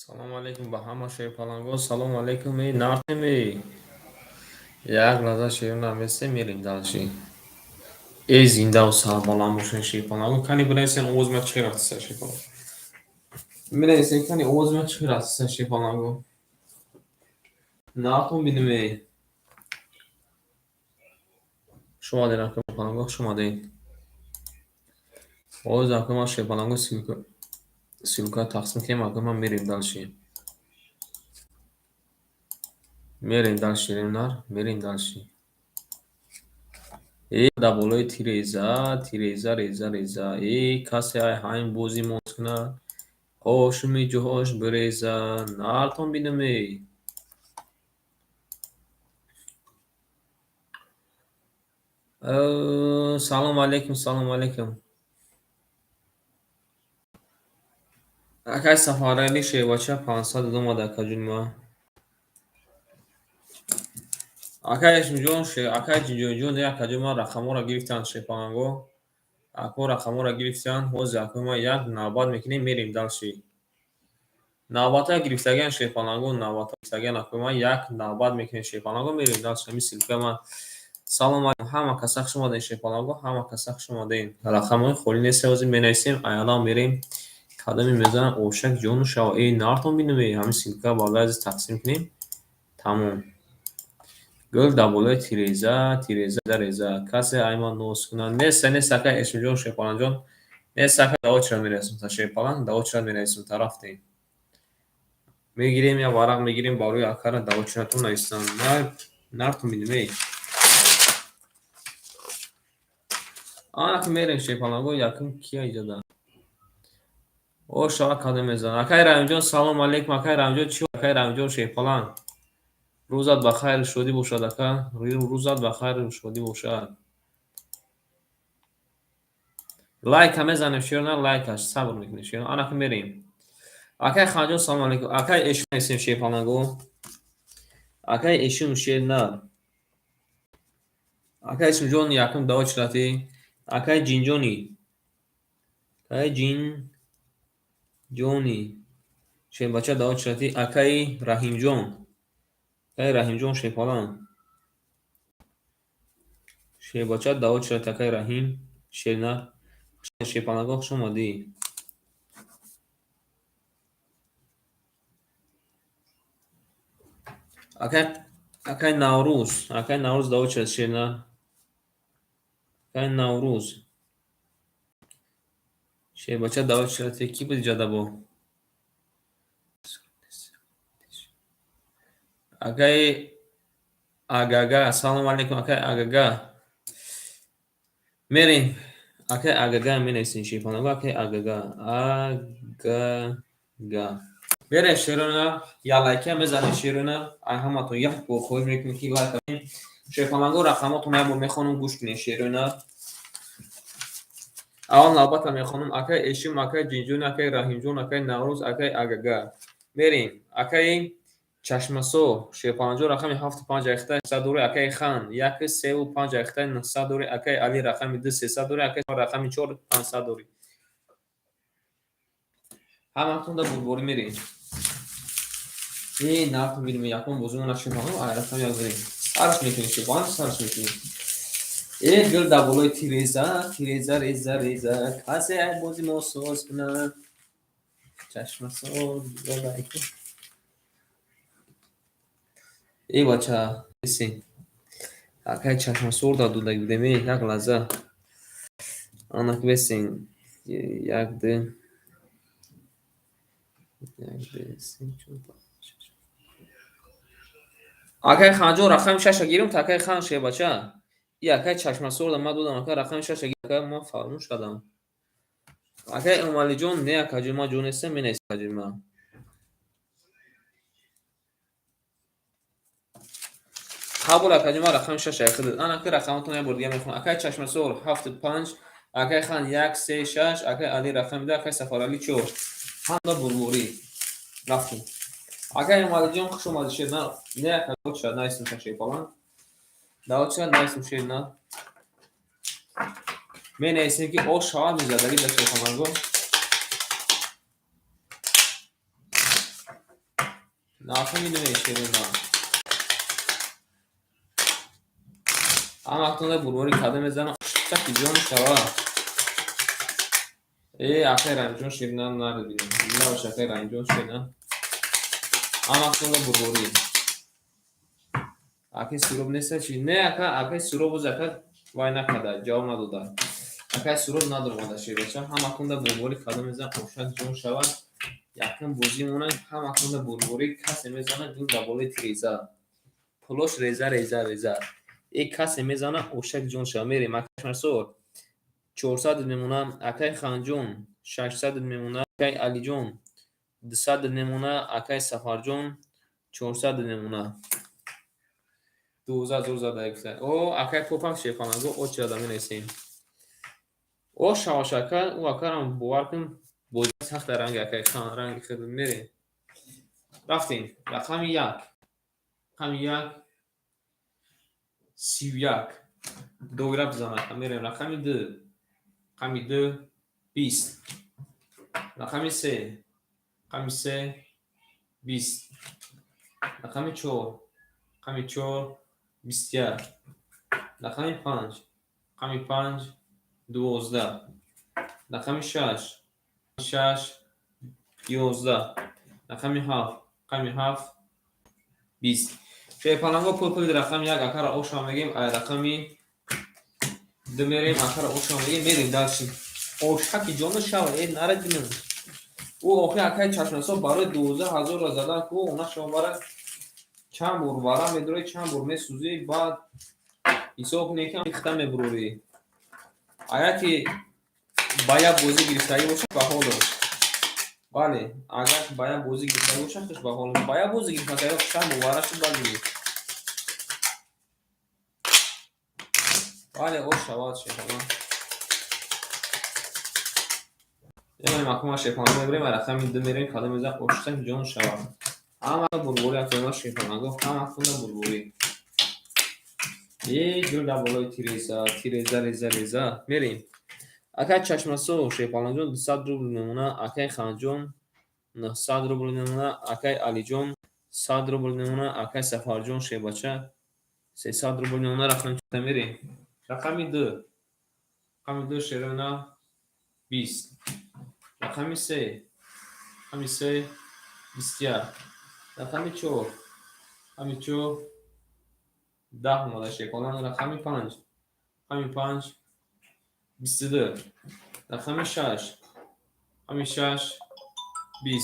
Салому алейкум ба ҳама шерпалангон. Салому алейкум, эй нартем, эй. Як лаҳза шерона местем, мерем дальше. Эй, зиндаву сарбаланд бошен, шерпалангон. Кани бинависен, овози ман чӣ хел рафтиса, шерпаланг. Менависен, кани овози ман чӣ хел рафтиса, шерпалангон. Нартон бинем, эй. Хуш омадед, акои шерпалангон, хуш омадед. Ҳозир, акои ман, шерпалангон, ссылка тақсим кунем, акои ман, мерем дальше. Мерем дальше, нар, мерем дальше. Э, дар болои тиреза, тиреза, реза, реза. Э, касе ай ҳамин бози моз кунад, ҳошуми ҷоҳош биреза. Нартон бинем, эй. Салому алейкум, салому алейкум. Акай Сафаралӣ шербача 500 омад, акаҷони ман. Акай Эшмиҷон, акай Ҷинҷонҷон, не, акаҷон ман, рақамҳоро гирифтанд шерпаланго. Ако рақамҳоро гирифтанд, ҳозир, акои ман, як навбат мекунем, мерем дальше. Навбатҳоя гирифтагиан, шерпаланго, навбатҳо гирифтагиан, акои ман, як навбат мекунем, шерпаланго, мерем дальше. Ҳамин ссылка ман. Салом алейкум, ҳама каса хуш омадед, шерпаланго, ҳама каса хуш омадед. Рақамҳои холӣ нест, ҳозир менависем, аялам мерем. Кадоме мезанам, ошак ҷону шава. Эй, нартон бинем, эй, ҳамин ссылка барои азиз тақсим кунем. Тамом. Гул дар болои тиреза, тиреза, реза. Касе ай ман ноз кунад. Нест, нест, акай Эшмиҷон, шерпалангҷон. Нест, ака, да очередь мерасем, та шерпаланг, да очередь мерасем, та рафтем. Мегирем, як варақ мегирем барои акара да очередь нависам. Нартон бинем, эй. Ана ки мерем, шерпаланго, якум кия иҷода? О, шава кадом мезанад. Акай Раҳимҷон, салом алейкум, акай Раҳимҷон, чӣ, акай Раҳимҷон, шерпаланг. Рӯзат ба хайру шодӣ бошад, ака. Рӯзат ба хайру шодӣ бошад. Лайка мезанем, шерона, лайкаш, сабр мекунем, шерона. Ана ки мерем. Акай Ханҷон, салом алейкум. Акай Эшум нестем, шерпаланго. Акай Эшум, шернар. Акай Эшумҷон, якум да очередь. Акай Ҷинҷони. Акай Ҷинҷони. Шербача да очередь. Акай Раҳимҷон. Акай Раҳимҷон, шерпаланг. Шербача да очередь, акай Раҳим, шернар. Шерпаланго, хуш омадӣ. Акай Наврӯз, акай Наврӯз да очередь, шернар. Акай Наврӯз. Шербача да очередь. Кӣ буд иҷода бо? Акай Агага, салом алейкум, акай Агага. Мерем. Акай Агага менависем, шерпаланго, акай Агага. Агага. Мерем, шерона, як лайка мезанем, шерона. Ай ҳаматон як бор хоҳиш мекунем, ки лайк кунем. Шерпаланго, рақамотон як бор мехонам, гӯш кунед, шерона. Аввал навбата мехонам. Акай Эшим, акай Ҷинҷон, акай Раҳимҷон, акай Наврӯз, акай Агага. Мерем. Акай Чашмасо, шерпаланҷон, рақами ҳафту панҷ ахта сад дори, акай Хан, як севу панҷ ахта нӯҳсад дори, акай Али рақами ду сесад дори, акай рақами чор 500 дори. Ҳаматон да бурборӣ мерем. Э, нартон бинем, якум бозимона, шерпаланг, ай рақами як мерем. Сарш мекунем, шерпаланг, сарш мекунем. Э, гул дар болои тиреза, тиреза, реза, реза. Касе ай бози мо соз кунад. Чашмасо, лайк. Э, бача, бисин. Акай Чашмасор да додаги будем, э, як лаҳза. Анак бесин. Як, ду. Як, ду, се, чор, панҷ, шаш. Акай Ханҷон, рақами шаша гирем, та акай Хан, шербача. И акай Чашмасор да ман додам, ака рақами шаша гир, ака, ман фаромӯш кардам. Акай Эмомалиҷон, не, акаҷон, ман ҷо нестам, менависам, акаҷон ман. Қабул, акаҷон, ман рақами шаша яхидад. Ана ки рақамотон як бор дига мехонам. Акай Чашмасор ҳафту панҷ, акай Хан як се шаш, акай Али рақами ду, акай Сафаралӣ чор. Ҳамда бурборӣ. Рафтем. Акай Эмомалиҷон, хуш омадӣ, шер. Не, ака, очередь нависем, та шерпаланг. Да очередь нависем, шер, на. Менависем, ки ош шавад мезадаги да шерпаланго. Нафаҳмидем, шерина. Ҳаматонда бурборӣ карда мезанам, таки ҷон шава. Э, акай Раҳимҷон, ширина нарадидем. Зинда бош, акай Раҳимҷон, ширина. Ҳаматонда бурборӣ. Акай Суроб неста чи? Не, ака, акай Суроб боз ака вай накарда, ҷавоб надода. Акай Суроб надоромада, шербача. Ҳаматонда бурборӣ карда мезанам, ошак ҷон шава. Якум бозӣ монад, ҳаматонда бурборӣ, касе мезана гул ба болои тиреза. Пулош реза, реза, реза. Э, касе мезана, ошак ҷон шава. Мерем, акай Шамсор. 400 мемона, акай Ханҷон 600 мемона, акай Алиҷон 200 мемона, акай Сафарҷон 400 мемона. 12 000 зада гуфта. О, акай Попак шефанаго очада менависем. О, шаваш, ака, ӯ акарам бовар кун, бозӣ сахта, ранги акай хан, ранги худ мерем. Рафтем. Рақами як. Рақами як 31. Доира бизан, ака, мерем. Рақами ду. Рақами ду 20. Рақами се. Рақами се 20. Рақами чор. Рақами чор 21. Рақами панҷ. Рақами панҷ 12. Рақами шаш. Шаш 11. Рақами ҳафт. Рақами ҳафт 20. Шерпаланго, пул пули рақами як акара оша мегем, ай рақами ду мерем, акара оша мегем, мерем дальше. Ошаки ҷону шава, э, нарадинам. Ӯ охи акай чашмасо барои 12 000-ро задан ку, она шумо бара чанд бор вара медорӣ, чанд бор месӯзӣ, баъд ҳисоб кунӣ, ки хита мебурорӣ. Агар ки ба як бозӣ гирифтагӣ бошад, ба ҳолаш. Бале, агар ба як бозӣ гирифтагӣ бошад, хуш ба ҳолаш. Ба як бозӣ гирифта, чанд бор вара шуд, баъд гирифт. Бале, ош шавад, шефама. Эмани макума шефама мебарем, рақами ду мерем, кадом мезан, оштак ҷон шавад. Ҳама бурборӣ, акома шефамаго, ҳама хунда бурборӣ. Э, гул дар болои тиреза, тиреза, реза, реза. Мерем. Акай Чашмасо шефаланҷон 200 рубл мемона, акай Ханҷон 900 рубл мемона, акай Алиҷон 100 рубл мемона, акай Сафарҷон шебача 300 рубл мемона. Рақами чита мерем? Рақами ду. Рақами ду, шерона, 20. Рақами се. Рақами се 21. Рақами чор. Рақами чор 10 омада, шефалан. Рақами панҷ. Рақами панҷ 22. Рақами шаш. Рақами шаш 20.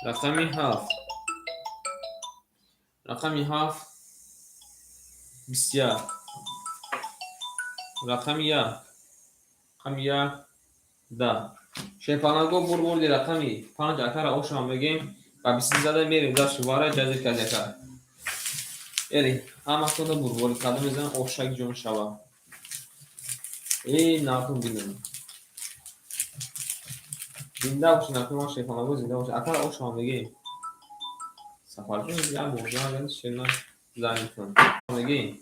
Рақами ҳафт. Рақами ҳафт 21. Рақами як. Рақами як 10. Шефанаго, бурбурди рақами панҷ акара ошам мегем ва 20 зада мерем дашт вара ҷазир кази ака. Эри, ҳаматонда бурборӣ карда мезанам, ошак ҷон шава. Э, нартун бинам. Зинда бошед, акои шефанаго, зинда бошед. Акара ошам мегем. Сафарҷон як бор занг шена занг кун. Мегем.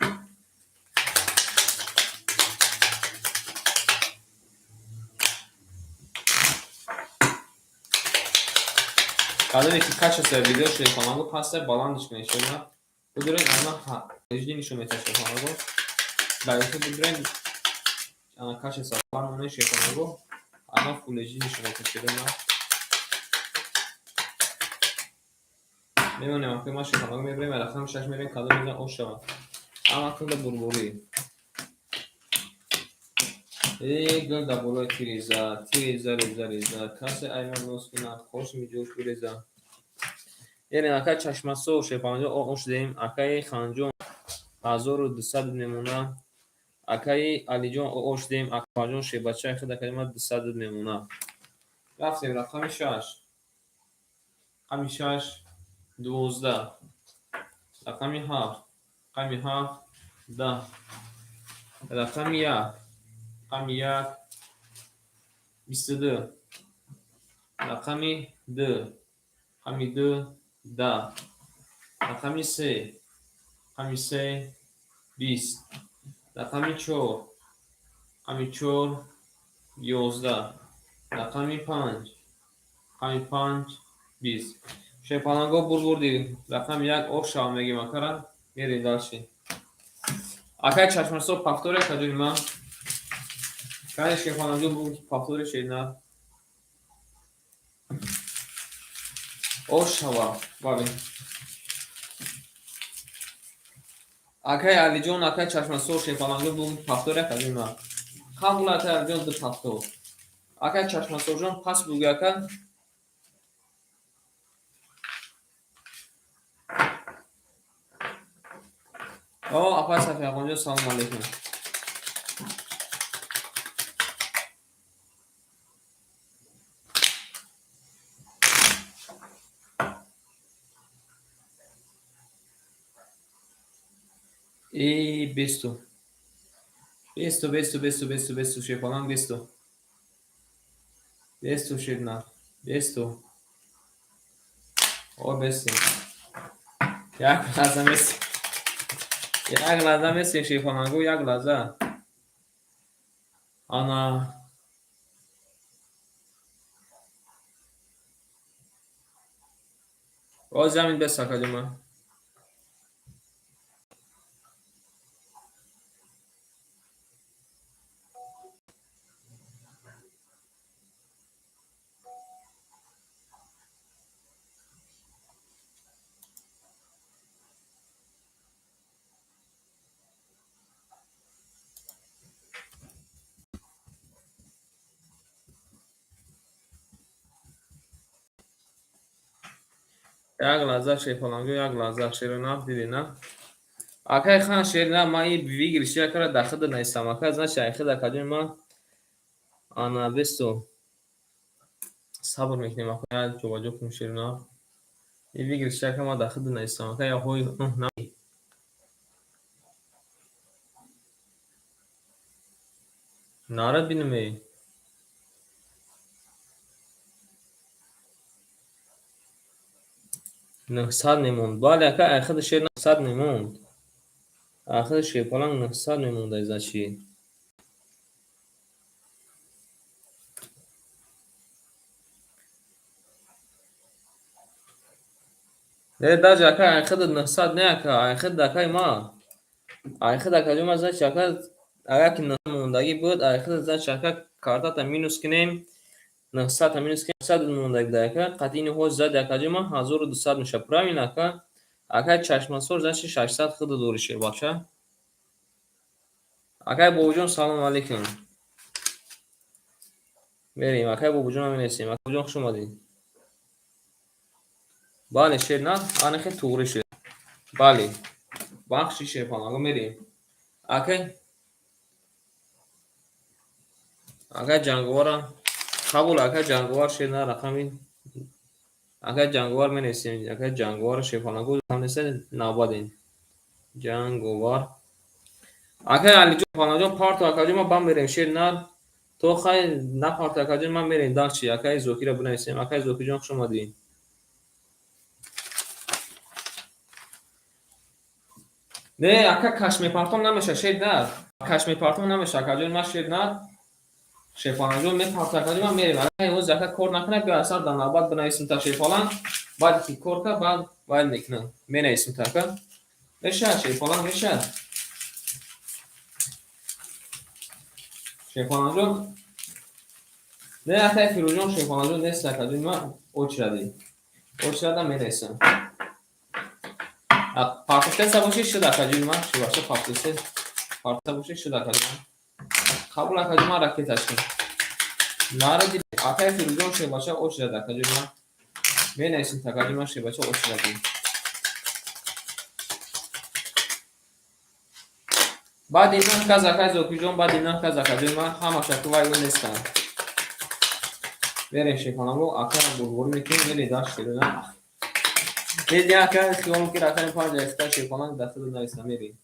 Кадоме ки качество видео шефанаго паста, баландиш кунед, шена. Бидурен, ана HD нишон метиҳад, шефанаго. Дар YouTube бидурен, ана качество баланд монед, шефанаго. Ана Full HD нишон метиҳад, шерона. Мемонем, акои ман шефанаго, мебарем, рақами шаш мерем, кадом мезан, ош шавад. Ҳаматонда бурборӣ. Э, гул дар болои тиреза, тиреза, реза, реза. Касе ай ман ноз кунад, хошми ҷош биреза. Эрем, акай Чашмасо шефанаго, ош диҳем, акаи Ханҷон 1200 мемона, акаи Алиҷон ош диҳем, Акбарҷон шебачаи худ акаи ман 200 мемона. Рафтем, рақами шаш. Рақами шаш 12. Рақами ҳафт. Рақами ҳафт 10. Рақами як. Рақами як 22. Рақами ду. Рақами ду 10. Рақами се. Рақами се 20. Рақами чор. Рақами чор 11. Рақами панҷ. Рақами панҷ 20. Шерпаланго бурбурди рақами як ош шава мегем акара. Мерем дальше. Акай чашмасо повтори акаҷони ман. Кани шерпаланго бугу ки повтори шедна. Ош шава. Бале. Акай Алиҷон, акай чашмасо шерпаланго бугу ки повтори акаҷони ман. Қабул акай Алиҷон ду повтор. Акай чашмасоҷон пас бугӯ ака. О, апай Сафиақонҷон, салом алейкум. И бесту. Бесту, бесту, бесту, бесту, бесту, шерпаланг бесту. Бесту шерна. Бесту. О, бесту. Як лаҳза мести. Як лаҳза мести шерпалангу, як лаҳза. Ана боз замин бест акаҷома. Як лаҳза шерпаланго, як лаҳза шеронаф диди на? Акай хан шерина ман и выигрыш якара дар худа наистам. Ака значит ай худа акаҷони ман ана бесту сабр мекунем ака як ҷобаҷо кунем шеронаф. И выигрыш яка ман дар худа наистам. Ака я ҳои на нара бинаме. Нӯҳсад мемонд. Бале ака ай худи шер нӯҳсад мемонд. Ай худи шерпаланг нӯҳсад мемонд ай значит. Не даже ака ай худи нӯҳсад не ака, ай худи акаи ма. Ай худи акаҷо ма значит ака агар ки нӯҳсад мондагӣ буд, ай худи значит ака картата минус кунем, нӯҳсадта минус кунем, нӯҳсад мондагӣ буд ака, қатъи ини ҳоз зади акаҷо ма 1200 мешавад. Правильно ака? Акай чашмасор значит 600 худи дори шербача. Акай бобоҷон салом алейкум. Мерем, акай бобоҷон менависем. Акай бобоҷон хуш омадед. Бале шер на, ана хел туғри шер. Бале. Бахши шерпаланго мерем. Акай акай ҷанговара қабул акай ҷанговар шер на рақами акай ҷанговар менависем. Акай ҷанговар шерпаланго неста навбадем. Ҷанговар. Акай Алиҷон паланҷон парто акаҷон ма бам мерем шер на то хай на парто акаҷон ма мерем дальше. Акай Зокира бинависем. Акай Зокирҷон хуш омадӣ. Не ака каш мепартом намеша шер на. Каш мепартом намеша акаҷон ма шер на. Шерпаланҷон мепарто акаҷон ма мерем. Акай ҳоз ака кор накунад биё асар дар навбат бинависем та шерпаланг. Баъд ки кор кард баъд вай мекунам. Менависем та ака. Меша шерпаланг меша. Шерпаланҷон не акай Фирӯзҷон шерпаланҷон нест акаҷон ма очереди. Очереда менависам. Партофтеса боши шуд акаҷон ма шубаша партофте. Партофта боши шуд акаҷон. Қабул акаҷон ма ракеташки. Нара ди акай Фирӯзҷон шербача очереда акаҷон ма. Менависем акаҷон ма шербача очереди. Баъди нӯҳ кас акай Зокирҷон, баъди нӯҳ кас акаҷон ма ҳамаша ку вай ӯ нестанд. Мерем шерпаланго ака бурборӣ мекунем, мерем дар шерона. Деди ака хиёл ки рақами панҷ аста шерпаланг дар худ нависам мерем.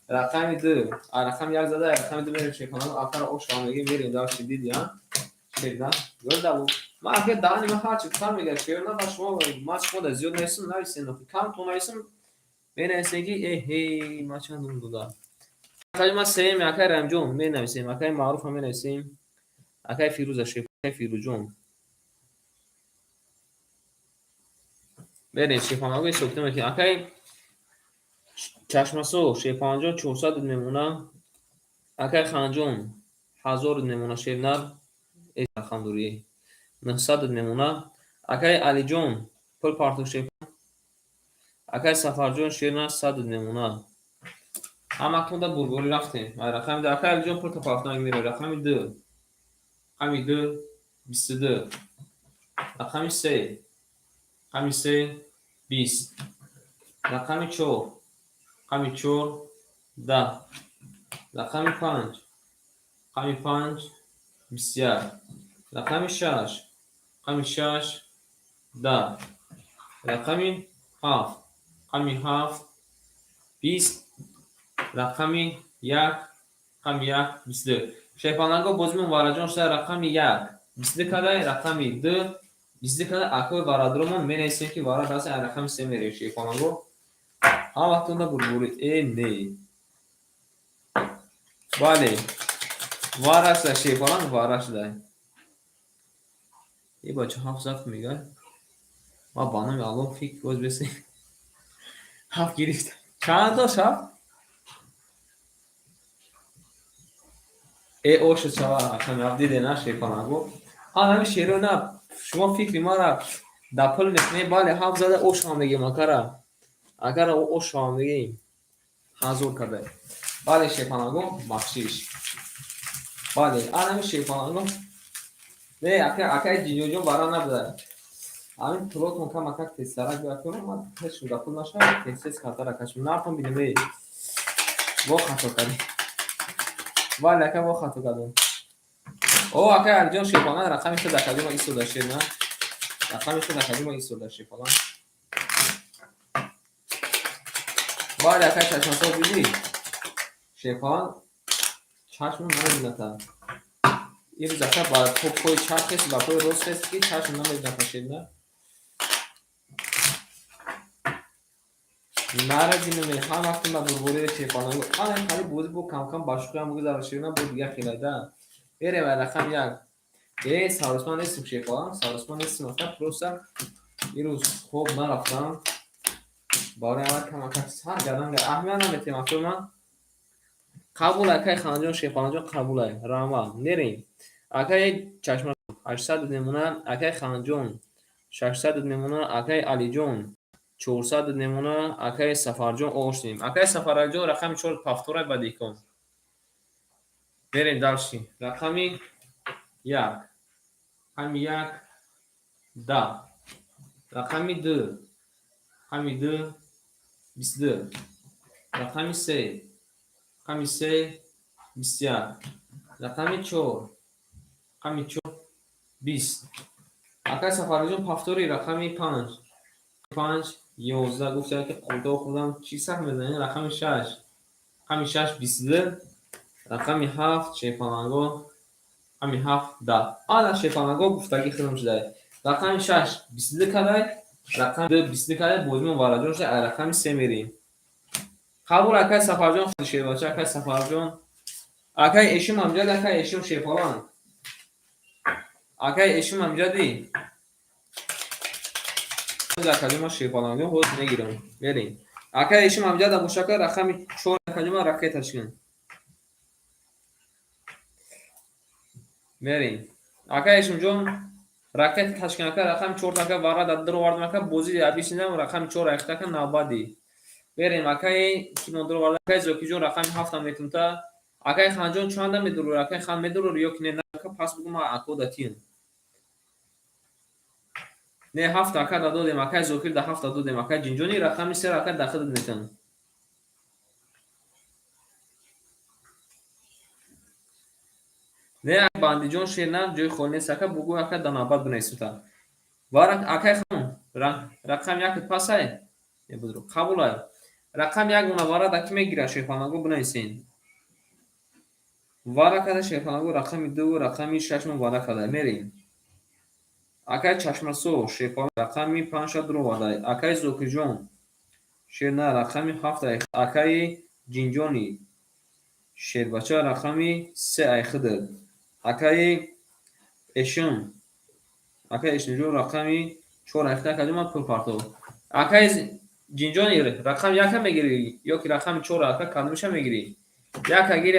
Рақами ду, а рақами як зада, рақами ду мерем шерпаланго акаро ош мегем, мерем дар диди а? Шерна, гӯрдаву. Ман ака даҳани ман ҳарчи гуфтам мегӯям шерона ба шумо ман шумо дар зиёд нависам, нависем кам то нависам менависем ки эҳе ман чанд дум додам. Акаи ма сеюм акай Рамҷон менависем, акаи Маъруфа менависем, акаи Фирӯза шеф, акаи Фирӯзҷон. Берем, шерпаланго ҳисоб мекунем. Акай Чашмасо, шерпаланҷон, 400 мемона. Акай Ханҷон, 1000 мемона, шернар рақам дорӣ, 900 мемона. Акай Алиҷон, пул парту, шер. Акай Сафарҷон, шернар, 100 мемона. Ҳаматонда бурборӣ рафтем. Рақами ду, акай Алиҷон, пул парту меро. Рақами ду, рақами ду, 22. Рақами се, рақами се, 20. Рақами чор, рақами чор, 10. Рақами панҷ, рақами панҷ, 21. Рақами шаш, рақами шаш, 10. Рақами ҳафт, рақами ҳафт, 20. Рақами як, рақами як, 22. Шерпаланго, бозимон вараҷон шуда. Рақами як 22 кадай, рақами ду 22 кадай. Акои варадромон менависем, ки вара даст. Рақами се мерем, шерпаланго. Ҳаматонда бурбурӣ. Э, не, бале, вара шуда, шерпаланг, вара шуда. Е, бача, ҳафт зад мега. Ма ба номи Аллоҳ фикр боз бесе ҳафт гирифта. Чанд дошт ҳафт? Э, оша чава, рақами ҳафт диде на, шерпаланго? Ҳами шеро на, шумо фикри мара да пул мекунед. Бале, ҳафт зада, ошам мегем, акара, акара, ошам мегем, 1000 карда. Бале, шерпаланго, бахшиш. Бале, анами шерпаланго. Не, акаи Ҷинҷоҷон бара набуда. Ҳамин пулотон камакак тезтарак биякунам, ман ҳеч да пул нашавад, тез тез картара кашм. Нартон бинем. Э, во, хато кардем. Бале, ака, во, хато кардем. О, акаи Алиҷон, шерпаланг, рақами се дакадима истода, шер на, рақами се дакадима истода, шерпаланг. Бале, акаи Чашмасо, дидӣ, шерпаланг чашмон намебината ирӯз. Ака ба пои чап хест, ба пои рост хест, ки чашм намебината, шер на. Нара бинаме, ҳар вақте ба бурбурии шерпаланг ана хали бозӣ бо камкам ба шӯхиам бигузара, шерна, бо дигар хелайда. Берем, рақами як. Э, саросман нестим, шерпаланг, саросман нестим, ака, просто ирӯз хоб нарафтам, барои ҳамин камакак сар гардан. Аҳамият наметиҳем, акои ман. Қабул, акаи Ханҷон, шерпаланҷон, қабулай, раҳмат. Мерем, акаи Чашма, 800 мемона. Акаи Ханҷон, 600 мемона. Акаи Алиҷон, 400 мемона. Акаи Сафарҷон, оштем. Акаи Сафаралиҷон, рақами чор повторай ба дикон. Мерем дальше. Рақами як, рақами як, 10. Рақами ду, рақами ду, 22. Рақами се, рақами се, 21. Рақами чор, рақами чор, 20. Акаи Сафаралиҷон, повтори рақами панҷ, панҷ, 11. Гуфтам, ки қурто хӯрдам, чӣ сах мезанед? Рақами шаш, рақами шаш, 22. Рақами ҳафт, шерпаланго, рақами ҳафт, 10. Ана, шерпаланго, гуфтагӣ худам шудай. Рақами шаш 22 кадай, рақами ду 22 кадай. Бозимон вараҷон шуда. Рақами се мерем. Қабул, акаи Сафарҷон, шербача, акаи Сафарҷон. Акаи Эшим амҷад, акаи Эшим, шерпаланг, акаи Эшим амҷадӣ. Акаҷома, шерпалангҷон, ҳозир мегирам. Мерем, акаи Эшим амҷада бошака, рақами чор, акаҷома, ракеташ кун. Мерем, акаи Эшимҷон, ракета ташкин, ака. Рақами чор така вара дар дуровардам, ака, бозӣ абисинам. Рақами чор айхтака навбадӣ. Берем, акаи кимо дуроварда? Акаи Зокиҷон, рақами ҳафтам метунта. Акаи Ханҷон чанда медурур? Акаи Хан медурур ё ки не? Ака, пас бугу, ма ако да тиям. Не, ҳафта ака да додем. Акаи Зокир да ҳафта додем. Акаи Ҷинҷони, рақами сера, ака, да худат метан. Не, Бандиҷон, шер на, ҷои холӣ нест, ака, бугӯ, ака, да навбат бинависута. Вара, акаи хан, рақами як пасай қабулай. Рақами як мона вара да ки мегирад, шерпаланго, бинависен. Вара када, шерпаланго, рақами ду, рақами шашмон вара када. Мерем, акаи Чашмасо, шерпаланг, рақами панҷша дуроварда. Акаи Зокирҷон, шерна, рақами ҳафт. Акаи Ҷинҷони шербача, рақами се айхидр. Акаи Эшим, акаи Эшимҷон, рақами чор айхида. Акаҷон, ман пул партов. Акаи Ҷинҷони, рақами яка мегирӣ ё ки рақами чора, ака, кадомиша мегирӣ? Яка гир,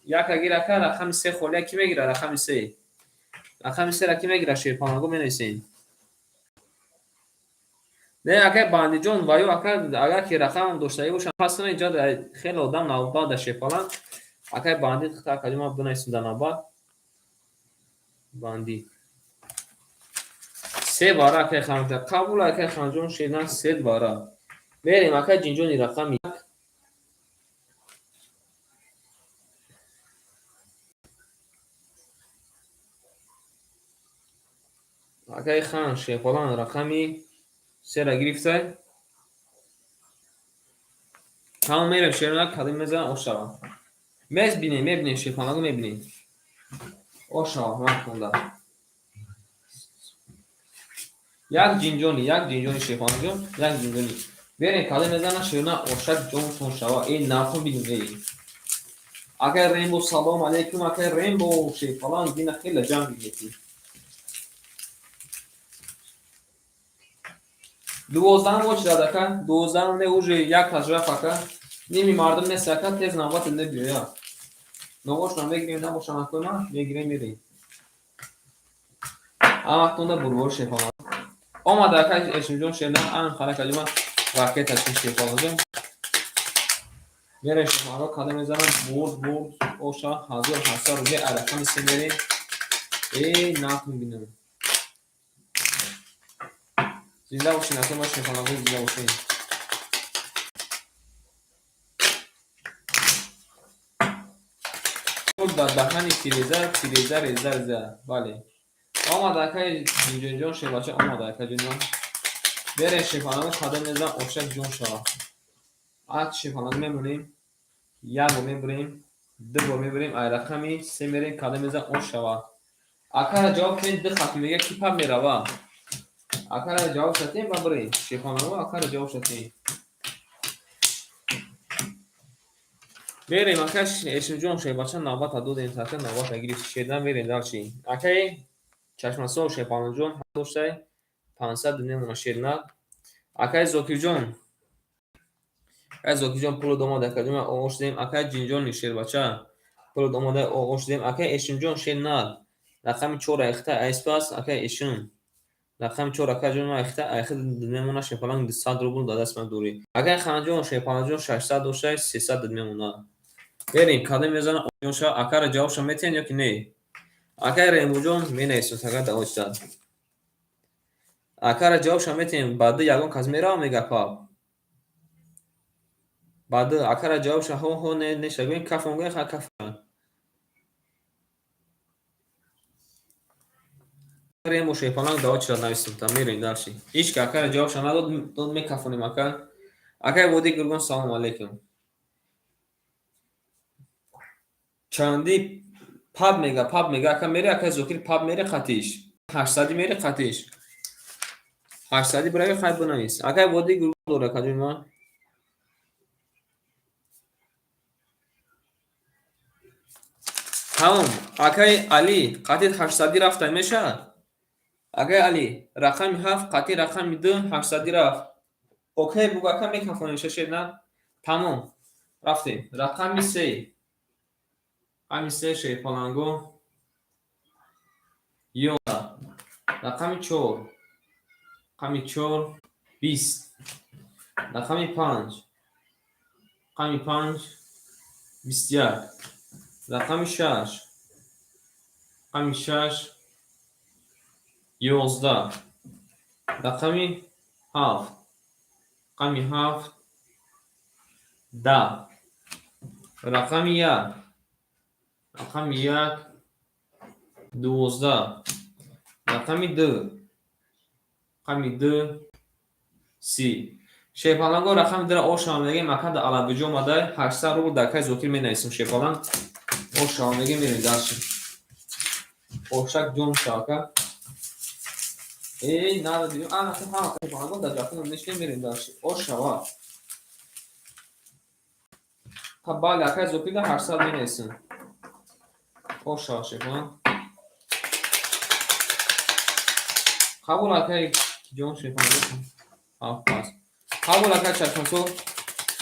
яка гир, ака, рақами се холия кӣ мегира? Рақами се. Рақами сера кӣ мегира, шерпаланго менависем. Не, акай Бандиҷон ва ё ака, агар ки рақамам доштагӣ бошам, пас инҷа хеле одам навбат да, шерпаланг. Акай Бандит, акаҷон, ман бинависем дар навбат. Бандит. Се бара, акай Ханҷон. Қабул, акай Ханҷон, шедан се бара. Мерем, акай Ҷинҷони, рақами як. Акай Хан шерпаланг рақами сера гирифтай. Тамом, мерем, шерона кадом мезанам, ошава. Мебинем, мебинем, шерпаланго мебинем. Ошава, ман хонда. Як Ҷинҷони, як Ҷинҷони, шерпалангҷон, як Ҷинҷони. Берем, кадом мезана, шерона, ошак ҷонтон шава. Эй, нархо бинем, эй. Акай Рембо, салом алейкум, акай Рембо, шерпаланг, дина хеле ҷанг метӣ. 12-ам очередь, ака, 12-ам не, уже як кас рафт, ака. Ними мардум нест, ака, тез навбат небиёя. Новошона мегирем, набошам, акои ман, мегирем, мерем. Ҳамақтонда бурбор, шерпаланг. Омада, ака Эшимҷон, шерна, ан харакаҷума ракета чи, шерпалангҷон. Мерем, шерпаланго, кадом мезанам, бурд, бурд, оша, 1800 рубли, рақами се мерем. Эй, нарх мебинам. Зинда бошин, ака ма, шерпаланго, зинда бошин. Дар даҳани тиреза, тиреза, реза, реза. Бале. Омада, акаи Ҷинҷонҷон, шербача омада, акаҷонман. Берем, шерпаланго, кадом мезанам, ошак ҷон шава. Ак, шерпаланго, мемонем. Як бор мебурем, ду бор мебурем, ай рақами се мерем, кадом мезанам, ош шава. Акара ҷавоб кунед, ду хат мега, ки пап мерава. Акара ҷавоб шатем ба бурем. Шерпаланго, акара ҷавоб шатем. Мерем, ака Эшимҷон, шербача, навбата додем, ака, навбата гирифт. Шердан мерем дальше. Акаи Чашмасол, шерпалангҷон, доштай 500 мемона, шернак. Акаи Зокирҷон. Акаи Зокирҷон, пулот омада, акаҷон, оғоз шудем. Акаи Ҷинҷони, шербача, пулот омада, оғоз шудем. Акаи Эшимҷон, шернак. Рақами чор айхта айспас, акаи Эшим. Рақами чор, акаҷон, айхта айхта мемона, шерпаланг, 200 рубл дар даст ман дорӣ. Акаи Ханҷон, шерпалангҷон, 600 доштай, 300 мемона. Берем, кадом мезана, ҷон шава, акара ҷавобша метиҳен ё ки не? Акаи Рембоҷон, менависем, агар даво чизад. Акара ҷавобша метиҳем, баъди ягон кас мерава, мега пап. Баъди акара ҷавобша ҳо, ҳо, не, неша гӯем, кафон гӯем, ха, каф. Рембо, шерпаланг, даво чизад, нависем, та мерем дальше. Ҳеҷ ки акара ҷавобша надод, дод, мекафонем, ака. Акаи Водии Гургон, салому алейкум. Чанди паб мега, паб мега, ака, мери, акаи Зокир, паб мери қатиш. 800 мери қатиш. 800 бирави, хай, бинавис. Акаи Водии Гургон дора, акаҷон ман. Тамом, акаи Али, қатит 800 рафта мешавад? Акаи Али, рақами ҳафт қатъи рақами ду 800 рафт. Окей, бугу, ака, мекафонем, шашед на? Тамом. Рафтем. Рақами се. Рақами се, шерпаланго. 11. Рақами чор. Рақами чор 20. Рақами панҷ. Рақами панҷ 21. Рақами шаш. Рақами шаш 11. Рақами ҳафт. Рақами ҳафт 10. Рақами як. Рақами як 12. Рақами ду. Рақами ду 30. Шерпаланго, рақами дура ошава мегем, ака, да алабиҷо омадай, 800 рубл дар акаи Зокир менависем, шерпаланг. Ошава мегем, мерем дальше. Ошак ҷон шава, ака. Эй, надо дидем. А, ҳама шерпаланго дар ҷафон нешинем, мерем дальше. Ошава. Ха, бале, акаи Зокир да 800 менависем. Ошава, шерпаланг. Қабул, акаи ҷон, шерпаланг. Ҳафт пас. Қабул, акай Чашмасо.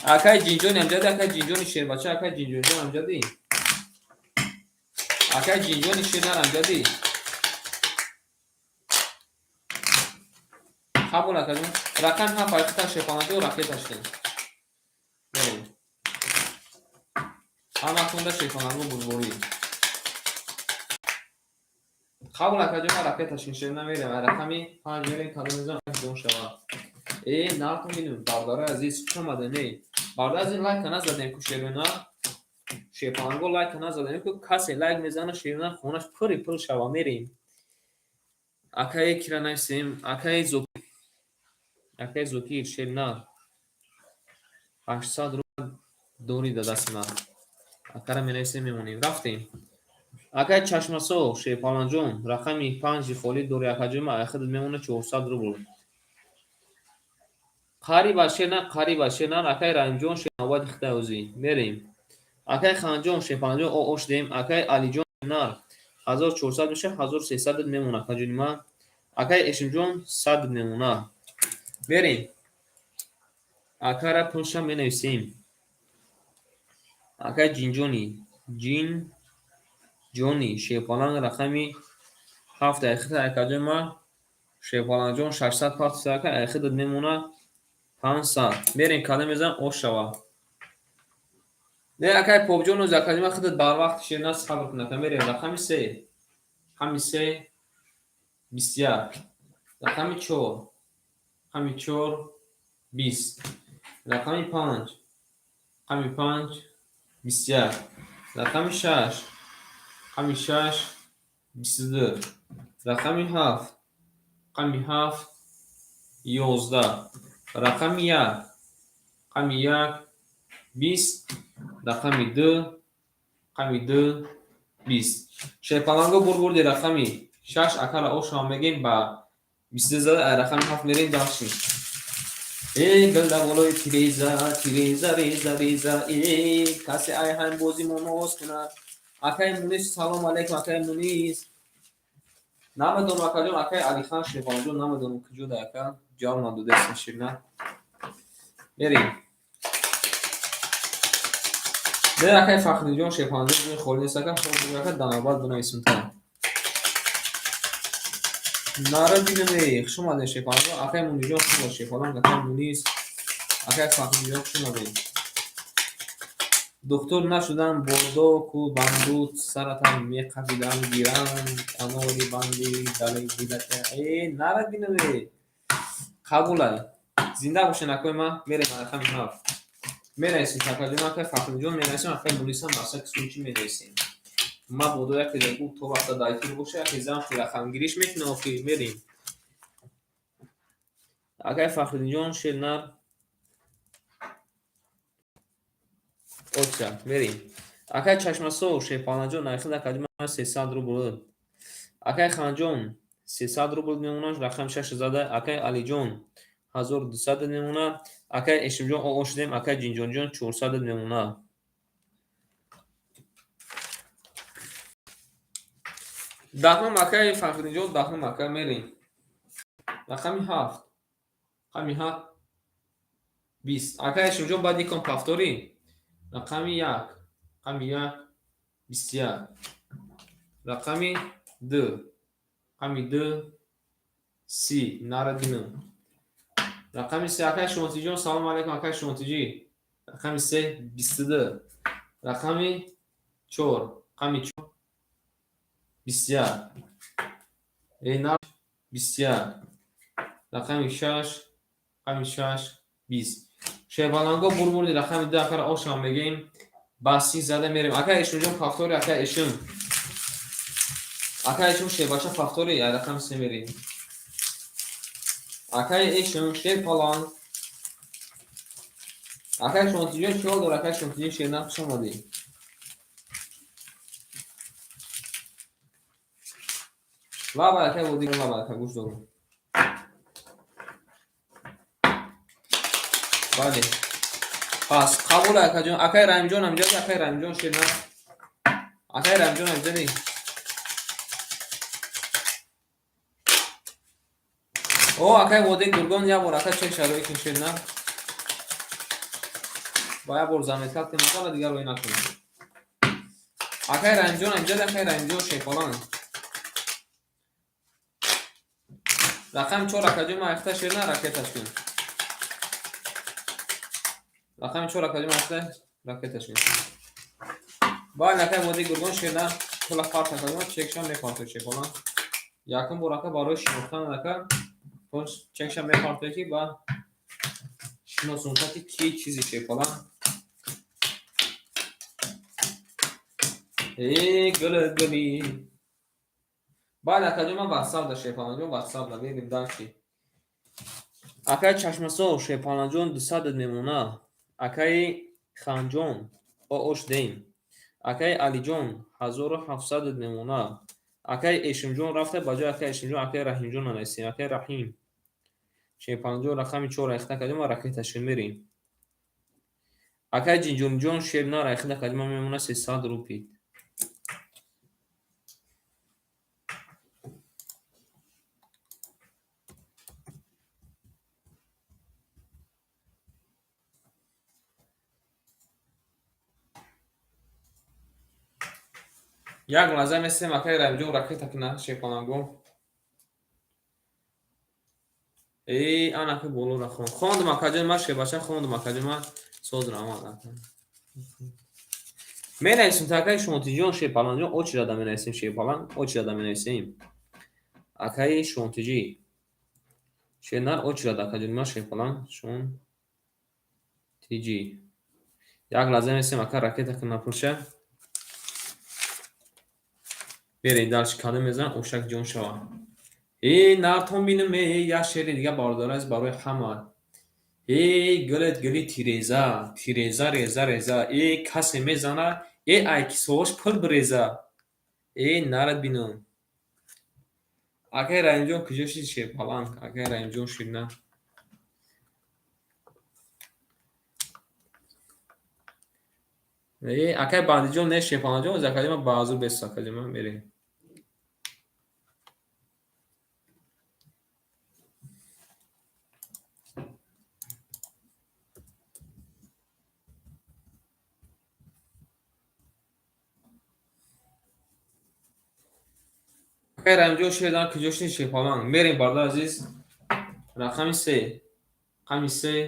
Акай Ҷинҷони амҷади, акай Ҷинҷони шербача, акай Ҷинҷонҷон амҷади. Акай Ҷинҷони шернар амҷади. Қабул, акаҷон. Рақами ҳафт айқита шерпаланҷо ракета шудем. Мерем. Ҳаматонда шерпаланго бурборӣ. Қабул, акаҷон, ракета шин шерна мерем. Рақами панҷ мерем, кадом мезан ҷон шава. Э, нартон бинем, бародарои азиз, хуш омадем, эй. Бародари азиз, лайка назадем ку шерона. Шерпаланго лайка назадем ку, касе лайк мезана, шерона хонаш пури пул шава, мерем. Акае кира нависем, акаи Зокир. Акаи Зокир шернар. 800 рубл дори да дасти ман. Акара менависем, мемонем. Рафтем. Акаи Чашмасо, шерпаланҷон, рақами панҷи холӣ дори, акаҷон, айхидат мемона 400 рубл. Қариб аз шер на, қариб аз шер на, акаи Раҳимҷон шер навбати хитай озӣ. Мерем. Акаи Ханҷон шерпаланҷон о шудем. Акаи Алиҷон нар 1400 меша, 1300 мемона, акаҷони ман. Акаи Эшимҷон 100 мемона. Мерем. Акара пулша менависем. Акаи Ҷинҷони, Ҷин-ҷони шерпаланг рақами ҳафт айхита, акаҷони ман шерпаланҷон 600 партиса, ака айхидат мемона 500. Мерем, кадом мезанам ош шава. Не, акай Попҷон, оз акаҷони ман худат барвақт шерна, сабр кун, ака, мерем. Рақами се. Рақами се 21. Рақами чор. Рақами чор 20. Рақами панҷ. Рақами панҷ 21. Рақами шаш. Рақами шаш 22. Рақами ҳафт. Рақами ҳафт 11. Рақами як. Рақами як 20. Рақами ду. Рақами ду 20. Шерпаланго бурбурди рақами шаш, акара ошава мегем, ба 22 зада, рақами ҳафт мерем дальше. Э, гилда болои тиреза, тиреза, реза, реза, э, касе ай ҳам бози мо ноз кунад. Акаи Мунис, салом алейкум, акаи Мунис. Намедонам, акаҷон, акаи Алихан шерпаланҷон, намедонам куҷо да ака, ҷавоб надодастем ширна. Мерем. Не, акаи Фахриддинҷон шерпаланҷон ҷои холӣ нест, ака, ака дар навбат бинависем та. Нара дидем, эй, хуш омадед, шерпаланҷон. Акаи Мунисҷон, хуш омадед, шерпаланг, акаи Мунис, акаи Фахриддинҷон, хуш омадед. Духтур нашудам, бодо ку бандут саратам меқапидам, гирам канори банди дали дилата. Э, нара динам, эй. Қабулай. Зинда бошед, акои ман, мерем рақами ҳафт. Менависем, акаҷон, акаи Фахриддинҷон менависем, акаи Мунисам на всякий случай менависем. Мабодо яке гу то вақта дар эфир боша, яке замки рақамгириш мекунад, охир мерем. Акаи Фахриддинҷон шернар Отя, мерем. Акаи Чашмасо шерпаланҷон, айхид акаҷон 300 рубл. Акаи Ханҷон 300 рубл мемонад, рақами шаш зада. Акаи Алиҷон 1200 мемонад. Акаи Эшимҷон о шудем, акаи Ҷинҷонҷон 400 мемонад. Даҳум, акаи Фахриддинҷон, даҳум, ака, мерем. Рақами ҳафт. Рақами ҳафт 20. Акаи Эшимҷон баъд икон повтори. Рақами як. Рақами як 21. Рақами ду. Рақами ду 30. Нара динам. Рақами се, акаи Шонтиҷон, салом алейкум, акаи Шонтиҷӣ. Рақами се 22. Рақами чор. Рақами чор 21. Э, на 21. Рақами шаш. Рақами шаш 20. Шербаланго бурбурди рақами ду, акара ошам мегем. Ба си зада мерем. Акаи Эшимҷон повтори, акаи Эшим. Акаи Эшим шербача повтори, рақами се мерем. Акаи Эшим шерпаланг. Акаи Шонтиҷон чӣ ҳол дор? Акаи Шонтиҷон шерна, хуш омадед. Лаба, акаи Водик, лаба, ака, гӯш дорам. Бале. Пас қабул, акаҷон. Акаи Раҳимҷон ҳамҷади, акаи Раҳимҷон шерна. Акаи Раҳимҷон ҳамҷади. О, акаи Водик Гургон як бор ака чек шароити шерна. Ба як бор заметка кунем, ака, дигар рӯй накунем. Акай Раҳимҷон инҷа, акай Раҳимҷон шерпаланг. Рақами 4, акаҷон, ман айхта шер на ракеташ кун. Рақами 4, акаҷон, ман айхта ракеташ кун. Баъд акай моди гургон шер на пула фарқ, акаҷон, чекшам мепартои шерпаланг. Якум бор, ака, барои шинохтан, ака, чекшам мепартое, ки ба шиносонта, ки ки чизи шерпаланг. Э гули гули. Баъд, акаҷон, ман ватсап да, шерпаланҷон, ватсап да мерим дальше. Акаи Чашмасов шерпаланҷон 200 мемона. Акаи Ханҷон оош дем. Акаи Алиҷон 1700 мемона. Акаи Эшимҷон рафта, ба ҷои акаи Эшимҷон акаи Раҳимҷон нанависем. Акаи Раҳим шерпаланҷон рақами 4 айхта кардем ва ракеташон мерем. Акаи Ҷинҷонҷон шер нар айхта кардем, мемона 300 рупий. Як лаҳза месем, акаи Раҳимҷон ракета кина, шерпаланго. Э, ана ки болора хон. Хондум, акаҷон, ман шербача хондум, акаҷон, ман соз раванд. Менависем та акаи Шонтиҷон шерпаланҷон, очередь менависем, шерпаланг, очередь менависем. Акаи Шонтиҷӣ. Шернар очередь, акаҷон, ман шерпаланг Шонтиҷӣ. Як лаҳза месем, ака ракета кина пулша. Берем дальше, кадом мезанам, ошак ҷон шава. Э нартон бинам, э як шери дига, бародари азиз, барои ҳама. Э гулет гули тиреза, тиреза, реза, реза. Э касе мезана, э ай кисоҳош пул биреза. Э нарад бинам. Акаи Раҳимҷон куҷо шид, шерпаланг? Акаи Раҳимҷон ширна. Э акаи Бандиҷон не, шерпаланҷон, акаҷон, ман баъзур бес, акаҷон, ман мерем. Акаи Раҳимҷон шердан куҷо шид, шерпаланг? Мерем, бародари азиз. Рақами 3. Рақами 3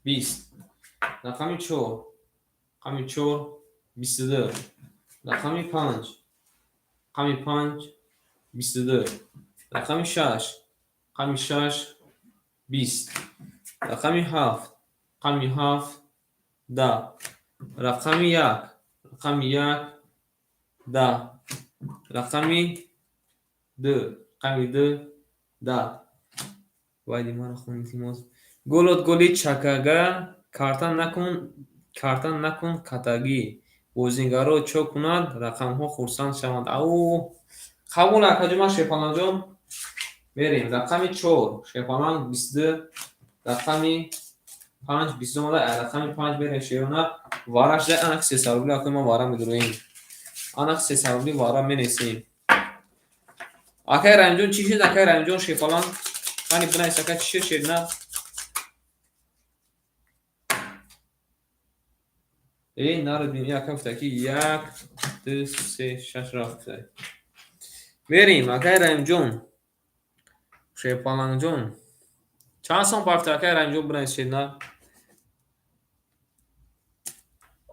20. Рақами 4. Рақами 4 22. Рақами 5. Рақами 5 22. Рақами 6. Рақами 6 20. Рақами 7. Рақами 7 10. Рақами 1. Рақами 1 10. Рақами 2. Рақами 2 10. Вайди маро хон, илтимос. Голот голи чакага, карта накун, карта накун катагӣ. Бозингаро чо кунад, рақамҳо хурсанд шаванд. Ау қабул, акаҷон, ман шерпаланҷон мерем. Рақами 4 шерпаланг 22, рақами 5 22 омада, рақами 5 мерем, шерона вараш да анак 300 рубли, акои ман вара медуроем. Анак 300 рубли вара менесем. Акаи Раҳимҷон чӣ шуд? Акаи Раҳимҷон шерпаланг қани бинавис, ака, чӣ шуд, шерна? Э нарад бин, ака гуфта ки 1 2 3 6 рафт гуфта. Мерем, акаи Раҳимҷон. Шерпалангҷон. Чанд сом бафта, акаи Раҳимҷон, бинавис, шерна?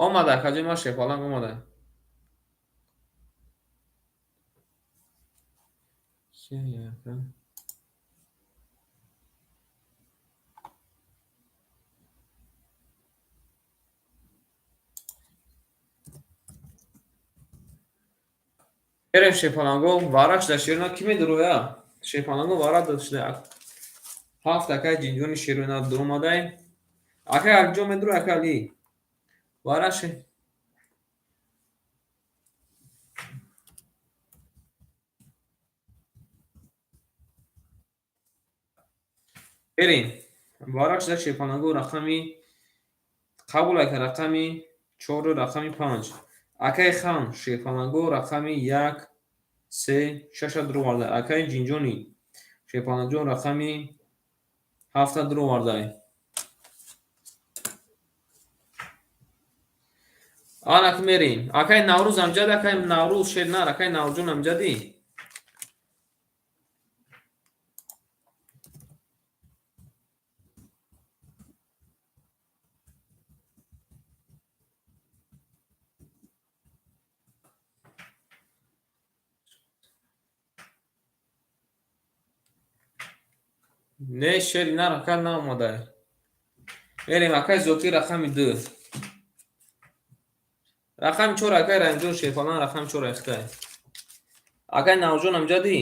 Омада, акаҷон, ман шерпаланг омада. Кия, ака? Мерем, шерпаланго, вараш да шерона ки медуроя? Шерпаланго вара дошта. Ҳафт акаи Ҷинҷони шерона дуромадай. Акаи Алиҷон медуро, акаи Али. Вараш мерем. Вараш да шерпаланго рақами қабул, ака, рақами 4, рақами 5. Акаи Хан шерпаланго рақами 1 3 6 дуроварда. Акаи Ҷинҷони шерпаланҷон рақами 7 дуровардай. Анак мерем. Акай Наврӯз амҷад, акай Наврӯз шернар, акай Наврӯзҷон амҷадӣ? Не, шери нар ака наомада. Мерем, акай Зокир, рақами ду. Рақами чор, акай Раҳимҷон Шерфалан, рақами чор айхтай. Акай Наврӯзҷон амҷадӣ?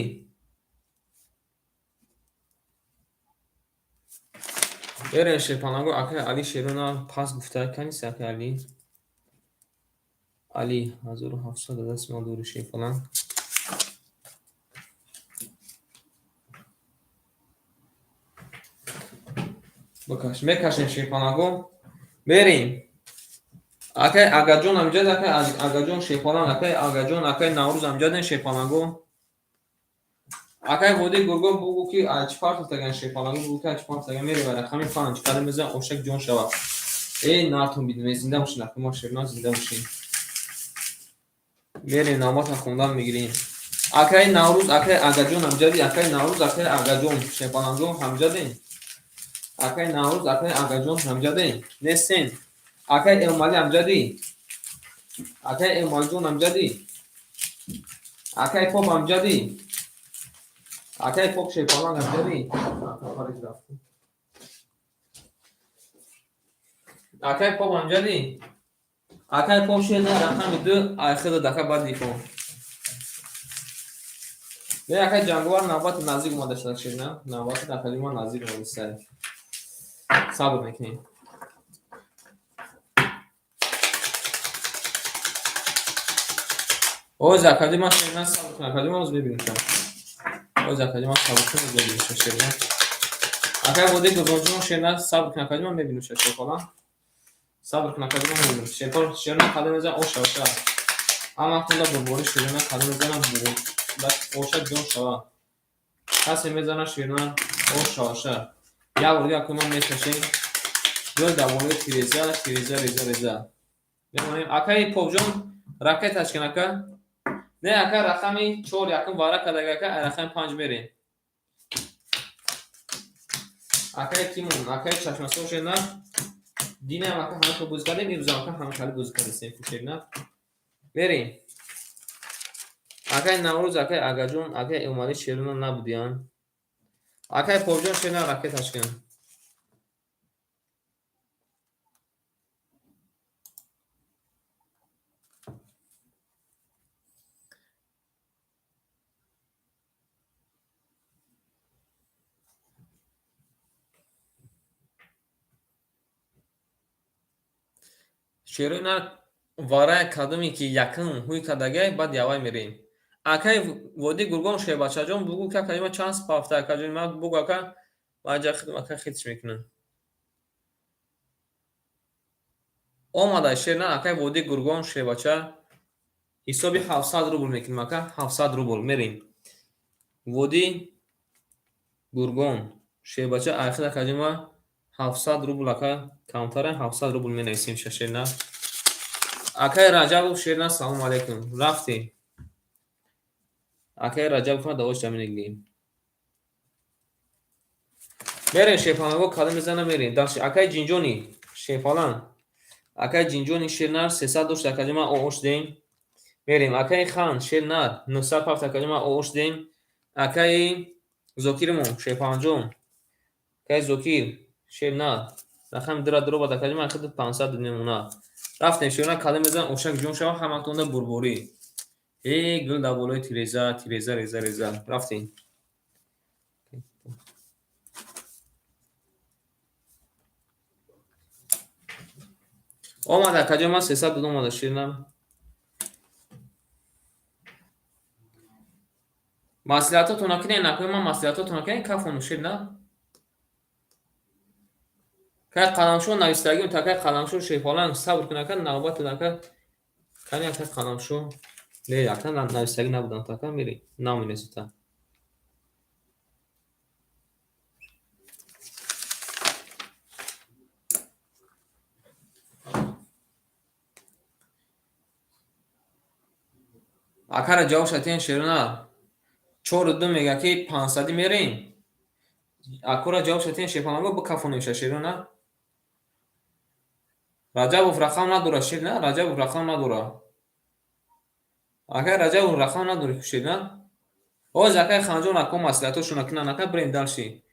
Мерем, шерпаланго, акай Али шерона пас гуфта, канист акай Али? Али 1700 дасти ма дори шерпалан. Бикаш, мекашем шерпаланго. Мерем. Акай Агаҷон амҷад, акай Агаҷон шерпалан, акай Агаҷон, акай Наврӯз амҷаден шерпаланго. Акай Води Гургон бугӯ ки чӣ партофтаган шерпаланго, бугӯ ки чӣ партофтаган. Мерем рақами панҷ. Кадом мезан ошак ҷон шавад. Эй нартон бидме, зинда бошин, акай ма шерна зинда бошин. Мерем, навбата хондан мегирем. Акай Наврӯз, акай Агаҷон амҷади, акай Наврӯз, акай Агаҷон шерпаланго ҳамҷаден. Акай Наврӯз, акай Агаҷон ҳамҷаден. Нестен. Акай Эмомалӣ амҷадӣ? Акай Эмомалиҷон амҷадӣ? Акай Поп амҷадӣ? Акай Поп шерпаланг амҷадӣ? Акай Поп амҷадӣ? Акай Поп шерна рақами ду айхида дака баъд дифон. Не, акай Ҷанговар навбати наздик омада шуда шерна. Навбати акаҷума наздик омада. Сабр мекунем. Оз акаҷума шерна сабр кун, акаҷума оз мебинем. Оз акаҷума сабр кун, оз мебинем шерна. Акай Води Гургонҷон шерна сабр кун, акаҷума мебинем шерпалан. Сабр кун, акаҷума мебинем. Шерпал шерна қадам мезан оша оша. Ҳама хунда бурбори шерна қадам мезанам оша ҷон шава. Касе мезана шерна оша оша. Як бор дигар акаҷума мекашем. Ҷой дар болои тиреза, тиреза, реза, реза. Мемонем. Акаи Попҷон ракеташ кун ака. Не, ака рақами чор якум вара кардага ака, рақами панҷ мерем. Акаи Кимон, акаи Чашмасор шерна. Динам ака ҳама хел бозӣ кардем, имрӯзам ака ҳама хел бозӣ кардем шерна. Мерем. Акаи Наврӯз, акаи Агаҷон, акаи Эмомалӣ шерона набудиянд. Акаи Попҷон шерна ракеташ кун. Шерона варая кадоме ки якум ҳуй кардагай, баъд явай мерем. Акаи Води Гургон шербачаҷон бугӯ ки акаҷума чанд пафта акаҷон ма бугӯ ака ман ҷа хидм ака хитш мекунам. Омада шерна акаи Води Гургон шербача ҳисоби 700 рубл мекунем ака, 700 рубл мерем. Води Гургон шербача ахир акаҷума 700 рубл ака камтара 700 рубл менависем шерна. Акаи Раҷабов шерна салому алайкум. Рафтем. Акаи Раҷабов давош ҷамъ мегирем. Мерем шерпаланго кадом мезана мерем. Дальше акаи Ҷинҷони шерпалан. Акаи Ҷинҷони шернар 300 дошт акаҷума оош дем. Мерем. Акаи Хан шернар 900 пафт акаҷума оош дем. Акаи Зокирмон шерпаланҷон. Акаи Зокир шернар рақами дура дуробад акаҷума ахиди 500 мемонад. Рафтем шерна кадом мезан ошак ҷон шава ҳаматонда бурборӣ. Эй гул дар болои тиреза, тиреза, реза, реза. Рафтем. Омада акаҷон ман 300 дод омада ширна. Маслиҳатотона кинен, акои ман маслиҳатотона кинен кафону ширна. Кай қаламшо навистагим та кай қаламшо шерпаланг сабр кун ака навбат ака кани ака қаламшо. Не, ака навистагӣ набудам та ака мери наминесита. Акара ҷавоб шатен, шерона. Чору ду мега, ки 500-ӣ мерем. Акура ҷавоб шатен, шерпаланго, бикафонемша, шерона. Раҷабов рақам надора, шер на. Раҷабов рақам надора. Акай Раҷабов рақам надори, шер на. Ҳозир акай Ханҷон ако маслиҳатошона кунан, ака, бирем дальше.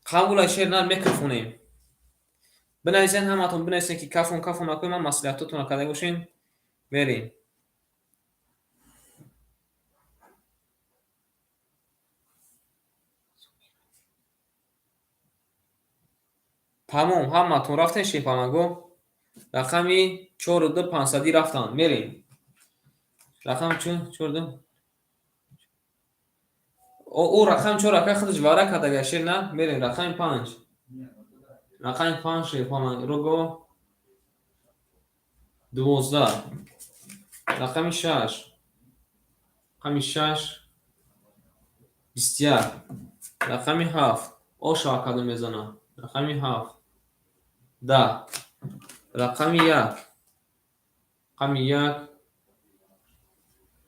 Қабула, шер на, мекафонем. Бинависен, ҳаматон бинависен, ки кафон, кафон, акои ман маслиҳатотонро карда бошем. Мерем. Тамом, ҳаматон рафтем, шерпаланго. Рақами чору ду 500-ӣ рафтанд. Мерем. Рақами чору ду. Ӯ рақами чор ака худаш вара кардага, шер на. Мерем рақами панҷ. Рақами панҷ, шерпаланго, 12. Рақами шаш. Рақами шаш 21. Рақами ҳафт. Оша кадом мезана. Рақами ҳафт 10. Рақами як. Рақами як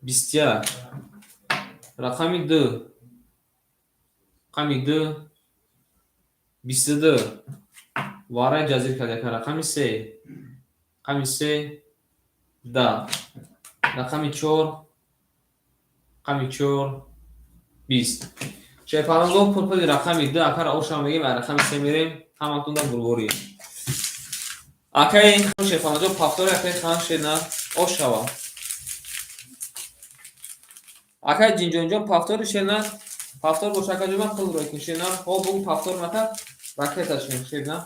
21. Рақами ду. Рақами ду 22. Вараи ҷазир кард яка. Рақами се. Рақами се 10. Рақами чор. Рақами чор 20. Шерпаланго, пурпули рақами ду акара оша мегем, рақами се мерем. Ҳаматонда бурборӣ. Акаи шерпаланҷо повтори, акаи хан, шер на, ош шава. Акаи Ҷинҷонҷон, повтори, шер на. Повтор боша, акаҷон, ман пул рой кун, шер на. Ҳо, бугу, повтор нака ракета шин, шер на.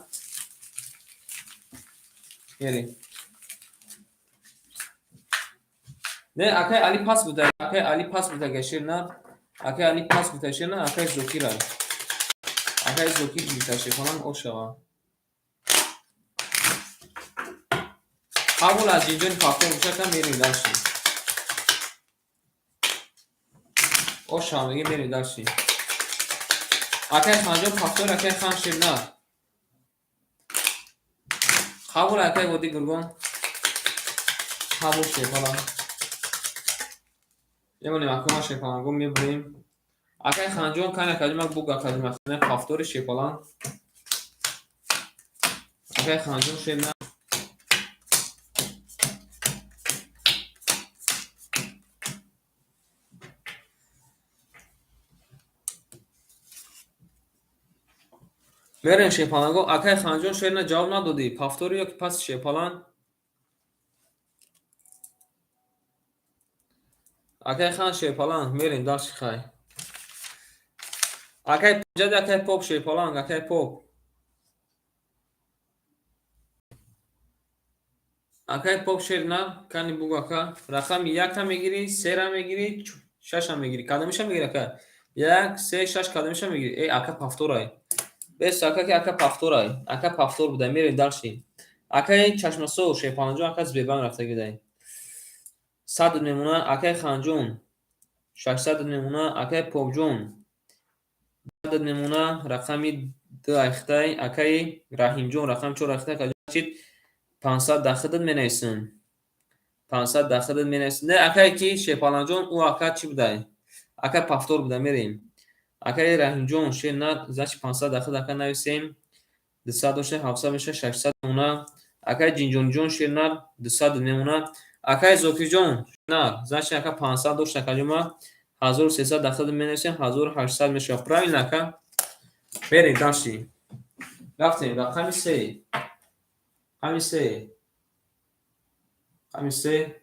Мерем. Не, акаи Али пас буда, акаи Али пас буда, шер на. Акаи Али пас буда, шер на, акаи Зокира. Акаи Зокир гирифта, шерхонам, ош шава. Қабул аз ҷинҷони повтор бошака, мерем дальше. Ош шава мегем, мерем дальше. Акаи Ханҷон повтор, акаи Хан, шер на. Қабул, акаи Води Гургон. Қабул, шерхонам. Мемонем, акома, шерпаланго, мебурем. Акаи Ханҷон кани, акаҷумак, буг, акаҷумак, повтори, шерпаланг. Акаи Ханҷон, шер на. Мерем, шерпаланго. Акаи Ханҷон, шер на, ҷавоб надодӣ. Повтори ё ки паси, шерпаланг? Акаи Хан, шерпаланг, мерем дальше, хай. Акаи Ҷади, акаи Поп, шерпаланг, акаи Поп. Акаи Поп, шер на, кани бугу, ака. Рақами якта мегирӣ, сера мегирӣ, шаша мегирӣ. Кадомиша мегирӣ, ака? Як, се, шаш, кадомиша мегирӣ? Э, ака повторай. Бес, ака, ки ака повторай. Ака повтор буда, мерем дальше. Акаи Чашмасо, шерпаланҷон, ака Сбербанк рафтагидай. 100 мемона, акаи Ханҷон. 600 мемона, акаи Попҷон. Мемона, рақами ду айхтай, акаи Раҳимҷон, рақами чор айхтай, чид 500 дахидат менависем. 500 дахидат менависем. Не, акае ки шерпаланҷон, ӯ ака чӣ будай? Ака повтор буда, мерем. Акаи Раҳимҷон, шер на, значит 500 дахид ака нависем. 200 дошта, 700 меша, 600 мемона. Акаи Ҷинҷонҷон, шер на, 200 мемона. Акаи Зокирҷон, на, значит ака 500 дошта, акаҷома, 1300 дахид менависем, 1800 мешавад. Правильно, ака? Мерем дальше. Рафтем, рақами се. Рақами се. Рақами се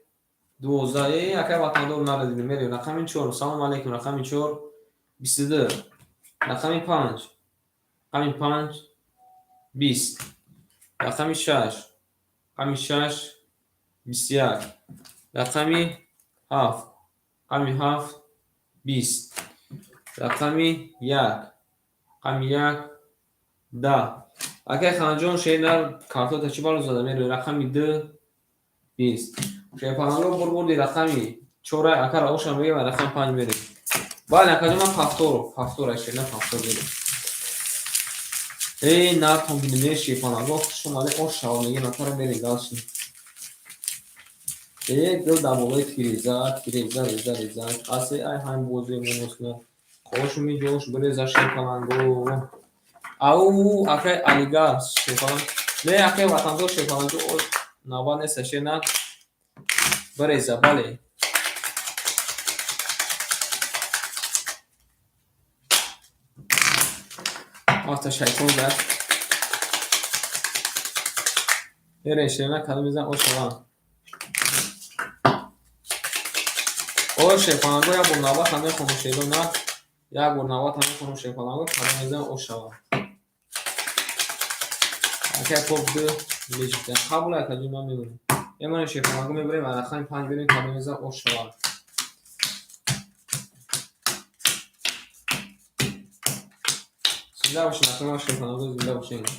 12. Э, акаи ватандор нарадидем. Мерем рақами чор. Салом алейкум, рақами чор 22. Рақами панҷ. Рақами панҷ 20. Рақами шаш. Рақами шаш 21. Рақами ҳафт. Рақами ҳафт 20. Рақами як. Рақами як 10. Акаи Ханҷон, шер, картота чӣ балу зада, мерем рақами ду 20. Шерпаланго, бурбурди, рақами чора акара оша мегем ва рақами панҷ мерем. Бале, акаҷон, ман повтор, повтор, шер на, повтор мерем. Эй, нартон бинем, шерпаланго, хуш омаде, ош шава мегем, акара, мерем дальше. Гул дар болои тиреза, тиреза реза реза. Асе ай ҳам бозе моносна. Қошуми ҷош биреза шерпаланго. Ау, акай Алигар шерпаланг. Не, акай ватандор шерпаланго навбат неста шер на. Биреза, бале. Афта шайтон зад. Мерем шерна кадом мезан ошаван. О шерпаланго як бор навбат ҳам мехонам шеро на. Як бор навбат ҳам мехонам шерпаланго кадом мезан ошаван. Акай поп ду лежита. Қабул акаҷон ман мебурем. Мемонем шерпаланго мебурем ва рақами 5 берем кадом мезан ошаван. Зинда бошед, акай шерпаланго зинда бошед.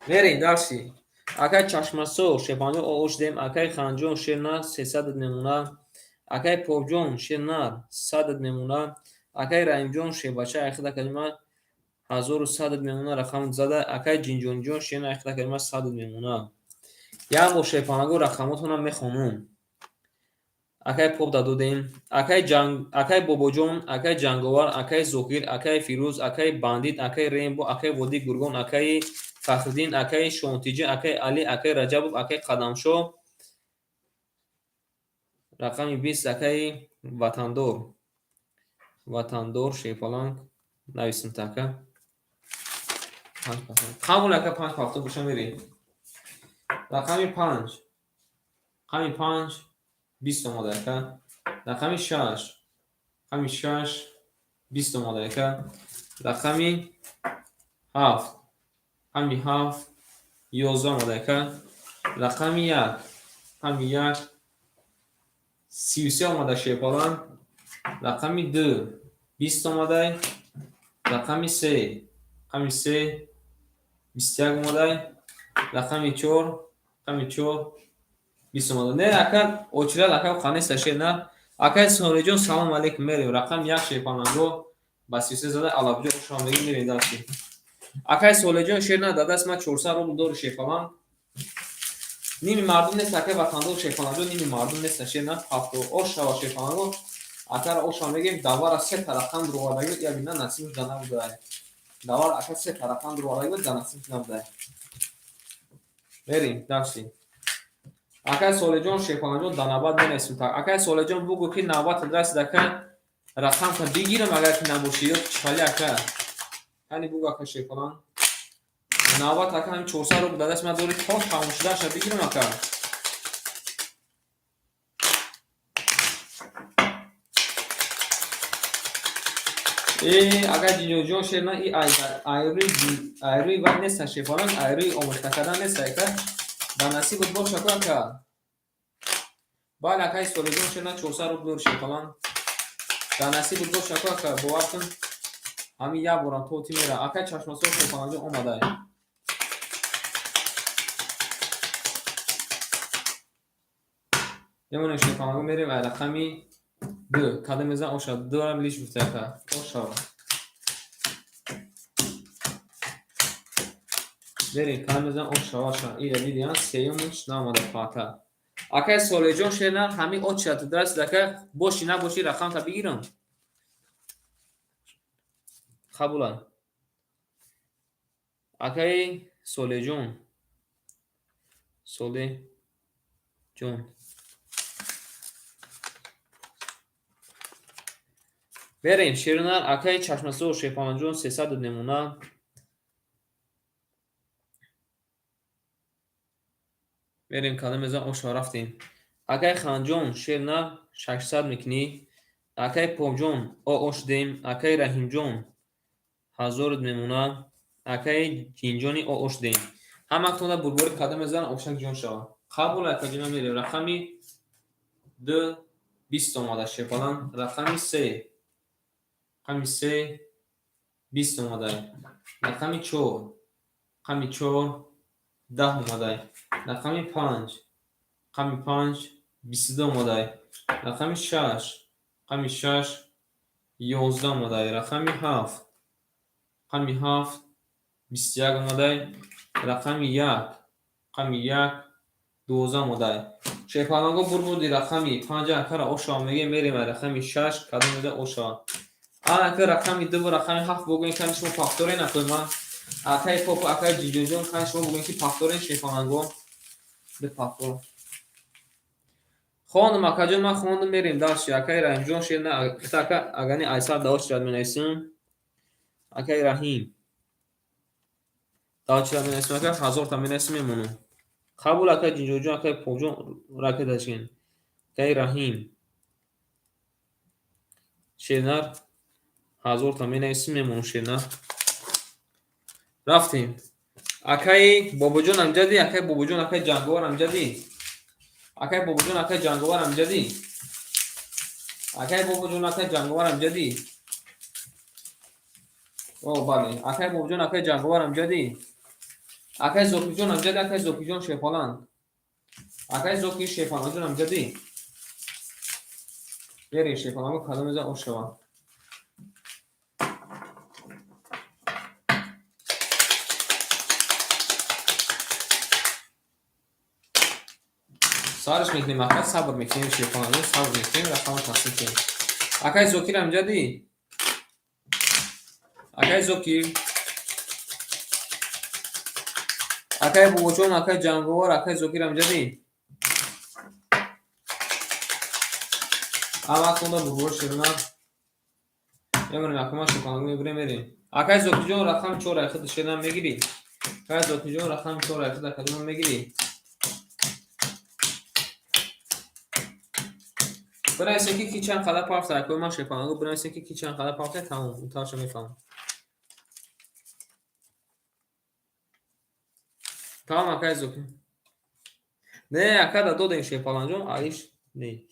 Мерем дальше. Акай Чашмасо шерпаланго ош дем, акай Ханҷон шерна 300 мемона. Акай Попҷон шернар 100 мемона. Акай Раҳимҷон шербача айхида калима 1100 мемона рақам зада. Акай Ҷинҷонҷон шерна айхида калима 100 мемона. Як бор шерпаланго рақамотонам мехонум. Акай Поп дадодем. Акай Ҷанг, акай Бобоҷон, акай Ҷанговар, акай Зокир, акай Фирӯз, акай Бандит, акай Рембо, акай Водии Гургон, акай Фахриддин, акай Шонтиҷӣ, акай Али, акай Раҷабов, акай Қадамшоҳ. Рақами 20 акай Ватандор. Ватандор шерпаланг нависем така. Қабул ака 5 ҳафта боша мерем. Рақами 5. Рақами 5 20 омада ака. Рақами 6. Рақами 6 20 омада ака. Рақами 7. Рақами 7 11 омада ака. Рақами 1. Рақами 1 33 омада шерпаланг. Рақами 2 20 омадай. Рақами 3. Рақами 3 21 омадай. Рақами 4. Рақами 4 20 омада. Не, ака, очирал ака қанеста шер на. Акай Солиҷон салом алейкум мерем. Рақами 1 шерпаланго ба 33 зада алабҷо ошам мегим мерем дальше. Акай Солиҷон шер на дадаст ма 400 рубл дори шерпаланг. Ними мардум нест акай ватандор шерпаланго, ними мардум нест шер на. Ҳафто ош шава шерпаланго. Акара ошам мегим давара се та рақам дуровардаги я бина насиб да набудай. Давара ака се та рақам дуровардаги да насиб набудай. Мерем дальше. Акай Солиҷон шерпаланҷон да навбат менависем. Акай Солиҷон бугӯ ки навбат расид ака рақамта бигирам агар ки набошӣ ё чали ака. Ҳани бугӯ ака шерпаланг. Навбат ака ҳамин 400 рубл дадаст ман дори то тамом шуданаша бигирам ака. Агар Ҷинҷонҷон шер на и айрӯи вай неста шерпаланг, айрӯи омӯхта кардан неста ака. Да насибат боша ку ака. Бале акай Солиҷон шер на 400 рубл дори шерпаланг. Да насибат боша ку ака, бовар кун. Ҳамин як борам то ти мера. Акай Чашмасор шерпаланҷон омадай. Мемонем шерпаланго мерем ай рақами 2. Кадом мезан оша 2 лиш гуфта ака. Ошава. Мерем кадом мезан ошава ша. Ира дидиан сеюмш наомада пата. Акай Солиҷон шер на ҳамин очата драсид ака боши набоши рақамта бигирам. Қабула. Акай Солиҷон. Солиҷон. Мерем шернар акай Чашмасор шерпаланҷон 300 намуна. Мерем кадом мезан оша рафтем. Акай Ханҷон шернар 600 мекунӣ. Акай Попҷон ош дем. Акай Раҳимҷон 1000 мемона. Акай Ҷинҷони ош дем. Ҳаматонда бурбори кадом мезан ошак ҷон шава. Қабул акаҷона мерем. Рақами 2 20 омада шерпаланг. Рақами 3. Рақами 3 20 омадай. Рақами 4. Рақами 4 10 омадай. Рақами 5. Рақами 5 22 омадай. Рақами 6. Рақами 6 11 омадай. Рақами 7. Рақами 7 21 омадай. Рақами 1. Рақами 1 12 модай. Шерпаланго бурбуди рақами панҷа акара ошава мегем, мерем ай рақами шаш, кадом меда ошава. Анака рақами ду ва рақами ҳафт бугӯем, кани шумо пахторен акои ман. Акаи попу, акаи ҷиҷонҷон, кани шумо бугӯем, ки пахторен, шерпаланго. Ду пахтор. Хондум, акаҷон, ман хондум, мерем дальше. Акаи Раҳимҷон шер ака агани айсар даочирад менависем. Акаи Раҳим. Даочирад менависем, ака 1000 та менависем, мемонам. Қабул, акаи Ҷинҷоҷон, акаи Покҷон, ракеташкен. Акаи Раҳим. Шернар 1000 та менависем, мемонам, шернар. Рафтем. Акаи Бобоҷон амҷади, акаи Бобоҷон, акаи Ҷанговар амҷади. Акаи Бобоҷон, акаи Ҷанговар амҷади. Акаи Бобоҷон, акаи Ҷанговар амҷади. О, бале. Акаи Бобоҷон, акаи Ҷанговар амҷади. Акаи Зокирҷон амҷади, акаи Зокирҷон Шерпаланг. Акаи Зокир Шерпалангҷон амҷади. Мерем, Шерпаланго, кадом меза ошава. Сарш мекунем, ака, сабр мекунем, шерпаланго, сабр мекунем, рақама тақсим кунем. Акаи Зокир амҷади. Акаи Зокир. Акаи Бобоҷон, акаи Ҷанговар, акаи Зокир амҷади. Ама хонда бурбор шерна. Мемонем, акама шерпаланго мебурем, мерем. Акаи Зокирҷон, рақами чор айхид шерна мегирӣ. Акаи Зокирҷон, рақами чор айхид акаҷон мегирӣ. Бинависем, ки ки чанд қадар пафта, акои ман шерпаланго, бинависем, ки ки чанд қадар пафта, тамом, утарша мефаҳмам. Тамом, акаи Зокир. Не, ака да додем, шерпаланҷон, алиш не.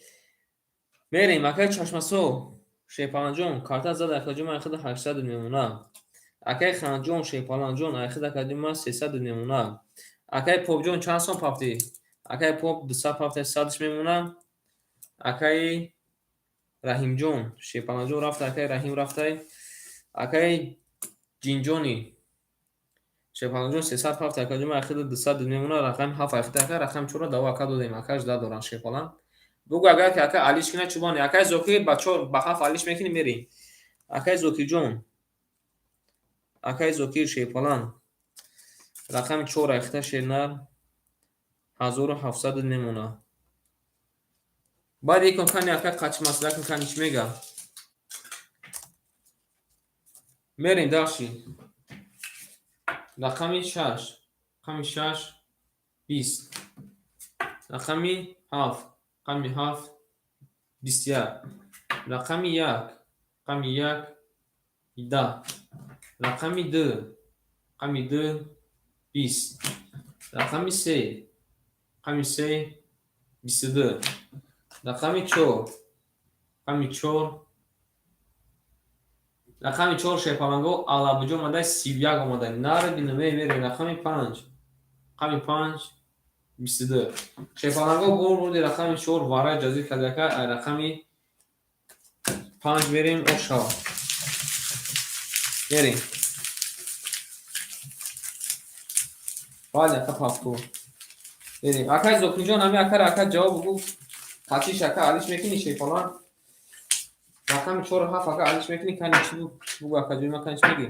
Мерем, акаи Чашмасо, шерпаланҷон, карта зада, акаҷон, ман айхида 800 мемона. Акаи Ханҷон, шерпаланҷон, айхида акаҷон ман 300 мемона. Акаи Попҷон, чанд сом пафтӣ? Акаи Поп 200 пафта, 100 мемона. Акаи Раҳимҷон, шерпаланҷон рафта, акаи Раҳим рафтай. Акаи Ҷинҷони шерпаланҷон 300 пафта, акаҷон ман айхида 200 мемона, рақами ҳафт айхида ака, рақами чорро даво ака додем, акаш да доранд шерпалан. Бугӯ, агар ки ака алиш кунад, чубоне. Акаи Зокир, ба чор, ба ҳафт алиш мекунӣ, мерем. Акаи Зокирҷон. Акаи Зокир шерпалан. Рақами чор айхида шернар 1700 мемона. Баъд икон кани ака қачи масъала кун, кани чӣ мега. Мерем дальше. Рақами шаш. Рақами шаш 20. Рақами ҳафт. Рақами ҳафт 21. Рақами як. Рақами як 10. Рақами ду. Рақами ду 20. Рақами се. Рақами се 22. Рақами чор. Рақами чор. Рақами чор, шерпаланго, алабуҷо омадай, 31 омадай. Нари бинаме, мерем рақами панҷ. Рақами панҷ 22. Шерпаланго, бурди рақами чор варай ҷазир кардака, ай рақами панҷ мерем, ошава. Мерем. Бале, ака пафтур. Мерем. Акаи Зокирҷон, ҳами акара ака ҷавоб бугӯ. Қатиш ака алиш мекунӣ, шерпалан? Рақами чору ҳафт ака алиш мекунӣ, кани чӣ бугӯ, акаҷои ман, кани чӣ мегӯӣ?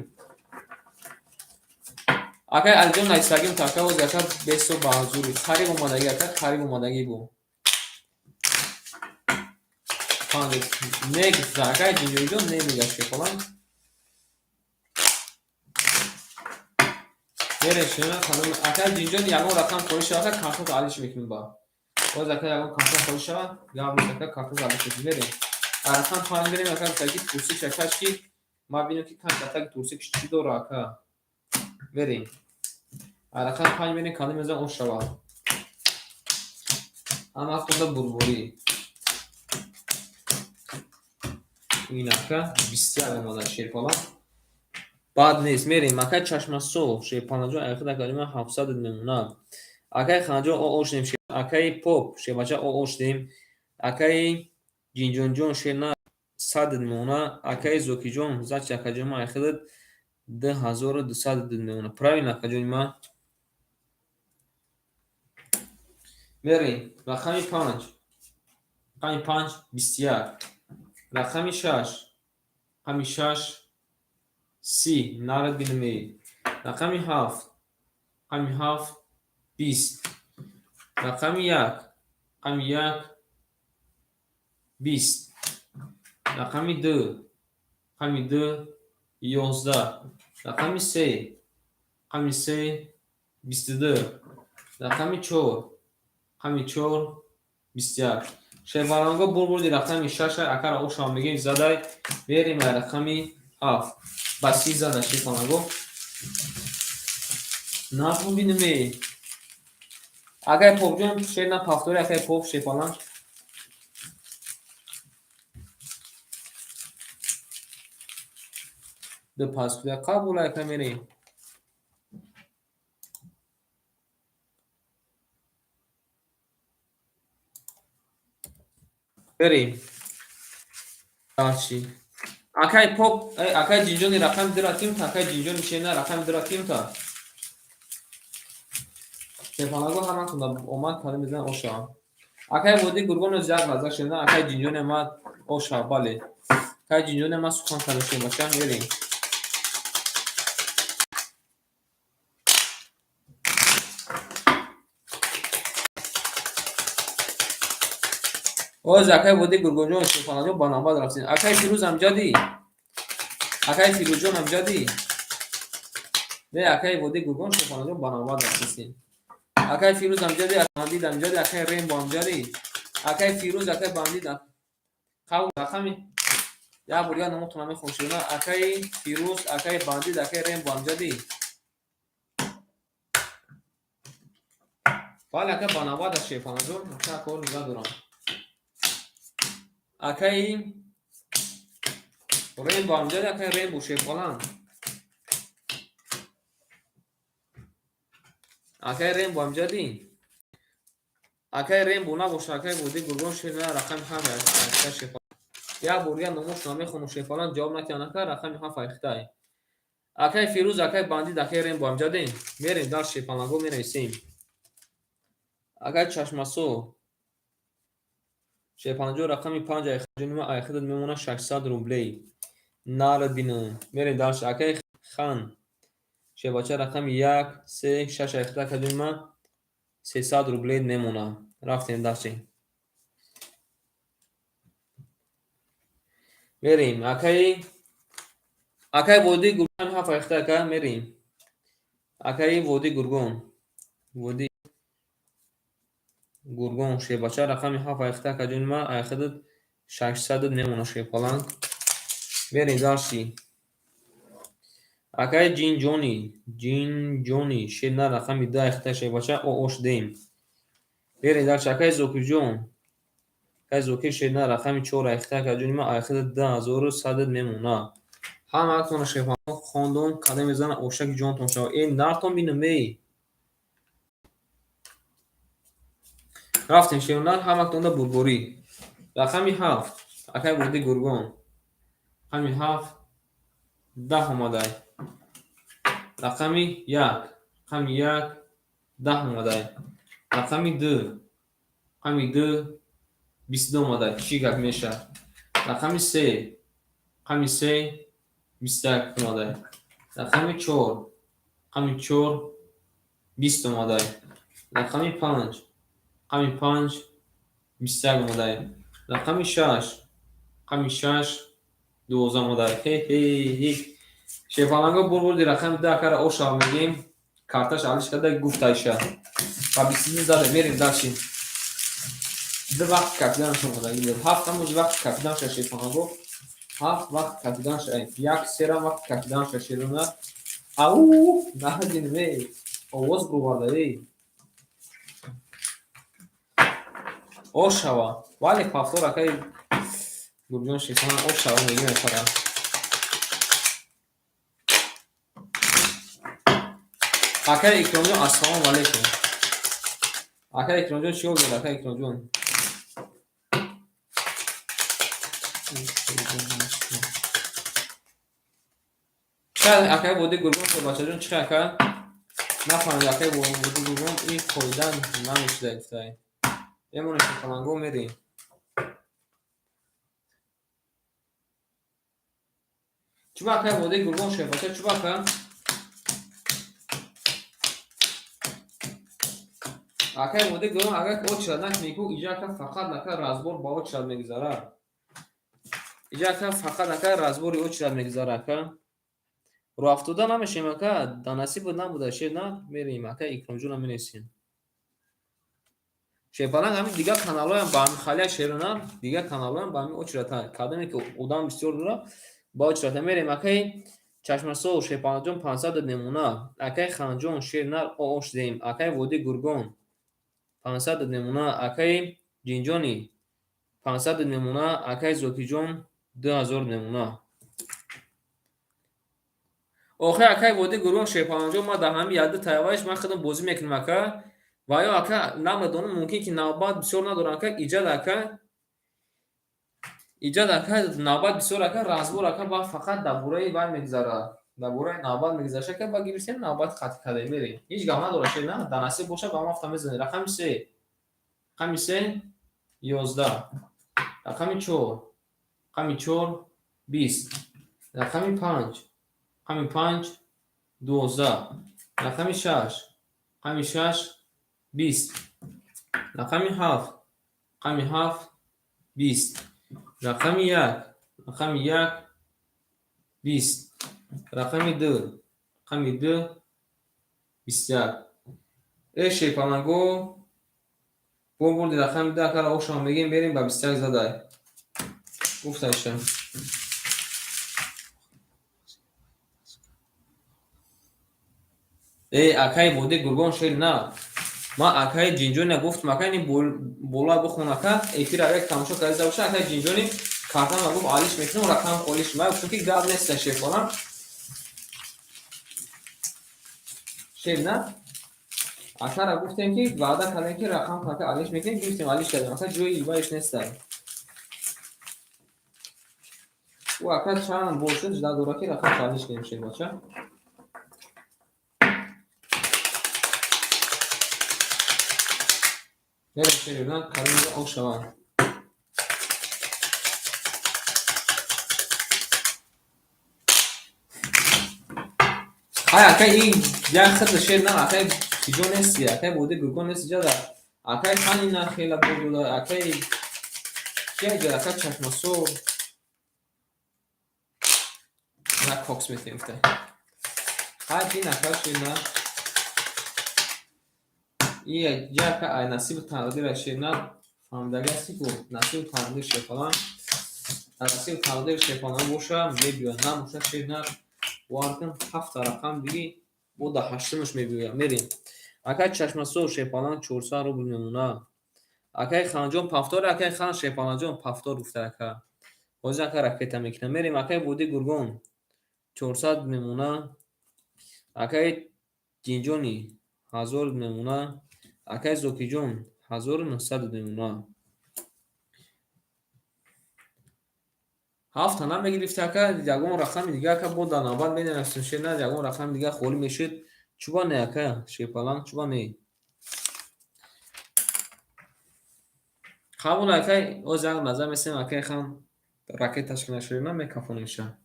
Акаи Алиҷон нависагим та ака ози ака бесо ба ҳузури. Қариб омадагӣ, ака, қариб омадагӣ бу. Панҷ не гуфта, акаи Ҷинҷоиҷон не мега, шерпалан. Мерем шуна акаи Ҷинҷон, ягон рақам холӣ шава, ака, картото алиш мекунем ба. Боз ака ягон карта холӣ шава, гап нест, ака, картото алиш мекунем. Мерем. Рақам панҷ мерем, ака, гуфтаги турсик акаш, ки ман бинам, ки картаги турсик чӣ дора, ака. Мерем. Рақам панҷ мерем, кадом мезан ош шавад. Ҳама худа бурбурӣ. Ин ака 21 омада, шерпала. Бад нест, мерем. Акаи Чашмасо, шерпалаҷон, айхид акаҷон ман 700 мемона. Акаи Ханҷон о ошдем, акаи Поп шербача о ошдем. Акаи Ҷинҷонҷон шерна 100 мемона. Акаи Зокиҷон зачи акаҷон ман айхидат 2200 мемона. Правильно, акаҷони ман? Мерем. Рақами 5. Рақами 5 21. Рақами 6. Рақами 6 30. Нарад бинаме. Рақами 7. Рақами 7 20. Рақами 1. Рақами 1 20. Рақами 2. Рақами 2 11. Рақами 3. Рақами 3 22. Рақами 4. Рақами 4 21. Шербаланго бурбурди рақами 6 акара ошам мегем задай. Мерем рақами 7. Ба 30 зада шербаланго. Нахун бинаме. Акай Попҷон шер на пафтори акай Поп шербаланг. Ду пас куда қабул ака мерем. Берем. Дальше. Акай Поп, акай Ҷинҷони рақами 2 ратим та, акай Ҷинҷони шена рақами 2 ратим та. Шерпалаго ҳаматон омад када мезанад оша. Акай Води Гургон оз як лаҳза шена, акай Ҷинҷони омад оша, бале. Акай Ҷинҷони омад сухан када шербача, мерем. Оз акай Води Гургонҷон шерпалаго ба навбат рафтем. Акай Фирӯз амҷадӣ. Акай Фирӯзҷон амҷадӣ. Не, акай Води Гургон шерпалаго ба навбат рафтем. Акай Фирӯз амҷадӣ, акай Бандид амҷадӣ, акай Рембо амҷадӣ. Акай Фирӯз, акай Бандид. Қабул рақами як бор дигар номотонро мехонам шуна. Акай Фирӯз, акай Бандид, акай Рембо амҷадӣ. Бале, ака ба навбат аст шерпалаго. Ака кор нигаҳ дорам. Акай Рембо амҷадӣ, акай Рембо шерпаланг. Акай Рембо амҷадӣ. Акай Рембо набоша, акай Води Гургон шена рақами 7 акай шерпаланг. Як бор дигар номошонро мехонам шерпаланг ҷавоб натиҳанд ака рақами 7 айхтай. Акай Фирӯз, акай Бандид, акай Рембо амҷадӣ. Мерем дар шерпаланго менависем. Акай Чашмасо шерпаланҷо рақами 5 айхтай айхидат мемонад 600 рублей. Нарад бинам. Мерем дальше. Акай Хан шербача рақами 1 3 6 айхида акаҷони 300 рублей мемонад. Рафтем дальше. Мерем. Акай Води Гургон 7 айхида ака мерем. Акай Води Гургон. Води Гургон шербача рақами 7 айхида акаҷони айхидат 600 мемонад шерпаланг. Мерем дальше. Акай Ҷинҷони, Ҷинҷони шена рақами 2 айхида шербача оош дем. Мерем дальше. Акай Зокирҷон. Акай Зокир шена рақами 4 айхида акаҷони айхида 2100 мемонад. Ҳамаатонро шерпаланг хондум, када мезанад ошаки ҷонтон шавад. Э нартон бинам эй. Рафтем шернар ҳаматонда бурборӣ. Рақами 7. Акай Води Гургон. Рақами 7 10 омадай. Рақами 1. Рақами 1 10 омадай. Рақами 2. Рақами 2 22 омадай. Чӣ гап мешавад? Рақами 3. Рақами 3 21 омадай. Рақами 4. Рақами 4 20 омадай. Рақами 5. Рақами 5 21 омадай. Рақами 6. Рақами 6 12 омадай. Хе-хе-хе. Шерпаланго бурбурди рақами 2 акара оша мегем. Карташ алиш карда гуфт Айша. Ба 22 зада мерем дальше. Ду вақт капиданаш омадаги буд. 7 ҳамуз вақт капиданша шерпаланго. 7 вақт капиданша. 1 сера вақт капиданша шерона. Ау, наҳадин эй. Овоз буварда эй. Ошава. Вале пафтор акай Гурҷон шерпаланг ошава мегем фара. Акай Икромҷон ассалому алайкум. Акай Икромҷон чӣ ҳол дорад акай Икромҷон? Чӣ акай Води Гургон шербачаҷон чӣ ака? Нафаҳмид акай Води Гургон ин қоида намешида гуфтай. Мемонем, шерпаланго, мерем. Чуба, акай водаи Гургон, шербача, чуба, ака? Акай водаи Гургон, агар очередь накунӣ ку, иҷа, ака, фақат, ака, разбор ба очередь мегузарад. Иҷа, ака, фақат, ака, разбори очередь мегузарад, ака. Роҳафтода намешем, ака, да насибат набуда, шер на мерем, ака Икромҷона менесем. Шерпаланг, ҳамин дигар каналҳоям ба ҳамин халия, шерона, дигар каналҳоям ба ҳамин очередь, кадоме ки одам бисёр дорад, ба очередь мерем. Акаи Чашмасол, шерпалангҷон, 500 мемона. Акаи Ханҷон, шер нар, ош дем. Акаи Водии Гургон, 500 мемона. Акаи Ҷинҷони, 500 мемона. Акаи Зокиҷон, 2000 мемона. Охир, акаи Водии Гургон, шерпалангҷон, ман дар ҳамин якду таяваш ман худам бозӣ мекунам, ака. Ва ё, ака, намедонам, мумкин ки навбат бисёр надорам, ака. Иҷад, ака, иҷад, ака, навбат бисёр, ака, разбор, ака, ба фақат дар бораи вай мегузарад, дар бораи навбат мегузарад, ака. Ба гирифтем, навбат қатъ кардем, мерем, ҳеҷ гап надорад, шер на, дар насиб бошад, ба ҳафта мезанем. Рақами се, рақами се, 11, рақами чор, рақами чор, 20, рақами панҷ, рақами панҷ, 12, рақами шаш, рақами шаш, 20, рақами ҳафт, рақами ҳафт, 20, рақами як, рақами як, 20, рақами ду, рақами ду, 21. Э, шерпаланго, бо бурди рақами ду, акара ошам мегем, берем, ба 21 задай гуфташа. Э, акаи Водии Гургон, шер на, ман акаи Ҷинҷоне гуфтам, ака, ини болоя бихон, ака, эфир агар тамошо карда боша. Акаи Ҷинҷони картама гуфт, алиш мекунам, рақам холиш. Ман гуфтам, ки гап неста, шерпаланг, шер на, акара гуфтем, ки ваъда кардем, ки рақам ака алиш мекунем, гирифтем, алиш кардем, ака, ҷои иваиш неста. Ӯ, ака, чанд бор шуд, жда дора, ки рақамш алиш кунем, шербача. Мерем, шерина, каримга ок шаванд. Ҳай, ака, ин як хид, шер на, акай чиҷо нести, акай Води Гургон нести ҷада, акай ханина хела бурдуда, акай кия ҷада, ака Чашмасор на кокс метем гуфта. Ҳай, ин ака, шер на, и ҷака ай насиби тақдира, шер на, фаҳмидаги ҳасти ку, насиби тақдир, шерпаланг, насиби тақдир, шерпаланг боша, мебиёяд, набоша, шер на, бовар кун, ҳафта рақам диги бо да ҳаштумаш мебиёяд. Мерем, акай Чашмасор, шерпаланг, 400 рубл мемона. Акай Ханҷон, повтор, акай Хан, шерпалангҷон, повтор гуфта, ака. Ҳозир, ака, ракета мекунам, мерем. Акай Водии Гургон, 400 мемона. Акай Ҷинҷони, 1000 мемона. Акай Зокиҷон, 1900 мемона. Ҳафта намегирифти, ака, ягон рақами дига, ака, бо дар навбат менависем, шер на, ягон рақами дига холӣ мешуд. Чуба не, ака шерпаланг, чуба не? Қабул, акай, оз як назар месем, акай хан ракеташ кина, шер на, мекафонемша.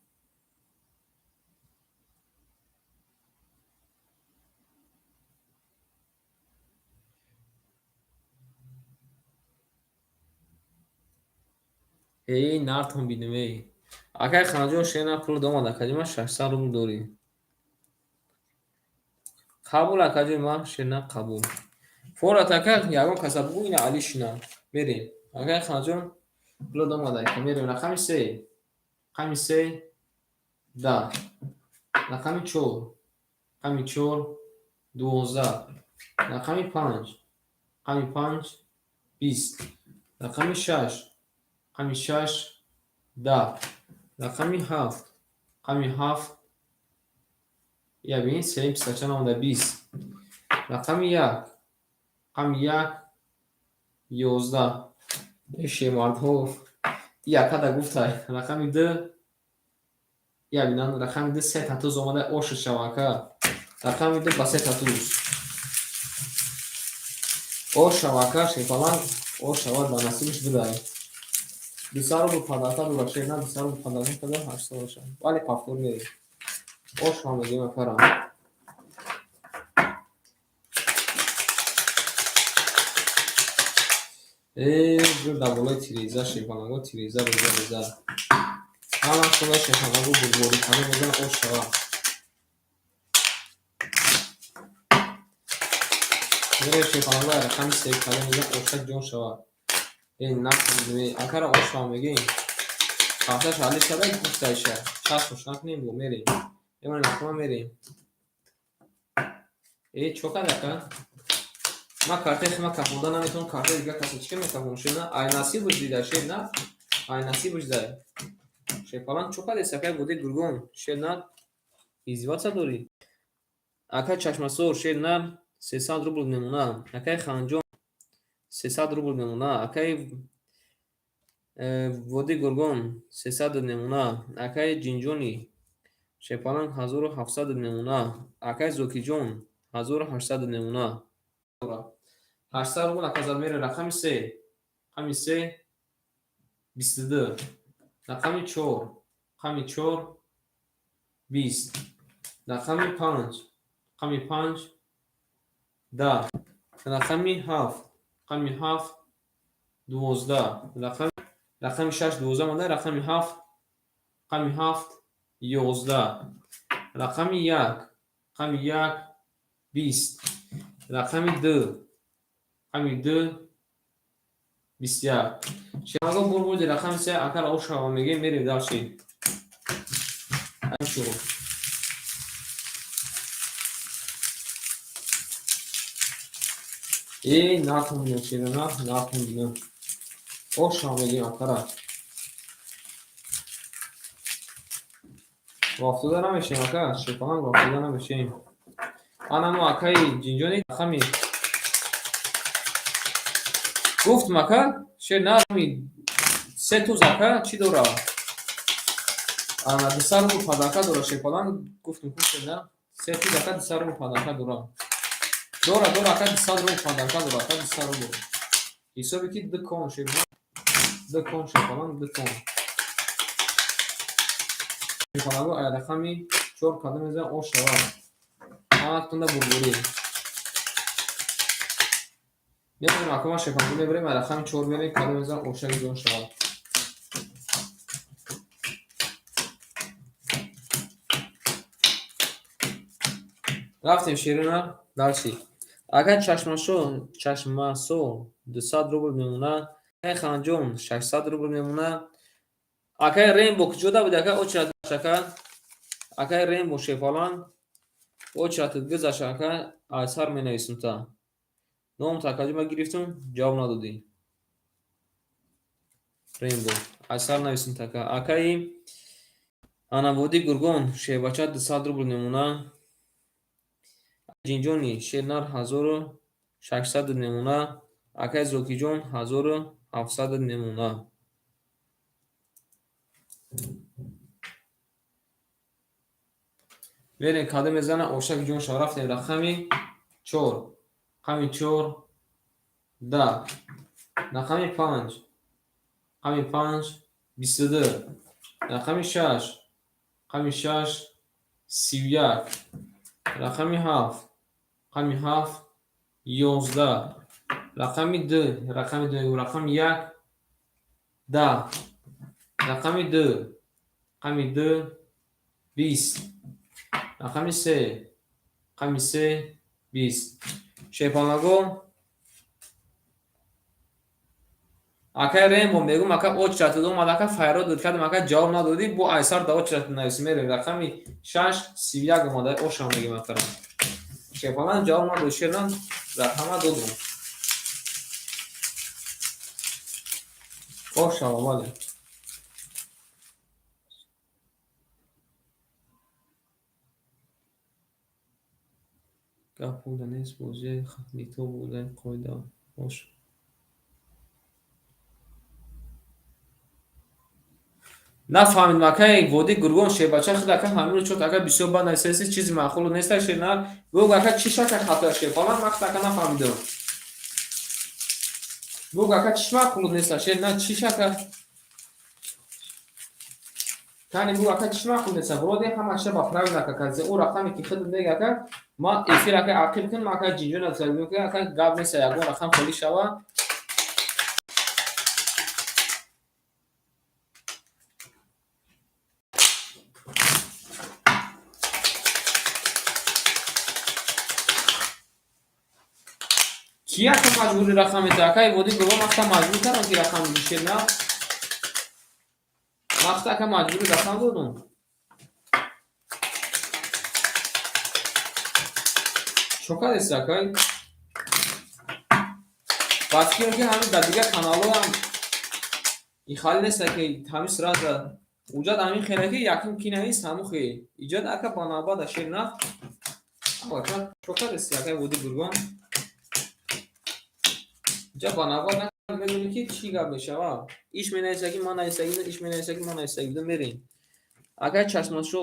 Эй, нартон бидем, эй. Акай Ханҷон, шер на, пул домад, акаҷон, ман 600 рубл дорӣ. Қабул, акаҷон, ман, шер на, қабул. Форат, ака, ягон каса бугӯ, ина али шина. Мерем. Акай Ханҷон, пул домад, ака, мерем. Рақами се. Рақами се, 10. Рақами чор. Рақами чор, 12. Рақами панҷ. Рақами панҷ, 20. Рақами шаш. Рақами шаш, 10. Рақами ҳафт. Рақами ҳафт. Я бин, сеюм писача намода, 20. Рақами як. Рақами як, 11. Э, шемардҳо. Якада гуфтай. Рақами ду. Я бинан, рақами ду се татуз омада, ошу шава, ака. Рақами ду ба се татуз. Ош шава, ака, шерпаланг, О шавад, ба насибаш бидай. 200 рубл подарка дора, шер на, 200 рубл подарка када, 800 шавад. Вале повтор мерем. О шава мегем, акара. Э, бур дар болои тиреза, шерпаланго, тиреза, реза, реза. Ҳама худа шерпаланго бурборӣ када мезан, о шава. Мерем, шерпаланго, рақами се када мезан, оша ҷон шава. Э, нахондем, акара, о шава мегем. Карташ ҳалиш када, гуфтайша. Чашмош накунем, бо мерем. Мемонем, акама, мерем. Э, чо када, ака? Ма картаи хима кафонда наметавонам, картаи дигар касе чӣ мекафонам, шер на? Ай насибуш дида, шер на? Ай насибуш дай. Шерпаланг чо кадес, акай Води Гургон, шер на? Издеваться дорӣ? Акай Чашмасор, шер на, 300 рубл мемона. Акай Ханҷон, 300 рубл мемона. Акай Води Гургон, 300 мемона. Акай Ҷинҷони, шерпаланг, 1700 мемона. Акай Зокиҷон, 1800 мемона. 800 рубл аказад мере. Рақами се, рақами се, 22, рақами чор, рақами чор, 20, рақами панҷ, рақами панҷ, 10, рақами ҳафт, рақами ҳафт, 12, рақами шаш, 12 монда, рақами ҳафт, рақами ҳафт, 11, рақами як, рақами як, 20, рақами ду, рақами ду, 21. Шерпаланго, бур бурди рақами се, акар, ошава мегем, мерем дальше. Чор. Э, натонидам, шерона, натонидам. Ошава мегем, акара. Вафтода намешем, ака, шерпаланг, вафтода намешем. Анамо, акаи Ҷинҷони, рақами гуфтм, ака, шер на, рақами се туз, ака, чӣ дора? Ана, 200 рубл подарка дора, шерпаланг, гуфтм ку, шер на? Се туз, ака, 200 рубл подарка дора. Дора, дора, ака, 200 рубл подарка дора, ака, 200 рубл. Ҳисоби ки ду кон, шер на? Ду кон, шерпаланг, ду кон. Шерпаланго, ая рақами чор када мезанам, о шавад. Ҳаматонда бурбурӣ. Мебарем, акама, шерпаланго, мебарем, ая рақами чор мерем, када мезанам, ошаги ҷон шавад. Рафтем, шерина, дальше. Ака Чашмасо, Чашмасо, 200 рубл мемона. Акай Ханҷон, 600 рубл мемона. Акай Рембо куҷода буди, ака, очередь, ака? Акай Рембо, шерпаланг, очередь гузашт, ака, аз сар менависам та. Номта, акаҷон, ма гирифтам, ҷавоб надодӣ. Рембо, аз сар нависам та, ака. Акаи ана Води Гургон, шербача, 200 рубл мемона. Ҷинҷони, шернар, 1600 мемона. Акай Зокиҷон, 1700 мемона. Мерем, када мезана, ошак ҷон шава. Рафтем, рақами чор, рақами чор, 10, рақами панҷ, рақами панҷ, 22, рақами шаш, рақами шаш, 31, рақами ҳафт, рақами ҳафт, 11, рақами ду, рақами ду, рақами як, 10, рақами ду, рақами ду, 20, рақами се, рақами се, 20. Шерпаланго, акай Рембо, мегум, ака, очередь омад, ака, файрод кардем, ака, ҷавоб надодӣ, бо айсар да очередь нависӣ. Мерем, рақами шаш, 31 омада, ошам мегем, акара. Шерпаланг ҷавоб надод, шернан, рақама додум. Ошава, бале. Гап буда нест, бозии нито буда, қоида. Ош. Нафаҳмидм, акай Води Гургон, шербача, худ, ака, ҳамин чот, ака, бисёр бад нависаси, чизи маъқулу неста, шер на. Гӯ, ака, чӣ шака хато, шерпаланг, ман худ, ака, нафаҳмидам. Буг ака чиш маъқул неста шер на чиш ака? Кани буг ака чиш маъқул неста? Вроде ҳамаша ба правила ака казе. Ӯ рақаме ки худат меги ака, ма эфир ака ақиб кун, ма ака ҷинҷона гуфтам ака гап неста, ягон рақам холӣ шава. Ки ака маҷбури рақам мета? Акай води гуфт махта маҷбур кардам ки рақам бишер на. Махта ака маҷбури рақам додум. Чо кардест акай? Ба фикрам ки ҳамин дар дигар каналҳоам ихали неста ки ҳамин сразу уҷад ҳамин хеле ки якум ки навист ҳамун хел. Иҷод ака ба навбат шер на. Ака чо кардест акай води гургон? Ҷа ба навбат медонӣ ки чӣ гап мешавад. Иш менависагӣ, ман нависагӣ, иш менависагӣ, ман нависагӣ, мерем. Акай чашмашо,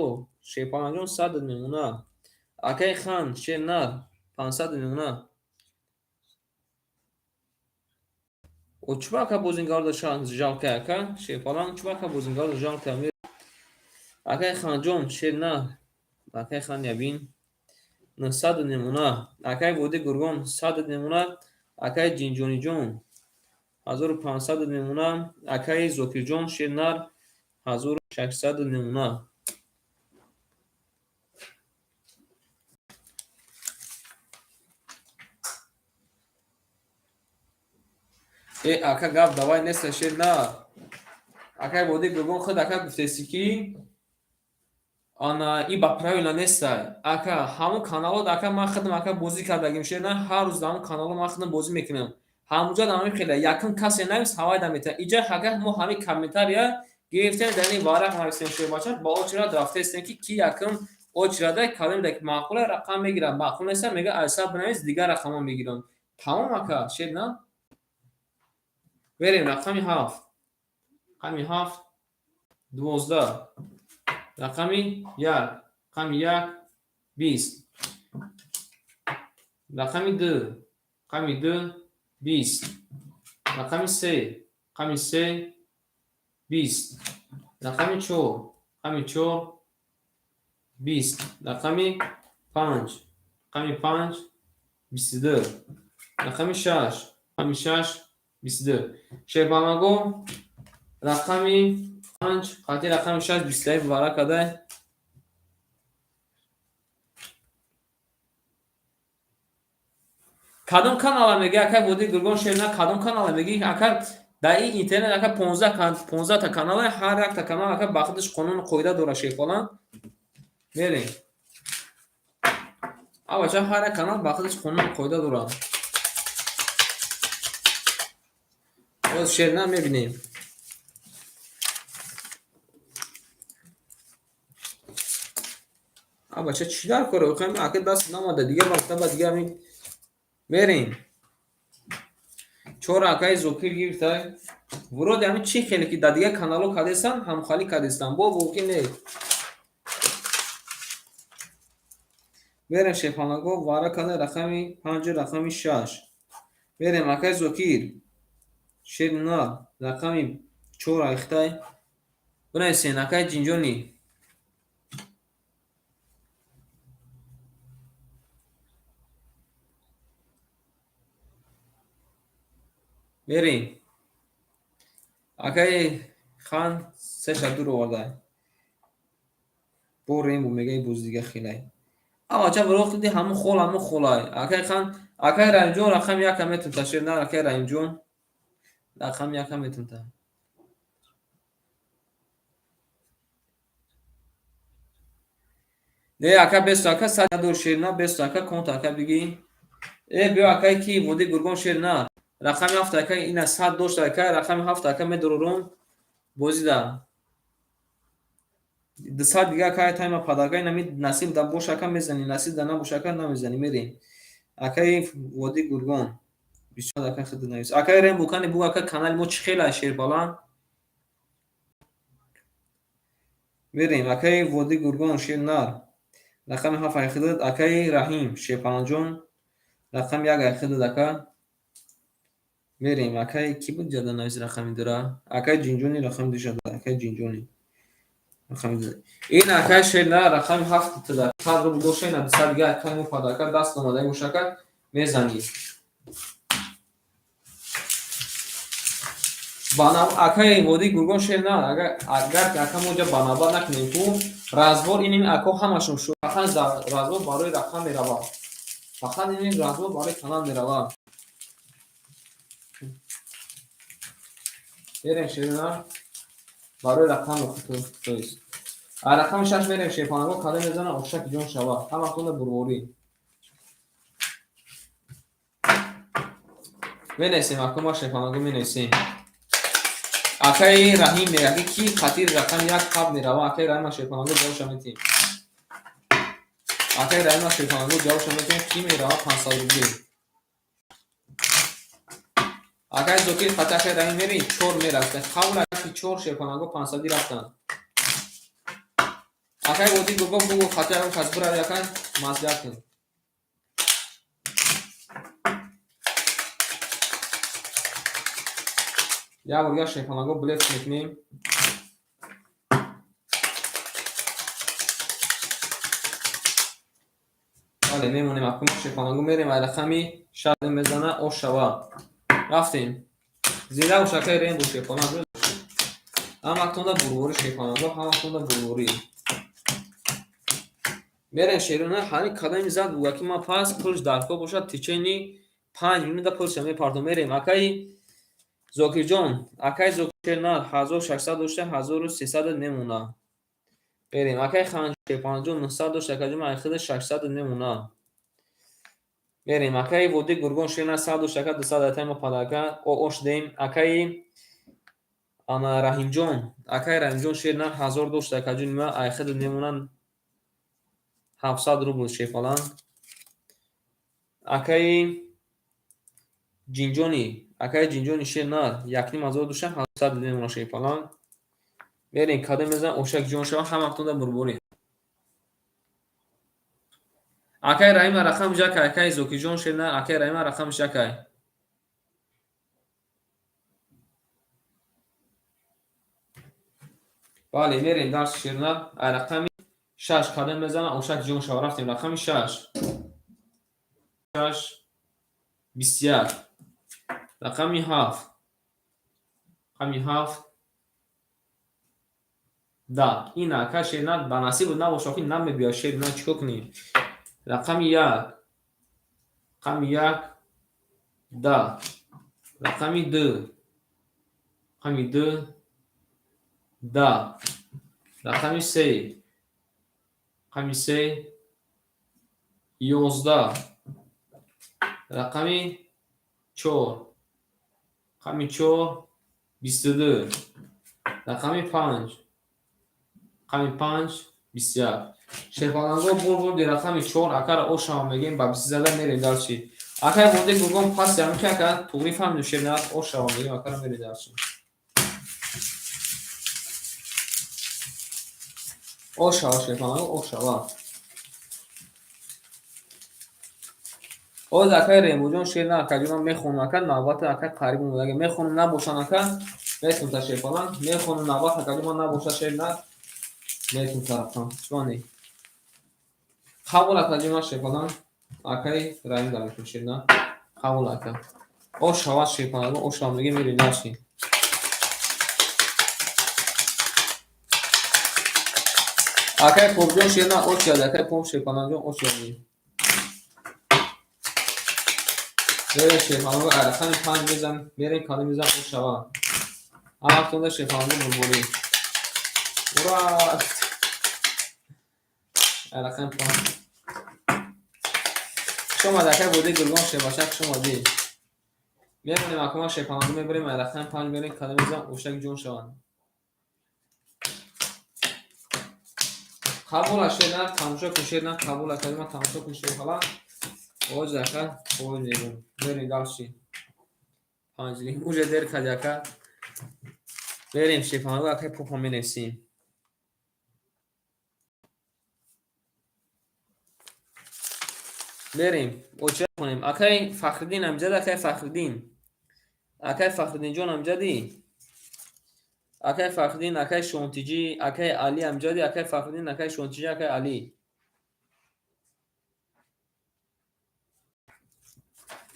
Шерпаланҷон 100 мемона. Акай хан, шер нар, 500 мемона. О чӯба ака бозингарда жалка ака? Шерпаланг чӯба ака бозингарда жалка. Акай ханҷон, шер нар, акай хан ябин 900 мемона. Акай води гургон 100 мемона. Акай ҷинҷониҷон 1500 мемона. Акай Зокирҷон шер нар 1600 мемона. Э ака гап давай неста шер нар. Акай води гургон худ ака гуфтеси ки ана и ба правила неста. Ака ҳамон каналот ака ман худам ака бозӣ кардагим шер на, ҳар рӯз дар ҳамон каналҳо ман худам бозӣ мекунам. Ҳамуҷад ҳамин хеле якум касе навис ҳавайда мета. Иҷа ака мо ҳамин комментария гирифтем дар ин варақ нависем шербача ба очерад рафтаистем ки ки якум очерада кадом даки маъқула рақам мегирам, маъқул неста мега айсаб бинавис дигар рақамҳо мегирам. Тамом ака шер на? Верем рақами 7. Рақами 7 12. Рақами 1, рақами 1 20. Рақами 2, рақами 2 20. Рақами 3, рақами 3 20. Рақами 4, рақами 4 20. Рақами 5, рақами 5 22. Рақами 6, рақами 6 22. Шербанаго рақами 5 қатъи рақами 6 21 вара кадай. Кадом канала меги акай води гургон шер на, кадом канала меги ака дар ин интернет ака 15 та канала, ҳар якта канал ака ба худаш қонуну қоида дора шерфолан. Мерем. Авача ҳар як канал ба худаш қонуну қоида дорад. Боз шер на мебинем. Авача чӣ дар кора? Охир ака даст намада дигар мартаба дигар мерем. Чор акаи Зокир гирифтай. Вроде ҳамин чӣ хеле ки дар дигар каналҳо кардестан, ҳамхалӣ кардестан. Бо воқеъ не. Мерем шерпанаго вара када рақами 5 рақами 6. Мерем акаи Зокир. Шер нар рақами 4 айхтай. Бинависен акаи ҷинҷонӣ. Мерем. Акаи хан сеша дур овардай. Бо рембо мега ин бози дига хелай. Авача вроқ диди ҳамун хол ҳамун холай. Акаи хан, акаи Раҳимҷон рақами 1 метунта шер нар акаи Раҳимҷон рақами 1 метунта. Не ака бесто ака сад дор шер на бесто ака конта ака биги. Э биё акаи ки води гургон шер на. Рақами 7 ака ина 100 дошт ака рақами 7 ака медорорум бозида. 200 дига акай тайма падарка ина ми насиб да бош ака мезани, насиб да набош ака намезани мерем. Акаи води гургон бисёр ака худ навис. Акаи Рембо кани бу ака канали мо чӣ хела шербаланд. Мерем акаи води гургон шер нар. Рақами 7 ай худат акаи Раҳим шерпаланҷон рақами 1 ай худат ака. Мерем, акай кӣ буд ҷада нависи рақами дура? Акай Ҷинҷони рақами ду шада, акай Ҷинҷони. Рақами ду. Ин акай шер на рақами ҳафт туда. 100 рубл дошта, ина 200 дига акай мо подарка даст омадаи мушака мезанӣ. Акай води Гургон шер на, агар ки ака мо ҷа ба навбат накунем ку, разбор ин ако ҳамашон шу. Фақат разбор барои рақам меравад. Фақат ин разбор барои канал меравад. Мерем шерина барои рақам то есть. А рақами шаш мерем шерпанаго када мезана ошак ҷон шава. Ҳаматонда бурворӣ. Менависем ако ма шерпанаго менависем. Акаи Раҳим мегӯяд ки қатир рақами як қабл мерава. Акаи Раҳима шерпанаго ҷавобша метиҳем. Акаи Раҳима шерпанаго ҷавобша метиҳем ки мерава 500 рублӣ. Акаи Зокир қати акаи Раҳим мери чор мерафта. Қабл ки чор шерпанаго 500 рафтанд. Акаи Води Гургон бугу қати акаи кас бирави акай маслиҳат кун. Як бор дигар шерпанаго блеф мекунем. Бале, мемонем акун шерпанаго мерем ай рақами шаш мезана ош шава. Рафтем. Зинда бош акаи Рембо шерпанаго. Ҳаматонда бурворӣ шерпанаго, ҳаматонда бурворӣ. Мерем шерона, ҳамин кадами зад буга ки ман пас пулш даркор бошад, течени 5 минута пулша мепартом. Мерем акаи Зокирҷон, акаи Зокир на 1600 дошта, 1300 мемона. Мерем акаи Ханҷ шерпанаҷон 900 дошта, акаҷон ман айхида 600 мемона. Мерем акаи Води Гургон шер на 100 дошта, ака 200 атай мо падарка ош дем. Акаи ана Раҳимҷон, акаи Раҳимҷон шер на 1000 дошта, акаҷон ман айхида мемонан 700 рубл шерпалан. Акаи Ҷинҷони, акаи Ҷинҷони шер на 1500 дошта, 700 мемона шерпалан. Мерем кадом мезан ошак ҷон шава, ҳаматонда бурборӣ. Акаи Раҳима рақам жакай, акаи Зокирҷон шер на, акаи Раҳима рақам жакай. Бале, мерем дарси шер на, ай рақами шаш кадом мезана ошак ҷон шава. Рафтем рақами шаш. Шаш 21. Рақами ҳафт. Рақами ҳафт. Да, ин ака шер на ба насиб набоша, охи намебиёд шер на, чикор кунем? Рақами як. Рақами як. Да. Рақами ду. Рақами ду. Да. Рақами се. Рақами се. 11. Рақами чор. Рақами чор. 22. Рақами панҷ. Рақами панҷ. 21. Шерпаланго бурди рақами чор акара ошава мегем ба бист зада мерем дарчи. Акай Води Гургон пас ям ки ака туғри фаҳмидем шер на ошава мегем акара мерем дарчи. Ошава шерпаланго ошава. Оз акай Рембоҷон шер на акаҷон мехонам ака навбат ака қариб омада мехонам набошан ака метунта шерпаланг мехонам навбат акаҷон набоша шер на метунта рақам чуани. Қабул акаҷон ман шерпаланг акаи Раҳим дар шер на қабул ака. Ошава шерпаланг ошава мегем мерем дарчи. Акаи Побҷон шер на оч кард, акаи Поб шерпалангҷон оч кард. Мерем шерпаланго рақами панҷ мезан, мерем кадом мезан ошава. Ҳаматонда шерпаланго бурборӣ. Ура! Рақами панҷ. Хуш омадӣ акаи Води Гургон шербача, хуш омадӣ. Мемонем акама шерпаланго мебарем, рақами панҷ мерем кадом мезан ошак ҷон шаванд. Қабул шер на тамошо кун шер на қабул акаи ман тамошо кун шерпаланг. Оз ака, оз мегум. Мерем дарси. Панҷ уже дер карди ака. Мерем шерпаланго акаи Попа менависем. Мерем, оча хонем. Акаи Фахриддин амҷад, акаи Фахриддин. Акай Фахриддинҷон амҷадӣ? Акай Фахриддин, акай Шонтиҷӣ, акай Али амҷадӣ? Акай Фахриддин, акай Шонтиҷӣ, акай Али.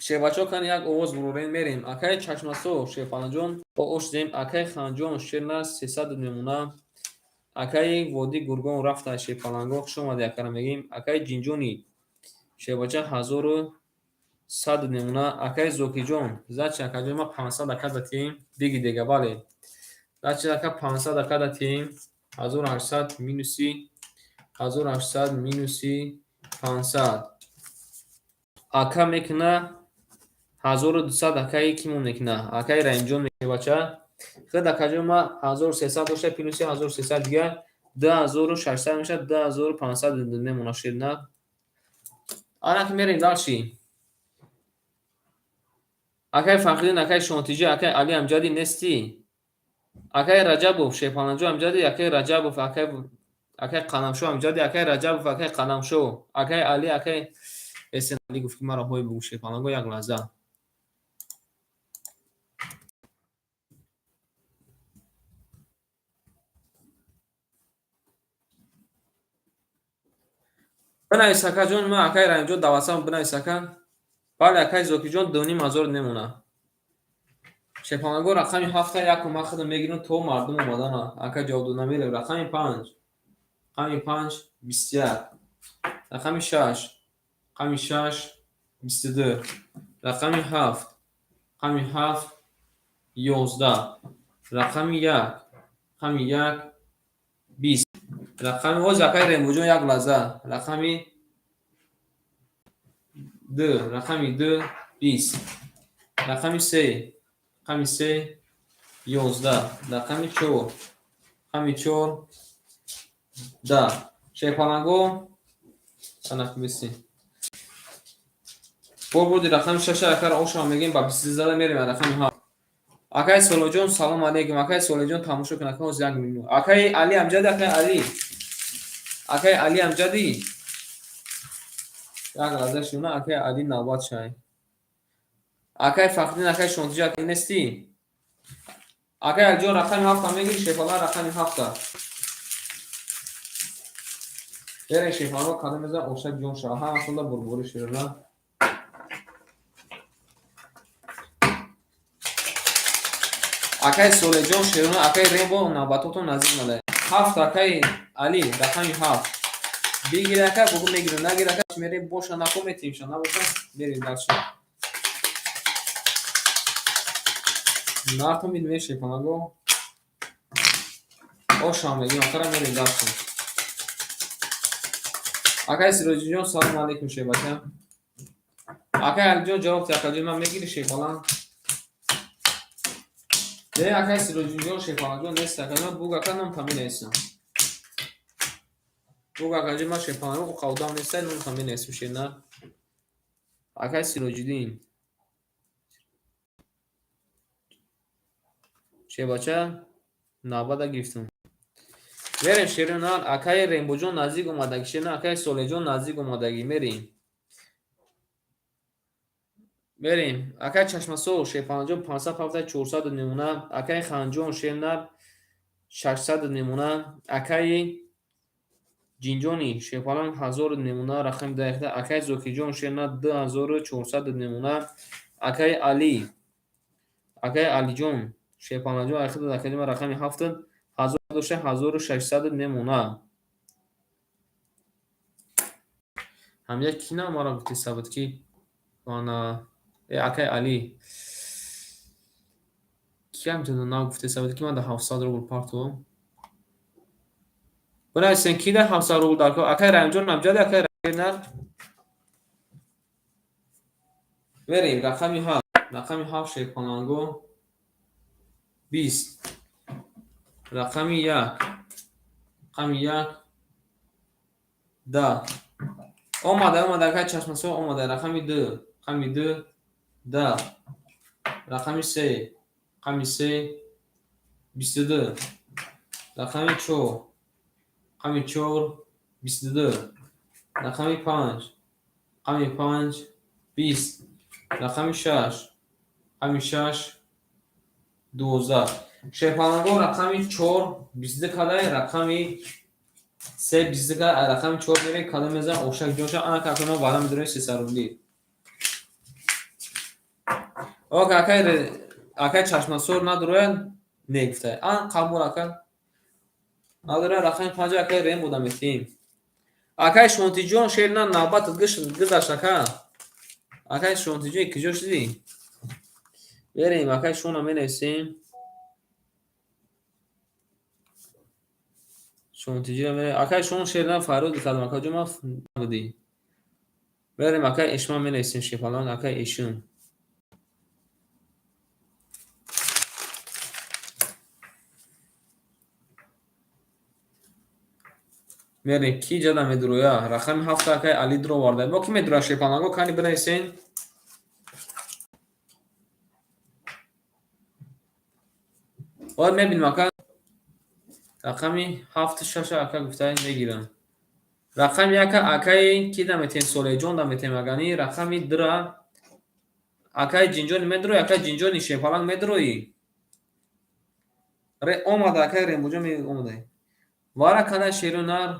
Шербачаҳо, кани як овоз бурорем, мерем. Акай Чашмасо, Шерпаланҷон, ош дем. Акай Ханҷон, шерна 300 мемона. Акаи Водӣ Гургон рафта, Шерпаланго, хуш омадӣ, акара мегӯем. Акаи Ҷинҷони, шербача, 1100 мемона. Акаи Зокиҷон, зачи акаҷон ма 500 ака датием, биги дега, бале. Зачи ака 500 ака датием, 1800 минуси 1800 минуси 500. Ака мекуна 1200. Акаи кимон мекуна? Акаи Раимҷон мебача. Худ акаҷон ма 1300 дошта, плюси 1300 дига 2600 мешавад, 2500 мемона, ширна. Ана ки мерем дальше. Акаи Фахриддин, акаи Шонтиҷӣ, акаи Али амҷадӣ нестӣ? Акаи Раҷабов, Шерпаланҷо амҷадӣ? Акаи Раҷабов, акаи Қаламшо амҷадӣ? Акаи Раҷабов, акаи Қаламшо, акаи Али, акаи Эсен Али гуфт, ки маро ҳой бугӯ, Шерпаланго, як лаҳза. Бинавис, акаҷон, ма акаи Раимҷон даватсам, бинавис, ака. Бале, акаи Зокиҷон, 2500 мемона. Шерпаланго, рақами ҳафта яку ман худам мегирам, то мардум омадана. Ака ҷавоб дод, намерем. Рақами панҷ. Рақами панҷ 21. Рақами шаш. Рақами шаш 22. Рақами ҳафт. Рақами ҳафт 11. Рақами як. Рақами як 20. Рақами оз акаи Рембоҷон, як лаҳза. Рақами ду. Рақами ду 20. Рақами се. Рақами се 11. Рақами чор. Рақами чор 10. Шерпаланго, санак бисӣ. Бо бурди рақами шаша акара ошам мегӯем, ба 22 зада мерем. Рақами ҳафт. Акаи Солоҷон, салом алейкум. Акаи Солоҷон, тамошо кун, ака, ҳозир як минут. Акаи Али амҷадӣ? Акаи Али. Акаи Али амҷадӣ? Як лаҳза, шуна, акаи Али навбат шай. Акаи Фахриддин, акаи Шонтиҷӣ, акаи нестӣ? Акаи Алиҷон, рақами ҳафта мегирӣ, Шерпалан, рақами ҳафта. Берем, Шерпаланро кадом мезанам, ошак ҷон шава. Ҳамашонда бурборӣ, широна. Акаи Солеҷон, шерона, акаи Рембо, навбатотон наздик омада. Ҳафт, акаи Али, рақами ҳафт. Бигир, ака, бугӯ мегирам, нагир, ака, мерем, боша нако метимша, набоша мерем дальше. Нартон бидме, Шерпанаго. Ошам мегим, акара мерем дальше. Акаи Сироҷиҷон, салом алейкум, шербача. Акаи Алиҷон, ҷавоб ти, акаҷон, ман мегири, Шерпалан? Не, акаи Сироҷиҷон, Шерпаланҷон нест, акаҷон, буг, ака, номта менависам. Буг, акаҷон, ман Шерпаланго қавдам нестай, номта менависам, шерна. Акаи Сироҷиддин. Шербача, навбата гирифтам. Мерем, шерона, акаи Рембоҷон наздик омадагӣ, шерона, акаи Солеҷон наздик омадагӣ, мерем. Мерем. Акаи Чашмасо, Шерпаланҷон, 500 ҳафта 400 мемона. Акаи Ханҷон, шернар, 600 мемона. Акаи Ҷинҷони, Шерпалан, 1000 мемона, рақами дақиқа. Акаи Зокиҷон, шернар, 2400 мемона. Акаи Али, акаи Алиҷон, Шерпаланҷон, айхида акаи рақами ҳафт ҳазор дошта, 1600 мемона. Ҳамя ки на маро гуфтеса буд, ки ана акаи Али ки ҳамчунин нав гуфтеса буд, ки ман да 700 рубл партовам. Бинависен, ки да 700 рубл дар кор? Акаи Раимҷон амҷади, акаи Раимнар. Мерем, рақами ҳафт. Рақами ҳафт, Шерпаланго, 20. Рақами як. Рақами як 10. Омада, омада, акаи Чашмасо омада. Рақами ду. Рақами ду 10. Рақами се. Рақами се 22. Рақами чор. Рақами чор 22. Рақами панҷ. Рақами панҷ 20. Рақами шаш. Рақами шаш 12. Шерпаланго рақами 4 22 кадай, рақами 3 22 кадай, рақами 4 мерем, кадом мезан ошак ҷонша, ана какома вара медорем 300 рубли. Ок, акай чашмасор надорояд, не гуфтай. Ан қабул ака. Надорояд рақами 5 акай рем буда метиҳем. Акай Шонтиҷон шер на навбатат гузашт ака. Акай Шонтиҷон куҷо шудӣ? Берем, акай Шона менависем. Шонтиҷиро мерем. Акай Шон шер на фарёд кардам, акаҷон ман набудӣ. Берем, акай Эшман менависем шепалан, акай Эшун. Мерем, ки ҷада медуроя? Рақами 7 акай Али дуроварда. Бо ки медуроя шепаланго, кани бинависен? Бояд мебинем ака. Рақами 7 6 ака гуфта мегирам. Рақами 1 акаи ки даметем? Солеҳҷон даметем агани. Рақами 2 акаи Ҷинҷони медурои, акаи Ҷинҷони шепаланг медурои. Ре омада акаи Рембоҷон омада. Вара када шеру нар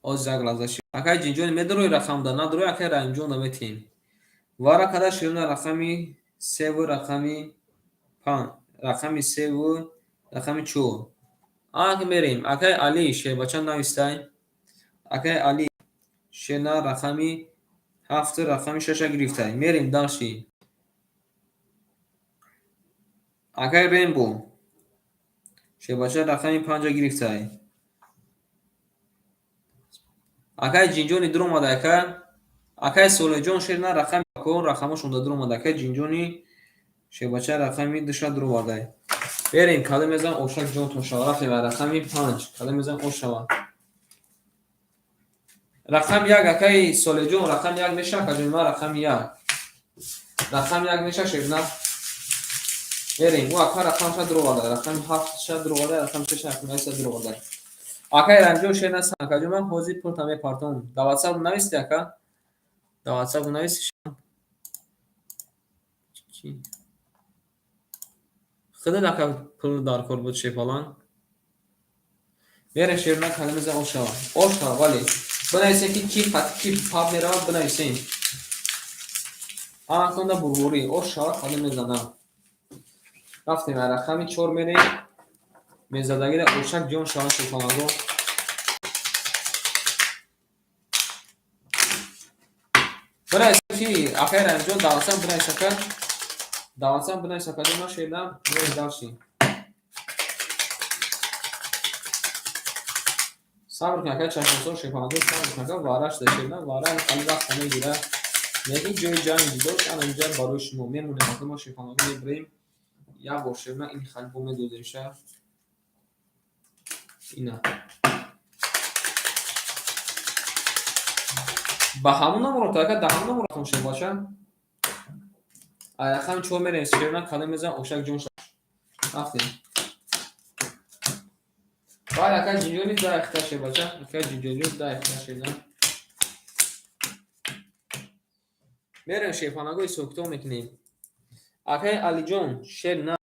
оз як лаҳза ши. Акаи Ҷинҷони медурои рақамда, надурои акаи Раҳимҷон даметем. Вара када шеру нар рақами 3 ва рақами 5, рақами 3 ва рақами 4. Ак мерем. Акаи Али шербача навистай. Акаи Али шерна рақами 7 рақами 6 гирифтай. Мерем дальше. Акаи Рембо шербача рақами 5 гирифтай. Акаи Ҷинҷони дуромада ака. Акаи Солеҳҷон шерна рақами рақамошон дуромада. Акаи Ҷинҷони шербача рақами 2 дуровардай. Берем, кадом мезан ошак ҷонтон шава. Рафтем ба рақами 5. Кадом мезан ош шава. Рақами 1 акаи Солеҳҷон, рақами 1 меша, акаҷон ман рақами 1. Рақами 1 меша шерна. Берем, ӯ ака рақамша дуроварда, рақами 7 дуроварда, рақами 6 рақами 8 дуроварда. Акаи Рамҷон шерна акаҷон ман ҳозир пулта мепартом. Дар WhatsApp нависти ака? Дар WhatsApp нависти? Худат ака пул даркор буд шепалан. Берем шерна кадом мезан ош шава. Ош шава, бале. Бинависем ки ки қати ки паб меравад, бинависем. Анаконда бурбурӣ ош шава кадом мезанам. Рафтем рақами 4 мерем. Мезадагида ошак ҷон шава шепаланго. Бинависем ки акаи Раҳимҷон дар WhatsApp бинавис ака. Дар WhatsApp бинавис акаҷон ман шердам, мерем дальше. Сабр кун акаи чашмасор шепаланго, сабр кун ака, вара шуда шердам, вара хали вақт мегирад. Меги ҷои ҷанг ҷудост, ана инҷа барои шумо мемонем, ака мо шепаланго мебарем. Як бор шерна ин хали бо медозем ша. Ина. Ба ҳамон намурод ака, да ҳамон намурод шербача. Рақами 4 мерем, шерна кадом мезан ошак ҷон шава. Рафтем. Баъд акаи Ҷинҷони да ихта шербача, акаи Ҷинҷони да ихта шерна. Мерем шерпанаго ҳисоб-китоб мекунем. Акаи Алиҷон шер на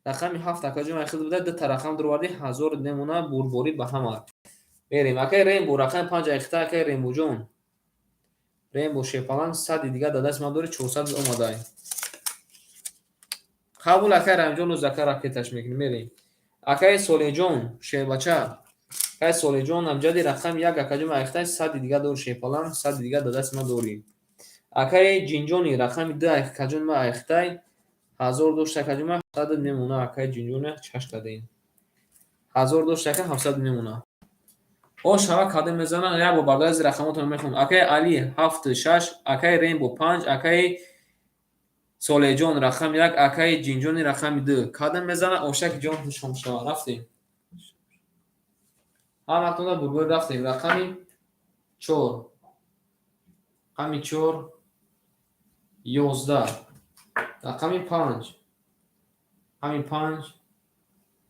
рақами 7 акаҷон айхид буда, дута рақам дуроварди, 1000 немона бурборӣ ба ҳама. Мерем. Акаи Рембо рақами 5 айхта, акаи Рембоҷон. Рембо шерпаланг 100 дигар дар даст ман дори, 400 омадай. Қабул акаи Раҳимҷон оз ака ракеташ мекунем, мерем. Акаи Солеҳҷон шербача. Акаи Солеҳҷон амҷади рақами 1 акаҷон айхта, 100 дигар дори шерпаланг, 100 дигар дар даст ман дорӣ. Акаи Ҷинҷони рақами 2 акаҷон ман айхтай, 1000 дошт акаҷон ман 700 мемона, акаи Ҷинҷони чаш кардем. 1000 дошт ака 700 мемона. О шава кадом мезана, як бор барои аз рақамотон мехонам. Акаи Али 7 6, акаи Рембо 5, акаи Солеҳҷон рақами 1, акаи Ҷинҷони рақами 2. Кадом мезана ошаки ҷон шом шава. Рафтем. Ҳаматонда бурбур рафтем. Рақами 4. Рақами 4 11. Рақами 5. Рақами 5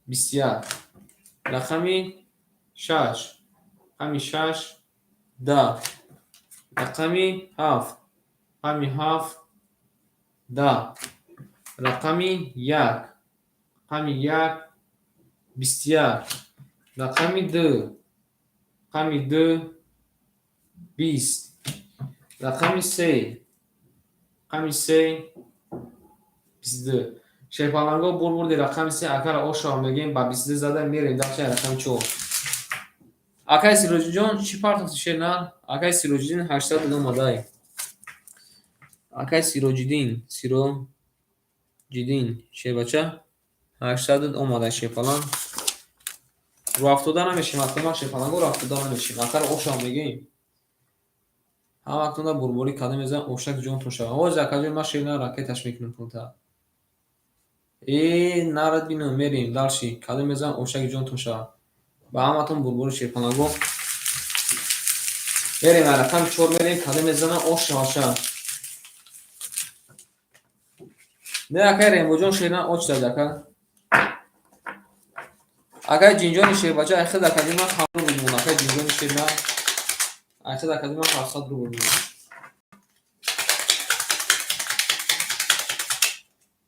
21. Рақами 6. Рақами 6 10. Рақами 7. Рақами 7 10, рақами 1, рақами 1, 21, рақами 2, рақами 2, 20, рақами 3, рақами 3, 22. Шерпаланго бурбурди рақами 3 акара ошава мегем, ба 22 зада мерем дальше рақами 4. Акай Сироҷиҷон, чӣ партофти шер нар? Акай Сироҷиддин 800 омадай. Акай Сироҷиддин, Сироҷиддин шербача 800 омадай шерпаланг. Рӯ афтода намешем, акума шерпаланго рӯ афтода намешем. Акара ошава мегем. Ҳаматонда бурборӣ када мезанам, ошак ҷонтон шава. Ҳозир акаҷон ман шер нар ракеташ мекунам пулта. Э, нарад бинам, мерем дальше. Када мезанам, ошак ҷонтон шава. Ба ҳаматон бурбори шерпаланго. Мерем рақами 4 мерем, када мезанам, ош шава. Не, акай Рембоҷон шер нар оч зад ака. Акай Ҷинҷони шербача айхид акаҷон ман 7 рубл мемонад. Акай Ҷинҷони шер нар айхид акаҷон ман 700 рубл мемонад.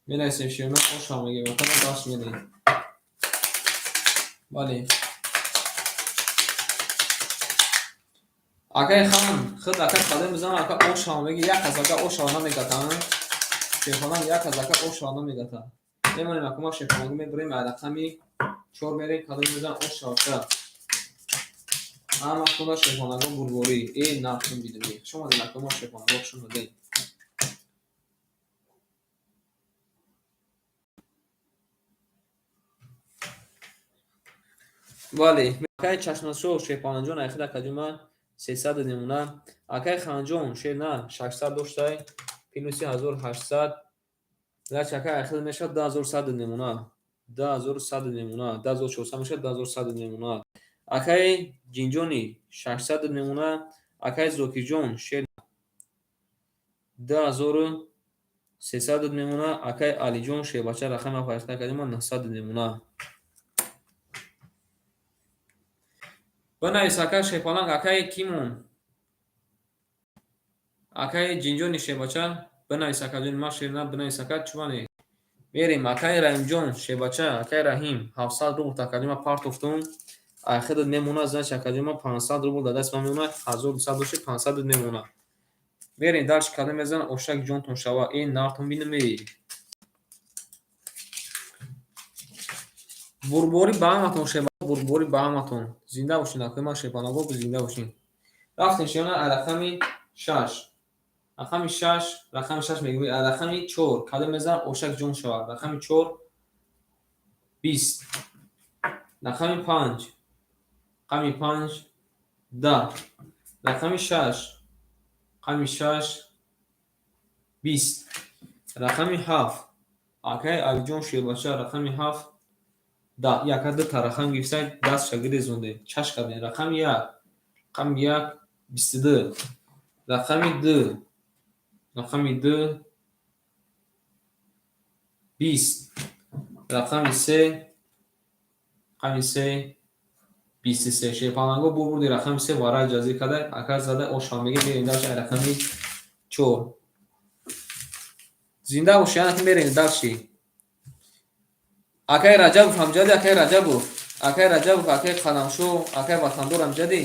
Менависем шер нар ошава мегем, ака дальше мерем. Бале. Акай хан, худ ака кадом мезанам, ака ошава меги, як аз ака ошава намегата. Шерпаланг як аз ака ошава намегата. Мемонем акума шерпалангу мебурем, рақами 4 мерем, кадом мезанам, ошава ша. Ҳама худа шерпаланго бурборӣ. Э, нархун бидуни. Хуш омадед акума шерпаланго, хуш омадед. Бале, акай Чашмасо шерпаланҷон айхид акаҷума 300 намуна. Акай Ханҷон шер на 600 доштай, плюси 1800. Значит, акай айхид мешавад 2100 намуна. 2100 намуна, 2400 мешавад 2100 намуна. Акай Ҷинҷони 600 намуна, акай Зокирҷон шер 2300 намуна, акай Алиҷон шербача рақами 7 акаҷума 900 намуна. Бинавис акай шерпаланг, акай Кимон, акай Ҷинҷони шербача, бинавис акаҷони ман шер на, бинавис ака чумане. Мерем акай Раҳимҷон шербача, акай Раҳим 700 рубл акаҷума партофтум. Айхидат мемонад, значит акаҷума 500 рубл дар даст ман мемонад, 1200 дошти 500 мемонад. Мерем дальше када мезанам, ошак ҷонтон шава. Э, нартон бинам э. Бурборӣ ба ҳаматон шеба, бурборӣ ба ҳаматон. Зинда бошин, акои ман шерпаланго, зинда бошин. Рафтем шена рақами 6. Рақами 6, рақами 6 мегӯем, рақами 4 када мезанам, ошак ҷон шава. Рақами 4 20. Рақами 5, рақами 5 10. Рақами 6, рақами 6 20. Рақами 7 акай Алиҷон шербача, рақами 7 10. Яка дута рақам гирифта, дастша гирезонде, чаш кардем. Рақами 1, рақами 1 22. Рақами 2, рақами 2 20. Рақами 3, рақами 3 23. Шерпаланго бурбурди рақами 3 варай ҷазир карда, ака зада ошава мегем, мерем дальше рақами 4. Зинда бошед, яъне ки мерем дальше. Акай Раҷабов ҳамҷади, акай Раҷабов, акай Раҷабов, акай Қадамшо, акай Ватандор ҳамҷади,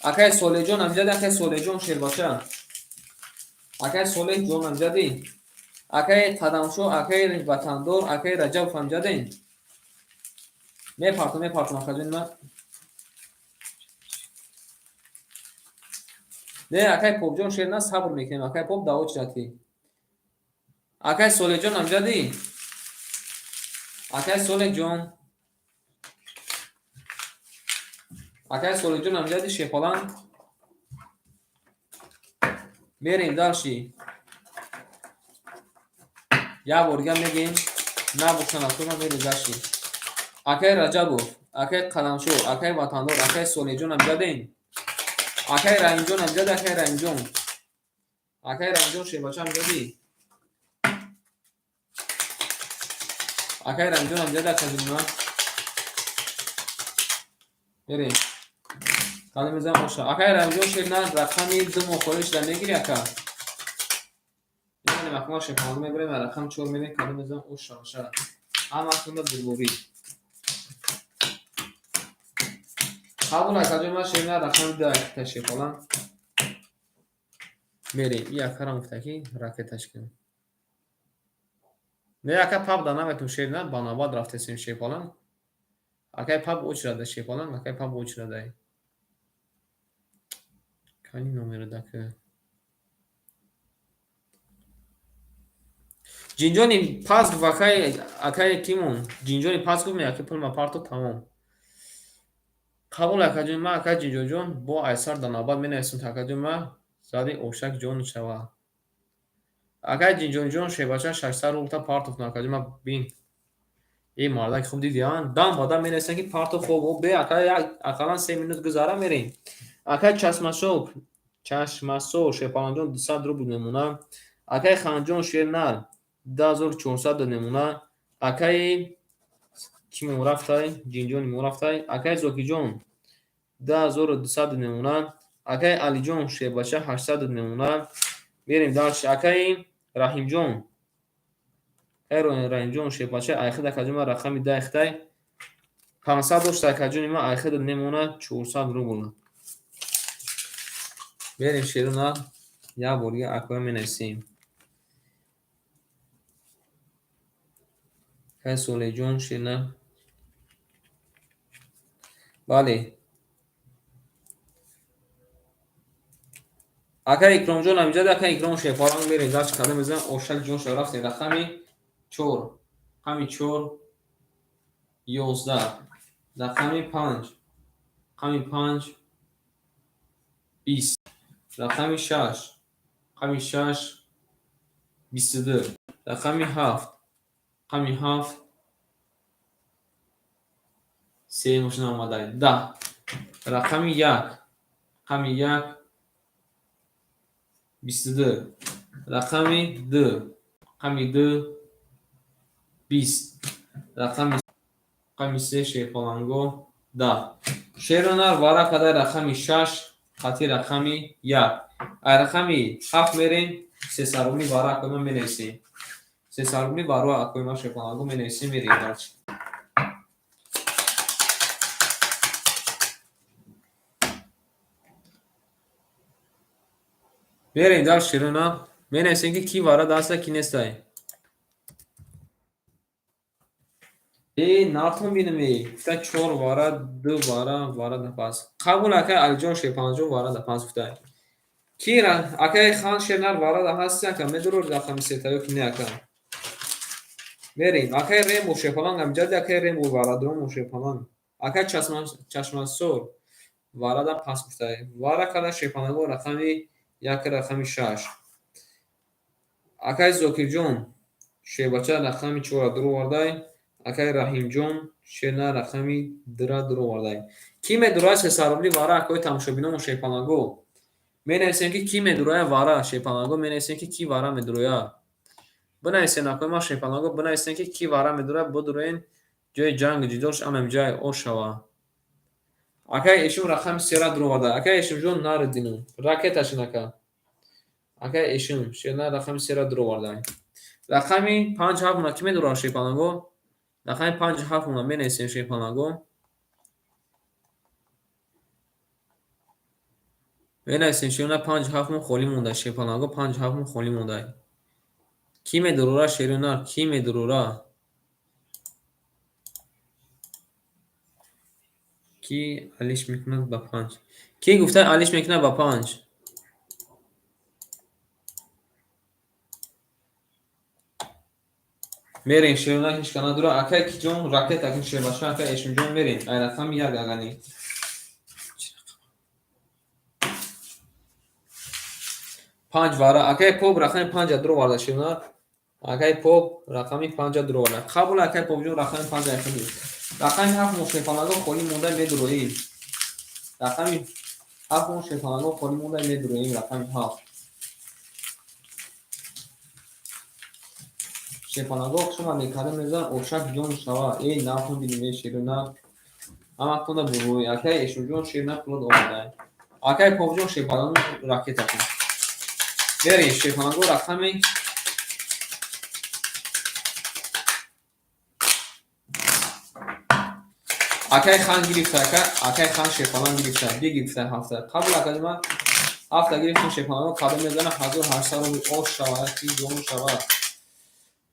акай Солеҳҷон ҳамҷади, акай Солеҳҷон шербача, акай Солеҳҷон ҳамҷади, акай Қадамшо, акай Ватандор, акай Раҷабов ҳамҷади. Мепартам, мепартам акаҷони ман. Не, акай Попҷон шер на, сабр мекунем, акай Поп даво чирати. Акай Солеҳҷон ҳамҷади, акай Солеҳҷон, акай Солеҳҷон ҳамҷади шерпаланг. Мерем дальше. Як бор дига мегем, набошанд акои ман, мерем дальше. Акай Раҷабов, акай Қадамшо, акай Ватандор, акай Солеҳҷон ҳамҷаден, акай Раҳимҷон ҳамҷади, акай Раҳимҷон, акай Раҳимҷон шербача ҳамҷади, акай Раҳимҷон ҳамҷади, акаҷони ман. Мерем. Кадом мезанам оша. Акай Раҳимҷон шер на, рақами 2 моҳ холӣ шуда мегири ака. Рафтем акма шепаланго мебарем, рақам 4 мерем, кадом мезанам ош шаваша. Ҳама кунда бурборӣ. Қабул акаҷон, ман шерна рақами 2 та шепалан. Мерем. И акарам гуфта ки ракеташ кун. Не ака паб да наметун шерна, ба навбат рафтесем шепалан. Акай паб очрада шепалан, акай паб очрадай. Кани номеро дака. Ҷинҷони пас гуфт акай, акай кимон? Ҷинҷони пас гуфт, меяки пул ма парто тамом. Қабул акаҷон ма, акай Ҷинҷонҷон, бо айсар да навбат менависем акаҷон ма, зади ошак ҷон шава. Акай Ҷинҷонҷон шебача 600 рубл та партофт акаҷон ма бин. Э мардак хуб диди, а? Дам ба дам менависем ки партоф хоб, бе акай ақаллан 3 минут гузара мерем. Акай чашмасоб, чашмасо шепаланҷон 200 рубл мемона. Акай Ханҷон шернар 2400 мемона. Акай кимон рафтай? Ҷинҷони мо рафтай. Акай Зокиҷон 2200 мемона. Акай Алиҷон шербача 800 мемона. Мерем дальше. Акай Раҳимҷон. Акай Раҳимҷон шербача айхид акаҷон ма рақами 10 хитай. 500 дошта акаҷони ма айхид мемона 400 рубл. Мерем шеруна як бор дига акоя менависем. Акай Солеҳҷон шерна. Бале. Акай Икромҷон ҳамиҷа акай Икром шерпаланг мерем дач кадом мезанам ошак ҷон шава рафтем рақами 4, рақами 4 11, рақами 5, рақами 5 20, рақами 6, рақами 6 22, рақами 7, рақами 7 се мошина омадай 10, рақами 1, рақами 1 22, рақами 2, рақами 2 20, рақами 3 шерпаланго 10. Шерунар вара кадай рақами 6 хати рақами 1. Ай рақами 7 мерем, сесарумӣ вара акои ма менависем. Сесарумӣ вара акои ма шерпаланго менависем, мерем дальше. Мерем дальше шеруна. Менависем ки ки вара даста ки нестай. Э нартон бинем э. Гуфта 4 вара, 2 вара, вара да пас. Қабул акай Алиҷон шерпаланҷон вара да пас гуфта. Ки акай хан шернар вара да ҳасти ака медурор рақами сета ё ки не ака. Мерем. Акай Рембо шерпаланг ҳамиҷади акай Рембо вара дуром шерпаланг. Акай чашмасор вара да пас гуфта. Вара када шерпаланго рақами 1 рақами 6. Акай Зокирҷон шербача рақами 4 дуровардай. Акай Раҳимҷон шерна рақами 2 дуровардай. Ки медурая сесарубли вара акои тамошобиномо шерпаланго? Менависем ки ки медуроя вара шерпаланго, менависем ки ки вара медуроя. Бинависем акои ма шерпаланго, бинависем ки ки вара медуроя, бидуроен ҷои ҷангу ҷидолш ана ҷай ош шава. Акай Эшим рақами 3 дуровардай. Акай Эшимҷон наридину. Ракеташин ака. Акай Эшим шерна рақами 3 дуровардай. Рақами 5 7 мона ки медурад шерпаланго? Рақами 5 7 мона менависем шерпаланго. Менависем шерна 5 7 мон холӣ монда шерпаланго, 5 7 мон холӣ монда. Ки медурора шерунар? Ки медурора? Ки алиш мекунад ба 5? Ки гуфта алиш мекунад ба 5? Мерем шерунар ҳеч ка надура. Акай Киҷон ракет акин шербаша, акай Эшимҷон мерем. Ай рақами 1 агани. 5 вара. Акай Поп рақами 5 дуроварда шерунар. Акай Поп рақами 5 дуроварда. Қабул акай Попҷон рақами 5 айхиди. Рақами 7 мо шерпаланго холӣ монда медуроем. Рақами 7 мо шерпаланго холӣ монда медуроем рақами 7. Шерпаланго хуш омадед, кадом мезан ошак ҷон шава. Эй нартон бинем эй шерунар. Ҳама кунда бурӯй. Акай Эшимҷон шернар пулод омадай. Акай Попҷон шерпаланго ракетакун. Мерем шерпаланго рақами Акай Хан гирифта, ака, акай Хан шерпаланг гирифта, бигирифта ҳафта. Қабул, акаҷи ман, ҳафта гирифтем шерпаланго. Кадом мезана? 1800 рубл. Ош шава, ки ҷон шава.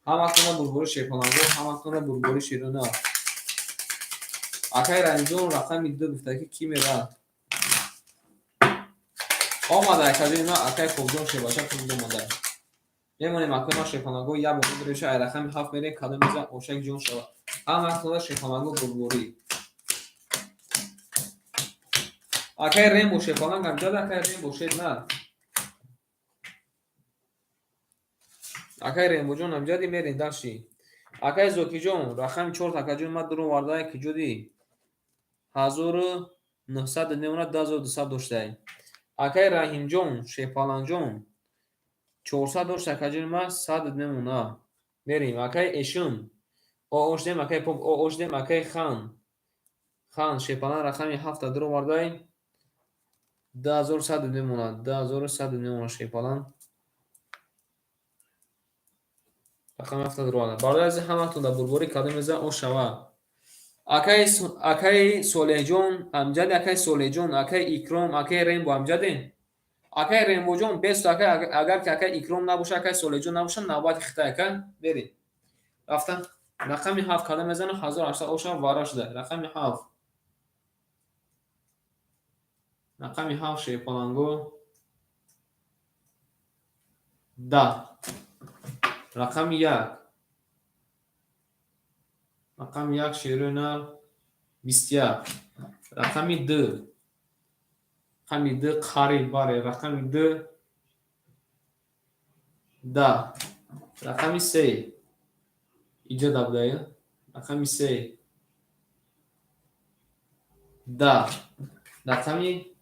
Ҳаматона бурбори шерпаланго, ҳаматона бурбори шерона. Акай Раимҷон рақами ду гуфта, ки кӣ мера? Омада, акаҷони ман, акай Хобҷон шербача хуб омада. Мемонем, акои ман, шерпаланго, як бор медореша. Ай рақами ҳафт мерем. Кадом мезан? Ошак ҷон шава. Ҳаматона шерпаланго бурборӣ. Акай Рембо шерпаланг амҷад, акай Рембо шер на. Акай Рембоҷон, амҷади, мерем дальше. Акай Зокиҷон рақами чорт, акаҷон ман дурум вардай, киҷоди? 1900 мемонад, 2200 доштай. Акай Раҳимҷон шерпалангҷон 400 дошт, акаҷони ман, 100 мемона. Мерем, акай Эшум оошдем, акай Поп оошдем, акай Хан, Хан шерпаланг рақами ҳафта дуровардай, 2100 мемонад, 2100 мемонад. Шерпаланг рақами ҳафта дуроварда. Бародари азиз, ҳаматон дар бурборӣ. Кадом мезан? Ош шава. Акай Солеҳҷон амҷаде, акай Солеҳҷон, акай Икром, акай Рембо амҷаде? Акай Рембоҷон, бесто, акай, агар ки акай Икром набоша, акай Солеҳҷон набоша, навбати хитай, ака, берем. Рафтан, рақами ҳафт кадом мезана? 1800 оша вара шуда. Рақами ҳафт, рақами ҳафт шерпаланго, 10. Рақами як, рақами як шерои нар, 21. Рақами ду, рақами ду қариб баре. Рақами ду, 10. Рақами се иҷо дабдая. Рақами се, 10. Рақами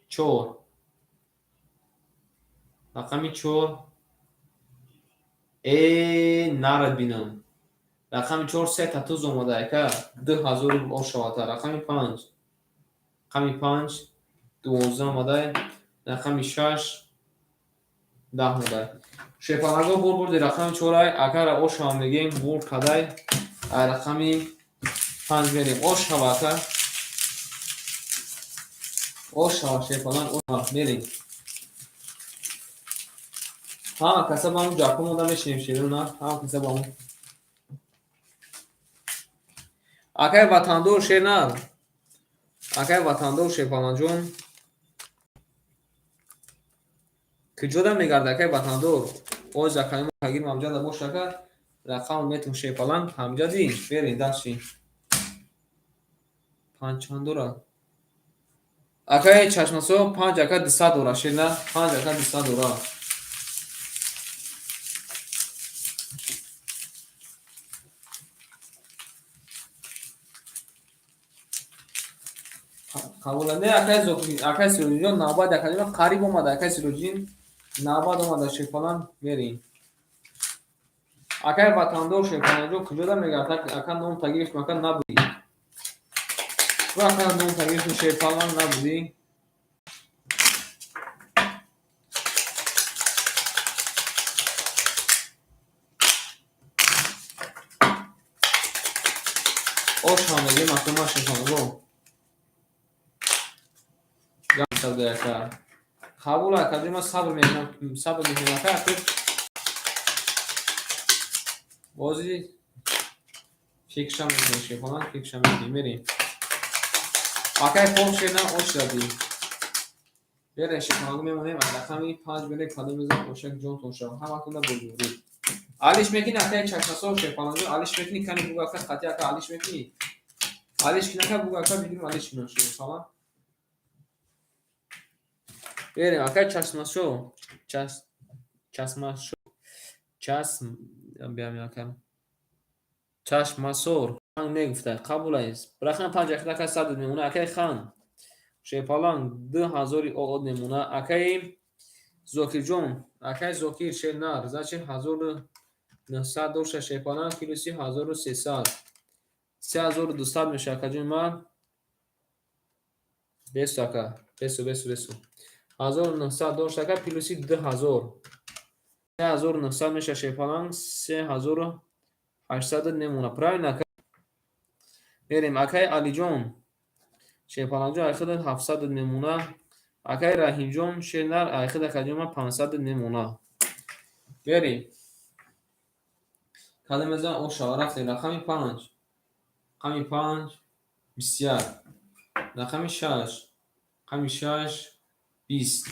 чор, рақами чор нарад бинам. Рақами чор сета туз омада, ака, 2000 рубл ошавата. Рақами панҷ, рақами панҷ 12 омада. Рақами шаш 10 омада. Шерпаланго, бур бурди рақами чорай, акара ошава мегем, бур кадай. Рақами панҷ мерем. Ошава, ака, ошава, шерпаланг, ошава, мерем. Ҳама каса ба ҳамун ҷаҳко монда мешинем, шерона, ҳама каса ба ҳамун. Акай Ватандор шернар, акай Ватандор шерпаланҷон куҷода мегарда, акай Ватандор? Оз акай кагир мамҷада бош, ака, рақам метун. Шерпаланг ҳамҷади, берин дальше. Панҷ чанд дора, акай Чашмасо? Панҷ, ака, 200 дора, шерна, панҷ, ака, 200 дора. Қабула не, акай Зокир, акай Сироҷиҷон, навбат акаҷон қариб омада. Акай Сироҷиддин, навбат омада. Шерпаланг, мерем. Акай Ватандор шерпаланҷон куҷода мегард, ака? Ном тагирифтм, ака, набудӣ ту, ака, ном тагирифтм, шерпаланг, набудӣ. Ошам мегем, ака, ма шерпаланго ака. Қабул, ака, ма сабр мекунам, сабр мекунам, ака, ака, бози фикршам мекунем, шерпаланг, фикршам мекунем, мерем. Акай Пок шерна, ош задӣ. Берем, шерпаланго, мемонем. Рақами панҷ мерем. Кадом мезан? Ошак ҷонтон шава, ҳаматонда бурдурӣ. Алиш мекунӣ, акай Чашмасо, шерпаланҷо, алиш мекунӣ? Кани бугу, ака, хати, ака, алиш мекунӣ? Алиш кин, ака, бугу, ака, бигирим, алиш кунам, шерпаланг. Берем, акай Чашмасо, Чашмасо, часм биям, ака Чашмасор негуфта, қабул аст. Рақами панҷ, ака, 100 мемона. Акай Хан шерпаланг 2000 оод мемона. Акаи Зокирҷон, акаи Зокир шернар, значит, 1900 дошта шерпаланг, плюси 1300, 3200 меша, акаҷони ман. Бесу, ака, бесу, бесу, бесу. 1900 дошт, ака, плюси 2000, 3900 меша, шерпаланг, 3800 мемона. Правильно, ака? Мерем, акай Алиҷон, Шерпаланҷон, айхида 700 мемона. Акай Раҳимҷон, Шернар, айхида акаҷон 500 мемона. Мерем. Кадом мезан ошава, рафтем. Рақами 5. Рақами 5 21. Рақами 6. Рақами 6 20.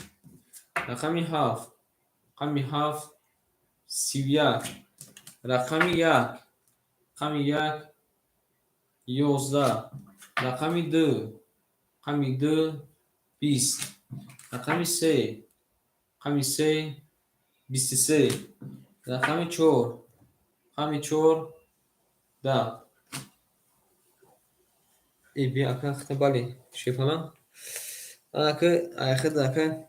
Рақами 7. Рақами 7 31. Рақами 1. Рақами 1 11. Рақами 2. Рақами 2 20. Рақами 3. Рақами 3 23. Рақами 4. Рақами 4 10. Би ака хата, бале, Шерпаланг. Ака айхид ака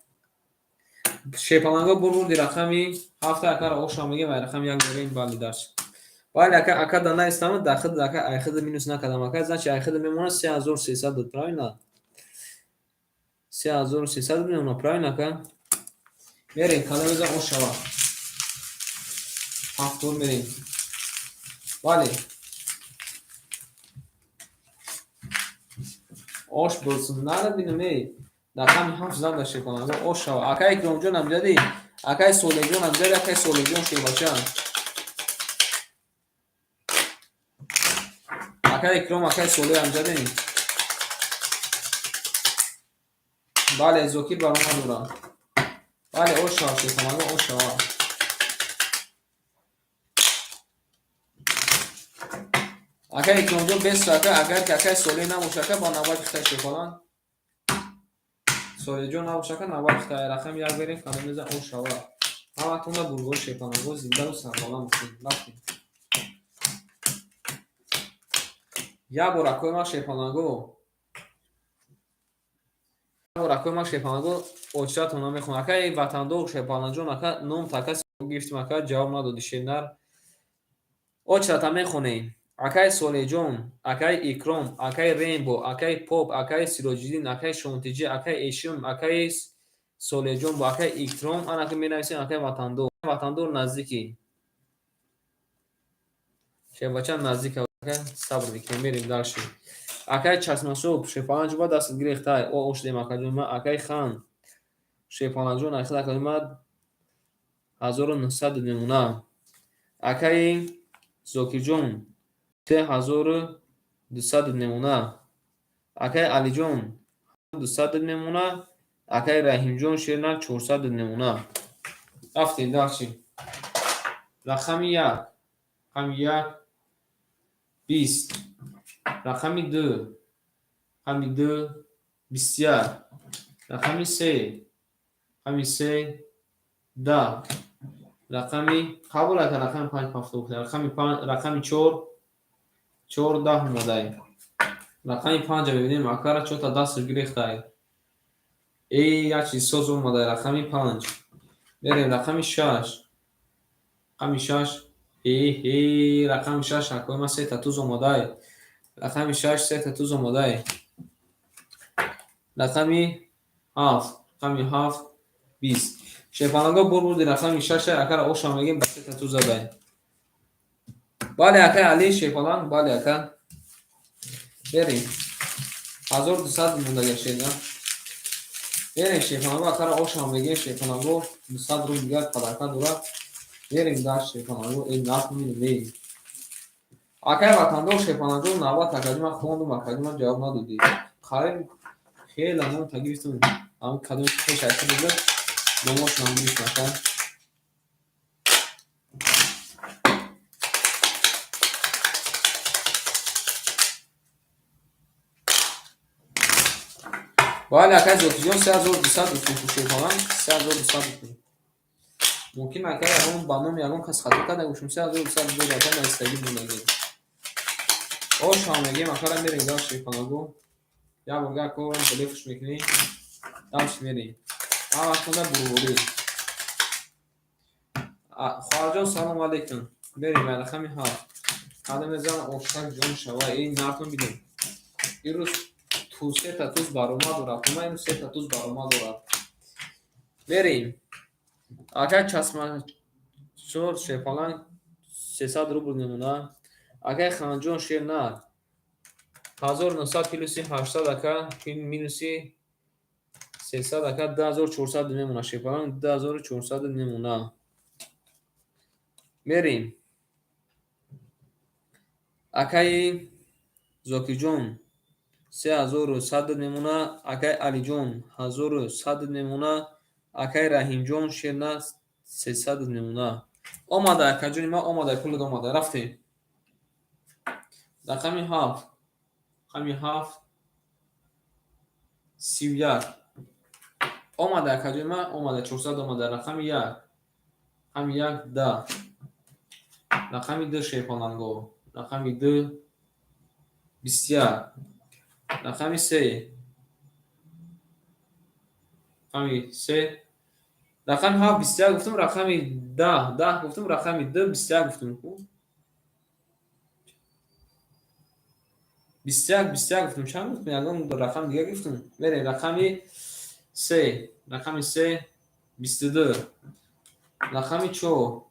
Шерпаланго бурди рақами 7, акара оша мегем, ай рақами 1 мерем, бале, дарс. Бале, ака, ака да наистам, да хид ака айхид минус накардам, ака, значит, айхид мемонад 3300, правильно? 3300 мемонад, правильно, ака? Мерем, кадом мезан ошава. Ҳафтор мерем. Бале. Ош болсун, нара бинам, эй. Рақами 7 зада, Шерпаланго, ош шава. Акай Икромҷон амҷади, акай Солеҳҷон амҷади, акай Солеҳҷон, шербача. Акай Икром, акай Солеҳ амҷади. Бале, Зокир баромад дорад. Бале, ош шава, Шерпаланго, ош шава. Акай Икромҷон бес, ака, агар ки акай Солеҳ набоша, ака, ба навбати хитай, Шерпаланг. Солеҳҷон набоша, ака, навбати хитай. Рақами 1 берем, кадом мезан ош шава. Ҳаматонда бурбори, Шерпаланго, зиндаву сарбаланд бошед. Рафтем. Як бор, акои ман, Шерпаланго. Як бор, акои ман, Шерпаланго, очиратон намехонам. Акай Ватандор, Шерпаланҷон, ака, ном така гирифтим, ака, ҷавоб надоди, Шернар. Очирата мехонем. Акай Солеҳҷон, акай Икром, акай Рембо, акай Поп, акай Сироҷиддин, акай Шонтиҷӣ, акай Эшим, акай Солеҳҷон бо акай Икром, анака менависем, акай Ватандор. Ватандор наздикӣ. Шербача наздик, ака, сабр мекунем, мерем дальше. Акай Чашмасуб, Шерпаланҷ, ба дастат гирехтай. О, ошдем, акаҷон ма, акай Хан. Шерпаланҷон, айхил акаҷон ма 1900 мемона. Акай Зокирҷон 3200 мемона. Акай Алиҷон 200 мемона. Акай Раҳимҷон, Шернар, 400 мемона. Рафтем дальше. Рақами 1. Рақами 1 20. Рақами 2. Рақами 2 21. Рақами 3. Рақами 3 10. Рақами қабул, ака, рақами 5 пафто. Рақами 5, рақами 4 14 омадай. Рақами 5 мебинем, акара чота дасташ гирехтай. Эй, як чиз соз омадай, рақами 5. Мерем, рақами 6. Рақами 6. Эй, эй, рақами 6, акои ман, сета туз омадай. Рақами 6 сета туз омадай. Рақами 7, рақами 7 20. Шерпаланго бурди рақами 6, акара оша мегем, ба сета туз задай. Бале, акай Али, Шерпаланг, бале, ака. Берем. 1200 мондага шена. Берем, Шерпаланго, акара оша мегем, Шерпаланго, 200 рубл дигар подарка дорад. Берем даш, Шерпаланго, эй, нарх мебинем, эй. Акай Ватандор, Шерпаланго, навбат, акаҷон, ман хондум, акаҷон, ман ҷавоб надодӣ. Қариб хеле ном та гирифтум. Ам кадом пеш айта буд, номошонам гирифтум, ака. Бале, акай Зокиҷон, 3200 рупия, Шерпаланг, 3200 рупия. Мумкин, ака, ягон ба номи ягон кас хато карда бошем, 3200 рупия, ака, наистагӣ мондагӣ. Ошам мегем, акара, мерем даш, Шерпаланго. Як бор гар корам билефш мекунӣ, дальше мерем. Ҳаматонда бурборӣ. Хоҳарҷон, салом алейкум. Мерем ба рақами 7. Кадом мезан ошак ҷон шава, эй, нартон бидем. Ирӯз ту сета туз баромад дорад. Ма имрӯз сета туз баромад дорад. Мерем. Акай Часмачор, Шерпаланг, 300 рубл мемонад. Акай Ханҷон, Шернар, 1900 плюси 800 ака минуси 300 ака 2400 мемона шерпаланг, 2400 мемона. Мерем. Акаи Зокирҷон 3100 мемона, акаи Алиҷон 1100 мемона, акаи Раҳимҷон шерна 300 мемона. Омада акаҷони ман, омада, пулат омада, рафтем. Рақами 7, рақами 7, 31. Омада акаҷони ман, омада, 400 омада. Рақами 1, рақами 1, 10. Рақами 2 шерпаланго, рақами 2, 21. Рақами 3, рақами 3, рақами 7 21 гуфтам, рақами 10 10 гуфтам, рақами 2 21 гуфтам. 21 21 гуфтам, чанд гуфтам? Ягон рақам дига гуфтам. Мерем рақами 3, рақами 3, 22. Рақами 4,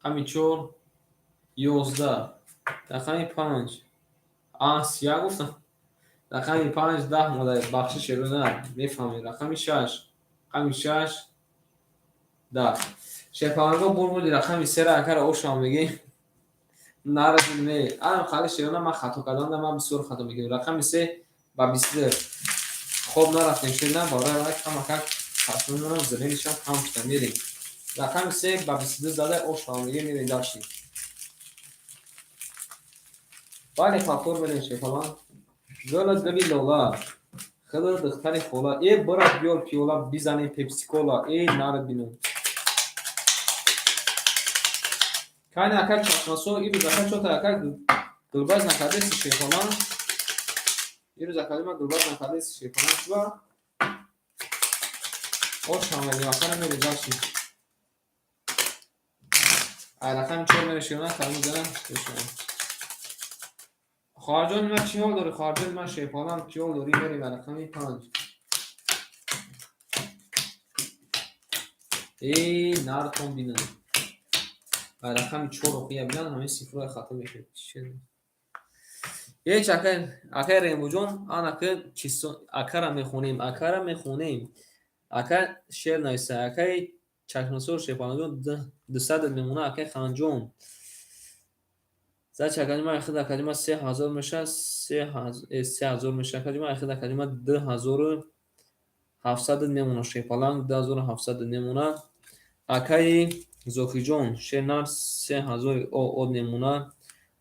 рақами 4, 11. Рақами 5, а 31 гуфтам. Рақами 5, 10 мода, бахшиш шерона, мефаҳмед. Рақами 6, рақами 6, 10. Шерпаланго бурмуди рақами 3 акара ошам мегем. Наразид не. Ам хали шерона ман хато кардам, ман бисёр хато мекунам. Рақами 3 ба 22. Хоб нарафтем шерна, барои камакак чашмои манам зренишам кам шуда, мерем. Рақами 3 ба 22 зада ошам мегем, мерем дальше. Бале, повтор мерем шерпаланг. Гула гули лола, хила духтари хола, э бира биёр пиёла, бизанем пепсикола, э нарад бинам. Кайна ака чашмасо, ирӯз ака чота ака гулбаз накардеси шерпаланг. Ирӯз ака ма гулбаз накардеси шерпаланг шуба. Ош ҳамагим акара мерем дальше. Ай рақами 4 мерем шерона, калими зана шерона. Хоҳарҷони ман чӣ ҳол дорӣ? Хоҳарҷони ман шерпаланг чӣ ҳол дорӣ? Мерем рақами 5. Э нартон бинам. Рақами 4 оқия бинам, ҳамин сифрҳои хато мешавад. Ҳеч акай Рембоҷон, анаки чисо акара мехонем, акара мехонем. Ака шеър нависа, акаи Чашмасор шерпалангҷон 200 мемона, акаи Ханҷон. Зачи акаҷи ман хид акаҷи ман 3000 мешавад, 3000 мешавад, акаҷи ман хид акаҷи ман 2700 мемона шерпаланг, 2700 мемона. Акаи Зокирҷон шернар 3000 од мемона.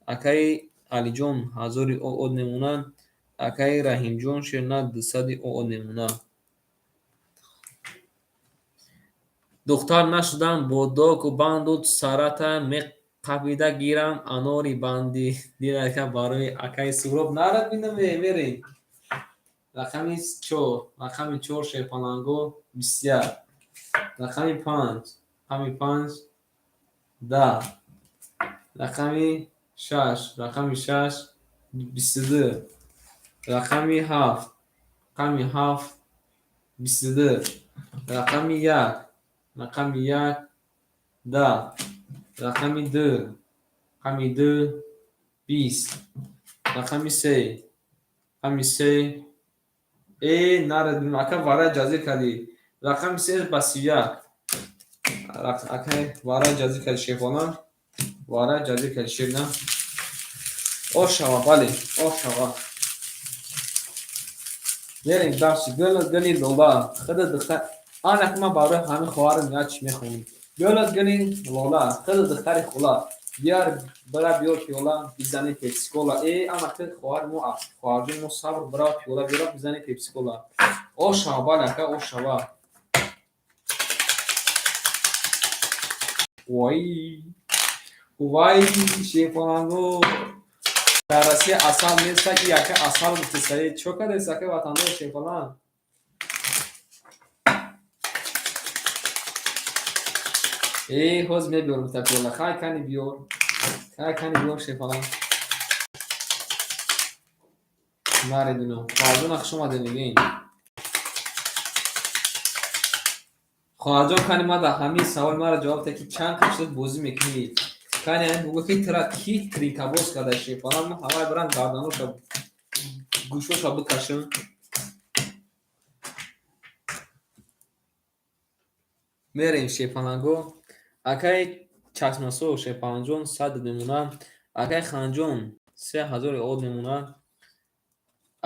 Акаи Алиҷон 1000 од мемона. Акаи Раҳимҷон шернар 200 од мемона. Духтар нашудам бо доку банду сарата меқапида гирам анори банди дилака барои акаи Суҳроб нарад бинам, мерем. Рақами 4, рақами 4 шерпаланго 21. Рақами 5, рақами 5, 10. Рақами 6, рақами 6, 22. Рақами 7, рақами 7, 22. Рақами 1, рақами 1, 10. Рақами 2, рақами 2, 20. Рақами 3, рақами 3, э нарад бинам, ака варай ҷазир кардӣ. Рақами 3 ба 31. Акай варай ҷазир кардӣ шерпаланг, варай ҷазир кардӣ шерна. Ошава, бале, ошава. Мерем дальше. Гула гули лола, хида духтар. Анаки ман барои ҳамин хоҳарам як чӣ мехонам. Гула гули лола, хида духтари хола, биёр бира биёр пиёла, бизани пепсикола. Э анаки хоҳари мо, хоҳарҷони мо сабр бира пиёла биёра, бизани пепсикола. Ошава, бале ака, ошава. Вой, вай шерпаланго. Дар Россия асал нест, и ака асал гуфтеса. Э чо кардест ака ватандор шерпаланг? Э ҳоз мебиёрам та пиёла. Хай кани биёр. Хай кани биёр шерпаланг. Наредино. Хоҳарҷона хуш омадед мегӯем. Хоҳарҷон кани ма дар ҳамин саволи маро ҷавоб диҳед, ки чанд қашр бозӣ мекунӣ? Кани ҳамин бугӯ, ки тира ки тринкабоз карда, шерпаланг. Ма ҳавай барам, гарданоша, гӯшоша бикашам. Мерем, шерпаланго. Акаи Чашмасо, шерпалангҷон, 100 мемона. Акаи Ханҷон, 3000 од мемона.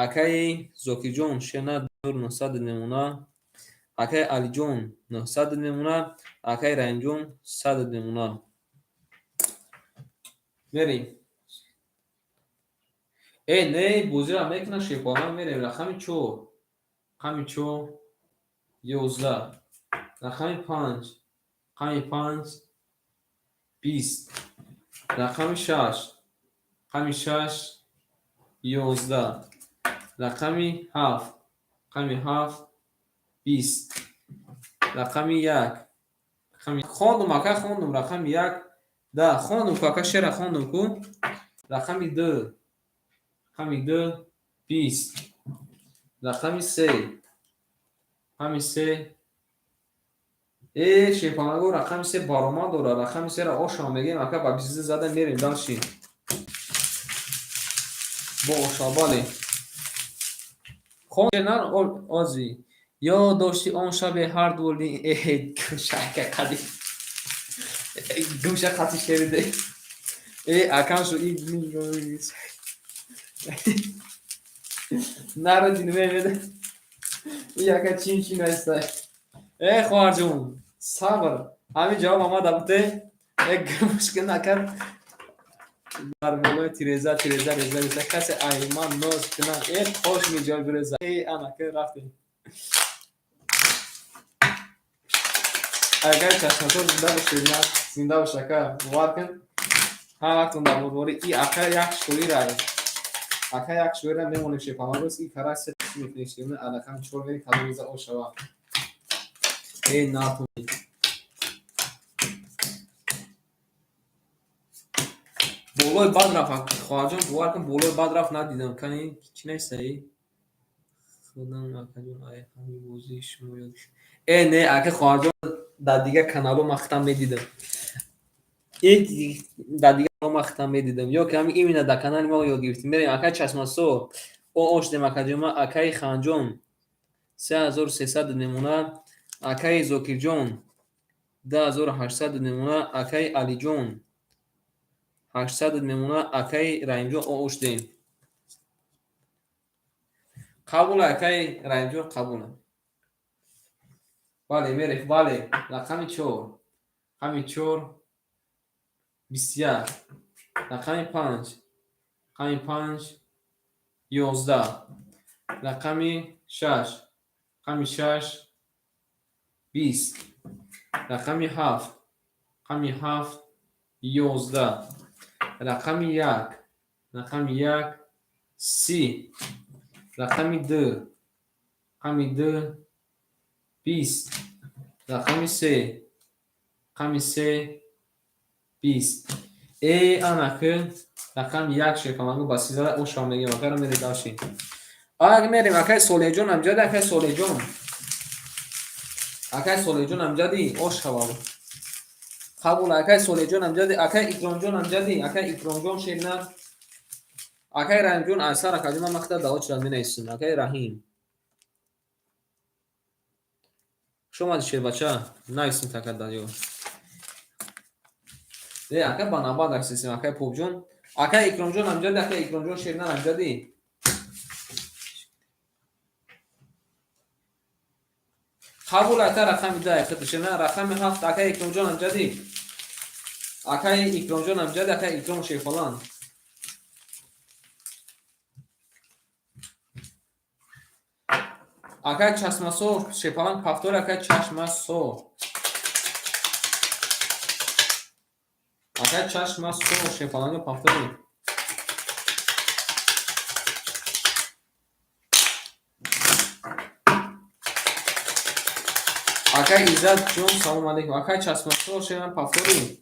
Акаи Зокирҷон, шена, 900 мемона. Акаи Алиҷон, 900 мемона. Акаи Раҳимҷон, 100 мемона. Мерем. Э, не, бозира мекунад, шерпаланг. Мерем, рақами чор. Рақами чор, 11. Рақами панҷ, рақами панҷ, 20. Рақами шаш, рақами шаш, 11. Рақами ҳафт, рақами ҳафт, 20. Рақами як, рақами хондум, ака, хондум. Рақами як да хондум ку, ака, шера хондум ку. Рақами ду, рақами ду, 20. Рақами се, рақами се. Э, шерпаланго, рақами се баромад дорад. Рақами сера ошам мегӯем, ака, ба 22 зада мерем дальше. Бо оша, бале. Хон ози ёд дошти он шабе ҳарду. Э, гӯшака қади, гӯша қати шериде. Э, акам шу наро динмемеда. И ака чин чи наистай? Э, хоҳарҷон, сабр, ҳамин ҷавоб омада буте. Э, гӯш кун, ака, дар болои тиреза, тиреза, реза, реза, касе ай ман ноз кунад, э, қош меҷой биреза. Э, анака, рафтем. Агар чашматор зинда бошед, зинда бош, ака, бовар кун, ҳар вақтон дар борборӣ. И ака як шоира, ака, як шоира мемонем. Шепамарӯз и кара се мекунем, ширина рақами чор мерем, кадом реза о шава. Э, натуни болои бад рафт, хоҳарҷон, бовар кун, болои бад рафт, надидам. Кани, чӣ нависаи худам, акаҷон? Ай ҳамин бозии шумо ёд. Э, не, ака, хоҳарҷон, дар дигар каналҳо ман худам медидам. Дар дигар каналҳо ман худам медидам, ё ки ҳамин именно дар канали мо ёд гирифтем. Мерем, акаи Чашмасо, о ошдем, акаҷон. Акаи Ханҷон, 3300 мемона. Акаи Зокирҷон, 2800 мемона. Акаи Алиҷон, 800 мемона. Акаи Раҳимҷон, о ошдем. Қабул, акаи Раҳимҷон, қабулам. Бале, мерем, бале. Рақами чор, рақами чор, 21. Рақами панҷ, рақами панҷ, 11. Рақами шаш, рақами шаш, 20. Рақами ҳафт, рақами ҳафт, 11. Рақами як, рақами як, 30. Рақами ду, рақами ду, 20. Рақами се, рақами се, 20. Э, анаки, рақами як, шерпаланго, ба 30 ошам мегем, акара. Мерем дальше. Ак, мерем. Акаи Солеҳҷон амҷади, акаи Солеҳҷон, акаи Солеҳҷон амҷади, ош шавад. Қабул, акаи Солеҳҷон амҷади. Акаи Икромҷон амҷади, акаи Икромҷон, шернар. Акаи Раҳимҷон, айсар, акаҷон, ман махта дао чира менависам. Акаи Раҳим, хуш омадӣ, шербача. Нависем така дарё. Э, ака, ба навбат расисем. Акаи Попҷон, акаи Икромҷон амҷади, акаи Икромҷон, шернар амҷади. Қабул, ака, рақами ду айхитишена. Рақами ҳафт, акаи Икромҷон амҷади, акаи Икромҷон амҷади, акаи Икром, шерфалан. Акаи Чашмасо, шерпаланг, повтори. Акаи Чашмасо, акаи Чашмасо, шерпаланга, повтори. Акаи Иззатҷон, салом алейкум. Акаи Чашмасо, шерам, повтори.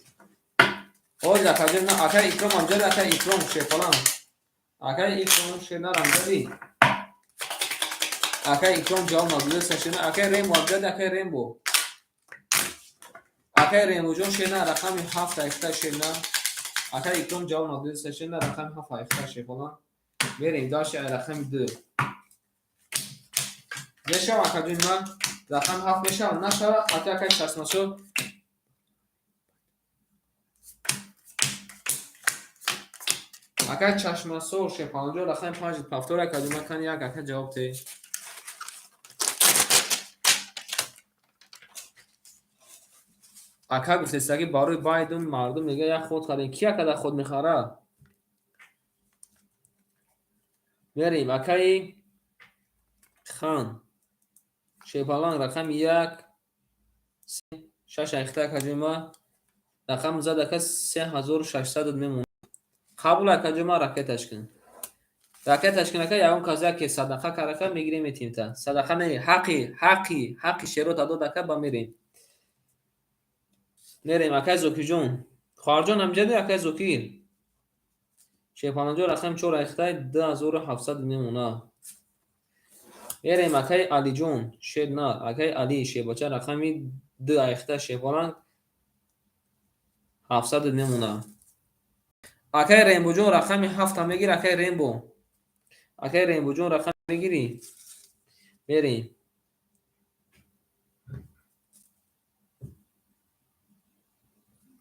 Оз, акаҷон, акаи Икром амҷади, акаи Икром, шерпаланг. Акаи Икром, шернар амҷади. Акаи Икром ҷавоб надодеса, шерна. Акаи Рембо амҷади, акаи Рембо, акаи Рембоҷон, шерна, рақами ҳафт айфта, шерна. Ака Икром ҷавоб надодиста, шерна рақами 7 айхта шерпаланг. Мерем дальше ай рақами 2. Мешава, акаҷони ман, рақами 7 мешава, нашава, хати акай чашмасо. Акай чашмасо шерпаланҷо рақами 5 повтор, акаҷони ман, кани як ака ҷавоб те. Ака гуфтестаги барои байдум мардум мега як ход харем. Ки акада ход мехара? Мерем акаи хан. Шерпаланг рақами 1 6 айхта, акаҷои ман, рақам зад ака 3600 мемонад. Қабул, акаҷои ман, ракеташ кун. Ракеташ кун, ака, ягон кас яке садақа карака мегирем метим та. Садақа не, ҳаққи, ҳаққи, ҳаққи шерота дод ака, ба мерем. Мерем акай Зокирҷон. Хоҳарҷон ҳамҷади акай Зокир. Шерпаланҷо рақами 4 айхтай 2700 мемонад. Мерем акай Алиҷон, шер нар, акай Али шербача рақами 2 айхта шерпаланг 700 мемонад. Акай Рембоҷон рақами 7 мегир, акай Рембо. Акай Рембоҷон рақам мегирӣ? Мерем.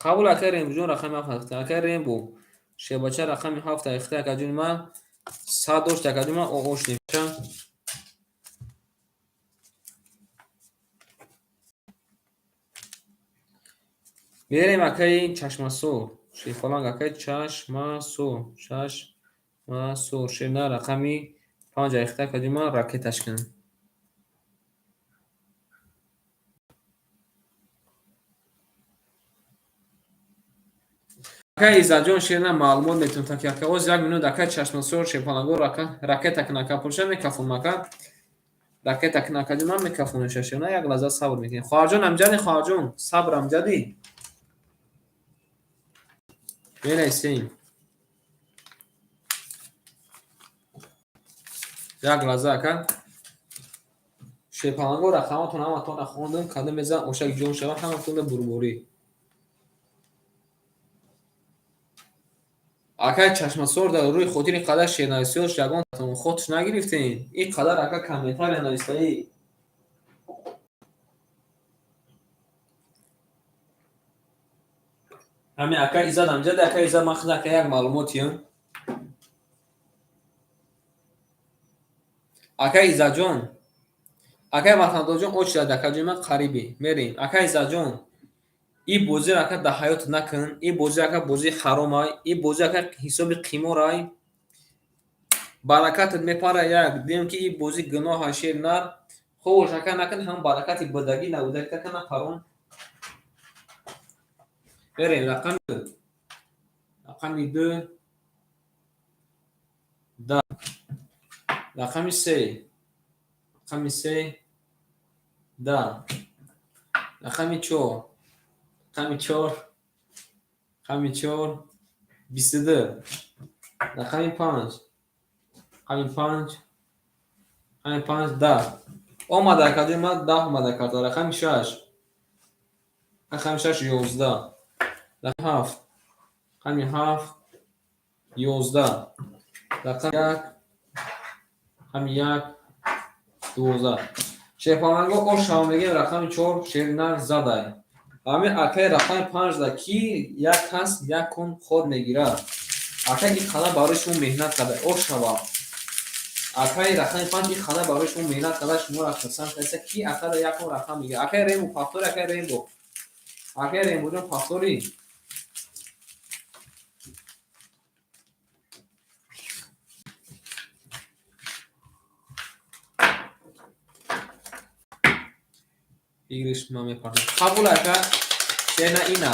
Қабул, акай Рембоҷон рақами 7 айхта. Акай Рембо шербача рақами 7 айхта, акаҷони ман, 100 дошт, акаҷони ман, оошнем. Мерем акаи Чашмасор. Шерпаланг акаи Чашмасор. Чашмасор. Шерна рақами 5 айхта, акаҷони ман, ракеташ кун. Акай Иззатҷон, шерна маълумот метавон таки ака. Оз як минут акай Чашмасор шерпаланго ракета кун, ака, пулша мекафонам, ака. Ракета кун, акаҷон, ман мекафонам шерна, як лаҳза сабр мекунем. Хоҳарҷон амҷади, хоҳарҷон, сабр амҷади. Менависем. Як лаҳза, ака. Шерпаланго рақаматон ҳаматонро хондам, кадом мезан ошак ҷон шава, ҳаматонро бурборӣ. Акай Чашмасор дар рӯи хотири қадар шернависиёш ягон хотш нагирифтем. Ин қадар ака комментария навистаӣ. Ҳамин ака Иззат амҷади, ака Иззат, ман худ ака як маълумотиям. Ака Иззатҷон, акай Ватандорҷон очирад, акаҷони ман, қарибӣ. Мерем. Ака Иззатҷон, ин бозиро ака дар ҳаёт накун. Ин бози ака бозии ҳаромай. Ин бози ака ҳисоби қиморай. Баракатат мепара як. Дидем ки ин бози гуноҳа, шер нар. Хубош, ака, накун, ҳам баракати будагӣ набудагӣ ака напарон. Мерем рақами 2. Рақами 2 10. Рақами 3. Рақами 3 10. Рақами 4. Рақами 4. Рақами 4 22. Рақами 5. Рақами 5. Рақами 5 10. Омада, акаҷони ман, 10 омада карта. Рақами 6. Рақами 6 11. Рақами 7. Рақами 7 11. Рақами 1. Рақами 1 12. Шерпаланго ош шава мегем рақами 4 шернар задай. Ҳамин акай рақами 5 да ки як кас як кун ход мегирад. Акай ин қадар барои шумо меҳнат карда, ош шава. Акай рақами 5 ин қадар барои шумо меҳнат карда, шуморо хурсанд карда, ки акада як кун рақам мегирад. Акай Рембо повтори, акай Рембо. Акай Рембоҷон повтори. Игриш ман мепардам. Қабул, ака, шерна ина.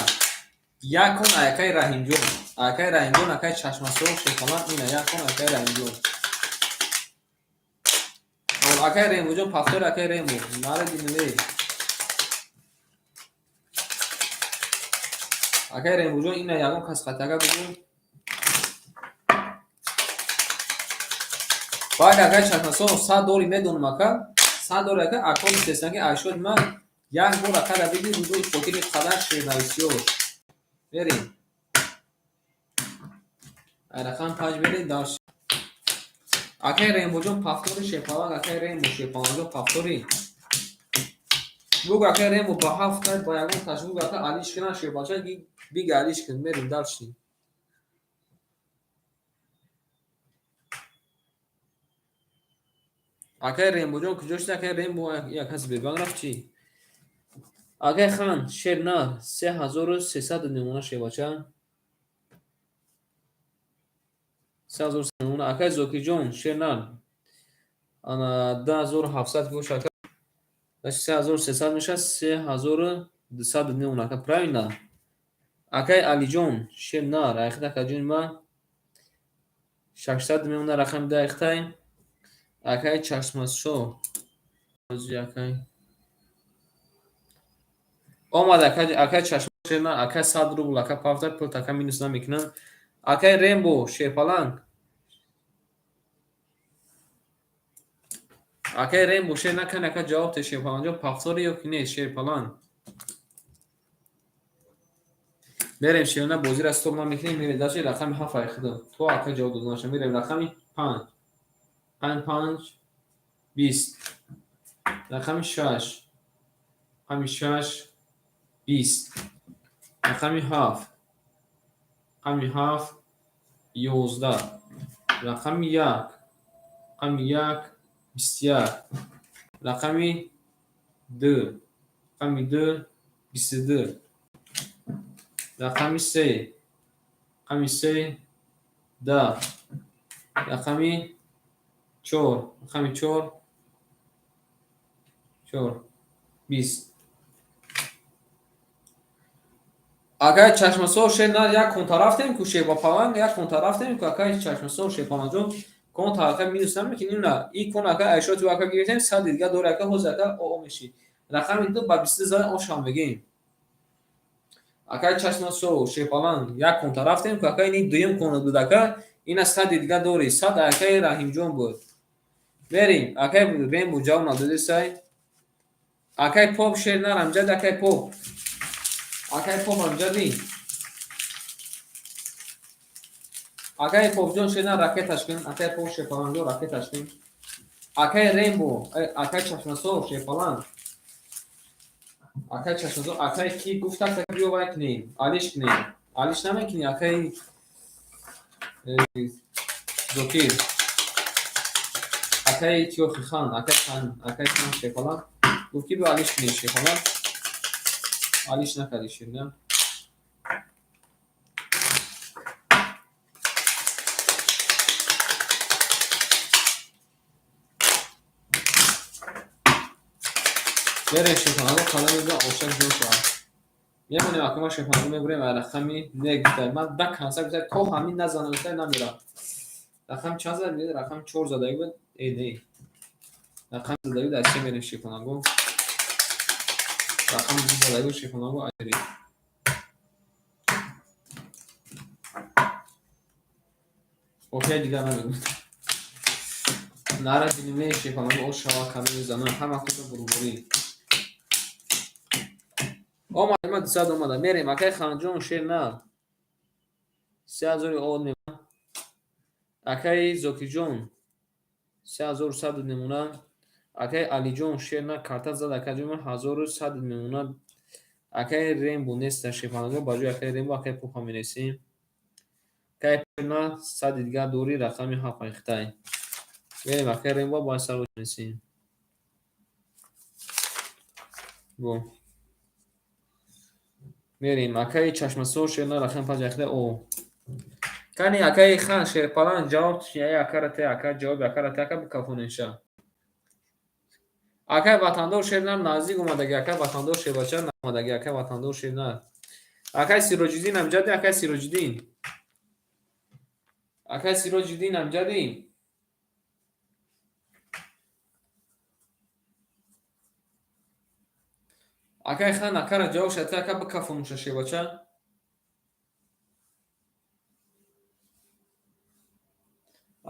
Як кун акай Раҳимҷон. Акай Раҳимҷон, акай Чашмасор шерпаланг ина як кун акай Раҳимҷон. Қабул, акай Рембоҷон повтори, акай Рембо. Наре динле. Акай Рембоҷон ина ягон кас хатага бугӯ. Баъд акай Чашмасор 100 доллар медонам, ака. 100 доллар, ака, ако гуфтестан ки айшоди ман як бор акада бидӣ рӯи хотири қадар шернависиёш. Мерем. Рақами 5 мерем дальше. Акай Рембоҷон повтори шерпаланг, акай Рембо шерпалангҷон повтори. Буг акай Рембо ба ҳафт тай ба ягон таш буг ака алиш кунан шербача бига алиш кун мерем дальше. Акай Рембоҷон куҷо шуд? Акай Рембо як кас бебанг рафт чӣ? Акай Хан шер на 3300 намуна шербача. 3300 намуна. Акай Зокирҷон шер на ана 2700 бош ака. 3300 мешавад 3200 намуна ака правильно? Акай Алиҷон шер на райхит акаҷони ман 600 мемона рақами даихтай. Акай Чашмасо акай омад акай Чашма шер на акай 100 рубл ака пафта пул така минус намекунам. Акай Рембо шерпаланг. Акай Рембо шер накан ака ҷавоб те шерпалангҷон повтори ё ки не шерпаланг. Мерем шерна бозиро стоп намекунем мерем дальше рақами 7 айхидам. То ака ҷавоб дода наша мерем рақами 5. 5 5 20. Рақами 6. Рақами 6 20. Рақами 7. Рақами 7 11. Рақами 1. Рақами 1 21. Рақами 2. Рақами 2 22. Рақами 3. Рақами 3 10. Рақами 4. Рақами 4 4 20. Акай Чашмасо шер на як конта рафтем ку шер ба паланг як конта рафтем ку акай Чашмасо шер палангҷон конта ака минус намекунем на и кон ака айшоту ака гирифтем 100 дига дора ака ҳозир ака о меши. Рақами 2 ба 22 зада ошам мегем. Акай Чашмасо шер паланг як конта рафтем ку ака ини дуюм кона буд ака ина 100 дига дори 100 акай Раҳимҷон буд. Мерем акай Рембо ҷавоб надодисай. Акай Поп шер на рамҷад акай Поп. Акай Поп амҷади. Акай Попҷон шер на ракеташ кун. Акай Поп шерпалангҷон ракеташ кун. Акай Рембо, акай Чашмасо шерпаланг. Акай Чашмасо, акай ки гуфта биё вай кунем, алиш кунем. Алиш намекунӣ акай Зокир. Акай Киёхи хан, акай хан шерпаланг. Гуфт ки биё алиш кунем шерпаланг. Алиш накарди шер, на? Мерем шерпаланго қалам мебурем ошак ҷо шавад. Мемонем акама шерпаланго мебурем ва рақами не гуфта. Ман да канса гуфта то ҳамин назанам гуфта намерам. Рақами чанд зада? Рақами 4 задаги буд. Э не. Рақами задаги буд аз се мерем шерпаланго. Рақами 2 задаги буд шерпаланго айри. Окей дигар намегӯям. Нара дилиме шерпаланго ош шава кадом мезанам ҳама худро бурбурӣ. Омад ма 200 омада. Мерем акай Ханҷон шер на. 3000 од мемона. Акай Зокирҷон 3100 мемона. Акай Алиҷон шер на карта зад акаҷон 1100 мемона. Акай Рембо нест шерпаланго ба ҷои акай Рембо акай Попа менависем. Акай на 100 дигар дори рақами 7 айхтай. Мерем акай Рембо бояд сар менависем. Бо мерем акай Чашмасо шер на рақами 5 айхтай о. Кани акай Хан шерпаланг ҷавоб акара те ака ҷавоби акара те ака бикафонеша. Акай Ватандор шер на наздик омадаги акай Ватандор шербача омадаги акай Ватандор шер на. Акай Сироҷиддин амҷади акай Сироҷиддин. Акай Сироҷиддин амҷади. Акай Хан акара ҷавоб шате ака бикафонуша шербача.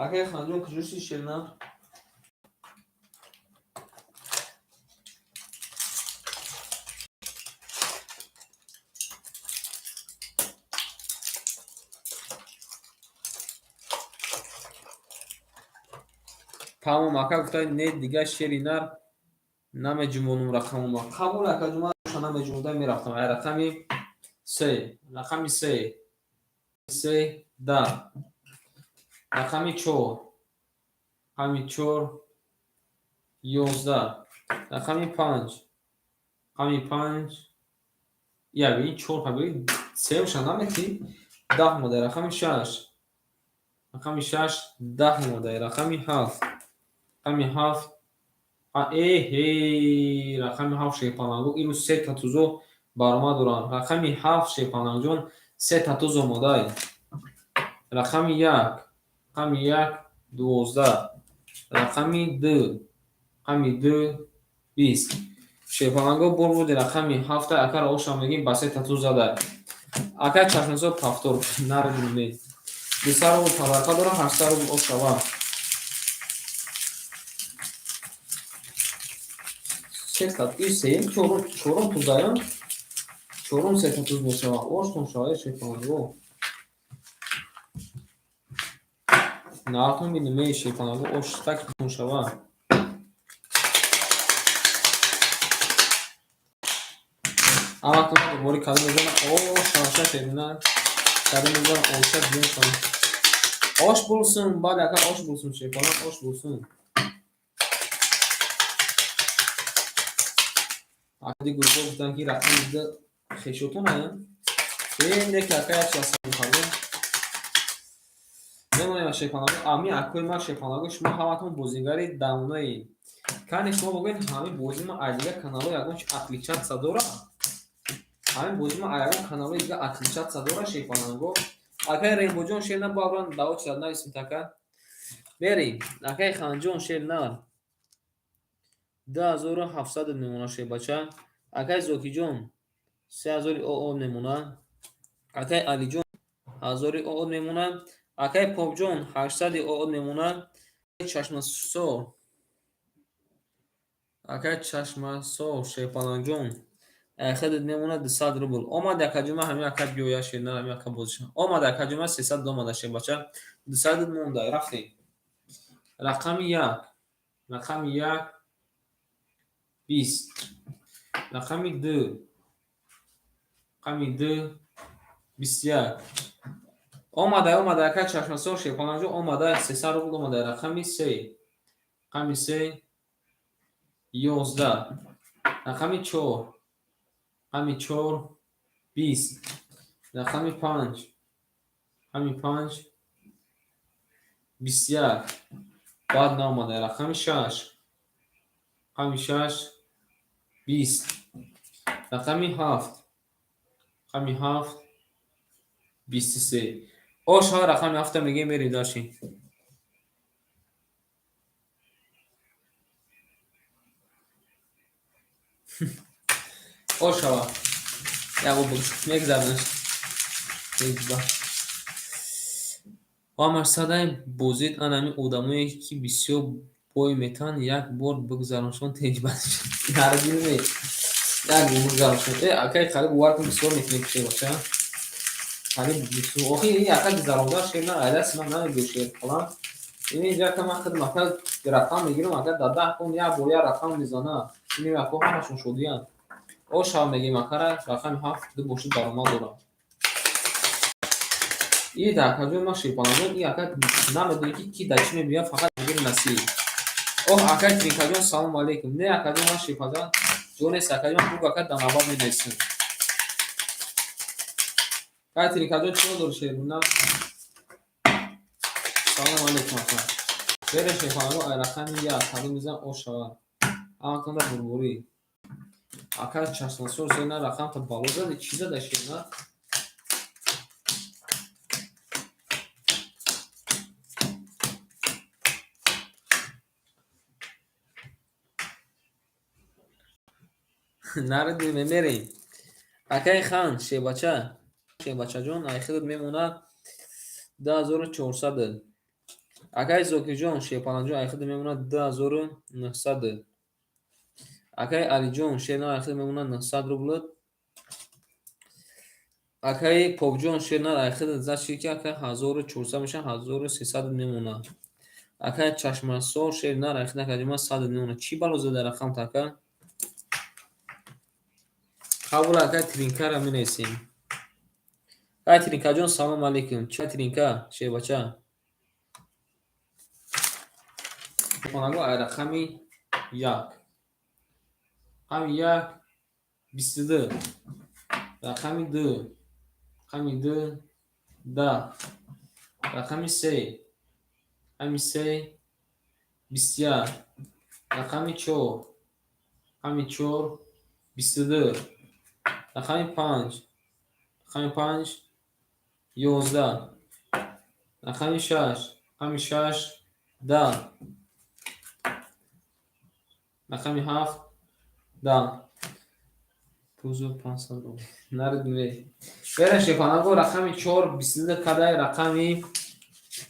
Акай Ханҷон куҷо шуди шер на? Тамом, ака гуфта, не, дига шери нар намеҷунбонум рақамома. Қабул, акаҷон, ман намеҷунбода мерафтам. Ай рақами се, рақами се, се, 10, рақами чор, рақами чор, 11, рақами панҷ, рақами панҷ, я бин, чор ҳаби сеюмша наметӣ, 10 омада, рақами шаш, рақами шаш, 10 омада, рақами ҳафт, рақами ҳафт, эҳе, рақами ҳафт, шерпаланго ирӯз сета тузо баромад доранд. Рақами ҳафт, шерпалангҷон, сета туз омодай. Рақами як, рақами як, 12, рақами ду, рақами ду, 20. Шерпаланго бурди рақами ҳафта, акара оша мегим, ба сета туз зада. Ака чашмасо повтор нарадим. 200 рубл подарка дора, 800 рубл ошава. Сета и сеюм, чорум, чорум тузаям, чорум сета туз мешава. Оштон шава, шерпаланго. Наатон бинем, шерпаланго, ош так шава. Ҳаматон бори кадом мезана, ош шаваша, шерина кадом мезана, оша биён шава. Ош булсун, бале, ака, ош булсун, шерпаланг, ош булсун. Акади гурбо гуфтанд, ки рақами ду хешотон аян. Э, не, ки ака як чиз кардем. Мемонем, шерпаланго, ами акои ма, шерпаланго, шумо ҳаматон бозигари давнои. Кане шумо бигӯед, ҳамин бози ма аз дигар каналҳо ягон чи отличаться дорад? Ҳамин бози ма аз ягон каналҳои дигар отличаться дорад, шерпаланго? Акаи Рембоҷон, шер на бабран даво чизад нависем така. Берем. Акаи Ханҷон, шер на. 2700 мемона, шербача. Акаи Зокиҷон, 3000 ОО мемона. Акаи Алиҷон, 1000 ОО мемона. Акаи Попҷон, 800 ОО мемона. Чашмасо, акаи Чашмасо, шерпалангҷон, худат мемона 200 рубл. Омад, акаҷума, ҳамин ака биёя, шерна, ҳамин ака бозиша. Омад, акаҷума, 300 омада, шербача. 200 монда, рафтем. Рақами як, рақами як, 20, рақами ду, рақами ду, 21. Омада, омада, ака Чашмасо, шерпалангҷон, омада, 300 рубл омада. Рақами се, рақами се, 11, рақами чор, рақами чор, 20, рақами панҷ, рақами панҷ, 21. Баъд наомада. Рақами шаш, рақами шаш, 20, рақами ҳафт, рақами ҳафт, 23. Ош ҳа, рақами ҳафта мегӯем, мерем дальше. Ош шава. Як мегзарнаш. Ва садай бозид анами одамое, ки бисёр бой метаҳанд, як бор бигзароншон, тенҷбанд. Ҳаргиз не. Як бор бигзароншон. Э, акаи қариб бовар кун, бисёр метавонем шер бача. Қариб бисёр. Охи ин ака гузаронда шер на, айдаси ман намегӯ шер қалам. Ин инҷа ака ман худам ака рақам мегирам, ака дар 10 кун як бор як рақам мезана. Ин ако ҳамашон шодиянд. Ошав мегем акара, рақами ҳафт ду бошид даромад дорам. И дар акаҷои ман, шерпалангон, и ака намедонӣ, ки ки дар чӣ мебиёяд, фақат мегири насиб. Оҳ, акаи Тринкаҷон, салому алейкум. Не, акаҷон, ман шерпалангон ҷо нест, акаҷон, буг, ака, дар навбат менависем. Акаи Тринкаҷон, чӣ дори, шербуна? Салому алейкум, ака. Берем, шерпалангон, ай рақами як, кадом мезан, ош шавад. Ҳаматонда бурбурӣ. Ака чашмасор зена рақамта бало зади, чӣ зада, шерна? Нарадем, мерем. Акаи Хан, шербача, шербачаҷон, ай худат мемонад 2400. Акаи Зокирҷон, шерпаланҷон, ай худат мемонад 2900. Акаи Алиҷон, шерна, ай худат мемонад 900 рубл. Акаи Попҷон, шерна, ай худат зад, ки ака 1400 мешавад, 1300 мемонад. Акай Чашмасор шер нар айхта акаҷон сад мемона. Чӣ бало зада рақам така? Қабул акай Тринкара менависем. Акай Тринкаҷон салом алейкум. Чӣ Тринка шербача? Хонаго ай рақами як. Рақами як 22. Рақами ду. Рақами ду 10. Рақами се. Рақами се 21. Рақами чор. Рақами чор 22. Рақами панҷ. Рақами панҷ 11. Рақами шаш. Рақами шаш 10. Рақами ҳафт 10. Пузо 500 рубл. Нарид ме. Берем шефанаго рақами чор 22 кадай рақами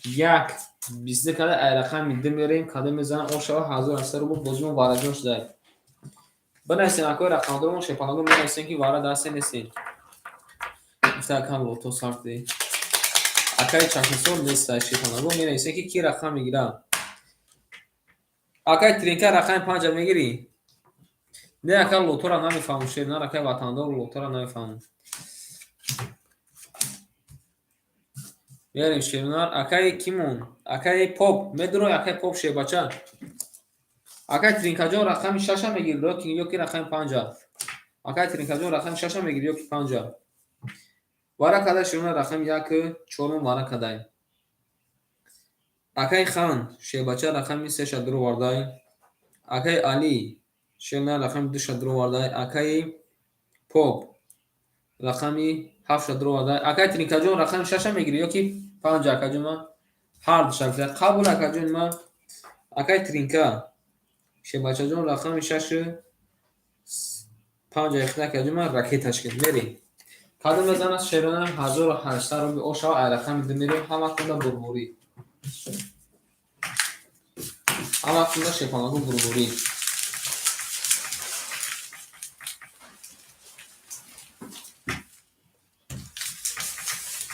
як 22 кадай ай рақами ду мерем кадай мезанам ошава 1800 рубл бозимон вараҷон шудай. Бинависем акои рақамдорон шефанаго менависем ки вара дасте нестем. Гуфта акам лото сарти. Акаи Чашмасор нестай шефанаго менависем ки ки рақам мегирад. Акай Тринка рақами панҷа мегирӣ? Не ака лотора намефаҳмам шер, нар акай ватандор лотора намефаҳмам. Мерем шернар акай кимон? Акай Поп медурой акай Поп шербача. Акай Тринкаҷон рақами шаша мегирӣ ё ки рақами панҷа? Акай Тринкаҷон рақами шаша мегирӣ ё ки панҷа? Вара кадай шернар рақами як чорум вара кадай. Акай Хан шербача рақами сеша дуровардай. Акай Али шернар рақами душа дуровардай. Акай Поп рақами ҳафтша дуровардай. Акай Тринкаҷон рақами шаша мегирӣ ё ки панҷа акаҷон ма? Ҳар душа гуфта. Қабул акаҷон ма. Акай Тринка шербачаҷон рақами шашу панҷа ихта акаҷон ма ракеташ кун. Мерем. Кадом мезанад шерона 1800 рубл ошава ай рақами ду мерем ҳама кунда бурбурӣ. Ҳама кунда шефанаго бурбурӣ.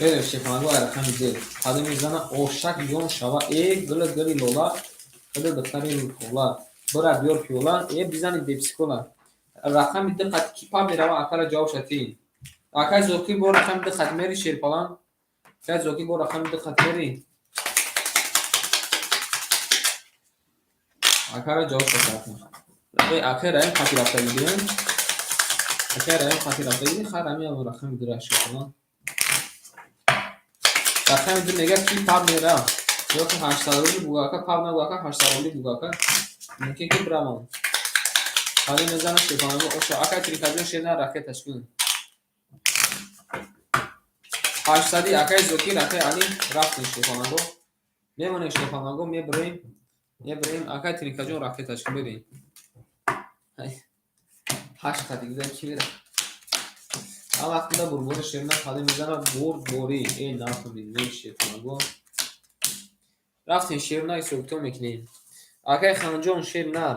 Мерем шефанаго ай рақами ду. Кадом мезана ошак ҷон шава э гули гули лола худи духтари хола бира биёр пиёла э бизани бепсикола. Рақами ду қати ки па мерава акара ҷавоб шатин. Акай Зокир бо рақами ду қати мери шерпалан? Акай Зокир бо рақами ду қати мери? Акара ҷавоб шатин. Э акай Раим қати рафтагӣ бирем. Акай Раим қати рафтагӣ хар ҳамин рақами дура шерпалан. Рақами ду мега ки паб мера? Ё ки 800 рубли бугака паб набугака 800 рубли бугака. Мумкин ки биравам. Кадом мезанам шерпаланго оша. Акай Тринкаҷон шерна ракеташ кун. 800 акай Зокир акай Али рафтем шерпаланго. Мемонем шерпаланго мебурем. Мебурем акай Тринкаҷон ракеташ кун берем. Ҳашт қати гузар ки мера? Ҳам вақтида бурбори шерна кадом мезана бурборӣ. Э нафурид не шерпаланго. Рафтем шерна ҳисобкитоб мекунем. Акай Ханҷон шер нар.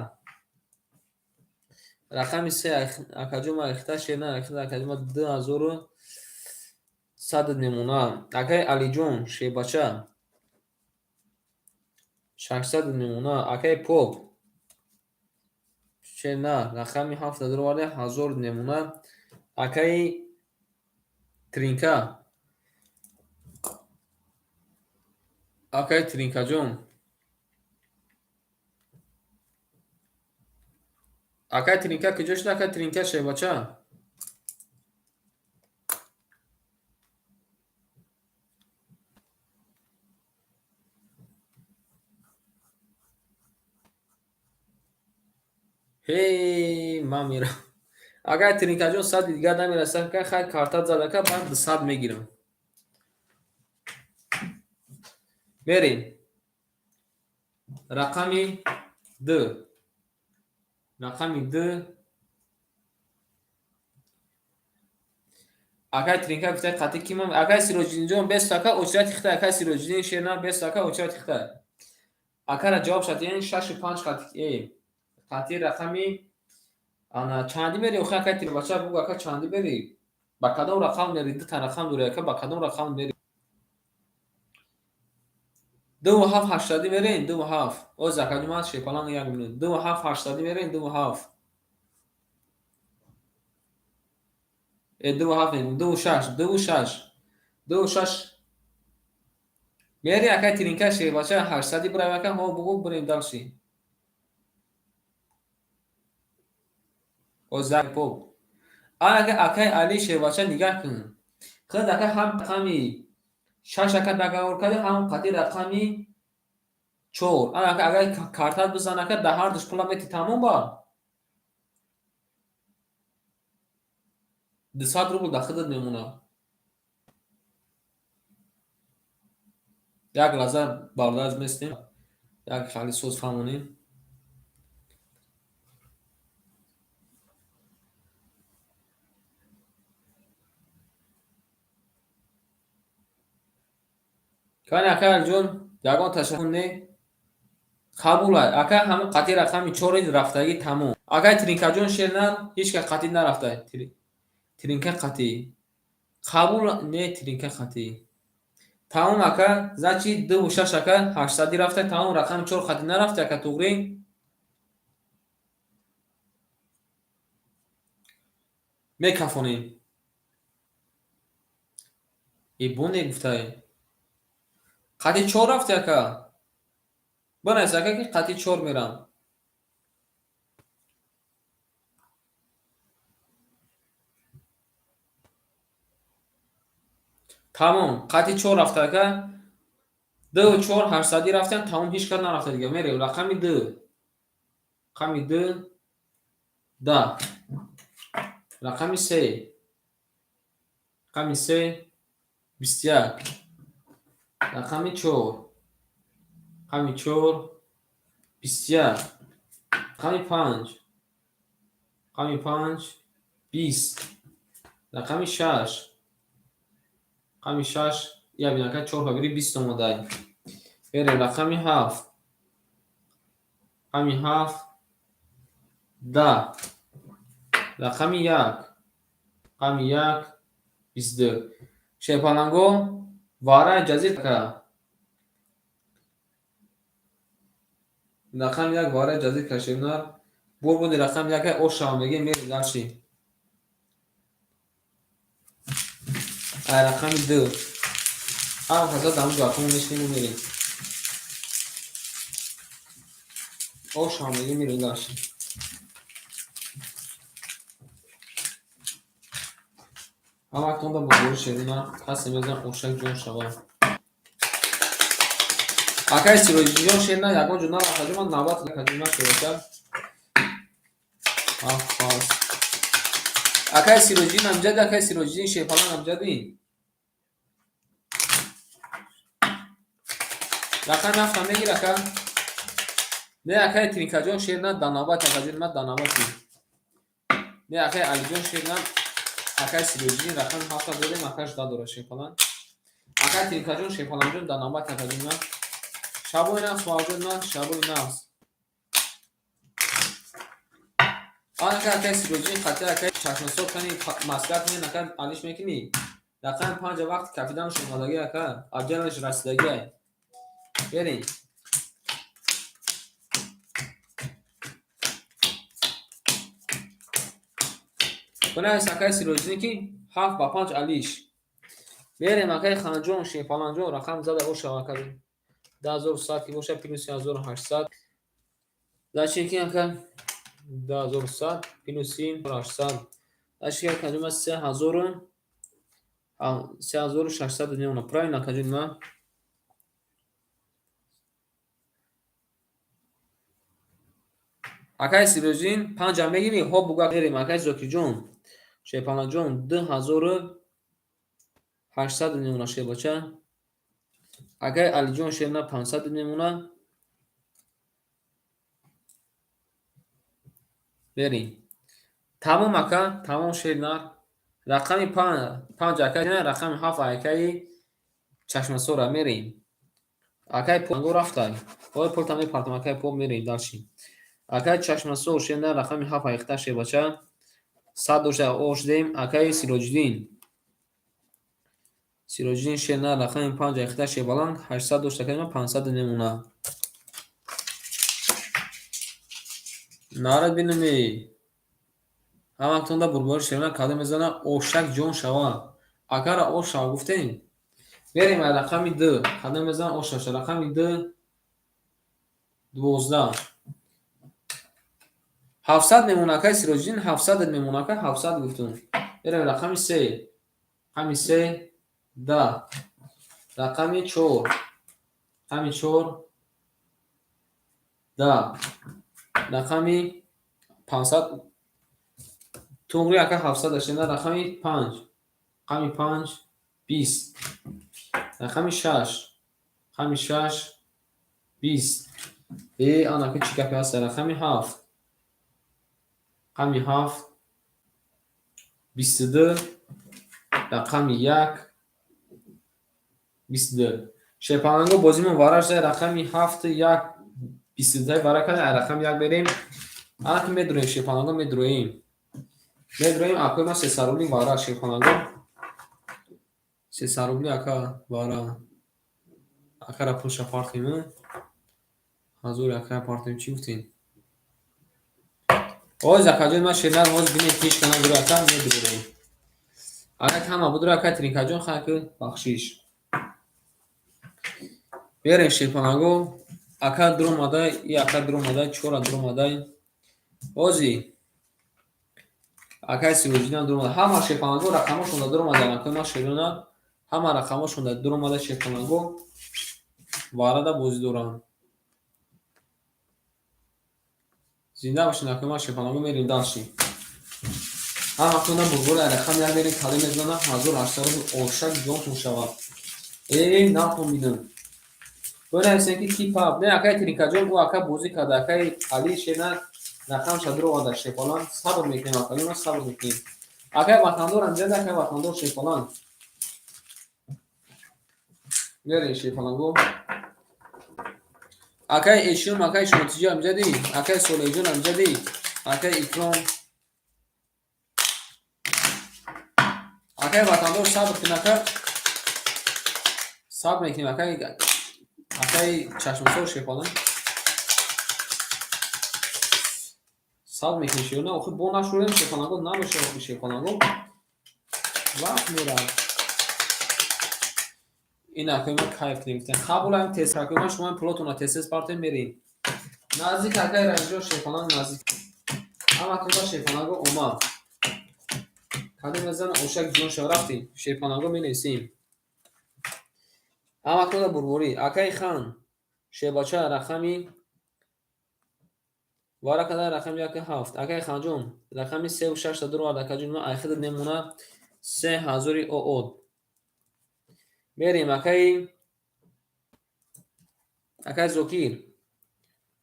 Рақами се акаҷон ма ихта шер нар ихта акаҷон ма 2100 мемона. Акай Алиҷон шербача 600 мемона. Акай Поп шер нар рақами ҳафт дуроварда 1000 мемона. Акай Тринка акай Тринкаҷон акай Тринка куҷо шуда? Акай Тринка шербача ҳей ман мерам. Агар Тринкаҷон сади дигар намераса ака хай карта зад ака баъд 200 мегирам. Мерем. Рақами ду. Рақами ду. Акай Тринка гуфта қати ки ман акай Сироҷиддинҷон бест ака очрати хита акай Сироҷиддин шерна бест ака очрати хита. Акара ҷавоб шатин шашу панҷ қати э қати рақами ана чанди мери охи акай Тринбача бугу ака чанди мери? Ба кадом рақам мери? Дута рақам дори ака ба кадом рақам мери? 2 7 800 мерем, 2 7. Оз акаҷон, ман шепаланг, як минут. 2 7 800 мерем, 2 7. Э, 2 7 не, 2 6, 2 6, 2 6 мери, акай Тринка, шербача, 800 бирав, ака. Ҳо, бугӯ, бирем дальше. Оз як поп. Ака, акай Али, шербача, нигаҳ кун. Худ, ака, ҳам рақами шаш, ака, договор карди, ҳам қати рақами чор. Ана, ака, агар картат бизан, ака, дар ҳардуш пула мети, тамом, ба 200 рубл дар худат мемонад. Як лаҳза бародараз местем, як хали соз фаҳмонем. Кани, ака Алиҷон, ягон ташаккур не, қабулай, ака. Ҳамон қатъи рақами чори рафтагӣ, тамом. Акай Тринкаҷон, шернар, ҳеҷ кас қатъӣ нарафта. Тринка қатъӣ қабул не, Тринка қатъӣ, тамом, ака. Значит, 2 6, ака, 800 рафта, тамом. Рақами чор қатъӣ нарафта, ака, туғрӣ. Мекафонем ибоне гуфтай, қатъи чор рафти, ака. Бинавис, ака, ки қатъи чор мерам. Тамом, қатъи чор рафта, ака. 2 4 800 рафтем, тамом, ҳеҷ кас нарафта дига. Мерем рақами ду, рақами ду 10, рақами се, рақами се 21, рақами чор, рақами чор 21, рақами панҷ, рақами панҷ 20, рақами шаш, рақами шаш. Я бинака, чор фабри 20 омодай. Берем рақами ҳафт, рақами ҳафт 10, рақами як, рақами як 22. Шерпаланго вараи ҷазир, рақами як вараи ҷазир кашемнар бурбуди рақами яка ошава мегем. Мерем дальше. Ай рақами ду ҳама каса дар ҳамун ҷоҳатон мешинему мерем. Ошава мегем, мерем дальше. Ҳаматонда бозори шерина касе мезан, ошак ҷон шава. Акай Сироҷиҷон, шерина, ягон ҷо нарафта, ман навбат кадима шероча ҳафт. Акай Сироҷиддин амҷади, акай Сироҷиддин, шерпалан амҷадӣ, рақами ҳафта мегир, ака. Не, акай Тринкаҷон, шерина, дар навбат, акаҷон, ма дар навбати. Не, акай Алиҷон, шерина, акай Сироҷиддин рақами ҳафта додем, акаш дадора, шерпалан. Акай Тринкаҷон, шерпаланҷон, дар навбат, акаҷон, ма. Шабои нағз, хоҳарҷон, ма, шабои нағз. Анака, акай Сироҷиддин, қатъи акай чашмасор кани маслиҳат кунед, ака, алиш мекунӣ. Рақами панҷа вақти кафиданаш омадагӣ, ака, аҷалаш расидагиай. Берем. Бинавис, акай Сироҷиддин, ки ҳафт ба панҷ алиш. Берем, акай Ханҷон, шерпаланҷон, рақам зада ошава, ака. 10 100 ки бошад, плюси 1800. Значит, ки, ака, 10 100 плюси 800. Значит, акаҷон, ма 3600 мемонад. Правильно, акаҷон, ма? Акай Сироҷиддин, панҷа мегирӣ? Ҳо, буга, мерем, акай Зокирҷон. Шерпаланҷон, 2800 мемонад, шербача. Акай Алиҷон, шерна, 500 мемонад. Берем. Тамом, ака, тамом, шернар. Рақами панҷ, ака, рақами ҳафт, акаи чашмасора, мерем. Акай Понго рафтай. Ой, пулта мепартам, акай По, мерем дальше. Акай чашмасор, шерна, рақами ҳафт айхта, шербача. 100 дошта, ош дем, акаи Сироҷиддин. Сироҷиддин Шернар рақами 5 айхита Шербаланг 800 дошта кардем, 500 мемона. Нарад бинами. Ҳаматонда бурбори Шернар кадом мезана ошак ҷон шава. Акара ош шава гуфтем. Мерем ай рақами 2. Кадом мезана ош шава. Рақами 2 12. 700 мемона акай Сироҷиддин, 700 мемона ака, 700 гуфтум. Мерем рақами 3. Рақами 3 10. Рақами 4. Рақами 4 10. Рақами 500 туғри ака 700 дошта, рақами 5. Рақами 5 20. Рақами 6. Рақами 6 20. Анаки чӣ гапе ҳаст? Рақами 7. Рақами 7 22. Рақами 1 22. Шерпаланго бозимон вара шуда, рақами 7 1 22 вара карда, рақами 1 берем. Анаки медроем шерпаланго, медроем. Медроем акои ма 300 рубли вара шерпаланго. 300 рубли ака вара. Акара пулша партем. Ҳазури акара партем, чӣ гуфтем? Ҳоз акаҷон ма Шернар ҳоз бинед ҳеҷ кана гура ака медроем. Агар ҳама будра ака Тринкаҷон хаки бахшиш. Берем шерпаланго. Ака дуромадай, и ака дуромадай, чора дуромадай. Ҳози акай Сироҷиддин дуромада. Ҳама шерпаланго рақамошонда дуромадан акои ма Шерона. Ҳама рақамошонда дуромада шерпаланго. Варада бозӣ доранд. Зинда бошед акои ма шерпаланго, мерем дальше. Ҳаматонда бурбори рақам 1 берем, кале мезана 1800 рубл ошак ҷонтон шавад. Нахон бинам. Бинависем ки типап. Не акай Тринкаҷон, ӯ ака бозӣ карда, акай Али Шернар рақамша дуроварда шерпаланг. Сабр мекунем акаи ма, сабр мекунем. Акай ватандор амҷад, акай ватандор шерпаланг. Мерем шерпаланго. Акай Эшум, акай Шонтиҷо амҷади, акай Солеҳҷон амҷади, акай Икром. Акай ватандор сабр кун ака. Сабр мекунем акай, акай чашмсор шерпаланг. Сабр мекунем шерона, охир бо нашурем шерпаланго, намешавад охир шерпаланго. Вақт меравад. Ин акои ма кайф кунем гуфтем. Қабулам тез акои ма, шумо пулотонро тез-тез партем мерем. Наздик акай Раҳимҷон шерпаланг наздик. Ҳаматонда шерпаланго омад. Кадом мезана ошак ҷон шава, рафтем. Шерпаланго менависем. Ҳаматонда бурборӣ. Акай Хан шербача рақами вара када рақами 1 7. Акай Ханҷон рақами 3 6 та дуровард акаҷон ма айхидат мемона 3000 оод. Мерем акай Зокир.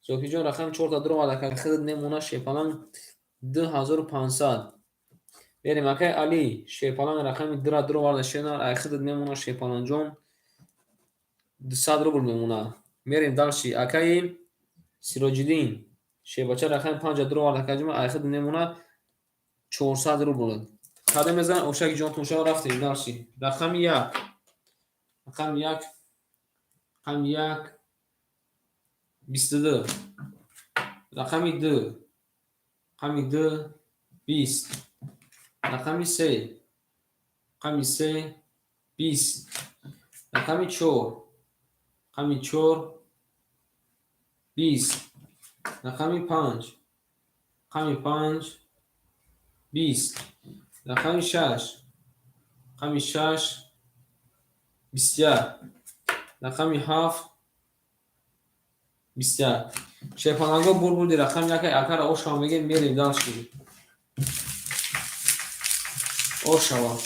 Зокирҷон рақами 4 та дуровард акай хидат мемона шерпаланг 2500. Мерем акай Али шерпаланг рақами 2 ра дуроварда шернар айхидат мемона шерпалангҷон 200 рубл мемона. Мерем дальше акай Сироҷиддин шербача рақами 5 ра дуровард акаҷон ма айхидат мемона 400 рубл. Кадом мезанад ошаки ҷонтон шава, рафтем дальше. Рақами 1. Рақами 1. Рақами 1 22. Рақами 2. Рақами 2 20. Рақами 3. Рақами 3 20. Рақами 4. Рақами 4 20. Рақами 5. Рақами 5 20. Рақами 6. Рақами 6 21. Рақами 7 21. Шерпаланго бурбурди рақами 1 акара ошава мегем, мерем дальше. Ошава.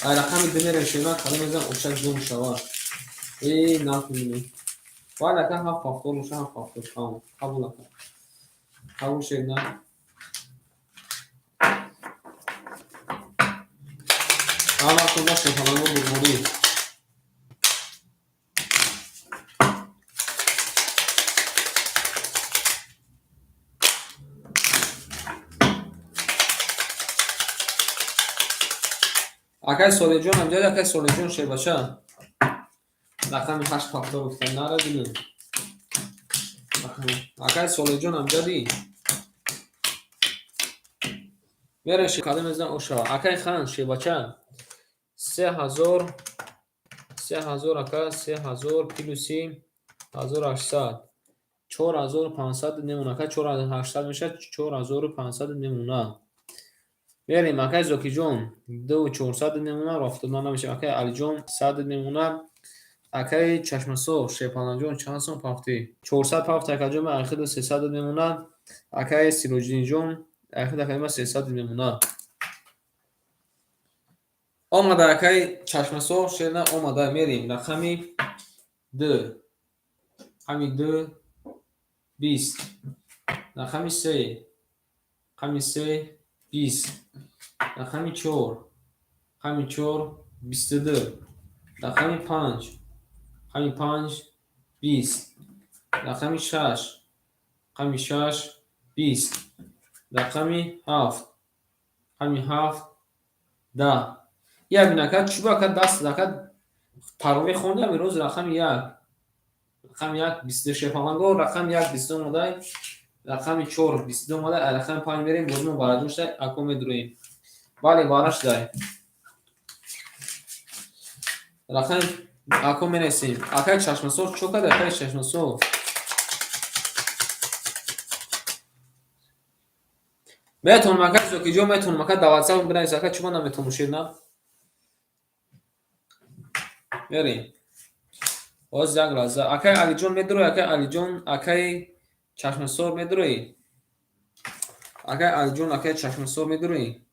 Ай рақами 2 мерем шернар, кадом мезанам ошак ҷон шава. Накунем. Вале ака 7 70 боша, 7 70. Тамом. Қабул ака. Қабул шернар. Ҳаматонда шерпаланго бурбурӣ. Акай Солеҳҷон амҷади, акай Солеҳҷон шербача. Рақами 8 пафто гуфтам, нара бинем. Акай Солеҳҷон амҷади. Мерем кадом мезан ошава. Акай хан шербача. 3000 3000 ака 3000 плюси 1800 4500 немона ака 4800 мешавад 4500 немона. Мерем акай Зокиҷон 2400 немона рафтода намешавад. Акай Алиҷон 100 немона. Акай Чашмасор Шерпаланҷон чанд сом пафтӣ? 400 пафт акаҷон айхида 300 немона. Акай Сироҷиддинҷон айхида акаҷон 300 немона. Омада акай Чашмасор шерна омада мерем рақами 2 рақами 2 20 рақами 3 рақами 3 20 рақами 4 рақами 4 22 рақами 5 рақами 5 20 рақами 6 рақами 6 20 рақами 7 рақами 7 10. Я бин ака чӯба ака даст ака таровеҳ хондам имрӯз рақами 1 рақами 1 22 шерпаланго рақами 1 22 омадай рақами 4 22 омадай рақами 5 мерем бозимо бараҷон шудай ако медуроем. Бале бара шудай. Рақами ако менависем. Акай Чашмасор чо кард акай Чашмасор? Метавонам акай Зокиҷон метавонам ака дар WhatsApp бинавис ака чӯба наметавонам шерна. Мерем. Боз як лаҳза. Акай Алиҷон медурои, акай Алиҷон, акай Чашмасор медурои? Акай Алиҷон, акай Чашмасор медурои?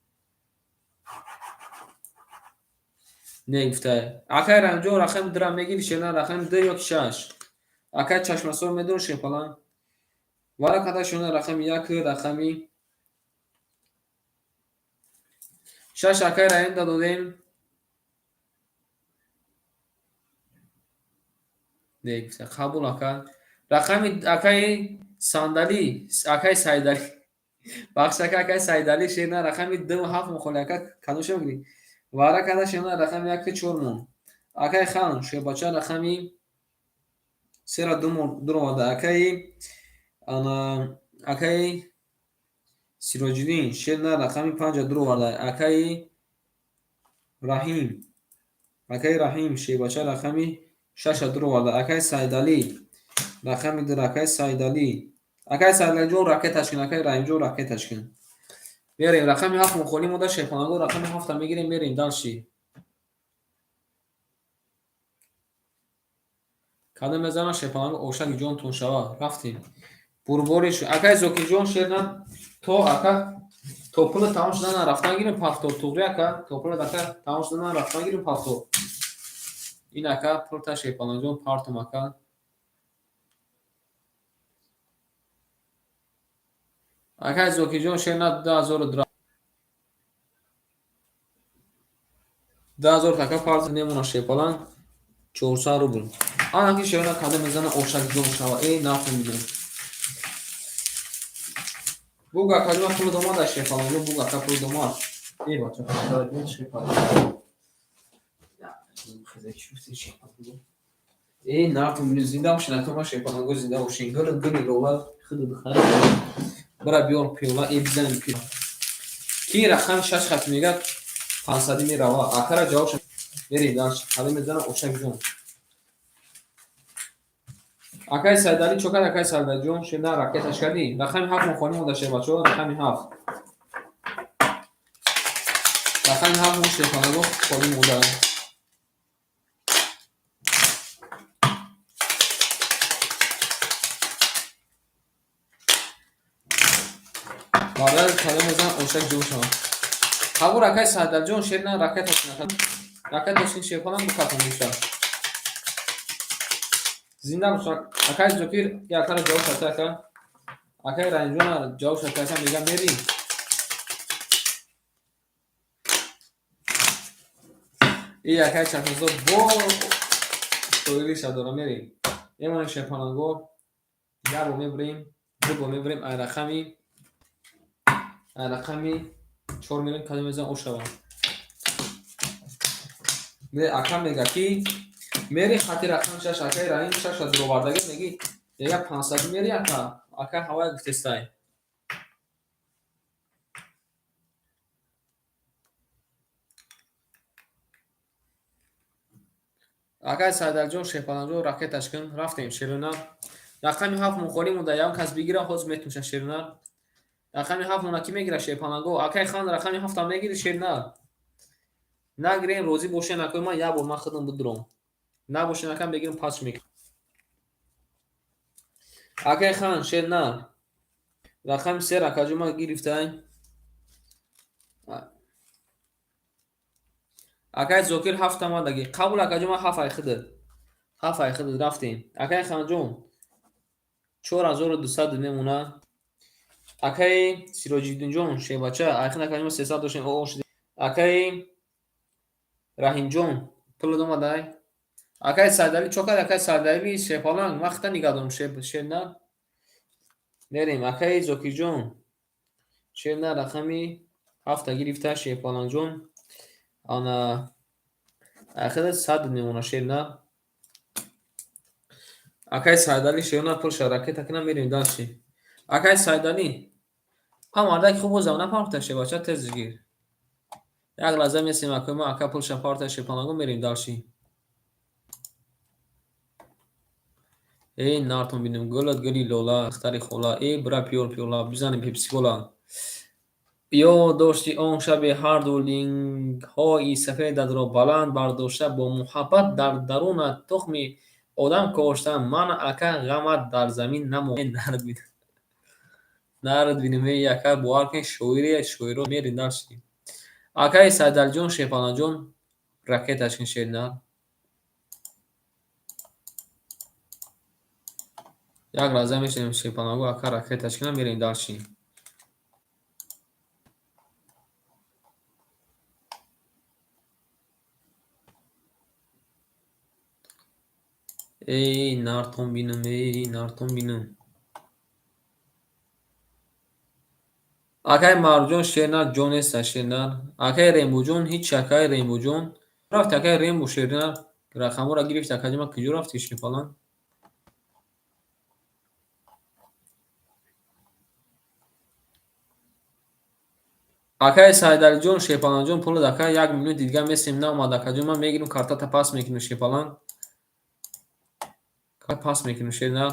Не гуфтай. Акай Раҳимҷон рақами 2 мегири шерна рақами 2 ё 6. Акай Чашмасор медурои шерпалан? Вара када шона рақами 1 рақами 6 акай Раҳим додем. Не гуфта. Қабул ака. Рақами акаи Сандалӣ, акаи Сайдалӣ. Бахш ака акаи Сайдалӣ шерна рақами 2 7 мухоли ака кадомша мегирӣ? Вара када шерна рақами 1 4 мон. Акаи хан шербача рақами 3 ро 2 оварда. Акаи ана акаи Сироҷиддин шерна рақами 5 2 оварда. Акаи Раҳим акаи Раҳим шербача рақами 6 2 оварда. Акаи Сайдалӣ рақами 2 акаи Сайдалӣ. Акаи Сайдалиҷон ракеташ кун, акаи Раҳимҷон ракеташ кун. Мерем рақами 7 мухоли мода шерпанаго рақами 7 мегирем мерем дальше. Кадом мезанам шерпанаго ошаки ҷонтон шава. Рафтем. Бурбори акаи Зокирҷон шерна то ака то пула тамом шудан рафтан гирем пафто. Туғри ака то пула ака тамом шудан рафтан гирем пафто. Ин ака пулта шерпаланҷон партум ака. Акай Зокирҷон шерна 2000 2000 така парт немона шерпалан 400 рубл. Анаки шерна кадом мезана ошак ҷон шава. Э нафаҳмидам. Буг ака ҷон пул домад шерпаланҷон буг ака пул домад. Э бача шерпалан. Э нафаҳмидам зинда бошин ака ма шерпаланго зинда бошин. Гул гули лола худу духтар. Бара биёр пиёла э бизанем пиёла. Ки рақами 6 хат мегӯяд 500 мерава. Акара ҷавобша мерем дальше. Кадом мезанам ошак ҷон. Акай Сайдалӣ чо кард акай Сайдалиҷон шерна ракеташ кардӣ? Рақами 7 мухоли мода шербачаҳо рақами 7. Рақами 7 мо шерпанаго холи мода. Барои кадом мезанам ошак ҷон шава. Қабул акай Сайдалиҷон шерна ракеташ кун. Ракеташ кун шерпалан букатон меша. Зинда бош акай Зокир якара ҷавоб шата ака. Акай Раҳимҷон ҷавоб шата ака мега мери. И акай Чашмасор бо шоириша дора мери. Мемонем шерпаланго як бор мебурем, ду бор мебурем ай рақами 4 мерем кадом мезанам ошава. Не, ака мега ки мери хати рақами шаш, акаи Раҳим шаша дуровардага меги, мега 500 мери ака. Ака ҳавай гуфтестай. Акай Сайдалҷон, Шерпаланҷон, ракеташ кун, рафтем шерунар. Рақами ҳафт мухолӣ монда, ягон кас бигира, ҳозир метумша шерунар. Рақами ҳафт мона кӣ мегира шерпаланго? Акай хан рақами ҳафтам мегири шернар? Нагирем, розӣ бошен акои ман, як бор ман худам бидуром. Набошен ака мегирам пасш мекунам. Акай хан шернар. Рақами се акаҷон ман гирифтай. Акай Зокир ҳафт омадаги. Қабул акаҷон ман ҳафт ай худат. Ҳафт ай худат рафтем. Акай ханҷон 4200 мемона. Акаи Сироҷиддинҷон шербача айхин акаҷон ман 300 доштем, о шудем. Акаи Раҳимҷон пулат омадай. Акаи Сайдалӣ чо кард? Акаи Сайдалӣ шерпаланг ман хита нигаҳ дорам шернар. Мерем. Акаи Зокирҷон шернар рақами ҳафта гирифта шерпалангҷон. Ана айхида 100 мемона шернар. Акаи Сайдалӣ шернар пулша ракета кунам мерем дальше. Акаи Сайдалӣ а мардаки хуб бозам напарта шербача тез гир. Як лаҳза месем акои ман ака пулша парта шерпаланго мерем дальше. Эй нартон бинем гулат гули лола духтари хола эй бира пиёл пиёла бизанем пепсикола. Ёд дошти он шаби ҳарду лингҳои сафедатро баланд бардошта бо муҳаббат дар дарунат тухми одам коштам ман ака ғамат дар замин намонд. Нард бинем эй ака бовар кунед шоире шоиро мерем дальше. Акаи Сайдалиҷон Шерпаланҷон ракеташ кун шернар. Як лаҳза мешавем шерпаланго ака ракеташ кунам мерем дальше. Эй нартон бинам, эй нартон бинам. Акаи Маъруфҷон шернар ҷон неста шернар. Акаи Рембоҷон ҳеч акаи Рембоҷон. Рафт акаи Рембо шернар. Рақамҳоро гирифт акаҷон ман куҷо рафти шерпаланг? Акаи Сайдалиҷон Шерпаланҷон пулат ака як минути дигар месем наомад акаҷон ман мегирам картата пас мекунам шерпаланг. Пас мекунам шернар.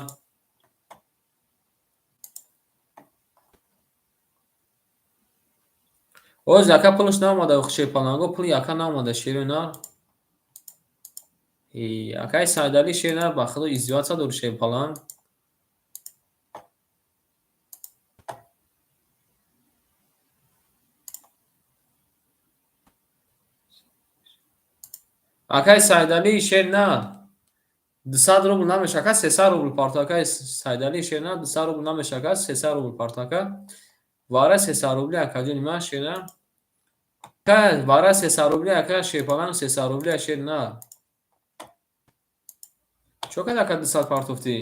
Ҳозир ака пулаш наомада шерпаланго пули ака наомада шернар. Акаи Сайдалӣ шернар ба худо издеваться дори шерпаланг. Акаи Сайдалӣ шернар 200 рубл намеша ака 300 рубл парто акаи Сайдалӣ шернар 200 рубл намеша ака 300 рубл парто ака. Вара 300 рубли акаҷони ман шернар. Ака вара 300 рубли ака шерпаланг 300 рубли шернар. Чо кард ака 200 партофтӣ?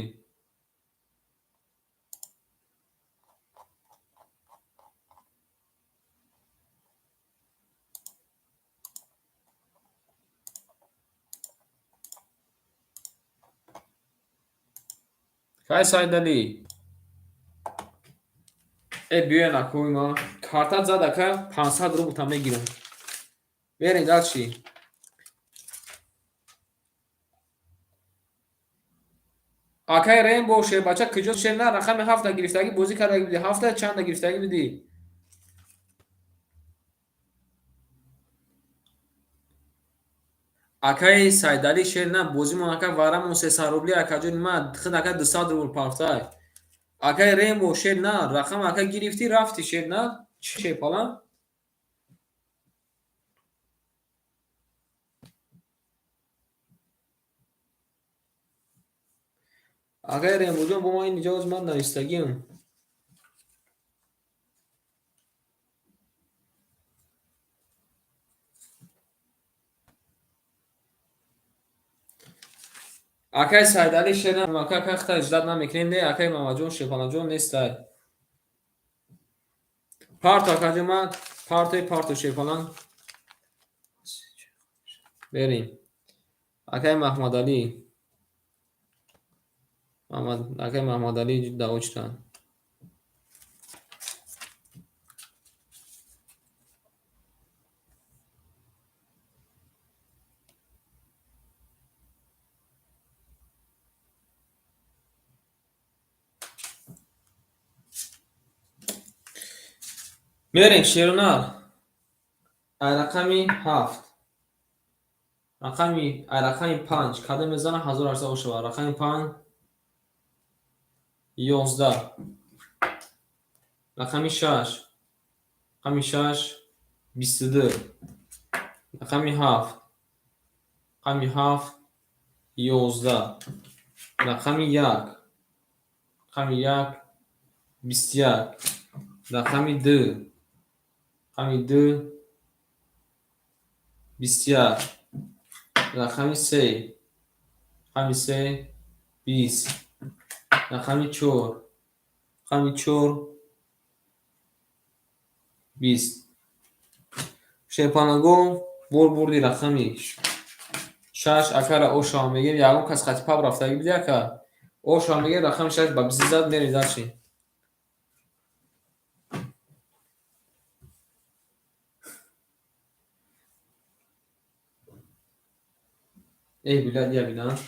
Кай Сайдалӣ? Э биёен акои ман. Картат зад ака 500 рублта мегирам. Мерем дальше. Акаи Рембо шербача куҷо шернар рақами ҳафта гирифтагӣ бозӣ кардаги будӣ. Ҳафта чанда гирифтагӣ будӣ? Акаи Сайдалӣ шернар бозимон ака варамон 300 рубли акаҷони ман худ ака 200 рубл парфтай. Акаи Рембо шернар рақам ака гирифтӣ рафтӣ шернар чӣ шерпаланг? Акаи Рембоҷон бо ман ин иҷоз ман навистагиам. Акаи Сайдалӣ шернар ака ака хита ждать намекунем не акаи Мамаҷон Шерпаланҷон нестай. Парто акаҷон ман парто парто шерпаланг. Берем. Акай Маҳмадалӣ. Акай Маҳмадалӣ даочтан. Мерем шерунар. Ай рақами 7. Рақами ай рақами 5 кадом мезана 1800 ошава. Рақами 5 11. Рақами 6. Рақами 6 22. Рақами 7. Рақами 7 11. Рақами 1. Рақами 1 21. Рақами 2. Рақами 2 21. Рақами 3. Рақами 3 20. Рақами 4. Рақами 4 20. Шерпанагон бор бурди рақами 6 акара ошава мегирем. Ягон кас хати паб рафтагӣ биди ака. Ошава мегирем рақами 6 ба 20 зад мерем дальше. Эй, билад, я бинам.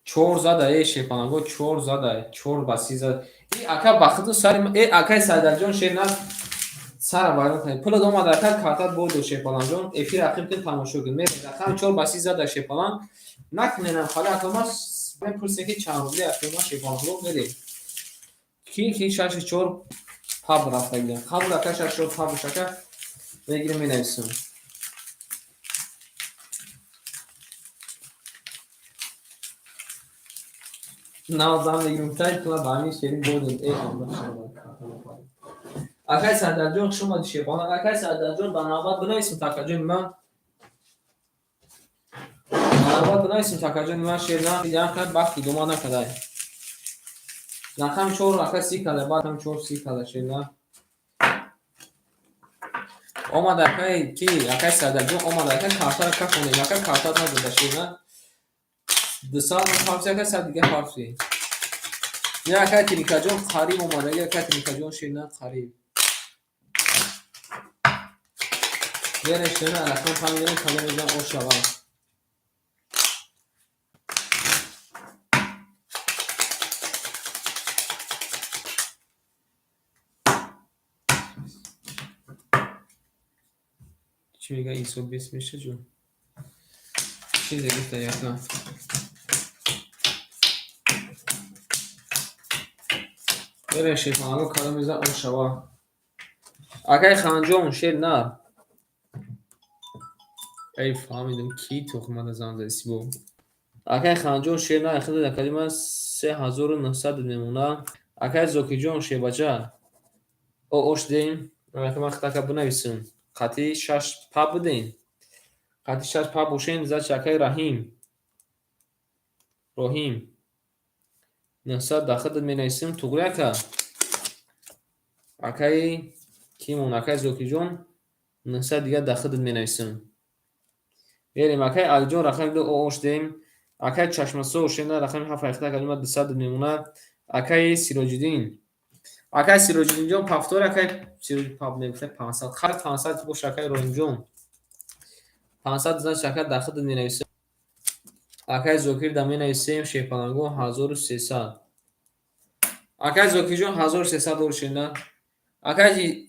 4 зада, эй, шерпанагон 4 зада, 4 ба 30 зада. Эй, ака бахту сари, эй, акай Сайдарҷон шер на сара вайрон кунед. Пулат омад ака, картат бурду шерпаланҷон. Эфир ақиб кун, тамошо кун. Мерем рақами 4 ба 30 зада шерпалан. Накуненам хали ака ма мепурсем ки чанд рубли ака ма шерпаланло мерем. Ки 6 4 паб рафтагиям. Қабул ака 6 4 паб шака мегирем менависем. Навзам мегирем тай пула ба ҳамин шерин бурдем. Эй, Аллоҳ шуморо. Акай Сардарҷон хуш омадӣ шерпалан. Акай Сардарҷон ба навбат бинависем такаҷони ман. Ба навбат бинависем такаҷони ман шер на як қад вақт идома накардай. Рақами 4 ака 30 када, баъд рақами 4 30 када шер на. Омад акай ки акай Сардарҷон омад ака картаро кафонем. Ака картат надода шер на. 200 фарси ака 100 дига фарси. Я акай Тиникаҷон қариб омада, я акай Тиникаҷон шер на қариб. Берем шер на рақам 5 берем кадом мезан ошава. Чӣ мега Исо бес меша ҷо? Чизе гуфта яка. Берем шерпанаго кадом мезан ошава. Акай Ханҷон шер на. Эй фаҳмидам ки тухмада зан зади бо. Акай Ханҷон шер на хида дакади ман 3900 мемона. Акай Зокиҷон шербача. О ош дем. Ака ман хитака бинависам. Қати 6 паб бидем. Қати 6 паб бошем зачи акай Раҳим. Роҳим. 900 дахида менависем туғри ака. Акай кимон акай Зокиҷон 900 дига дахида менависем. Берем акай Алиҷон рақами 2 ош дем. Акай Чашмасо шена рақами 7 айхта калима 200 мемона. Акай Сироҷиддин. Акай Сироҷиддинҷон пафтор акай Сироҷ паб мегуфта 500. Хар 500 бош акай Роҳимҷон. 500 значит ака дахида менависем. Акай Зокир да менависем шерпаланго 1300. Акай Зокирҷон 1300 доллар шена. Акай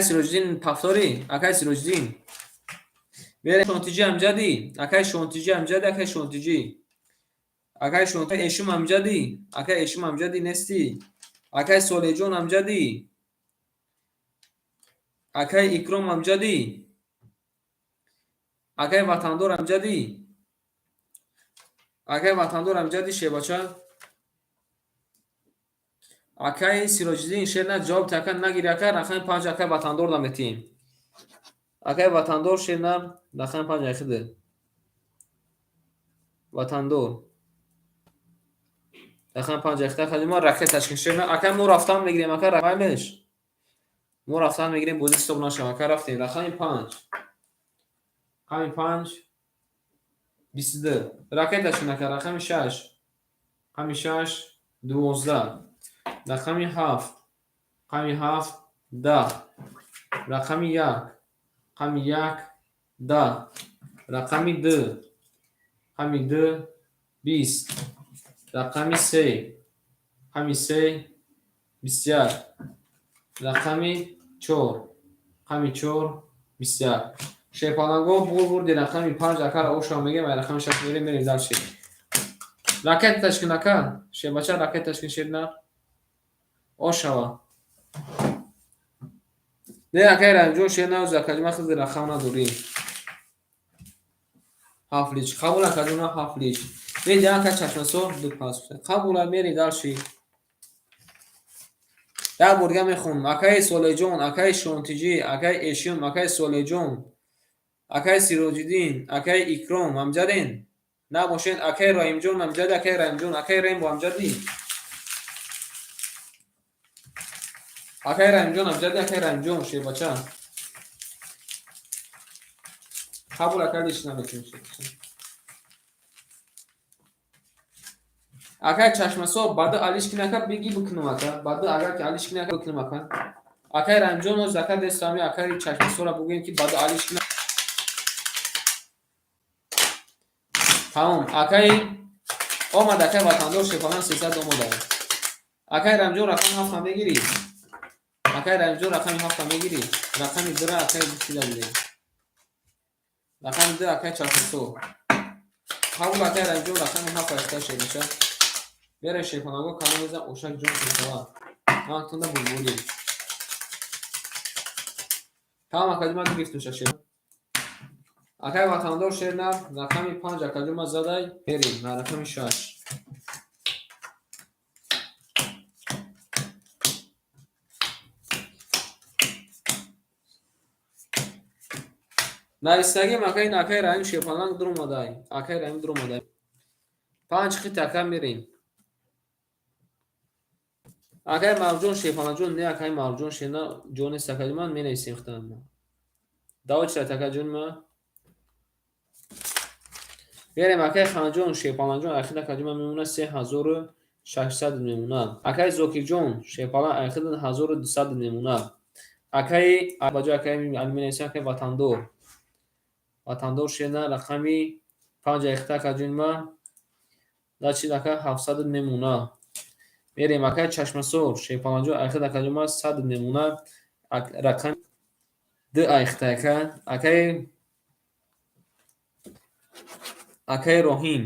Сироҷиддин пафтори, акай Сироҷиддин. Берем Шонтиҷи амҷадӣ, акай Шонтиҷи амҷадӣ, акай Шонтиҷи. Акай Шонтиҷи Эшум амҷадӣ, акай Эшум амҷадӣ нестӣ. Акай Солеҳҷон амҷадӣ. Акай Икром амҷадӣ. Акай Ватандор амҷадӣ. Акай Ватандор амҷадӣ шербача. Акай Сироҷиддин шер на ҷавоб ака нагири ака рақами 5 акай Ватандор наметиҳем. Акай Ватандор шер на рақами 5 айхиде. Ватандор. Рақами 5 айхида хадима ракеташ ки шер на акай мо рафтан мегирем ака рақамеш. Мо рафтан мегирем бозӣ стоп нашава ака рафтем рақами 5. Рақами панҷ 22. Ракеташон, ака. Рақами шаш, рақами шаш 12. Рақами ҳафт, рақами ҳафт 10. Рақами як, рақами як 10. Рақами ду, рақами ду 20. Рақами се, рақами се 21. Рақами чор, рақами чор 21. Шерпаланго бурди. Рақами панҷ, акара, ошро мегем, ай рақами шаш мерем дальше. Ракеташ кун, ака, шербача, ракеташ кун, шернар ошава. Не, акай Раимҷон, шер навз, акаҷон, хизи рақам надорӣ. Ҳафт лич қабул, акаҷон, ҳафт лич меди, ака. Чашмасор ду пас қабула, мери дальше. Як бор дига мехонам: акаи Солеҳҷон, акаи Шонтиҷӣ, акаи Эшим, акаи Солеҳҷон, акаи Сироҷиддин, акаи Икром амҷаден набошен. Акаи Раимҷон амҷади? Акаи Раимҷон, акаи Рембо амҷадӣ? Акаи Раимҷон амҷади? Акаи Раимҷон, шербача, қабул, акай, лич наметунем. Акай Чашмасор, баъда алиш кин, ака, беги бикунам, ака. Баъда агар ки алиш кин, ака, бикунам, ака. Акай Раимҷон, оз ака дестами акаи Чашмасора бугӯем, ки баъда алиш кина. Тамом, акаи омад, акаи Ватандор, шефалан 300 омада. Акаи Раимҷон, рақами ҳафта мегирӣ? Акаи Раимҷон, рақами ҳафта мегирӣ? Рақами дура, акаи, чида будем? Рақами ду, акаи Чашмасор, қабул. Акаи Раимҷон, рақами ҳафт ашта шебаша. Бере, шефанаго, калон мезан, ошак ҷон мешавад. Ҳаматонда булбулӣ. Тамом, акаҷон, ман гирифтум шер. Акаи Ватандор, шернар, рақами панҷ, акаҷон, ман задай, мерем на рақами шаш. Навистагим, акаи, акаи Раим шерпаланг дуромадай. Акаи Раим дуромадай. Панҷ хит, ака, мерем. Акаи Марҷон, шерпаланҷон, не, акаи Марҷон шерна ҷон нест, акаҷон, ман менависем хитам. Даво чират, акаҷон, ма. Берем, акаи Ханҷон, шерпаланҷон, айхид, акаҷон, ман мемонад 3600 мемонад. Акаи Зокирҷон, шерпалан, айхид 1200 мемонад. Акаи ба ҷои акаи менависем, акаи Ватандор. Ватандор шерна, рақами панҷ айхита, акаҷон, ма. Дачид, ака, 700 мемонад. Мерем, акаи Чашмасор, шерпаланҷон, айхид, акаҷон, ма 100 мемонад. Рақами ду айхита, ака. Акаи Роҳим.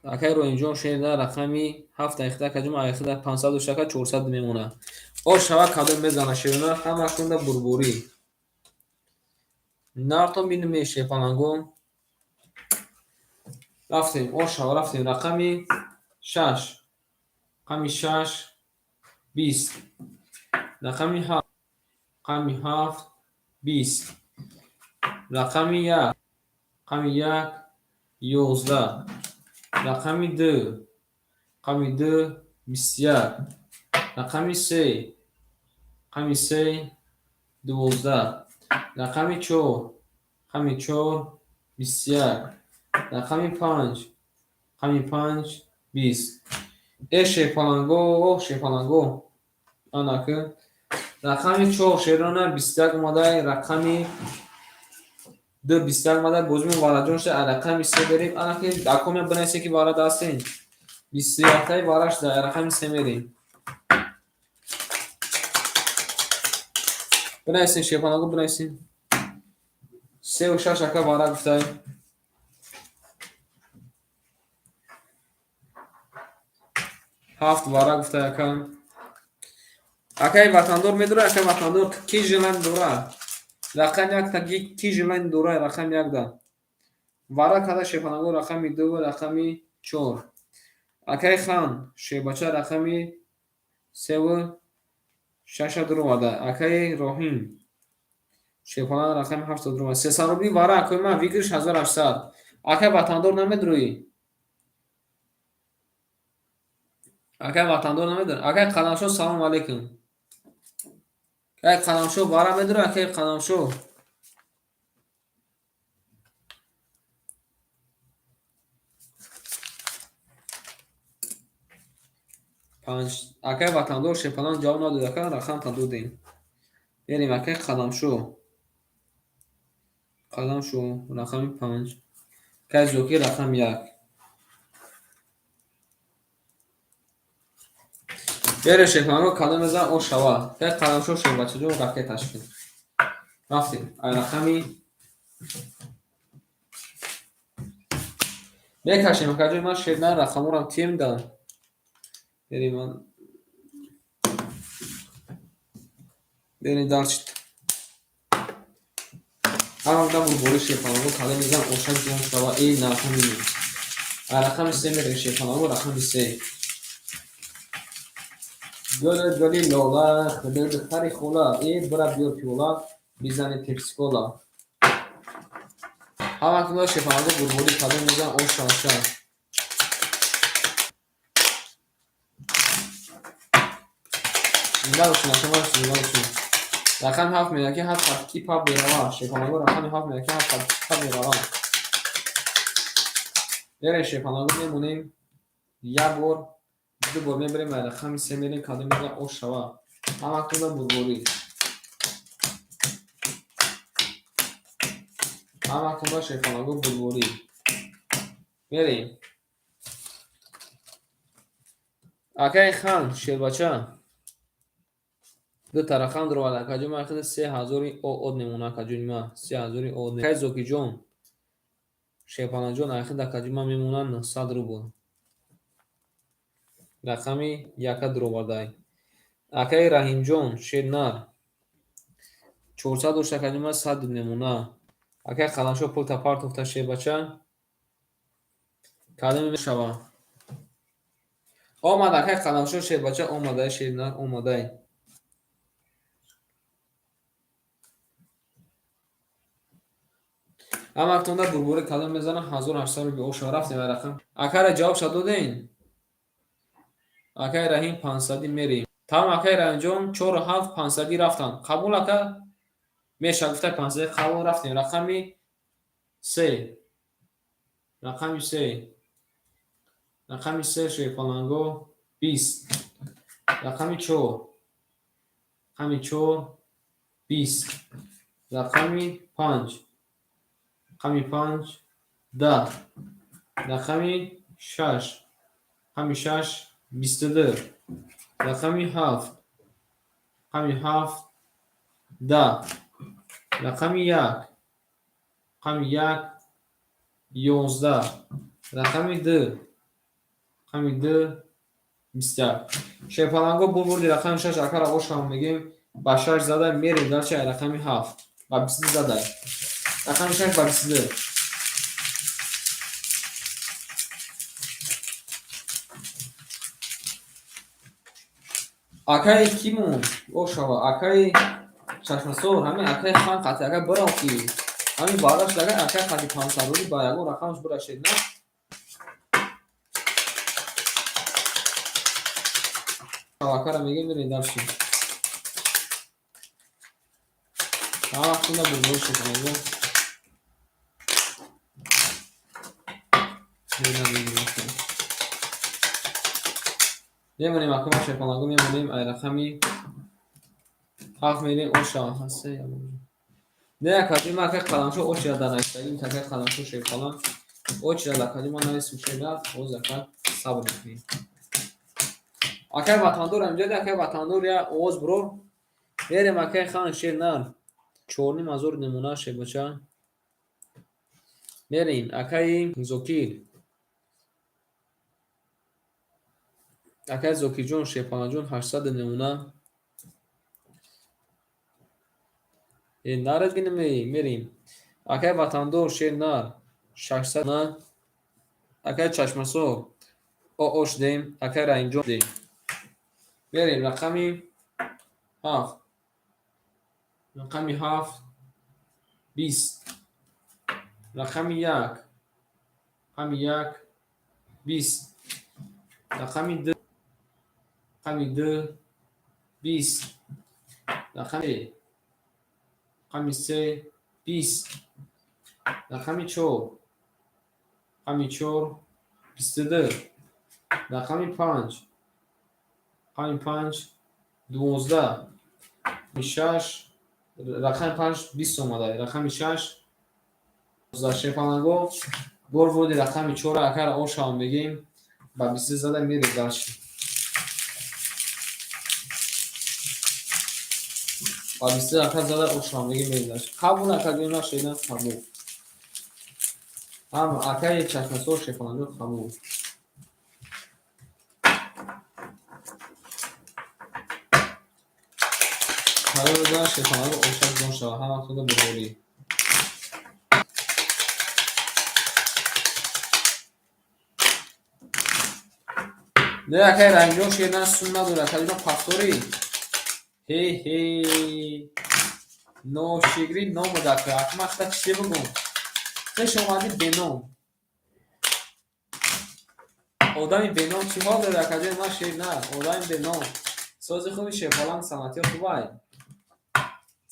Акаи Роҳимҷон, шерна, рақами ҳафт айхита, акаҷон, айхита 500 шака 400 мемонад. Ош шава, кадом мезана, шерна, ҳамашонда бурбурӣ. Нартон бинем, шерпаланго. Рафтем, ош шава, рафтем. Рақами шаш. Рақами шаш 20. Рақами ҳафт. Рақами ҳафт 20. Рақами як. Рақами як 11. Рақами ду. Рақами ду 21. Рақами се. Рақами се 12. Рақами чор. Рақами чор 21. Рақами панҷ. Рақами панҷ 20. Э, шерпаланго, шерпаланго. Анаки. Рақами чор, шерона, 21 омадай, рақами ду 21 омадай, бозимон вараҷон шуда, рақами се берем. Анаки акомя бинависе, ки вара дастен. 21-таи вара шуда, рақами се мерем. Бинависем, шерпаланго, бинависем. Севу шаш, ака, вара гуфтай. Ҳафт вара гуфтай, ака. Акаи Ватандор медора, акаи Ватандор, ки желание дора? Рақами якта ки желание дора, рақами якда. Вара када, шерпаланго, рақами ду ва рақами чор. Акаи Хан, шербача, рақами севу шаша дуроварда. Акаи Роҳим, шерпаланг, рақами ҳафта дуроварда. 300 рубли вара, акои ман, выигрыш 1800. Акаи Ватандор намедроӣ? Акаи Ватандор намедора? Акаи Қаламшо, салом алейкум. Акаи Қаламшо, вара медора, акаи Қаламшо? Панҷ. Акай Ватандор Шерпаланг ҷавоб надод, ака рақамтан додем. Мерем акай Қадамшо. Қадамшо рақами 5. Акай Зокир рақами 1. Бере Шерпаланго кадом мезан о шава. Акай Қадамшо Шербачаҷон ракеташ кун. Рафтем. Ай рақами мекашем акаҷон, ман шернар рақаморам тем да. Берем ман. Берем дальше. Ҳамда бурбори Шерпаланго кадом мезан оша ҷон шава. Эй рақами. Ай рақами 3 мерем Шерпаланго рақами 3. Гули гули лола, хидр хари хола, э бира биёр пиёла, бизани пепсикола. Ҳамакунда Шерпаланго бурбори кадом мезан оша оша. Зинда бошед, акамаш зинда бошед. Рақами 7 мегӯяд ки 7 хат ки пап мерава. Шерпаланго рақами 7 мегӯяд ки 7 хат ки пап мерава. Берем Шерпаланго мемонем як бор, ду бор мебарем ва рақами 3 мерем кадом мезан ош шава. Ҳамакунда бурборӣ. Ҳамакунда Шерпаланго бурборӣ. Мерем. Акай хан Шербача. Ду та рақам дуровард акаҷон, ман хеле 3000 од мемонад акаҷони ман. 3000 од. Акай Зокиҷон Шерпаланҷон ахир акаҷони ман мемонад 900 рубл. Рақами 1 дуровардай. Акай Раҳимҷон Шернар 400 дошт акаҷони ман 100 мемонад. Акай Қаламшо пулта партофта Шербача. Кадом мешава? Омад акай Қаламшо Шербача омадай Шернар омадай. Ҳамактонда бурбори кадом мезанам 1800 рубл оша рафтем ай рақам. Акайра ҷавобша додем? Акай Раҳим 500 мерем. Тамом акай Раҳимҷон 4 7 500 рафтанд. Қабул ака? Меша гуфта 500 қабул рафтем. Рақами 3. Рақами 3. Рақами 3 Шерпаланго 20. Рақами 4. Рақами 4 20. Рақами 5. Рақами 5 10. Рақами 6. Рақами 6 22. Рақами 7. Рақами 7 10. Рақами 1. Рақами 1 11. Рақами 2. Рақами 2 21. Шерпаланго бурди рақами 6 акара ошам мегем ба 6 зада мерем дальше рақами 7 ба 22 зада. Рақами 6 ба 22. Акай кимон ошава, акай Чашмасор, ҳамин акай хан қати ака бирав ки ҳамин баъдаш дага акай қати 500 рубл ба ягон рақамаш бирашед на? Акара мегем мерем дальше. Ҳамактунда бурбори Шерпаланго. Мемонем акама Шерпаланго мемонем ай рақами 7 мерем оша ҳасе. Не акаҷон ман акай Қаламшо очира дар навиштагим акай Қаламшо Шерпаланг очира дар акаҷон ман нависм шеда боз ака сабр мекунем. Акай Ватандор инҷа акай Ватандор я овоз бирор. Мерем акай хан Шернар 4500 намуна Шербача. Мерем акай Зокир. Акай Зокирҷон Шерпаланҷон 800 намуна. Нарад гинем мерем. Акай Ватандор Шернар 600 на. Акай Чашмасор ош дем. Акай Раҳимҷон дем. Мерем рақами 7. Рақами 7 20. Рақами 1. Рақами 1 20. Рақами 2. Рақами 2 20. Рақами рақами 3 20. Рақами 4. Рақами 4 22. Рақами 5. Рақами 5 12. 6, рақами 5 20 омада. Рақами 6 12. Шерпаланго бор води рақами 4 акара ошавам бегем. Ба 20 зада мерем дальше. Ба 20 ака зада ошавам бегем мерем дальше. Қабул ака ҷон шедан қабул. Ҳам акаи чашмасор шерпаланго қабул. Қарор шерпаланго ошак ҷон шава. Ҳаматонда бурдорӣ. Не акай Раҳимҷон шердан сум надора. Акаҷон пафторӣ. Ҳе ҳе. Ношигрӣ номуд ака. Акма хата чизе бугум. Хеш омадӣ беном. Одами беном чӣ ҳол дорад акаҷон ман шер на. Одами беном. Сози хуби шерпаланг саломатиё хубай.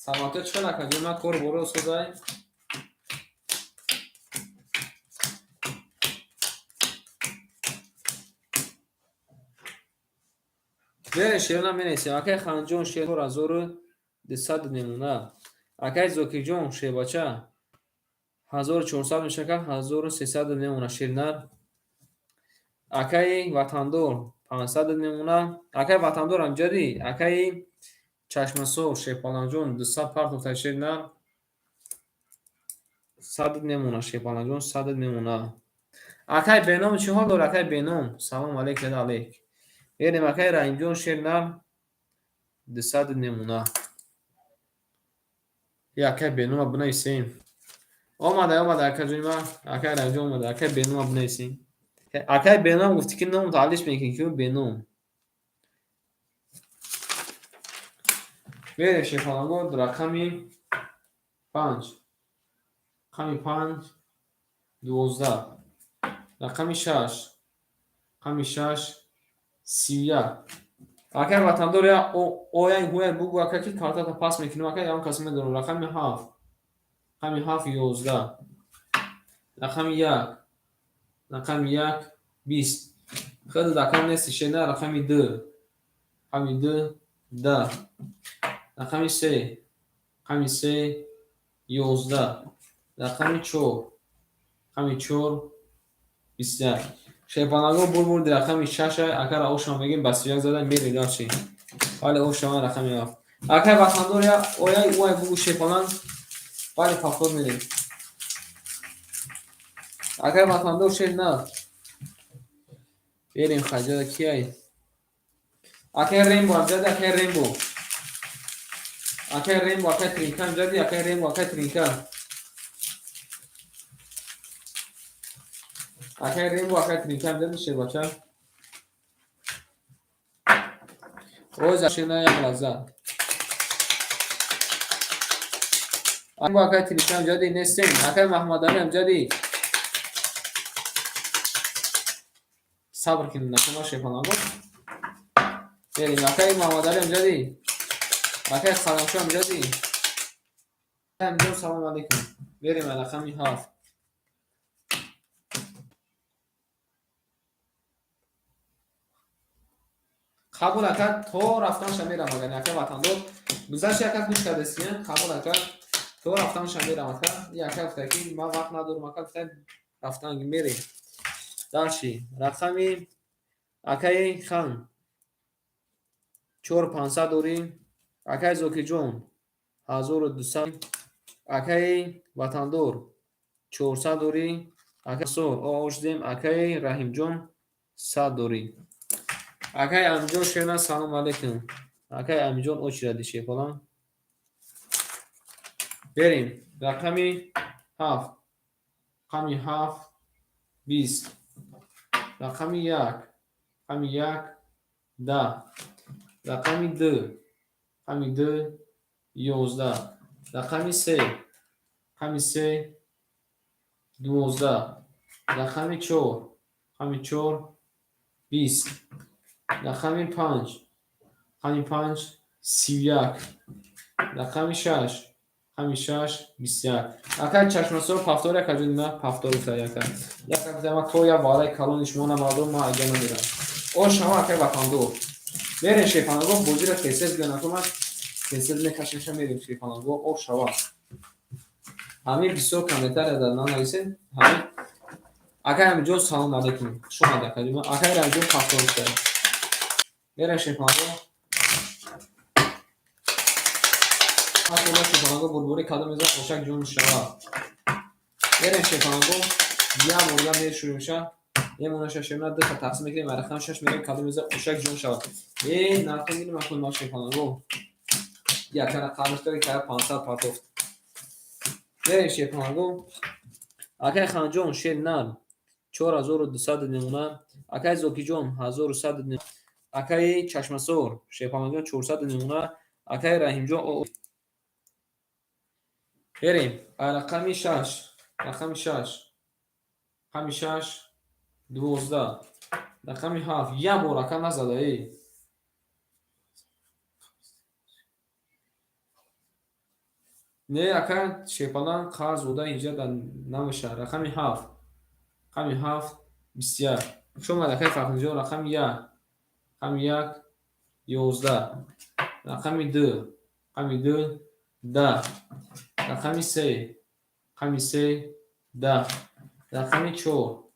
Саломатиё чӣ хел акаҷон ман кор боро созай? Бере шерна менесем. Акай Ханҷон шер 4200 мемона. Акай Зокирҷон шербача 1400 мешака 1300 мемона шернар. Акаи Ватандор 500 мемона. Акаи Ватандор амҷади. Акаи Чашмасор шерпаланҷон 200 партофта шернар. 100 мемона шерпаланҷон 100 мемона. Акаи Беном чӣ ҳол дорад? Акаи Беном. Салом алейк алейк. Берем акаи Раҳимҷон шернар 200 мемона. Я акаи Бенома бинависем. Омада омада акаҷони ман. Акаи Раҳимҷон омада. Акаи Бенома бинависем. Акаи Беном гуфти ки ном таълиш мекунӣ ки Беном. Берем шерпаланго рақами 5. Рақами 5 12. Рақами 6. Рақами 6 31. Акай Ватандор я ояй ҳуяй бугу ака ки картата пас мекунем ака ягон кас медонам. Рақами 7. Рақами 7 11. Рақами 1. Рақами 1 20. Хеле рақам нести шена. Рақами 2. Рақами 2 10. Рақами 3. Рақами 3 11. Рақами 4. Рақами 4 21. Шерпаланго бурбурди рақами 6 акара ошам мегем ба 31 зада мерем дальше. Вале ошама рақами 7. Акай Ватандор я ояй уай бугу шерпаланг. Вале пафтор мерем. Акай Ватандор шер на. Берем хаҷада кияй? Акай Рембо амҷади акай Рембо. Акай Рембо акай Тринка амҷади акай Рембо акай Тринка. Акай Рембо акай Тринка амҷади шербача. Оз шена як лаҳза. Рембо акай Тринка амҷади нестем. Акай Маҳмадалӣ амҷади. Сабр кунед накунма шерпаланго. Берем акай Маҳмадалӣ амҷади. Акай Қаламшо амҷади. Амҷон салом алейкум. Берем рақами 7. Қабул ака то рафтанша мерам агар ака Ватандор. Гузашти ака гӯш кардеси, қабул ака то рафтанша мерам ака. И ака гуфта ки ман вақт надорам ака гуфта рафтан мерем. Дальше рақами акаи Хан 4500 дорӣ. Акаи Зокирҷон 1200. Акаи Ватандор 400 дорӣ. Акаи Сор ош дем. Акаи Раҳимҷон 100 дорӣ. Акаи Амиҷон шерна салом алейкум. Акаи Амиҷон очиради шерпалан. Берем рақами 7. Рақами 7 20. Рақами 1. Рақами 1 10. Рақами 2. Рақами 2 11. Рақами 3. Рақами 3 12. Рақами 4. Рақами 4 20. Рақами 5. Рақами 5 31. Рақами 6. Рақами 6 21. Акай Чашмасор пафтор яка ҷони ман пафтор гуфта яка. Яка гуфта ман то я ваъдаи калони шумо намардум ман аҷа намерам. Ош ҳама акай Ватандор. Мерем шерпаланго, бозиро тез-тез биён, акуман тез-тез мекашемша, мерем шерпаланго, об шава. Ҳамин бисёр комментария дар нанависед. Ҳамин акай Ҳамиҷон, салом алейкум. Хуш омад, акаҷон. Акай Рамиҷон пахтор. Мерем шерпаланго. Ҳатто шерпаланго бурбурӣ кадом мезан, ошак ҷон шава. Мерем шерпаланго, як борга мешӯримша. Мемонаша шерна ду та тақсим мекунем, рақам шаш мерем, кадом мезан, ошак ҷон шава. Э, нархо мирим акун ма шерпаланго. Якара қарш дори кара 500 партофт. Мерем шерпаланго. Акай Ханҷон шер нар 4200 мемона. Акай Зокиҷон 1100 мемона. Акай Чашмасор шерпалангҷон 400 мемона. Акай Раҳимҷон мерем. Рақами шаш, рақами шаш, рақами шаш 12, рақами ҳафт як бор ака назада э. Не, ака шерпаланг қарз дода инҷа намешавад. Рақами ҳафт, рақами ҳафт 21. Хуш омад, акай Фахриҷон. Рақами як, рақами як 11, рақами ду, рақами ду 10, рақами се, рақами се 10, рақами чор,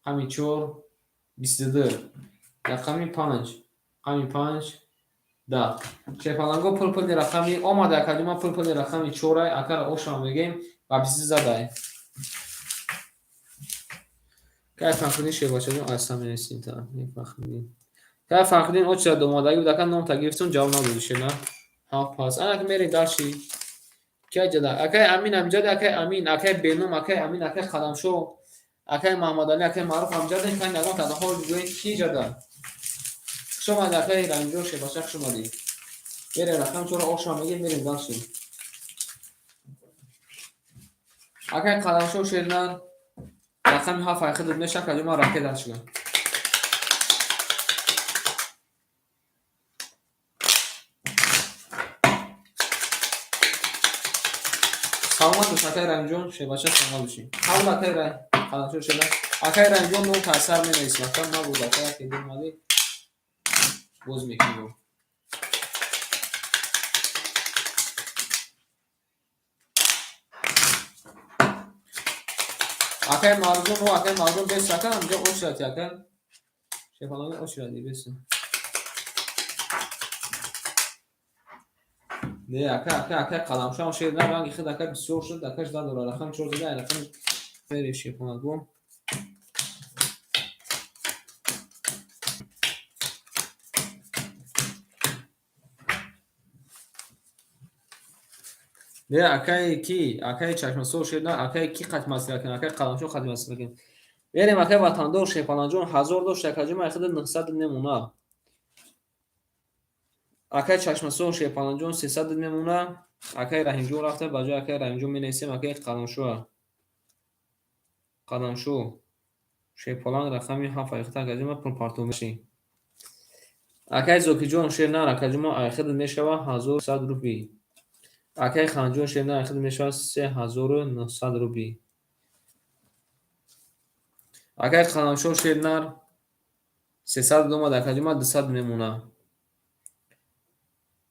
рақами чор 22, рақами панҷ, рақами панҷ 10. Шерпаланго пул пули рақами омада, акаҷума пул пули рақами чорай, акара ошам мегем ва бисту задай. Кай Фахриддин шербачаҷон айсан менависем та. Фахриддин. Кай Фахриддин оча домодагӣ буд, ака номта гирифтум, ҷавоб надодӣ шена. Ҳафт пас. Анак мерем дарши. Кай ҷада? Акай Амин амҷади, акай Амин, акай Беном, акай Амин, акай Қадамшо, акай Маҳмадалӣ, акай Маъруф амҷади, кай ягон тадаҳо бигӯед ки ҷада. Хуш омадӣ, акай Раҳимҷон шербача, хуш омадӣ. Мерем рақам чора ошам мегем, мерем дарши. Акай Қадамшо шернар рақами ҳафт айхидат мешавад, каҷо ман ракета шудам. Саломат бош, акай Раҳимҷон, шербача, саломат бошӣ. Қабул, акай Қадамшо шернар. Акай Раҳимҷон ном таъсар менависем, ака набуд, ака яке омадӣ боз мекунем. Акай Марҷон, о акай Марҷон бес, ака амҷа очрати, ака. Шерпаланги очрати бес. Не, ака, ака, ака Қаламшо шер на ранги худ ака бисёр шуд, ака жда дора. Рақам чор зада, рақам мерем шерпаланго. Не, акай ки, акай Чашмасор шер на, акай ки қат масъала кун, акай Қаламшо қат масъала кун. Мерем акай Ватандор шерпаланҷон 1000 дошт, акаҷон айхида 900 мемона. Акай Чашмасор шерпаланҷон 300 мемона. Акай Раҳимҷон рафта, ба ҷои акай Раҳимҷон менависем акай Қаламшо. Қаламшо шерпаланг рақами ҳафт айхида акаҷон пул партов меши. Акай Зокиҷон шер нар, акаҷон айхида мешава 1100 рубли. Акай Ханҷон шер нар айхида мешава 3900 рубли. Акай Қаламшо шер нар 300 омад, акаҷон 200 мемона.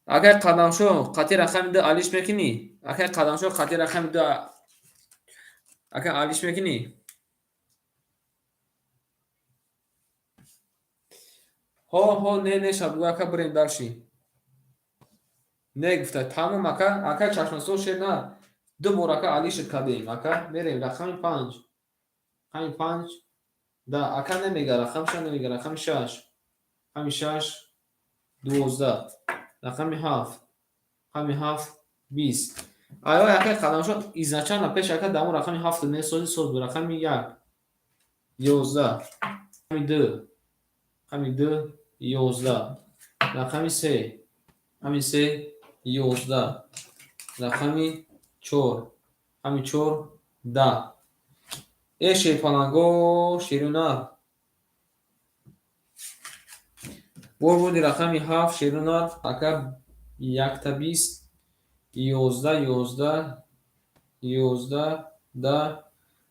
Акай Қадамшо қати рақами ду алиш мекунӣ? Акай Қадамшо қати рақами ду ака алиш мекунӣ? Ҳо, ҳо, не, не, шаб бугӯ, ака бирем дарши. Не гуфта, тамом ака, ака Чашмасор шер на. Ду бор ака алишат кардем, ака мерем рақами панҷ. Рақами панҷ да, ака намега, рақамша намега, рақами шаш. Рақами шаш 12, рақами ҳафт, рақами ҳафт 20. Айой акай Қадамшо изначально пеш ака дамо рақами ҳафт месози соз буд, рақами як 11, рақами ду, рақами ду 11, рақами се, рақами се 11, рақами чор, рақами чор 10. Э шерпаланго шерунар. Бор буди рақами ҳафт шерунар, ака якта бист, 11, 11, 11, 10,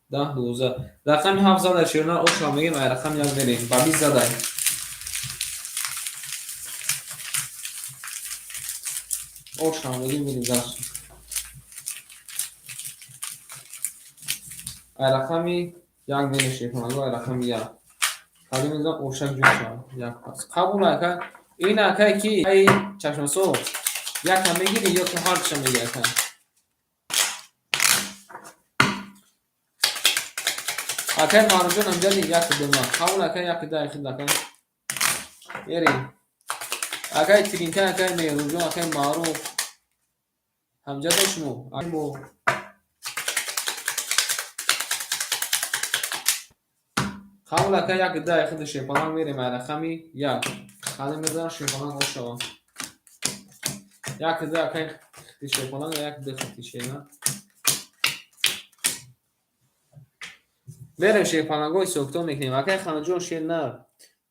10, 12. Рақами ҳафт зада шерунар, ошам мегем, ай рақами як мерем. Ба бист задай. Ошам мегем, мерем дальше. Ай рақами як мерем, шерпаланго, ай рақами як. Кадом мезанам, ошак ҷон шавад. Як пас. Қабул, ака. Ин акай ки? Ай чашмасо. Якам мегирӣ ё ки ҳардуша мегирӣ, ака? Акай Маъруфҷон, амҷади як дума. Қабул, ака, як ду айхид, ака. Мерем. Акай Тиринка, акай Меҳрубҷон, акай Маъруф. Ҳамҷадо шумо? Бо қабул, ака, як ду айхид, шерпаланг, мерем ай рақами як. Кадом мезанам, шерпаланг, ошава. Як ду, акай хити шерпаланг, як ду хити шера. Мерем, шерпаланго, ҳисобкитоб мекунем. Акай Ханаҷон, шер нар.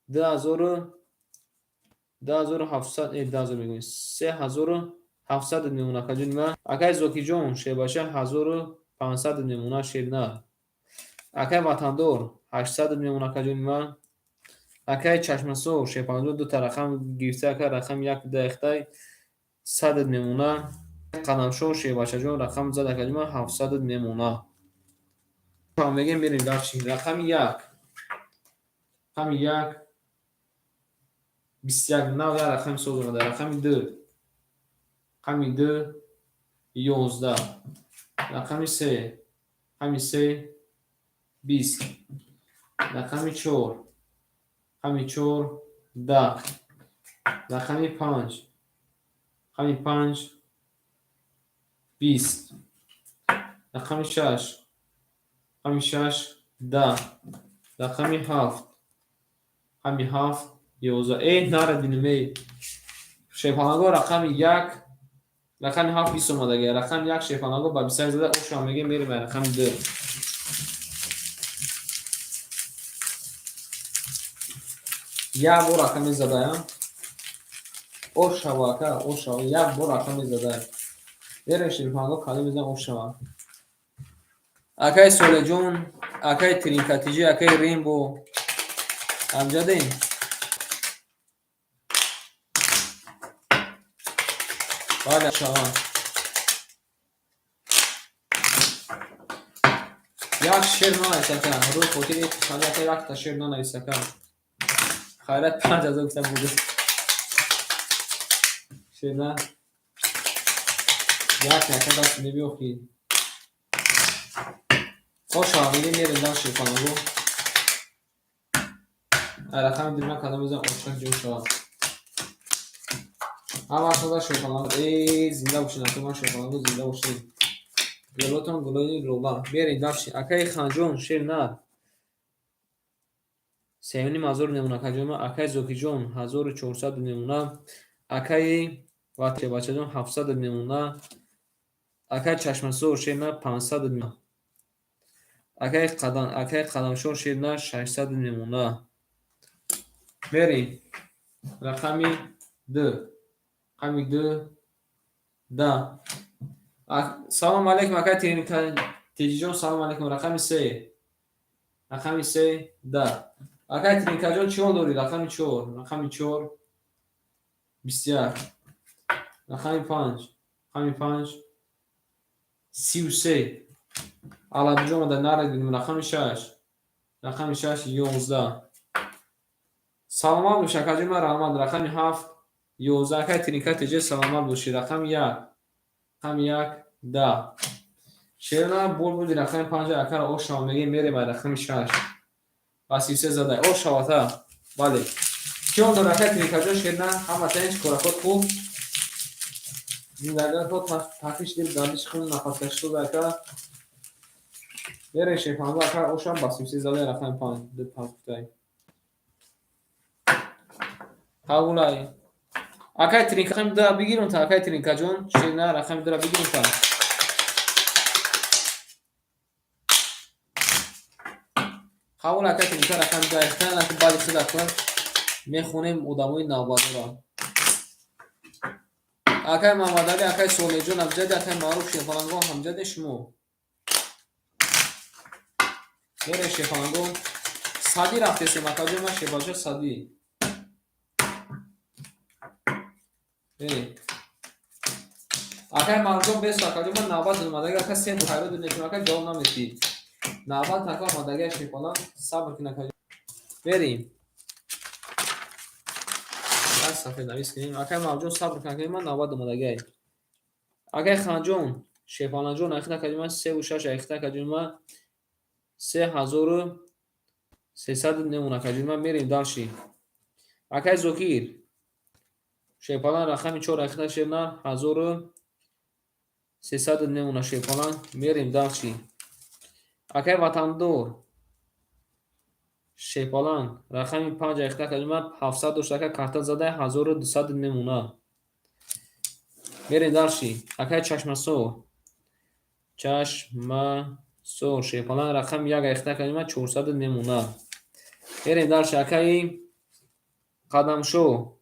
2700, 2000 мегӯем. 3700 мемона, акаҷони ман. Акай Зокиҷон, шербача, 1500 мемона, шер нар. Акай Ватандор, 800 мемона, акаҷони ман. Акай Чашмасо, шерпаланҷон, дута рақам гирифта, ака, рақами як даихтай 100 мемона. Қадамшоҳ, шербачаҷон, рақам зад, акаҷони ман, 700 мемона. Мегем, мерем дальше. Рақами як. Рақами як 21, нав як рақами соз омада. Рақами ду. Рақами ду 11. Рақами се. Рақами се 20. Рақами чор. Рақами чор 10. Рақами панҷ. Рақами панҷ 20. Рақами шаш. Рақами шаш 10. Рақами ҳафт. Рақами ҳафт 11. Э, нара динем, эй. Шерпаланго, рақами як, рақами ҳафт 20 омадагия. Рақами як, шерпаланго, ба 21 зада, ошам мегем, мерем ба рақами ду. Як бор рақами задаям. Ошава, ака, ошава. Як бор рақами задаям. Мерем, шерпаланго, кадом мезанам, ошава. Акай Солеҷон, акай Тринкатиҷӣ, акай Рембо. Амҷадем? Бале, шава. Як шер нанавис, ака. Рӯи хотири ака, якта шер нанавис, ака. Хайрат 5000 гуфтам буд. Шер на. Як ака даст мебиёхӣ. Хошава, мегем, мерем дальше, панаго. Ай рақами дилма кадом мезанам, ошак ҷо шавад. Ҳама шуда, шерпаланго. Э, зинда бошед, ака, ман шерпаланго, зинда бошед. Гулотон гулои лола. Мерем дальше. Акаи Ханҷон, шер нар. 3500 мемона, акаҷон. Акаи Зокиҷон, 1400 мемона. Акаи бачаҷон, 700 мемона. Акаи Чашмасо, шер нар, 500 мемона. Акаи Қадамшоҳ, шер нар, 600 мемона. Мерем. Рақами ду. Рақами ду 10. Салом алейкум, акаи Теҷиҷон, салом алейкум. Рақами се. Рақами се 10. Акаи Тринкаҷон, чӣ ҳол дорӣ? Рақами чор. Рақами чор 21. Рақами панҷ. Рақами панҷ 33. Алабиҷон омада, наред бинем. Рақами шаш. Рақами шаш 11. Саломат бош, акаҷон, ман раҳмат. Рақами ҳафт 11. Акаи Тринка Теҷе, саломат бошӣ. Рақами як. Рақами як 10. Шерна бол буди, рақами панҷа, акара ошава, мегем, мерем ай рақами шаш. Ба 33 задай. Ошавата. Бале. Чӣ ҳол дорӣ, акаи Тринкаҷон, шерна? Ҳама тинч, коракот хуб? Зиндагиҳо тафиш дил, гардиши хун, нафаскашӣ соз, ака. Мерем, шерпанго, ака, ошам ба 33 задай, рақами панҷ. Ду панҷ гуфтай. Қабулай. Акай Тринка, рақами дура бигирум та, акай Тринкаҷон, шерна, рақами дура бигирум та. Қабул, акай Тринка, рақами ду айхтан, аки баъди худа кун мехонем одамои навбатора. Акай Мамадалӣ, акай Солеҳҷон, абҷади, акай Маъруф, шерпаланго, ҳамҷади шумо. Мерем, шерпаланго. Садӣ рафтесем, акаҷон, ман шербача садӣ. Мерем. Акай Марҷон бес, акаҷон, ман навбат омадаги, ака, се хайро дунекунам, ака, ҷавоб наметӣ. Навбат, ака, омадаги, шерпаланг, сабр кун, акаҷон. Мерим. Як сафед навис кунем. Акай Марҷон, сабр кун, акаҷон, ман навбат омадаги. Акай Ханҷон, шерпалангҷон, айхта, акаҷон, ман севу шаш, айхта, акаҷон, ман 3300 немон, акаҷон, ман мерем дальше. Акай Зокир, шерпаланг, рақами чор, айхта, шернар, 1300 немона, шерпаланг, мерем дальше. Акай Ватандор, шерпаланг, рақами панҷ, айхта, акаҷон, ман 700 дошт, ака, карта задай, 1200 немона. Мерем дальше. Акай Чашмасор, Чашмасор, шерпаланг, рақами як, айхта, акаҷон, ман 400 немона. Мерем дальше. Акаи Қадамшо,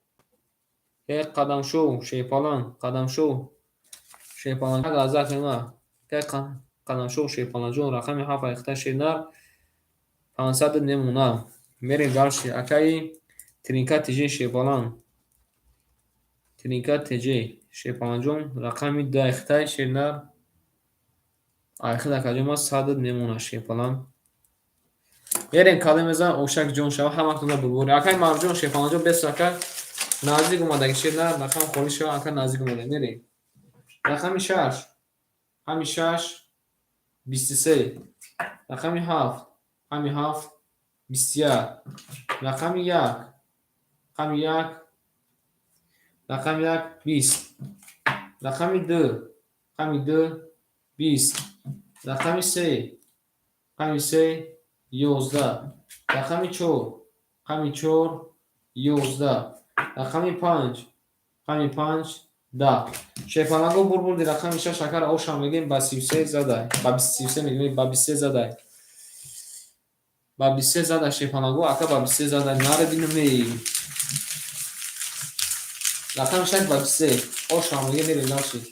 Қадамшо, шерпаланг, Қадамшо, шерпаланг, лаҳза, акаи ман. Акаи Қадамшо, шерпалангҷон, рақами ҳафт, айхта, шернар, 500 немона. Мерем дальше. Акаи Тринка ТЖ, шерпаланг, Тринка ТЖ, шерпалангҷон, рақами ду, айхтай, шернар, айхта, акаҷон, ман 100 немона, шерпаланг. Мерем, калем мезанам, ошак ҷон шава, ҳаматонро биборем. Акай Марҷон, шерпалангҷон, бес, ака, наздик омадаги, шернар, рақам холӣ шава, ака, наздик омада. Мерем. Рақами шаш, рақами шаш, 23, рақами ҳафт, рақами ҳафт, 21, рақами як, рақами як, рақами як, 20, рақами ду, рақами ду, 20, рақами се, рақами се, 11, рақами чор, рақами чор, 11, рақами панҷ, рақами панҷ, 10. Шерпаланго, бурбурди рақами шаш, акара, ошам мегем, ба 33 задай, ба 33 мегем, ба 23 задай, ба 23 задай, шерпаланго, ака, ба 23 задай, наре бинаме. Рақами шаш ба 23, ошам мегем, мерем дальше.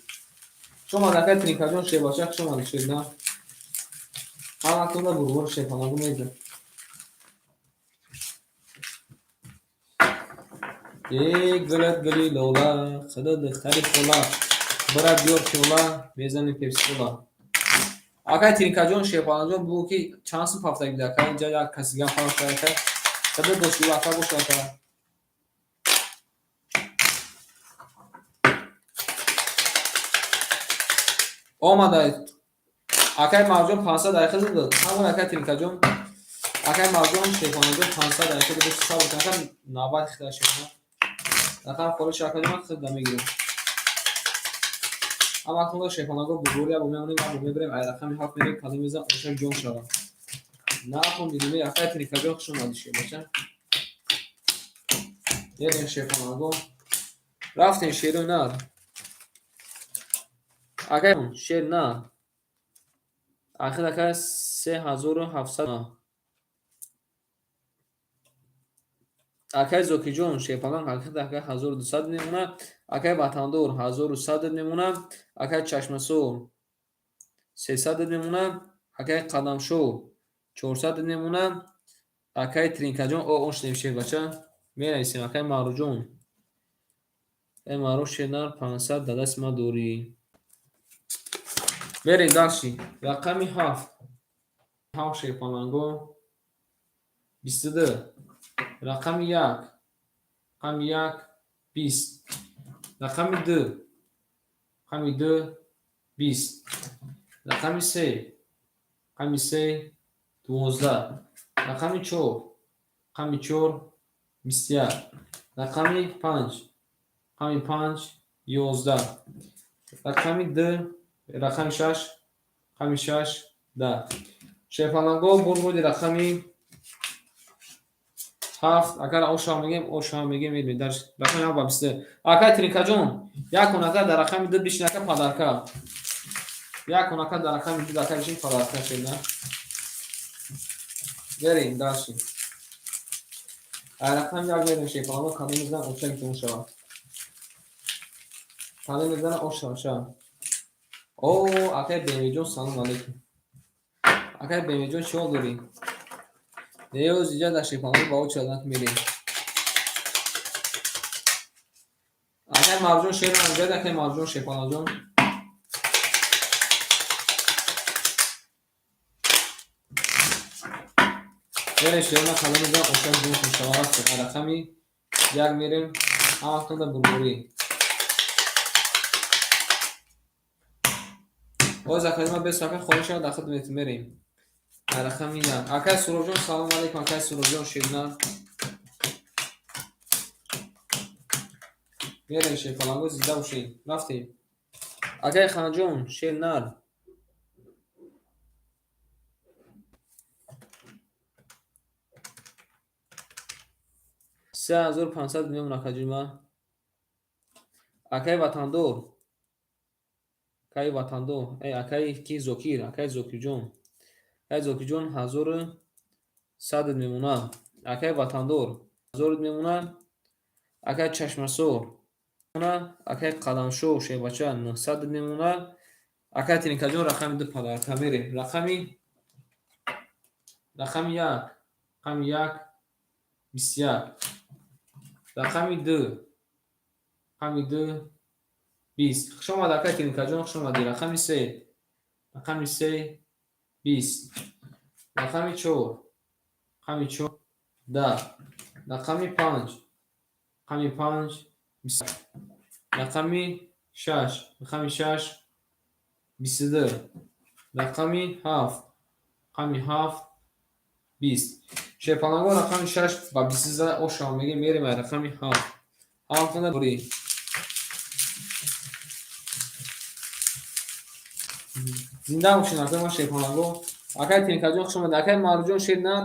Шумо, акай Тринкаҷон, шербача, хуш омадед, шерна. Ҳаматонро бурбур, шерпаланго, мегӯям. Э, гулат гули лола, худо духтари хола, бира биёр пиёла, мезанем пепсикола. Акай Тринкаҷон, шерпаланҷон, бугӯ ки чанд сум пафтагӣ буда, ака, инҷа як каси гам пафта, ака. Худо дошти, ака, боша, ака. Омада. Акай Марҷон 500 дақиқа дод. Ҳамон акай Тринкаҷон, акай Марҷон, шерпаланҷон, 500 дақиқа дод, сабр кун, ака, навбат хита шерна. Рақам холӣ шава, акаҷон, ман худда мегирам. Ҳаматонро, шерпаланго, бубори, ябо мемонем, ябо мебарем, ай рақами ҳафт мерем, калем мезанам, ошак ҷон шава. Нахон бинаме, акай Тринкаҷон, хуш омадӣ, шербача. Мерем, шерпаланго. Рафтем, шерои нар. Акай шер на. Ахир, ака, 3700. Акай Зокиҷон, шерпаланг, ахир, ака, 1200 мемона. Акай Ватандор, 1100 мемона. Акай Чашмасор, 300 мемона. Акай Қадамшо, 400 мемона. Акай Тринкаҷон, о ошнем, шербача. Менависем, акай Маъруфҷон. Акай Маъруф, шернар, 500 дар дасти ман дорӣ. Мерем дальше. Рақами ҳафт. Ҳафт, шерпаланго. 22. Рақами як. Рақами як, 20. Рақами ду. Рақами ду, 20. Рақами се. Рақами се, 12. Рақами чор. Рақами чор, 21. Рақами панҷ. Рақами панҷ, 11. Рақами ду, рақами шаш, рақами шаш, 10. Шерпаланго, бурбуди рақами ҳафт, агар ошам мегем, ошам мегем, мерем дальше. Рақами ҳафт ба 22. Акай Тринкаҷон, як онака дар рақами ду бишин, ака, подарка. Як онака дар рақами ду, ака, бишин, подарка шена. Мерем дальше. Ай рақами як мерем, шерпаланго, калем мезанам, ошак ҷон шавад. Калем мезанам, ош шава. О, акай Бемиҷон, салом алейкум. Акай Бемиҷон, чӣ ҳол дорӣ? Неёз иҷа дар шерпаланго ба очередь мерем. Акай Марҷон, шер анҷад, акай Марҷон, шерпаланҷон. Мерем шерна кадом мезанам, ошак ҷон шава. Рафтем, рақами як мерем, ҳаматонда бурборӣ. Боз академа бес ака холӣ шавад, дар худ мерем. Рақами як. Акай Суробҷон, салом алейкум, акай Суробҷон, ширна. Мерем шерпаланго, зинда бошед. Рафтем. Акай Ханҷон, шернар. 3500 мемон акаҷума. Акай Ватандор. Акай Ватандор. Э, акай ки Зокир, акай Зокирҷон. Акай Зокирҷон 1100 мемона. Акай Ватандор 1000 мемона. Акай Чашмасор. Акай Қадамшо шербача 900 мемона. Акай Тинкаҷон рақами ду подарка мерем. Рақами як. Рақами як 21. Рақами ду. Рақами ду 20. Хуш омад, акай Тинкаҷон, хуш омадӣ. Рақами се. Рақами се 20. Рақами чор. Рақами чор 10. Рақами панҷ. Рақами панҷ 20. Рақами шаш. Рақами шаш 22. Рақами ҳафт. Рақами ҳафт 20. Шерпаланго рақами шаш ба 20 зада ошава мегем, мерем рақами ҳафт. Ҳаматонда бурӣ. Зинда бошед, акай ма шерпаланго. Акай Тинкаҷон, хуш омадед. Акай Марҷон шернар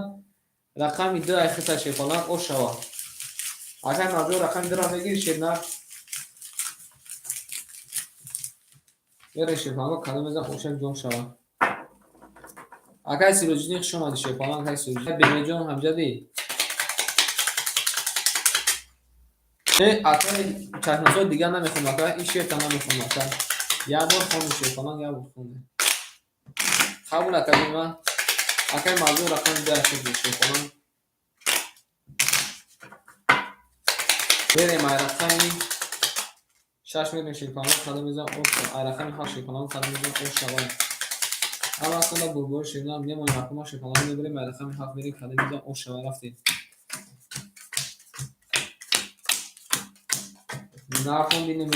рақами ду айхита шерпаланг ошава. Акай Марҷон рақами дуро мегири шернар. Мерем шерпаланго, кадом мезан ошак ҷон шава. Акай Сироҷиддин, хуш омадӣ шерпаланг, акай Сироҷиддин. Бемеҷон ҳамҷадӣ. Э, акай Чашмасор дигар намехонам, акай ин шерта намехонам, акай. Як бор хондем шерпаланг, як бор хондем. Қабул акаҷон ман. Акай Марҷон рақами ду айхита шерпаланг. Мерем ай рақами шаш мерем шерпаланг, кадом мезанам ош ай рақами ҳафт шерпаланг, кадом мезанам ош шава. Ҳаматонда бурбори шернар мемонем, акама шерпаланг мебарем, ай рақами ҳафт мерем, кадом мезанам ош шава. Рафтем. Нахондинем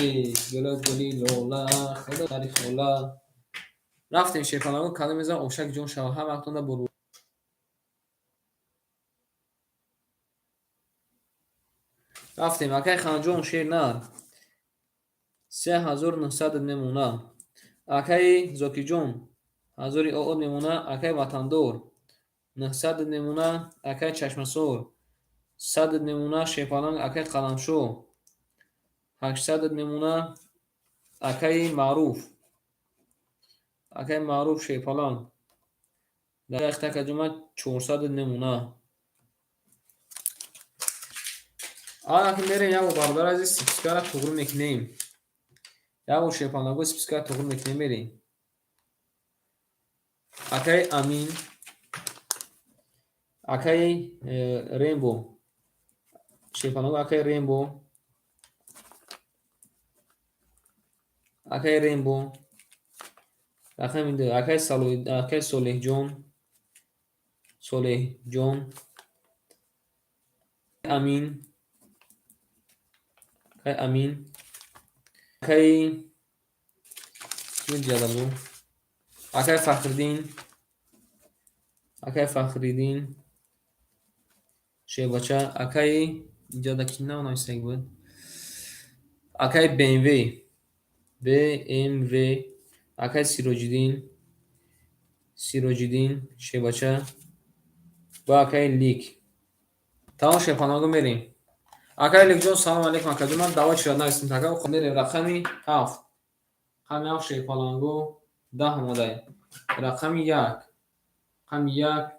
гула гули лола, худо тари хола. Рафтем шерпаланго, кадом мезанам ошак ҷон шава. Ҳаматонда бурбор. Рафтем, акай Ханҷон шернар. 3900 мемона. Акай Зокирҷон ҳазори оод мемона. Акай Ватандор 900 мемона. Акай Чашмасор 100 мемона. Шерпаланг акай Қаламшо 800 мемона. Акай Маъруф. Акай Маъруф шерпаланг. Дар яхтакаҷума 400 мемона. Ана ки мерем як бор бародар азиз спискара туғрӣ мекунем. Як бор шерпаланго спискара туғрӣ мекунем, мерем. Акай Амин, акай Рембо, шерпаланго акай Рембо, акай Рембо, рақами ду, акай акай Солеҳҷон, Солеҳҷон, Амин, акай Амин, акай ҷалалу, акай Фахриддин, акай Фахриддин, шербача, акай иҷода ки нав нависак буд, акай БМВ, БМВ, акай Сироҷиддин, Сироҷиддин, шербача ва акай Лик. Тамом шерпанаго мерем. Акай Ликҷон, салом алейкум, акаҷон, ман даъва чира нависем, ака мерем рақами ҳафт. Рақами ҳафт шерпаланго 10 омадай. Рақами як. Рақами як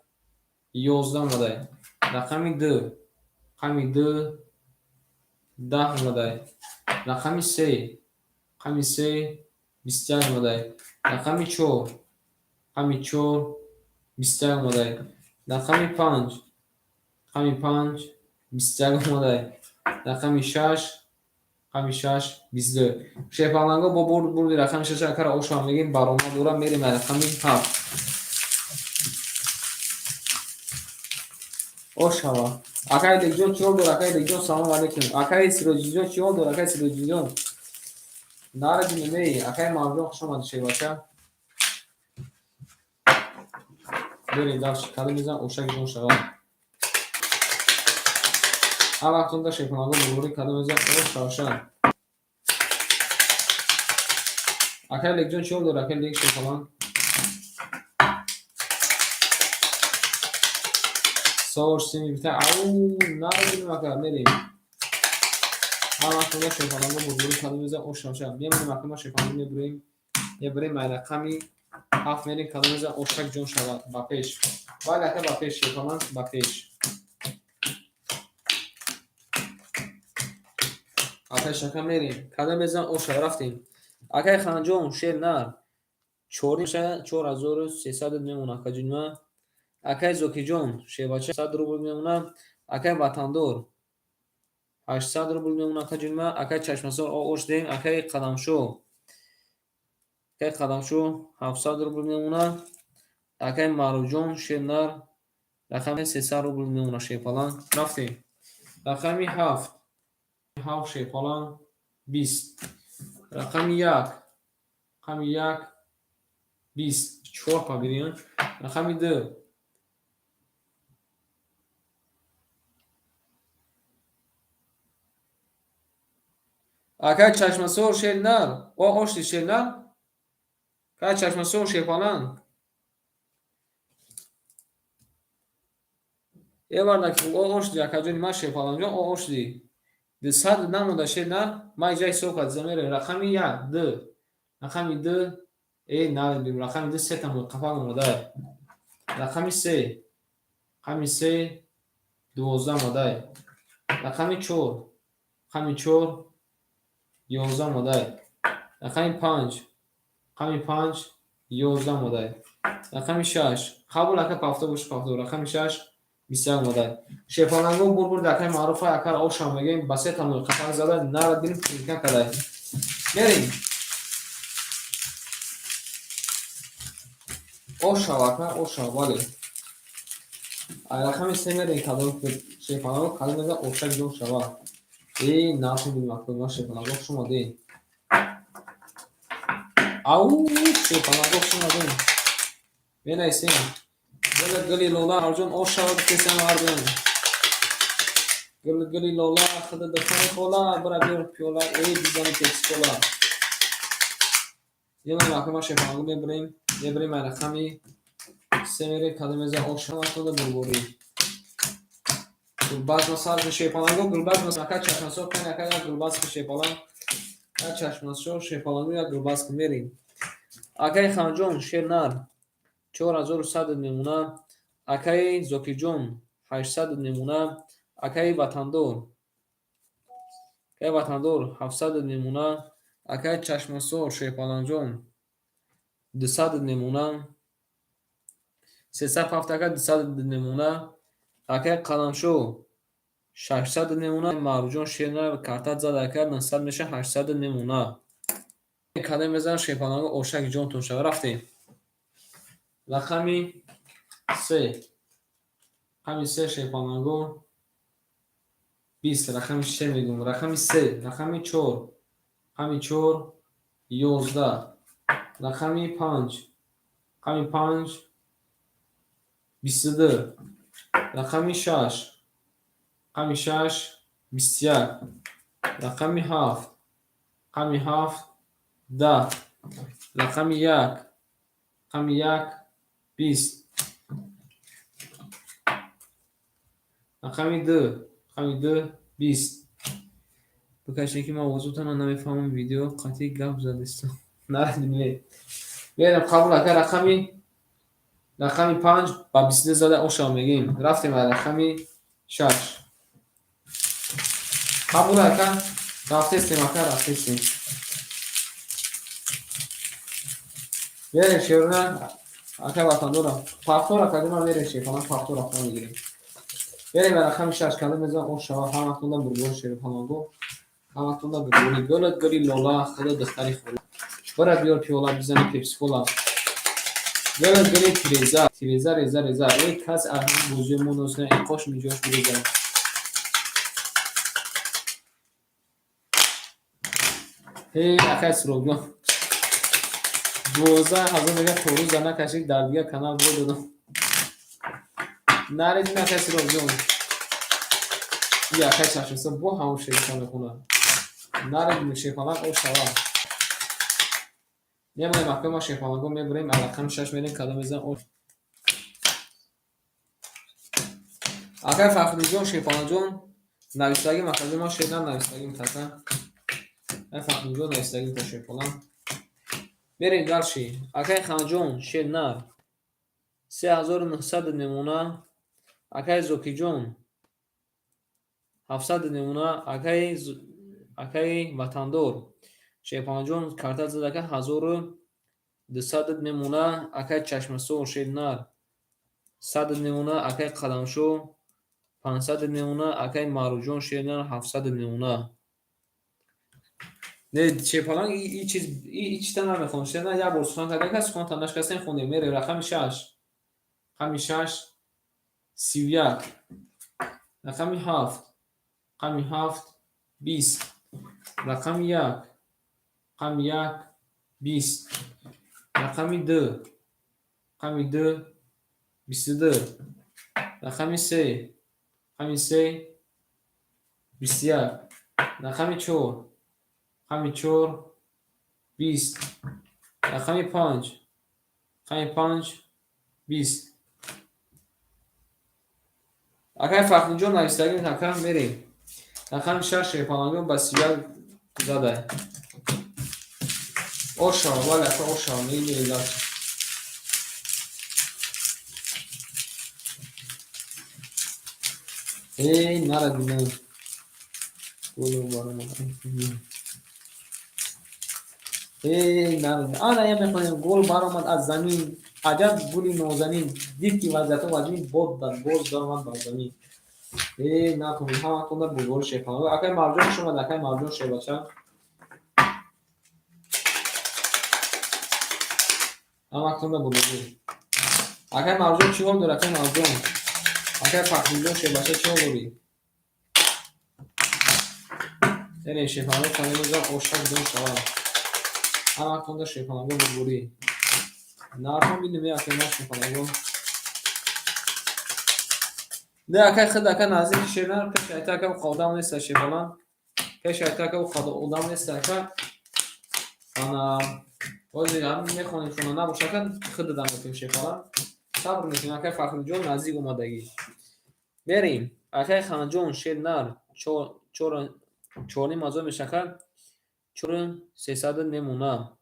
11 омадай. Рақами ду. Рақами ду 10 омадай. Рақами се. Рақами се 21 омадай. Рақами чор. Рақами чор 21 омадай. Рақами панҷ. Рақами панҷ 21 омадай. Рақами шаш. Рақами шаш 22. Шерпаланго бо бурди рақами шаш акара ошава мегем, баромад дора, мерем рақами ҳафт. Ошава. Акай Лекҷон чӣ ҳол дор? Акай Лекҷон, салому алейкум. Акай Сироҷиддинҷон чӣ ҳол дор? Акай Сироҷиддинҷон. Наради немей. Акай Мавҷон, хуш омадӣ, шербача. Берем дальше. Кадом мезан ошаки ҷон шава. Ҳар вақтонда шерпаланго бурбурӣ кадом мезан ош шавша. Акай Лекҷон чӣ ҳол дор? Акай Лек шерпаланг. Сош сими бита ау нарадинем ака мерем. Ҳар вақтонда шерпаланго бурбурӣ кадом мезан ош шавша. Мемонем ака ма шерпаланго мебурем. Мебурем ай рақами 7 мерем кадом мезан ошак ҷон шавад ба пеш. Бале ака ба пеш шерпаланг ба пеш. Акай шака мерем. Кадом мезан оша рафтем. Акай Ханҷон шер нар. 4300 мемона акаҷунма. Акай Зокиҷон шербача 100 рубл мемона. Акай Ватандор 800 рубл мемона акаҷунма. Акай Чашмасор ош дем. Акай Қадамшо. Акай Қадамшо 700 рубл мемона. Акай Маъруфҷон шер нар рақами 300 рубл мемона шерпаланг. Рафтем. Рақами 7. 7 шерпаланг 20. Рақами 1. Рақами 1 20. 4 пабириён. Рақами 2. Акай Чашмасор шер нар. О ошти шер нар. Акай Чашмасор шерпаланг. Эварда ки о ошди акаҷони ман шерпалангҷон о ошди. 200 намонда шер нар. Ман иҷа ҳисоб кардам мерем. Рақами 1 2. Рақами 2 э наредим. Рақами 2 сета қафан омадай. Рақами 3. Рақами 3 12 омадай. Рақами 4. Рақами 4 11 омадай. Рақами 5. Рақами 5 11 омадай. Рақами 6. Қабул ака пафто бош пафто. Рақами 6 21 омадай. Шерпаланго бурбур акай Маъруфа акар ошам мегем ба се тамои қафан зада нарадим фирка кадай. Мерем. Ошав ака ошав бале. Ай рақами 3 мерем кадом шерпаланго кадом мезан ошак ҷон шава. Э нафидим акой шерпаланго хуш омадем. Ау шерпаланго хуш омадем. Менависем. Гули гули лола арҷон ош шавад кесам ардон. Гули гули лола худа духтари хола бира биёр пиёла эй бизани пепси-кола. Еман рақама шерпаланго мебурем. Мебурем ай рақами 3 мерем кадом мезан ош шавад тода бурбурӣ. Гулбаз масал шерпаланго гулбаз масал ака Чашмасор кан ака як гулбаз шерпаланг. Як Чашмасор шерпаланго як гулбаз мерем. Акай Ханҷон шер нар 4100 мемона. Акай Зокиҷон 800 мемона. Акай Ватандор. Акай Ватандор 700 мемона. Акай Чашмасор шерпалангҷон 200 мемона. 307 ака 200 мемона. Акай Қаламшо 600 мемона. Маъруфҷон шер нар картат зад ака 900 меша 800 мемона. Кадом мезанам шерпаланго ошак ҷонтон шава. Рафтем. Рақами 3. Рақами 3 шерпаланго 20. Рақами 3 мегӯм. Рақами 3. Рақами 4. Рақами 4 11. Рақами 5. Рақами 5 22. Рақами 6. Рақами 6 21. Рақами 7. Рақами 7 10. Рақами 1. Рақами 1 20. Рақами 2. Рақами 2 20. Бикашед ки ман овозотонро намефаҳмам видео қатъи гап задистам. Нарадим не. Мерем қабул ака рақами 5 ба 22 зада ошам мегем. Рафтем ай рақами 6. Қабул ака рафтестем ака рафтестем. Мерем шерона ака ватандора. Пафтора кадима мерем шерпалан пафтора рафта мегирем. Мерем ба рақами 6 кадом мезан ош шава ҳаматонда бурбур шерпаланго. Ҳаматонда бурбури гули гули лола худа духтари хола. Бира биёр пиёла бизани пепси-кола. Гала гали тиреза, тиреза реза реза. Эй кас аз бозии мо носна иқош миҷош биреза. Эй акай Суробҷон. 12 000 мега то рӯза накашид, дар дигар канал бо додам. Наред акай Суробҷон. И акай Чашмисо бо ҳамон шеърша мехонад. Наред шерпаланг о шава. Мемонем акай ма шерпаланго мебурем, рақами 6 мерем, кадом мезанам о. Акай Фахриддинҷон, шерпалангҷон, нависагим акаҷон, ман шеър нанависагим така. Акай Фахриддинҷон нависагим та шерпаланг. Мерем дальше. Акай Ханҷон, шер нар. 3900 немона. Акай Зокиҷон 700 немона. Акай Ватандор шерпалангҷон карта зад ака 1200 немона. Акай Чашмасор шер нар 100 немона. Акай Қадамшо 500 немона. Акай Маъруфҷон шер нар 700 немона. Не, шерпаланг и чиз и чита намехонам. Шер нар як бор сухан карда ака, суханта нашикастем, хондем. Мерем рақами 6. Рақами 6 31. Рақами 7. Рақами 7 20. Рақами 1. Рақами 1 20. Рақами 2. Рақами 2 22. Рақами 3. Рақами 3 21. Рақами 4. Рақами 4 20. Рақами 5. Рақами 5 20. Акай Фахриддинҷон нависагим ака, мерем. Рақами 6 шерпалангон ба 31 задай. Ошава, бале ака ошава, мегирем дальше. Эй, нара бинам. Гулу баромад. Эй, нара. Ана я мехонем гул баромад аз замин. Аҷаб гули нозанин. Дид ки вазъиятҳо ваҷин бод дад, боз даромад бар замин. Эй, накун, ҳаматонда бурдбори шерпаланг. Акай Марҷон хуш омад, акай Марҷон шербача. Ҳаматонда бурдбори. Акай Марҷон чӣ ҳол дорӣ, акай Марҷон? Акай Фахриддинҷон шербача чӣ ҳол дорӣ? Яъне шерпаланг каналоза ошак дон шавад. Ҳаматонда шерпаланго бурдборӣ. Нархон бинем акай ма шерпаланго. Не акай худ ака наздики шернар пеш айта ака одам нест шерпаланг. Пеш айта ака одам нест ака. Ана ҳозир ҳам мехонем хона набош ака худ дадам метем шерпаланг. Сабр мекунем акай Фахриддинҷон наздик омадагӣ. Мерем. Акай Ханҷон шернар 4,5 ҳазор мешака 4300 немона.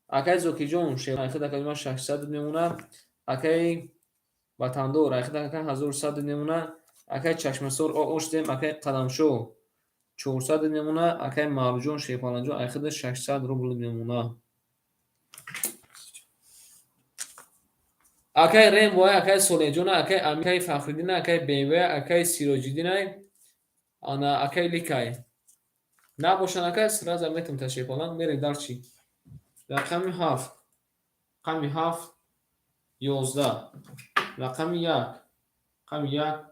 Акай Зокиҷон шер худ ака ма 600 немона. Акай Ватандор худ ака 1100 немона. Акай Чашмасор оштем, акай Қадамшо 400 немона. Акай Маъруфҷон шерпалангҷон худ 600 рубл немона. Акай Рембо, акай Солеҳҷон, акай Амир, акай Фахриддин, акай БМВ, акай Сироҷиддин, ана акай Ликай. Набошанд ака сразу метам та шерпаланг, мерем дальше. Рақами 7. Рақами 7 11. Рақами 1. Рақами 1.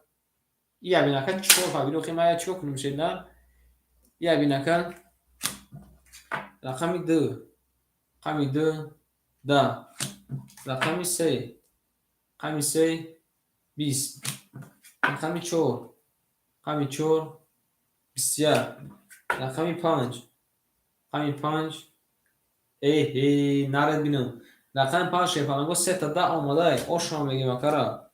Ия бин ака чор фабиро хи ма чикор кунем шернар? Ия бин ака. Рақами 2. Рақами 2 10. Рақами 3. Рақами 3 20. Рақами 4. Рақами 4 21. Рақами 5. Рақами 5 Эй, наред бинам. Рақами 5 шерпаланго 3 та 10 омадай. Ошама мегем акара.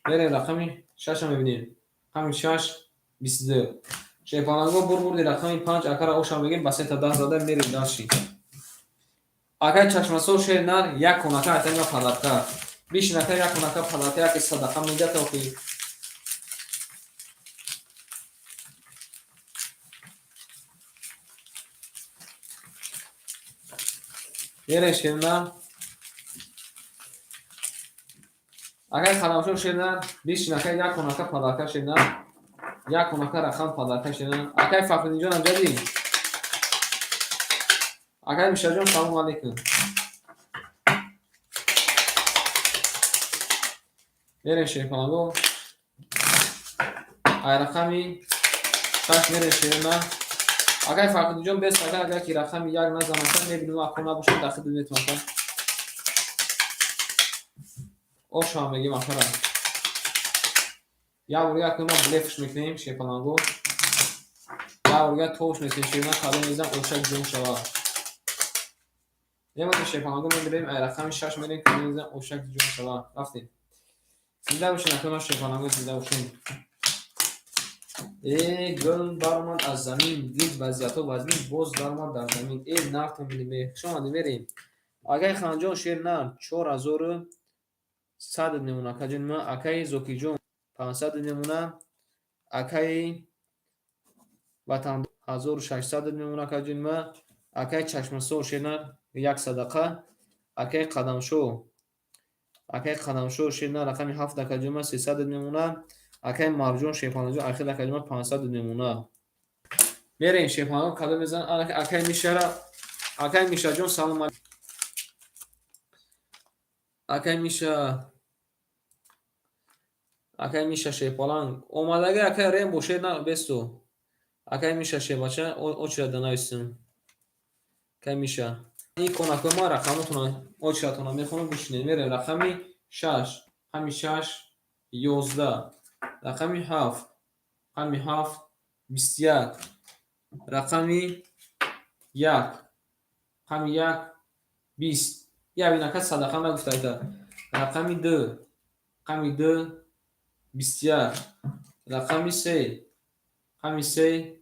Мерем рақами 6 мебинем. Рақами 6 22. Шерпаланго бурди рақами 5 акара ошама мегем ба 3 та 10 зада мерем дальше. Акай Чашмасор шер нар як конака айтанга подарка. Бишин ака як конака подарка яки садақа медиҳад охи. Мерем шернар. Акай Қадамшо шернар бишин ака як конака подарка шернар. Як конака рақам подарка шернар. Акай Фахриддинҷон амҷадӣ. Акай Мишаҷон салом алейкум. Мерем, шерпаланго. Ай рақами 6 мерем, шерна. Акай Фарҳудинҷон, бес ака, агар ки рақами 1 назанака, мебинем, ако набошад, дахил метавонам. Ошам мегим акара. Як бор як ма блефш мекунем, шерпаланго. Як бор як тош мекунем, шерна, кадом мезан ошак ҷон шава. Немонем, шерпаланго, мебирем, ай рақами 6 мерем, кадом мезан ошак ҷон шава. Рафтем. Зинда бошед, акама шерпаланго, зинда бошед. Э, гул баромад аз замин, дид вазъиятҳо вазнин, боз даромад дар замин. Э, нарто милиме. Хуш омадед, мерем. Акай Ханҷон, шер нар, 4100 мемона, акаҷон ма, акаи Зокирҷон 500 мемона, акаи Ватан 1600 мемона, акаҷон ма, акаи Чашмасор, шер нар, як садақа, акаи Қадамшо, акаи Қадамшо, шер нар, рақами 7, акаҷон ма, 300 мемона, акаи Марҷон, шерпаланҷон, ахир, акаҷон ма, 500 мемона. Мерем, шерпаланҷон, кадом мезан, акаи Мишара, акаи Мишаҷон, салом алейкум. Акаи Миша, акаи Миша шерпаланг омадаги, акаи Рембо, шер на бесту. Акаи Миша шербача, очередь нависем. Акаи Миша. Ин конакҳои ма рақамотона, очередьтона мехонам, бишинед. Мерем, рақами 6, рақами 6, 11, рақами 7, рақами 7, 21, рақами 1, рақами 1, 20. Я бинака садақа нагуфта айта. Рақами 2, рақами 2, 21, рақами 3, рақами 3,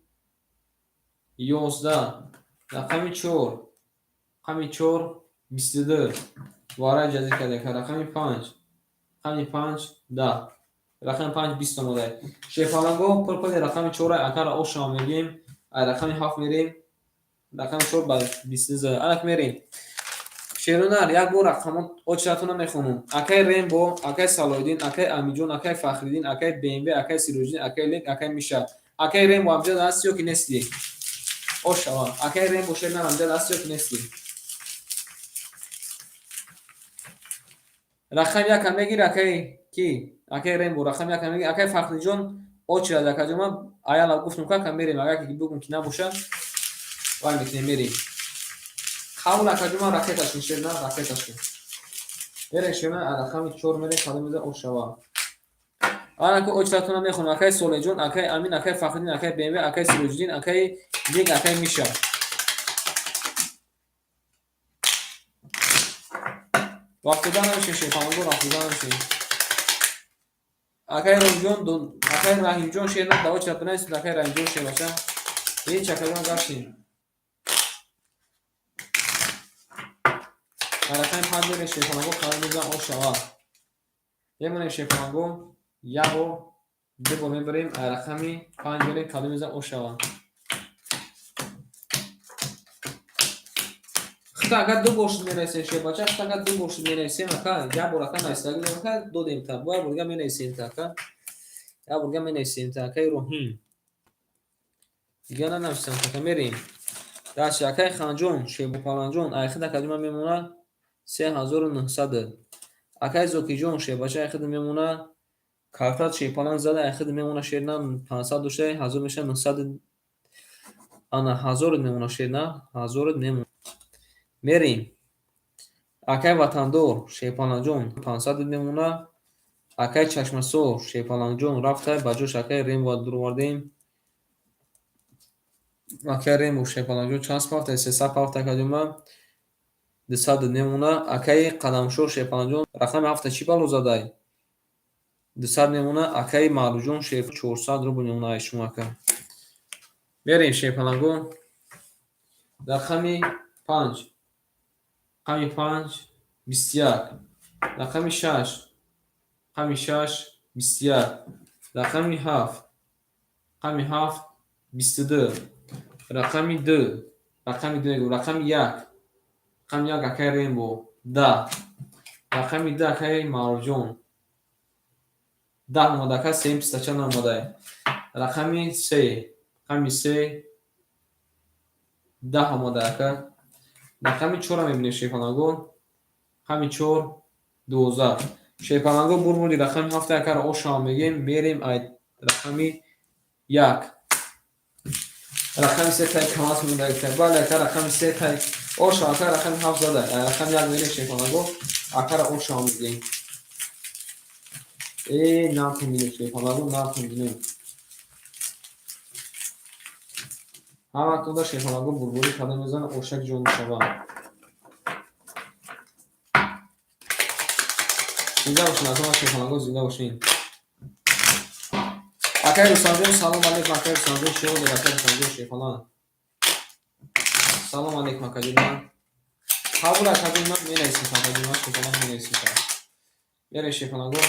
11, рақами 4, рақами 4, 22. Варай ҷазир карда. Рақами 5, рақами 5, 10. Рақами 5, 20 омада. Шерпаланго, пурпули рақами 4 акара ошама мегем. Ай рақами 7 мерем. Рақами 4 ба 22. Анак мерем. Шерунар, як бор рақамот очередьтона мехонам. Акай Рембо, акай Салоҳиддин, акай Амиҷон, акай Фахриддин, акай БМВ, акай Сироҷиддин, акай Лек, акай Миша. Акай Рембо, амҷад ҳасти ё ки нести? Ошава. Акай Рембо, шернар, амҷад ҳасти ё ки нести? Рақами 1 мегир, акай ки? Акай Рембо, рақами 1 мегир. Акай Фахриддинҷон, очередь, акаҷон, ман аяла гуфтам, ка мерем, агар ки бугум ки набоша, вай мекунем, мерем. Қабул, акаҷон, ман ракеташкин, шерна, ракеташкин. Мерем, шерна, рақами 4 мерем, кадом меза ошава. Анаку очередьтона мехонам. Акай Солеҳҷон, акай Амин, акай Фахриддин, акай БМВ, акай Сироҷиддин, акай Лек, акай Миша. Рафтода намешин, шерпаланго, рафтода намешин. Акай Роҳимҷон, акай Раҳимҷон, шерна, да очередь бинависед, акай Раҳимҷон, шербача. Ҳеч, акаҷон, гаштем. Рақами 5 мерем, шерпаланго, кадом мезан ошава. Мемонем, шерпаланго, як бор, ду бор мебарем, рақами 5 мерем, кадом мезан ошава. Хита агар ду бор шуд менависем, шербача, хита агар ду бор шуд менависем, ака, як бор ака нависдаги ака додем та, бо як бор дига менависем та, ака. Як бор дига менависем та, акаи Роҳим. Дига нанависам, ака, мерем. Дальше, акаи Ханҷон, шербопаланҷон, айхид акаҷон ман мемона 3900. Акаи Зокирҷон, шербача, айхид мемона, картат шерпаланг зада, айхид мемона, шерна, 500 дошта, 1000 меша 900. Ана 1000 мемона, шерна, 1000 мемона. Мерем. Акай Ватандор, шерпаланҷон, 500 мемона. Акай Чашмасор, шерпаланҷон, рафта, ба ҷош акай Рембо дуровардем. Акай Рембо, шерпаланҷон, чанд пафта? 300 пафта, акаҷон ман. 200 мемона. Акаи Қадамшо, шерпаланҷон, рақами 7 чӣ бало задай? 200 мемона. Акаи Маъруфҷон, шер 400 рубл мемона ай шумо, ака. Мерем, шерпаланго. Рақами 5, рақами 5, 21, рақами 6, рақами 6, 21, рақами 7, рақами 7, 22, рақами 2, рақами 2 мегӯ, рақами 1, рақами 1, акаи Рембо, 10, рақами 2, акаи Маъруфҷон, 10 омада, ака, сеюм пистача наомадай. Рақами 3, рақами 3, 10 омада, ака. Рақами 4 мебинем, шерпаланго. Рақами 4, 12. Шерпаланго бурбуди рақами ҳафта акара ошава мегем, мерем ай рақами як. Рақами се тай камаз монда. Бале, ака, рақами се тай ошава, ака, рақами ҳафт зада. Рақами як мерем, шерпаланго, акара ошава мегем. Э, натонидем, шерпаланго, натонидем. Ҳаматонда шерпаланго бурбурӣ када мезанад, ошак ҷон мешавад. Зинда бошед, акама шерпаланго, зинда бошед. Акай Рустамҷон, салом алейкум, акай Рустамҷон, чӣ ҳол доред, акай Рустамҷон, шерпаланг? Салом алейкум, акаҷон ман. Қабул, акаҷон ман, менависем, акаҷон ман, шерпаланг менависем. Мерем, шерпаланго.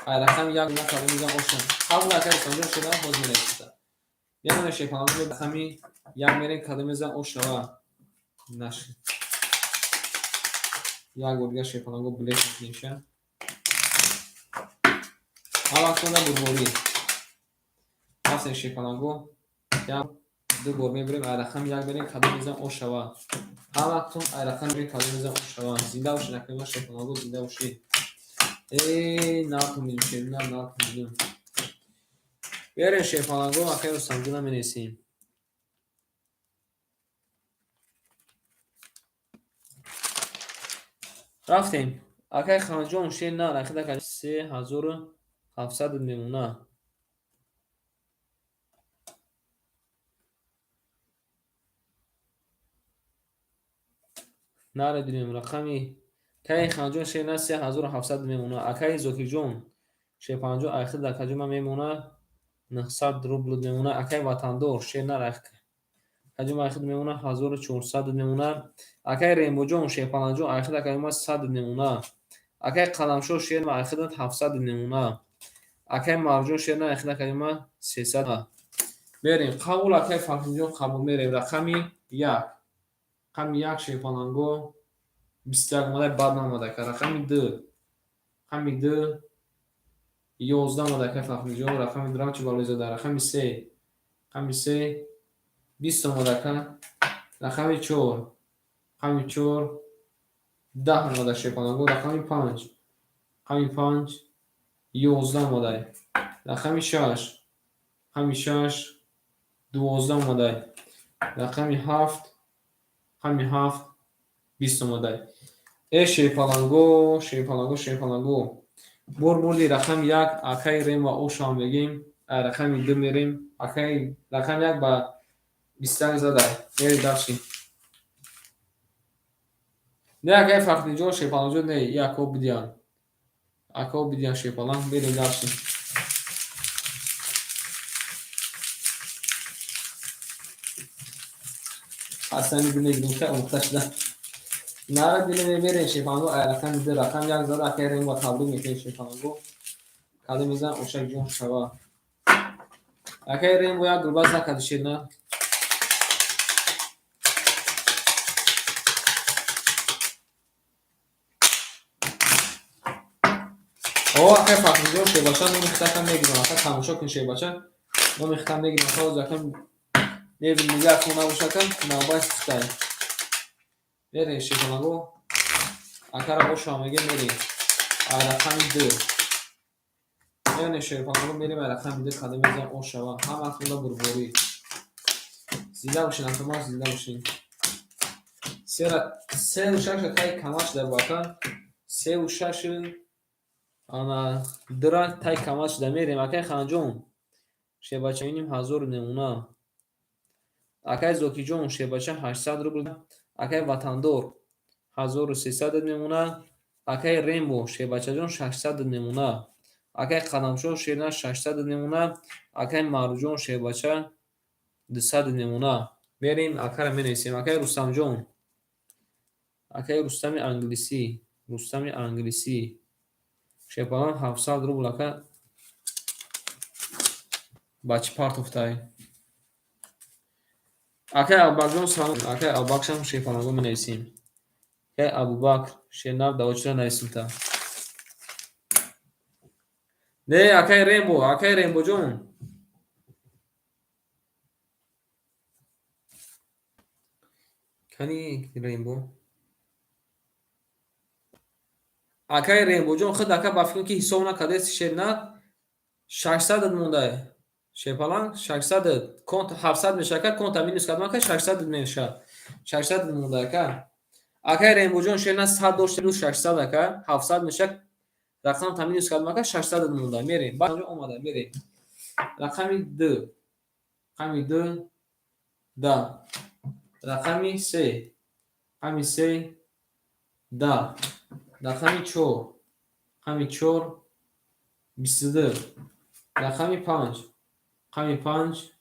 Ай рақами як накарда мезанам ошам. Қабул, акай Рустамҷон, шедан ҳоз менависем. Мемонем, шерпаланго, рақами як мерем, када мезанам ошава. Нашид. Як бор дигар шерпаланго билет мекунем. Ҳаматонда бурборӣ. Ҳастем, шерпаланго. Як ду бор мебарем, ай рақами як мерем, када мезанам ошава. Ҳаматон ай рақами мерем, када мезанам ошава. Зинда бошед, акаи шерпаланго, зинда бошед. Э, натонидем, шерна, натонидем. Берем, шерпаланго, акаи Рустамҷона менависем. Рафтем. Акаи Ханҷон, шер на, рақида 3700 мемона. Нарединем рақами Акаи Ханҷон, шер на, 3700 мемона. Акаи Зокирҷон, шерпанҷон, айхид акаҷон ман мемона 900 рубл мемона. Акаи Ватандор, шер на, акаҷон ман айхид мемона 1400 мемона. Акаи Рембоҷон, шерпаланҷон, айхид акаҷон ман 100 мемона. Акаи Қаламшоҳ, шер ман айхид 700 мемона. Акаи Марҷон, шер на, айхид акаҷон ман 300. Мерем. Қабул, акаи Фарҳинҷон, қабул, мерем. Рақами як. Рақами як, шерпаланго, 21 омада, бад наомада, ака. Рақами ду. Рақами ду 11 омада, акаи Фарҳинҷон. Рақами дурам чӣ балои зада. Рақами се. Рақами се 20 омада, ака. Рақами чор. Рақами чор 10 омада, шерпаланго. Рақами панҷ. Рақами панҷ 11 омада. Рақами шаш. Рақами шаш 12 омада. Рақами ҳафт. Рақами ҳафт 20 омада. Э, шерпаланго, шерпаланго, шерпаланго. Бурбурди рақами як акаи Рем ва Ошам мегем. Ай рақами ду мерем. Акаи рақами як ба 21 зада. Мерем дальше. Не, акаи Фарҳинҷон, шерпаланҷон, не, и ако бидиан. Ако бидиан, шерпаланг, мерем дальше. Ҳасани бинегирем, хеле омӯхта шуда. Нара диле мерем, шерпаланго, ай рақами ду, рақами як зада, акаи Рем ва табрик мекунем, шерпаланго. Када мезанам ошак ҷон шава. Акаи Рембо як гулбаз накарди, шерна. О, акаи Фарҳинҷон, шербача, номи хитака мегирам. Ака, тамошо кун, шербача. Номи хита мегирам. Ака, ҳозир ака мебинем, дигар акун набоша, ака, навбат хитай. Мерем, шерпаланго. Акара ошава мегем, мерем. Ай рақами ду. Мерем, шерпаланго, мерем ай рақами ду, када мезанам ошава. Ҳаматонда бурборӣ. Зинда бошед, акама, зинда бошед. Сеу шаша тай камаш дар бака. Сеу шаш ана дура тай камаш шуда, мерем. Акаи Ханҷон, шербача ним ҳазор мемона. Акаи Зокиҷон, шербача, 800 рубл. Акаи Ватандор 1300 мемона. Акаи Рембо, шербачаҷон, 600 мемона. Акаи Қаламшоҳ, шерна, 600 мемона. Акаи Марҷон, шербача, 200 мемона. Мерем, акара менависем. Акаи Рустамҷон. Акаи Рустами англисӣ. Рустами англисӣ. Шерпалан 700 рубл, ака. Ба чӣ партофтай? Акаи Абубакрҷон, салом. Акаи Абубакршам, шерпаланго, менависем. Акаи Абубакр, шернав давочира нависимта. Не, акаи Рембо, акаи Рембоҷон. Кани Рембо? Акаи Рембоҷон, худ ака ба фикр ки ҳисоб накардест, шернат 600 мондай. Шерпаланг 600 конт 700 меша ака, конта минус кардам ака, 600 меша. 600 мондай ака. Акаи Рембоҷон, шернат 100 дошт плюс 600 ака, 700 меша, рақам та минус кардам ака, 600 мондай. Мерем. Баъд омада мерем. Рақами 2. Рақами 2 да. Рақами 3. Рақами 3 да. Рақами 4. Рақами 4 22. Рақами 5. Рақами 5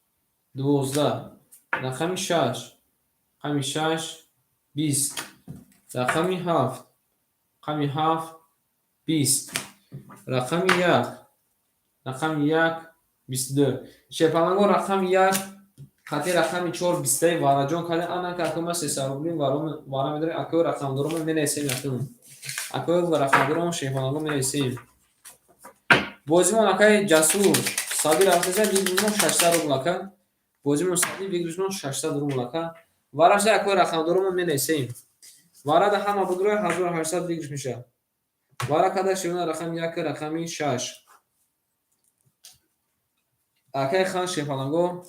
12. Рақами 6. Рақами 6 20. Рақами 7. Рақами 7 20. Рақами 1. Рақами 1 22. Шерпаланго, рақами 1 хати рақами 4 20 вараҷон кардем. Ана ка акома 300 рубли вара медорем. Акои рақамдоромо менависем якум. Акои рақамдоромо, шерпаланго, менависем. Бозимон, акаи Ҷасур, сади рафтеса, выигрыш мон 600 рубл ака. Бозимон сади, выигрыш мон 600 рубл ака. Вараша, акои рақамдоромо, менависем. Варада ҳама будрои 1800 выигрыш мешавад. Вара када шевна рақами 1, рақами 6. Акаи Хан, шерпаланго,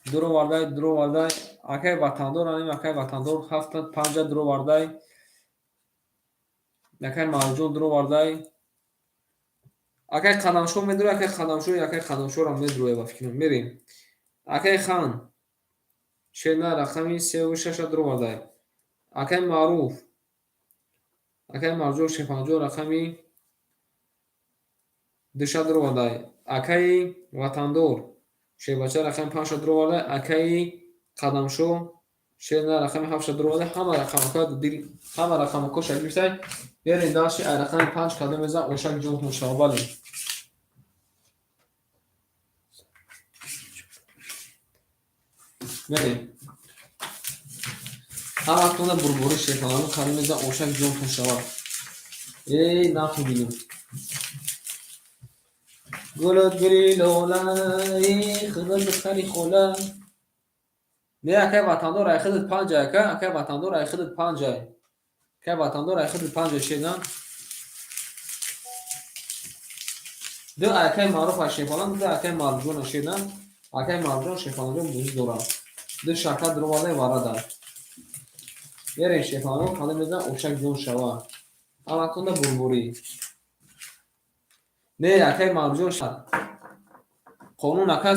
дуровардай, дуровардай. Акаи Ватандор анем, акаи Ватандор ҳафта панҷа дуровардай. Акаи Марҷон дуровардай. Акаи Қадамшо медурои, акаи Қадамшо, акаи Қадамшоро медуроя ба фикрам. Мерем. Акаи Хан шерна рақами севу шаша дуровардай. Акаи Маъруф, акаи Марҷон, шерпаланҷон, рақами душа дуровардай. Акаи Ватандор, шербача, рақами панҷша дуровардай. Акаи Қадамшо, шерна, рақами ҳафтша дуровардай. Ҳама рақамака дил, ҳама рақамакоша гирифтай. Берем дальше, ай рақами панҷ кадом мезан, ошак ҷонтон шава, бале. Мерем. Ҳаматона бурбури, шерпаланго, кадом мезан, ошак ҷонтон шава. Эй, наху бинем. Гулот гули лола, эй, худо духтари хола. Не, акай Ватандор, ай худат панҷай ака, акай Ватандор, ай худат панҷай. Акай Ватандор, ай худат панҷай, шерна. Ду акай Маъруф ай шерпаланг, ду акай Марҷон шерна. Акай Марҷон, шерпаланҷон, бозӣ дорад. Ду шака дуровардай варада. Мерем, шерпаланго, кадом мезан, ошак ҷон шава. Ҳаматонда бурбурӣ. Не, акай Марҷон, қонун ака,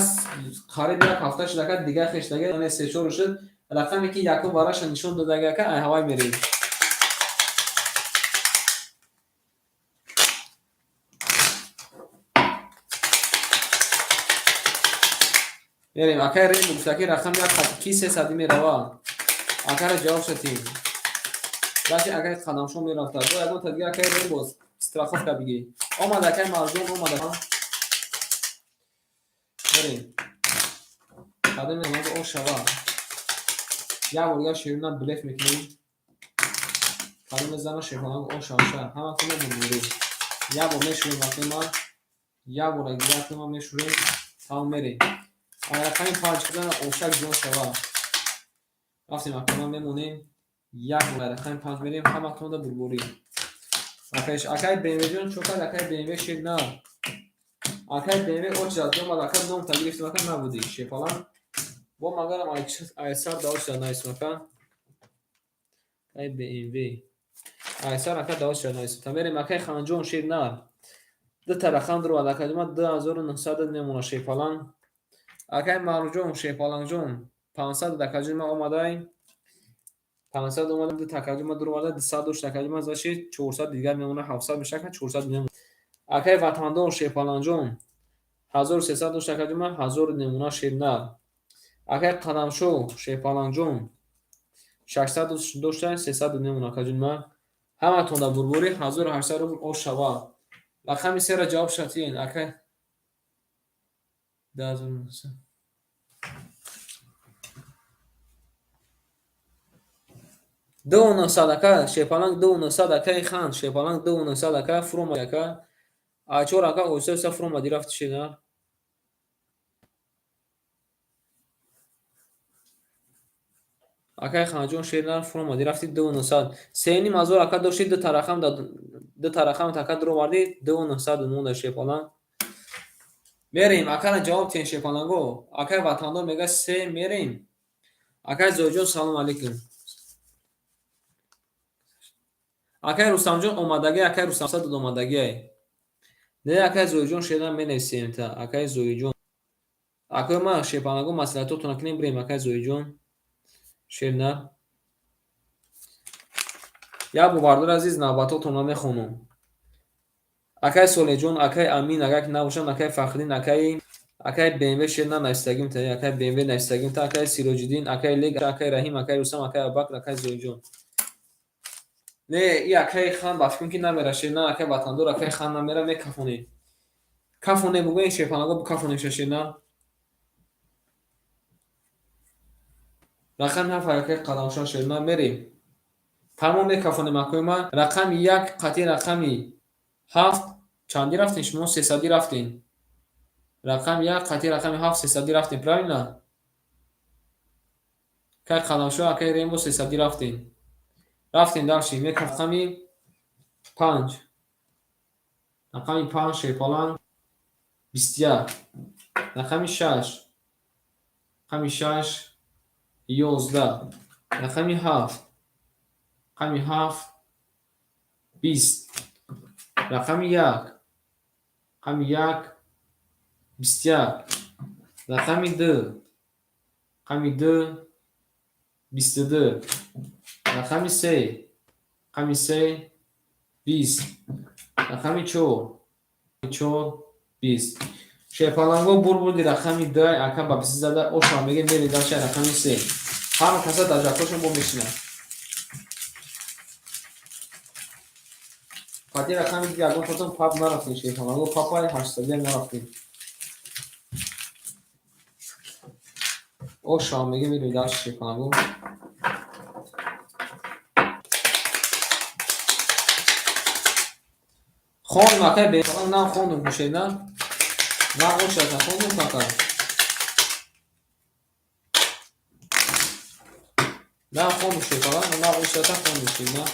қариб як ҳафта шуд ака, дигар хештага яъне се чор шуд. Рақаме ки якум вараша нишон додага ака, ай ҳавай мерем. Мерем. Акай Рембо гуфта ки рақами як ки сесадӣ мерава. Акара ҷавоб шатем. Даши акаи Қадамшо мерафта. Бо ягон та дига, акаи Рембо, страховка бигӣ. Омад акаи Марҷон, омад. Мерем. Кадом о шава. Як бор дигар шерина блеф мекунем. Кадом мезана, шерпаланг, о шава ша. Ҳаматон мебурем. Як бор мешурем вақте як бор дигар ма мешурем. Тамом, мерем. Ай рақами панҷ кардана, ошак ҷон шава. Рафтем, акама, мемонем. Як бор ай рақами панҷ мерем, ҳаматонда бурбурӣ. Акаи БМВ ҷон чо кард, акаи БМВ, шер на. Акаи БМВ очи омад, ака, номта гирифтем, ака, набудӣ, шерпаланг. Бо магарам ай сар да очи нависем, ака. Акаи БМВ. Ай сар, ака, да очи нависем. Та мерем, акаи Ханҷон, шер на. Ду та рақам дуровад, акаи ма, 2900 мемона, шерпаланг. Акаи Маъруфҷон, шерпалангҷон, 500 акаҷон ма омадай. 500 омада, ду такаҷон ма дуроварда, 200 дошт акаҷон ма, заши 400 дигар мемона, 700 меша, ака, 400 мемона. Акаи Ватандор, шерпалангҷон, 1300 дошт акаҷон ма, 1000 мемона, шернар. Акаи Қадамшо, шерпалангҷон, 600 дошта, 300 мемона, акаҷон ма. Ҳаматон дар бурбурӣ, 1800 рубл ош шава. Рақами сера ҷавоб шатиен, акай. 2900. 2900, ака, шерпаланг, 2900, акаи Хан, шерпаланг, 2900, ака, фуромад, ака. Ачор, ака, оҳиста оҳиста фуромадӣ, рафти, шернар. Акаи Ханҷон, шернар, фуромадӣ, рафти, 2900. 3500, ака, дошти, ду та рақам Дута рақам така дуровардӣ, 2900 монда шерпаланг. Мерем, акара ҷавоб тиҳен шерпаланго. Акай ватандор мега се мерем. Акай Зоиҷон салом алейкум. Акай Рустамҷон омадагӣ, акай Рустам сад омадагиай. Не, акай Зоиҷон шерам менависем та, акай Зоиҷон. Акои ма шерпаланго маслиҳатотона кунем бирем, акай Зоиҷон. Шер на. Як бор бардори азиз навбатотонро мехонам. Акай Солеҳҷон, акай Амин, агар ки набошанд, акай Фахриддин, акай БМВ шер на нависагим та, акай БМВ нависагим та, акай Сироҷиддин, акай Лег, акай Раҳим, акай Рустам, акай Абубакр, акай Зоиҷон. Не, и акай хан ба фикрам ки намера шер на, акай ватандор, акай хан намера, мекафонем. Кафонем бугӯем шерпаланго букафонем шер на. Рақами ҳафт акай Қаламшоҳ шер на мерем. Тамом мекафонем акои ма. Рақами як қатъи рақами ҳафт чандӣ рафтем шумо? Сесадӣ рафтем. Рақами як қатъи рақами ҳафт сесадӣ рафтем, правильно? Акай Қаламшоҳ, акай Рембо сесадӣ рафтем. Рафтем дальше, рақами панҷ. Рақами панҷ шерпаланг 21. Рақами шаш. Рақами шаш 11. Рақами ҳафт. Рақами ҳафт 20. Рақами як. Рақами як 21. Рақами ду. Рақами ду 22. Рақами се. Рақами се 20. Рақами чор. Чор 20. Шерпаланго бурбурди рақами ду ака ба бист зада ошам мегем мери дальше рақами се. Ҳама каса дар ҷакошон бо мешинад. Қатъи рақами ду ягон тотон пап нарафтем шерпаланго, папай ҳаштсадиам нарафтем. Ошам мегем мерем дальше шерпаланго. Хондум акай бепаланг нам хондум кушед на? На ошата хондум кака. На хондум шерпаланг, на ошата хондум шед на.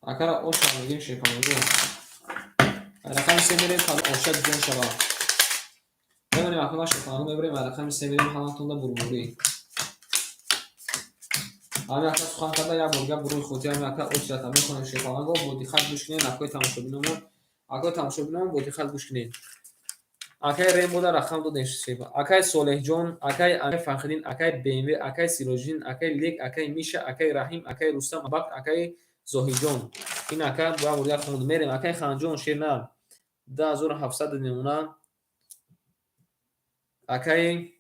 Акара оша мегем шерпаланго. Рақами се мерем оша ҷон шава. Мемонем акама шерпаланго мебарем рақами се мерем ҳаматонда бурбурӣ. Ҳами ака сухан карда як бор гап рӯи хотир ҳами ака ошата мехонем шерпаланго бо диққат гӯш кунед акои тамошобиномон. Акои тамошобиномон бо диққат гӯш кунед. Акай Рембода рақам додем шерпа. Акай Солеҳҷон, акай Фахриддин, акай БМВ, акай Сироҷиддин, акай Лек, акай Миша, акай Раҳим, акай Рустам, Абубакр, акай Зоҳидҷон. Ин ака як бор дигар хондум. Мерем акай Ханҷон шер на. 2700 мемона. Акай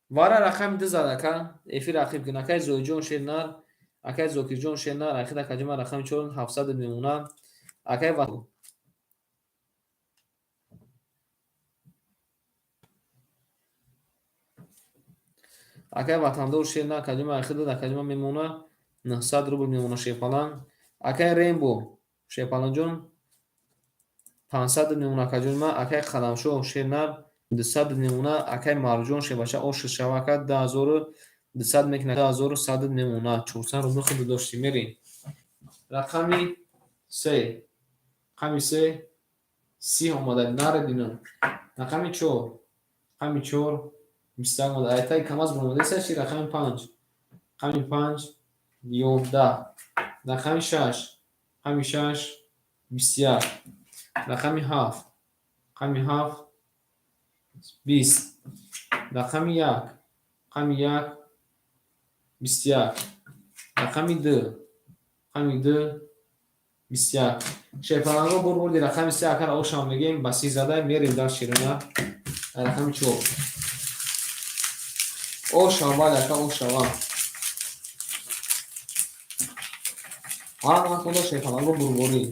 вара рақами ду зад ака. Эфир рақиб кун. Акай Зоҳидҷон шер нар. Акай Зокирҷон шер нар. Ахир акаҷон рақами чор ҳафтсад мемона. Акай акай ватандор шер на. Акаҷон ахир дод акаҷон мемона. 900 рубл мемона шерпаланг. Акай Рембо шерпалангҷон 500 мемона акаҷон ма. Акай Қаламшоҳ шер нар 200 мемона. Акай Марҷон шербача ош шава ака 2200 мекунад 2100 мемона. 400 рубл худ доштем. Мерем. Рақами се. Рақами се 30 омада нарединам. Рақами чор. Рақами чор 21 омада. Айтаи камаз баромадаиста чи рақами панҷ. Рақами панҷ 11. Рақами шаш. Рақами шаш 21. Рақами ҳафт. Рақами ҳафт 20. Рақами як. Рақами як 21. Рақами ду. Рақами ду 21. Шерпаланго бурбурди рақами се акара ошам мегем ба си зада мерем дар ширина. Рақами чор. Ошам бале ака ошава. Ҳама худо шерпаланго бурбурӣ.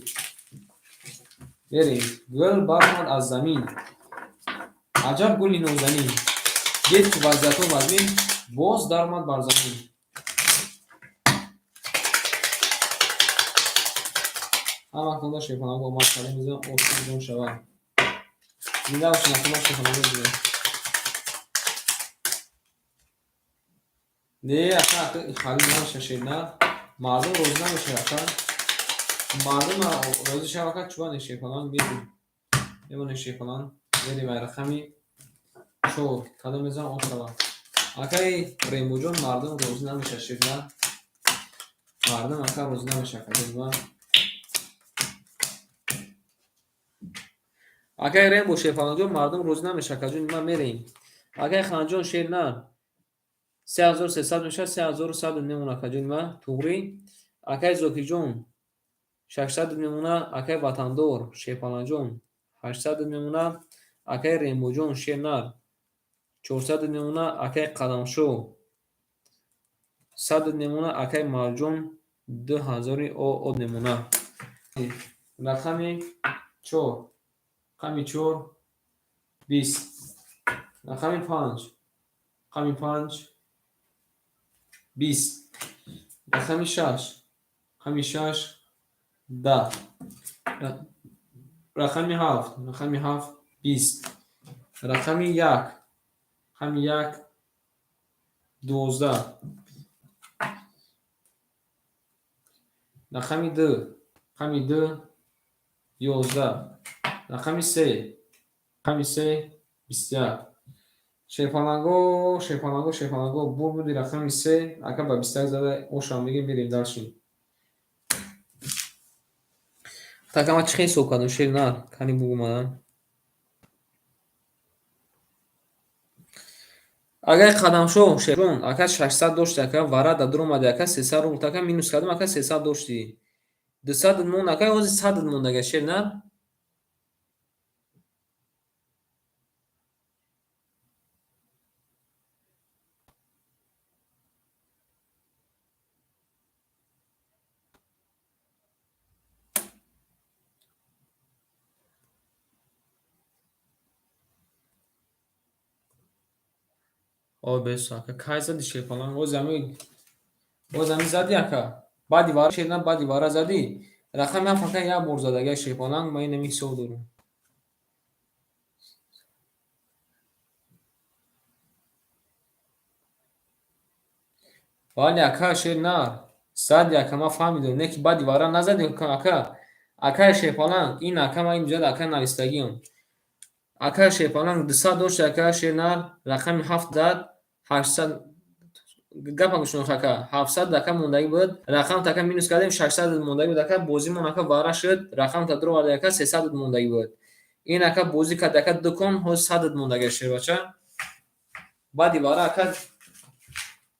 Мерем. Гул баромад аз замин. Аҷаб гули нозанин. Дид ки вазъиятҳо вазмин, боз даромад бар замин. Ҳама худо шерпаланго омад кардем мезанам осон ҷон шава. Зинда бошед акома шерпаланго зинда. Не, ака, хали намеша, шернар. Мардум розӣ намеша, ака. Мардум розӣ шава, ака, чува не, шерпаланг мерим. Мемонем, шерпаланг. Мерим ай рақами 4. Кадом мезанам, он шава. Акаи Рембоҷон, мардум розӣ намеша, шернар. Мардум, ака, розӣ намеша, ака. Акаи Рембо, шерпалангҷон, мардум розӣ намеша, акаҷон, ман мерем. Акаи Ханҷон, шернар. 3300 мешавад, 3100 мемона, акаҷони ман, туғрӣ. Акаи Зокирҷон, 600 мемона. Акаи Ватандор, шерпалангҷон, 800 мемона. Акаи Рембоҷон, шернар, 400 мемона. Акаи Қадамшо, 100 мемона. Акаи Марҷон, 2000 од мемона. Рақами 4, рақами 4, 20. Рақами 5, рақами 5, 20. Рақами 6, рақами 6, 10. Рақами 7, рақами 7, 20. Рақами 1, рақами 1, 12. Рақами 2, рақами 2, 11. Рақами 3, рақами 3, 21. Шерпаланго, шерпаланго, шерпаланго, бур буди рақами 3, ака ба 21 зада, ошам мегем, мерем дальше. Так, ама чӣ хел ҳисоб кардам, шернар? Кани бугу мана. Агар Қадамшо, шерҷон, ака 600 дошти, ака, вара да дуромади, ака, 300 рубл, ака, минус кардам, ака, 300 дошти. 200 монд, ака, ҳозир 100 монд, ага, шернар. Ой, бесо, ака, кай зади, шерпаланг? Боз ами зади, ака. Баъди вара, шернар, баъди вара задӣ. Рақами 7, ака, як бор зад, ага, шерпаланг, ман инами ҳисоб дорам. Бале, ака, шернар. Зади, ака, ман фаҳмидам. Не ки баъди вара назади, ака. Акаи шерпаланг, ин ака ман инҷа ака навистагиам. Акаи шерпаланг 200 дошт, ака, шернар, рақами 7 зад, 800 гапа гӯш кун, ака, 700, ака, мондагӣ буд, рақамта, ака, минус кардем, 600 мондагӣ буд, ака, бозимон, ака, вара шуд, рақамта дуроварди, ака, 300 мондагӣ буд. Ин, ака, бозӣ кард, ака, дукон, ҳозир 100 мондагӣ, шербача. Баъди вара, ака,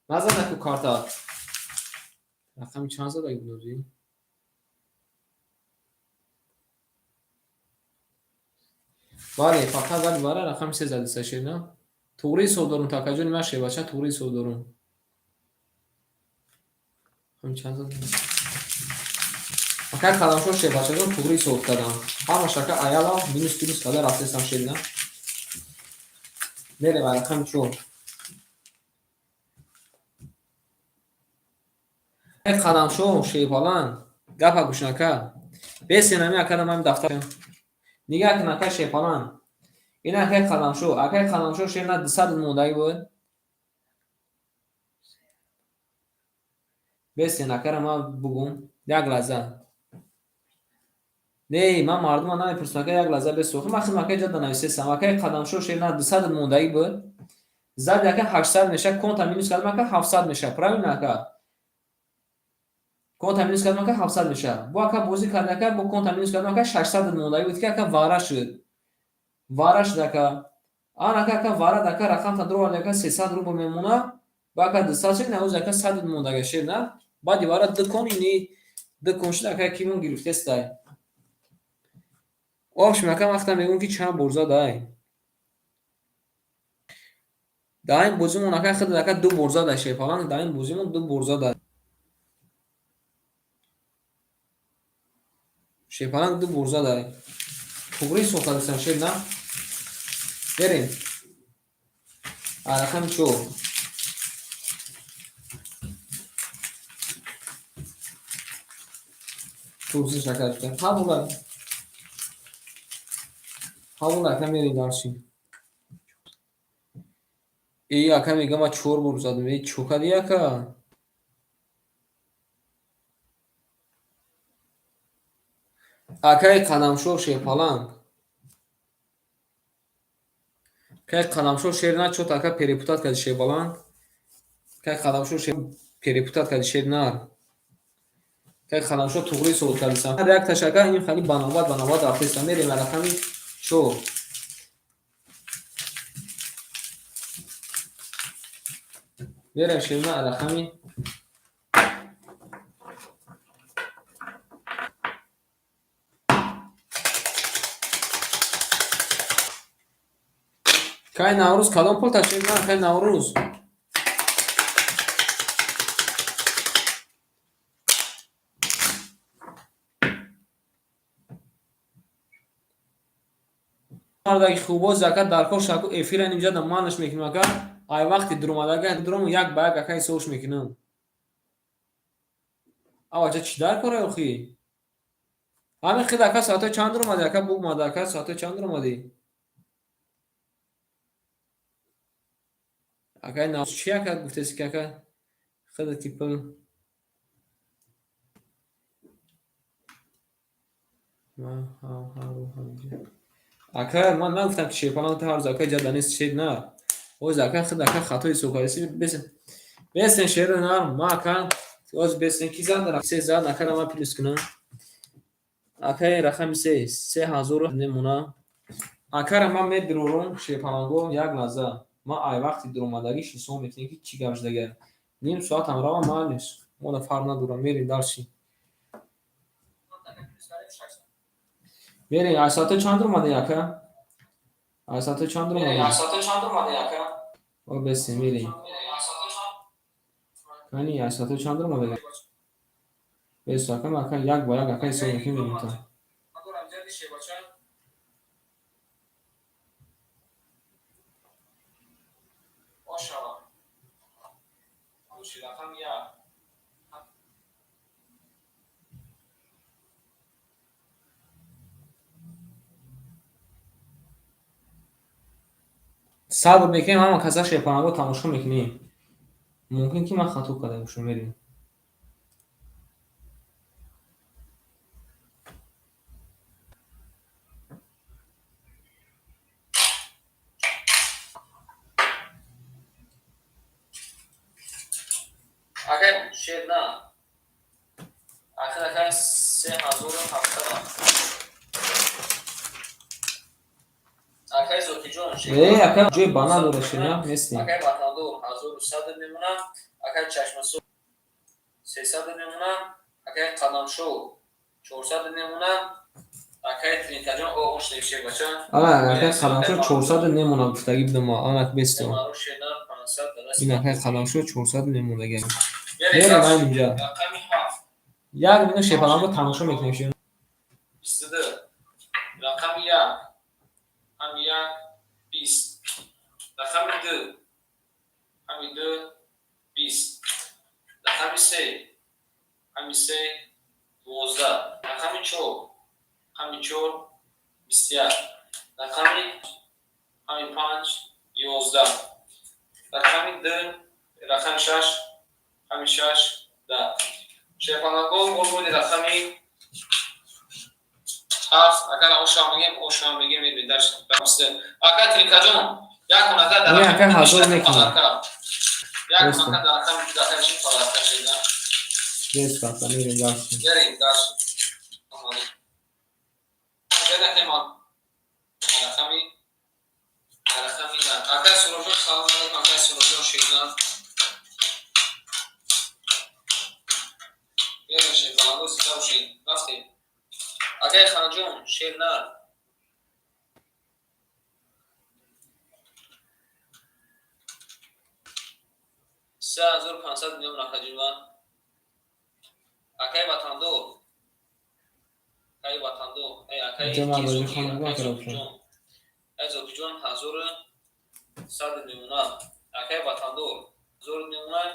назад аку карта. Рақами чанд задагӣ буд ҳозир? Бале, фақат баъди вара рақами 3 задиста, шерна. Туғри ҳисоб дорум, акаҷони ман, шербача, туғри ҳисоб дорум. Рақами чанд задам? Ака Қадамшо, шербачаҷон, туғри ҳисоб кардам. Ҳамаш, ака, аялав минус плюс карда рафтестам, шерна. Мерем рақами 4. Қадамшо, шерпаланг, гапа гӯш ака. Бесен ами акада ман дафтар. Нигаҳ кун, ака шерпаланг. Ин акаи Қадамшо, акаи Қадамшо, шерна, 200 мондагӣ буд. Бесен акара ман бугум. Як лаҳза. Не, ман мардума намепурсам, ака, як лаҳза бесо. Ман худам, ака, иҷода нависестам. Акаи Қадамшо, шерна, 200 мондагӣ буд. Зади, ака, 800 меша, конта минус кардам, ака, 700 меша. Правильно, ака? Конта минус кардам, ака, 700 меша. Бо, ака, бозӣ кард, ака, бо конта минус кардам, ака, 600 мондагӣ буд ки, ака, вара шуд. Вара шуд, ака. Ан, ака, ака, вара, ака, рақамта дуровард, ака, 300 рубл мемона. Ба, ака, 200 шуд, навоз, ака, 100 мондага, шерна. Баъди вара дукон ини дукон шуд, ака, кимон гирифтестай. Общем, ака, вақта мегӯм ки чанд бор задай. Дар ин бозимон, ака, худ, ака, ду бор задай, шерпаланг, дар ин бозимон ду бор задай. Шерпаланг ду бор задай. Туғри ҳисоб кардастам, шер, на? Берем. Рақами 4. Пурсиш, ака, қабула. Қабул, ака, мерем дальше. И ака мега ма чор бор задам. Э, чо кади, ака? Акаи Қадамшоҳ Шерпаланг. Акаи Қадамшоҳ шер на, чё-то ака перепутать кади, Шерпаланг. Акаи Қадамшоҳ шер перепутать кади, шер нар. Акаи Қадамшоҳ туғри суол кардисам. Ҳар якташ, ака, ин хали ба навбат ба навбат рафтеста. Мерем рақами чор. Мерем, шерна, рақами кай Наврӯз кадом пул ташкил на, кай Наврӯз. Мардаги хубоз, ака, дар кор шаку эфира нимҷада манаш мекунем, ака. Ай вақти дуромадага дурому як ба як, ака, ҳисобш мекунам. Авача, чӣ дар кора охи? Ҳамин хел, ака, соатҳои чанд дуромадӣ, ака? Бугмада, ака, соатҳои чанд дуромадӣ? Акаи Наврӯз чӣ, ака, гуфтеси ки, ака, хеле пул ман ҳам ҳар рӯз ҳаминҷа. Ака, ман нагуфтам, ки Шерпаланг ту ҳар рӯз, ака, ҷада нест, шер нар. Оз, ака, худ, ака, хато ҳисоб кардеси. Бесен, шери нар, ма, ака, оз бесен, ки зад се зад, акара ман плюс кунам. Акаи рақами се, 3000 немона. Акара ман медурорум, шерпаланго, як лаҳза. Ман ай вақти дуромадагиш ҳисоб мекунем, ки чӣ гап шудага. Ним соатам рава, майлиш. Мода фарқ надорам, мерем дальше. Мерем, ай соатҳои чанд дуромадӣ, ака? Ай соатҳои чанд дуромадӣ? О, бесен, мерем. Кани, ай соатҳои чанд дуромадӣ? Бес, ака, ака, як ба як, ака, ҳисоб мекунем, мерем та. Сабр мекунем, ҳама каса, шерпаланго, тамошо мекунем. Мумкин ки ман хато карда бошам, мерем. Акай шер на. Ахир, акай, 3700. Акай Зокиҷон. Э, ака, ҷои ба надора, шер на, нестем. Акай Ватандор 1100 мемонад, акай Чашмасо 300 мемонад, акай Қадамшоҳ 400 мемонад, акай Тринкаҷон о ошнем, шербача. Ана, акай Қадамшоҳ 400 немонад гуфтагӣ будам, ана бесто. Ин акай Қадамшоҳ 400 мемондага. Мерем айн инҷа. Як минут, шерпаланго, тамошо мекунем, шер. 22 рақами як, ҳами як, 20 рақами ду, ҳами ду, 20 рақами се, ҳами се, 12 рақами чор, ҳами чор, 21 рақами ҳами панҷ, 11 рақами ду, рақами шаш, ҳами шаш, 10. Шерпаланго, боз боди рақами ҳафт, ака, ошам мегем, ошам мегем, мерем дальше. Ака Трикаҷон, як ака дар Не, ака, ҳазор мекунам. Як ака дар рақами ду, ака, чи подарка шуда. Бес, ака, мерем дальше. Мерем дальше. Рақами ака Суроҷон, салом алейкум, ака Суроҷон, ширнар. Мерем, шерпаланго, зинда бошед. Рафтем. Акаи Ханҷон, шернар. 3500 миллион рақаҷима. Акаи Ватандор. Акаи Ватандор. Эй, акаи Зокиҷон. Акаи Зокиҷон 1100 мемонад. Акаи Ватандор 1000 мемонад.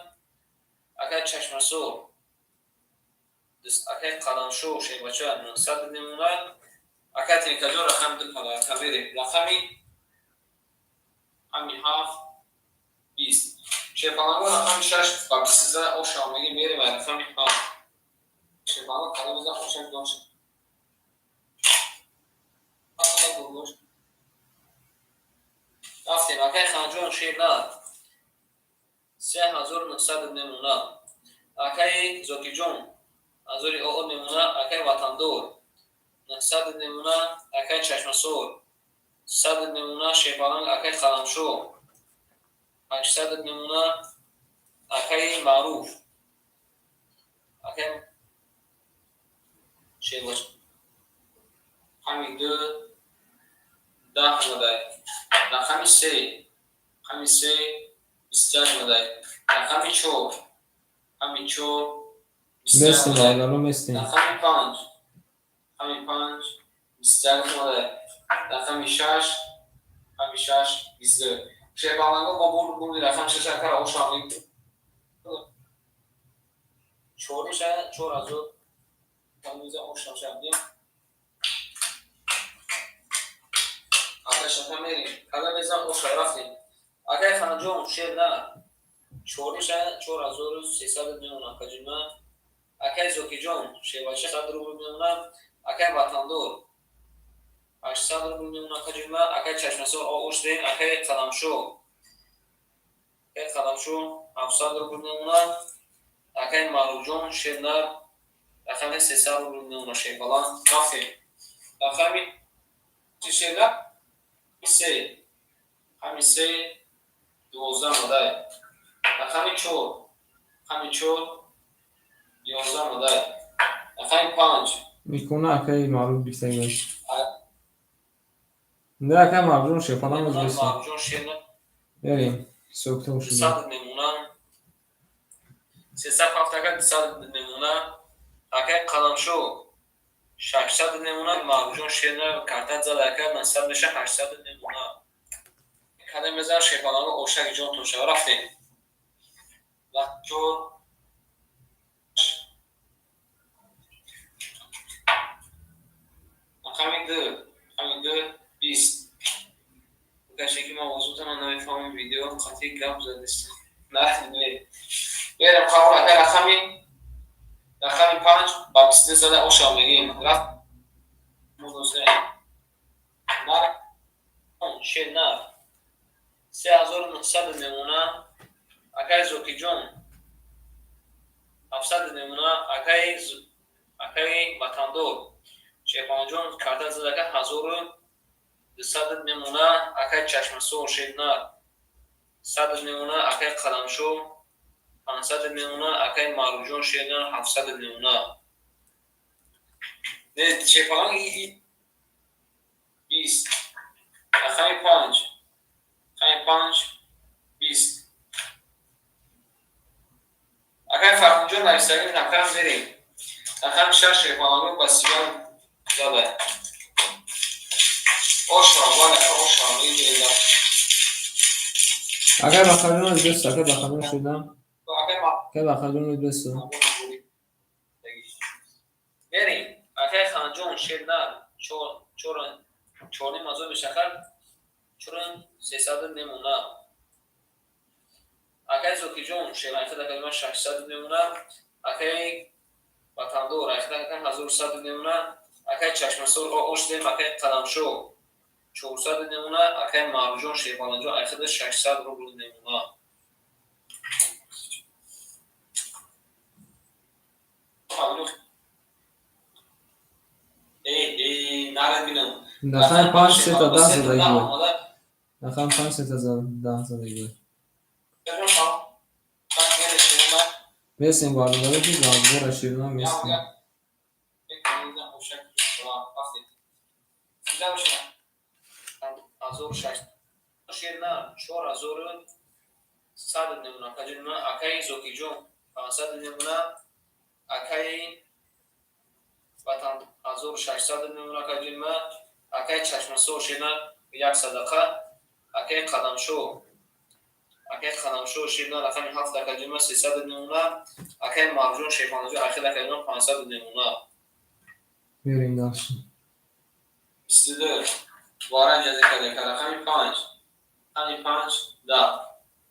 Акаи Чашмасор, акаи Қаламшоҳ, шербача, 900 мемонад. Акаи Тинкаҷон, рақами ду подарка, мерем. Рақами ҳами ҳафт. 20. Шерпаланго, рақами шаш ба 20 ошам мегӣ. Мерем рақами ҳафт. Шерпаланго, кадом за ошак дошт? Рафтем. Акай Ханҷон, шер нар, 3900 мемона. Акаи Зокиҷон, ҳазори оо мемона. Акаи Ватандор, 900 мемона. Акаи Чашмасор, 100 мемона. Шерпаланг, акаи Қаламшо, 800 мемона. Акаи Маъруф, акаи Шербоч, рақами ду 10 омадай. Рақами се, рақами се 21 омадай. Рақами чор, рақами чор 21 Местем. омадай. Бародаро, местем. Рақами панҷ, рақами панҷ 21 омадай. Рақами шаш, рақами шаш 22. Шерпаланго, мо бурди рақами шаш. Акара ошам чориша 4000 ошам шавдем. Акашака мерим, када мезан оша. Рафтем. Акай Ханҷон, шер нар, чориша 4300 мемона. Акаҷима, акай Зокиҷон, шербача, 100 рубл мемона. Акай Ватандор, 800 рубл мемона. Акаҷима, акай Чашмасор, ош дем. Акай Қаламшо, акай Қаламшо, 700 рубл мемона. Акай Маъруфҷон, шернар, рақами 300 рубл мемона. Шербаланд, рафтем. Рақами шернар се, рақами се 12 мадай. Рақами чор, рақами чор 11 мадай. Рақами панҷ. Микона, акаи Маъруф гирифтагӣ. Не, акаи Маъруфҷон, шерпаланг местем. Маъруфҷон, шернар. Мерем, ҳисоб-китоб шуда. 100 мемона. 307, ака, 200 мемона. Акаи Қаламшо, 600 мемона. Маъруфҷон, шернар, картат зада, ака, 900 меша, 800 мемона. Кадем мезан, шерпаланго, ошаки ҷонтон шава. Рафтем. Чор, рақами ду, рақами ду 20. Каше ки ман овозотона намефаҳмам, видео қатъи гап задистам. Мерем қабул. Ака, рақами панҷ ба 22 зада, ошам мегим. Рафт. Нар, шер нар, 3900 мемона. Акаи Зокиҷон, 700 мемона. Акаи Ватандор, Шерпаланҷон, карта зада, ака, 1200 мемона. Акаи Чашмасор, шернар, 100 мемона. Акаи Қаламшо, 500 мемона. Акаи Маъруфҷон, шернар, 700 мемона. Шерпаланг, 20. Рақами панҷ, рақами панҷ 20. Акаи Фарҳунҷон, нависагӣ рақам. Мерем. Рақами шаш, шерпаланго, ба 31 зада. Оша, валя, оша мегирем. Акаи Бахарҷон, бест. Акаи Бахарҷон шудам. Акаи Бахарҷон, бест. Мерем. Акаи Ханҷон, шернар, чорним ҳазор мешакар, 4300 мемона. Акаи Зокиҷон, шерайхид, акаи, 600 мемона. Акаи Ватандор, айхид, ака, 1100 мемона. Акаи Чашмасор, ош дем. Акаи Қаламшо, 400 мемона. Акаи Маъруфҷон, Шерпаланҷон, айхида 600 рубл мемона. Нарад бинам. Рақами панҷ сета 10 задагӣ. Рақами панҷ сета 10 задагӣ. Местем, бародаро, ки разбора ширина местем. Ширна 4100 мемона. Акаи Зокиҷон, 500 мемона. Акаи Ватан, 1600 мемона. Акаҷима, акаи Чашмасор, ширна, як садақа. Акаи Қадамшо, акаи Қадамшо, ширна, рақами ҳафт, акаҷима, 300 мемона. Акаи Марҷон, Шерпаланҷон, ахир, акаҷима, 500 мемона. Мерем дальше. 22 варанҷ аз рақами панҷ, рақами панҷ 10.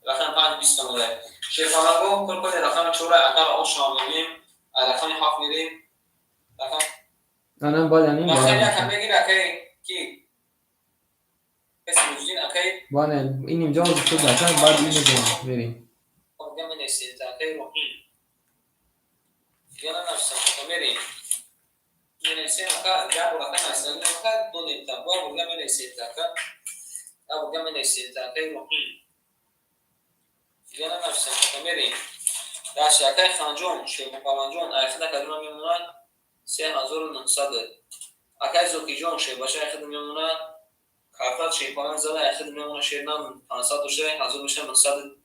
Рақами панҷ 20 омада. Шерпаланго кор кунед, рақами чора агар ошам мегӯем, рақами ҳафт мерем. Рақам Ана баъд анин рақами як мегир, акай ки? Сироҷиддин акай. Бале, иним ҷо шуд, ака, баъд ин мезанем, мерем. Дига менависед, акай Роҳим. Дига нанависам, ака, мерем. Менависем, ака, як бор, ака, нависем, ака, донем та. Бо як бор дига менависед, ака. Як бор дига менависед, акай Роҳим. Дига нанависам, ака, мерем. Дальше акай Ханҷон, Шерпаланҷон, айхида кадима мемонад 3900. Акай Зокиҷон, Шербаша, айхида мемонад. Картат Шерпалан зада, айхида мемонад, шернам 500 дошта, 1000 дошта, 900.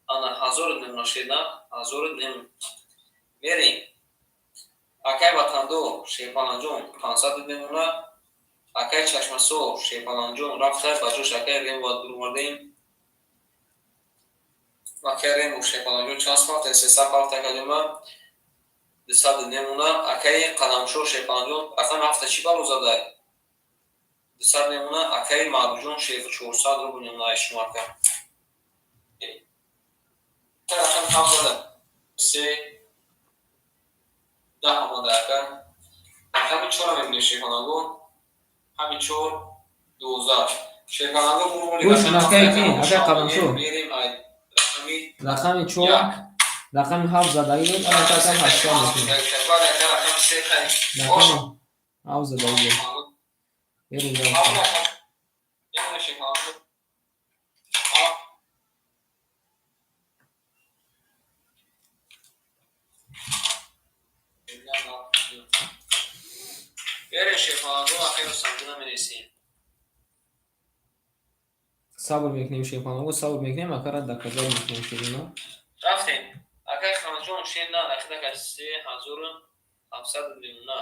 Ана 1000 мемонад, шернам 1000 мемонад. Мерем. Акай Ватандор, Шерпаланҷон, 500 мемонад. Акай Чашмасор, Шерпаланҷон, рафта, ба ҷош акай Рембо дурмардем. Акай Рембо, Шерпаланҷон, чанд пафта? 300 пафта кадима. 200 мемона. Акай Қаламшо, Шерпаланҷон, рақами ҳафта чӣ балло задай? 200 мемона. Акай Маъруфҷон, шер 400 рубл мемона ай шумо, ака. Рақами ҳафт зада. Се 10 омада, ака. Рақами чора мебинем, шерпаланго. Ҳами чор 12. Шерпаланго. Гӯш кун, акай ки? Акай Қаламшо. Мерем ай рақами Рақами чор, як. рақами ҳафт задагӣ буд, ана ака 800 мекунем. Рақами се хай. Рақами ҳафт задагӣ буд. Мерем дальше. Шерпаланго. Берем, шерпаланго, акай Рустамҷона менависем. Сабр мекунем, шерпаланго, сабр мекунем, акара доказать мекунем шерина. Рафтем. Акай Ханҷон, шер на рақида 3700 мемона.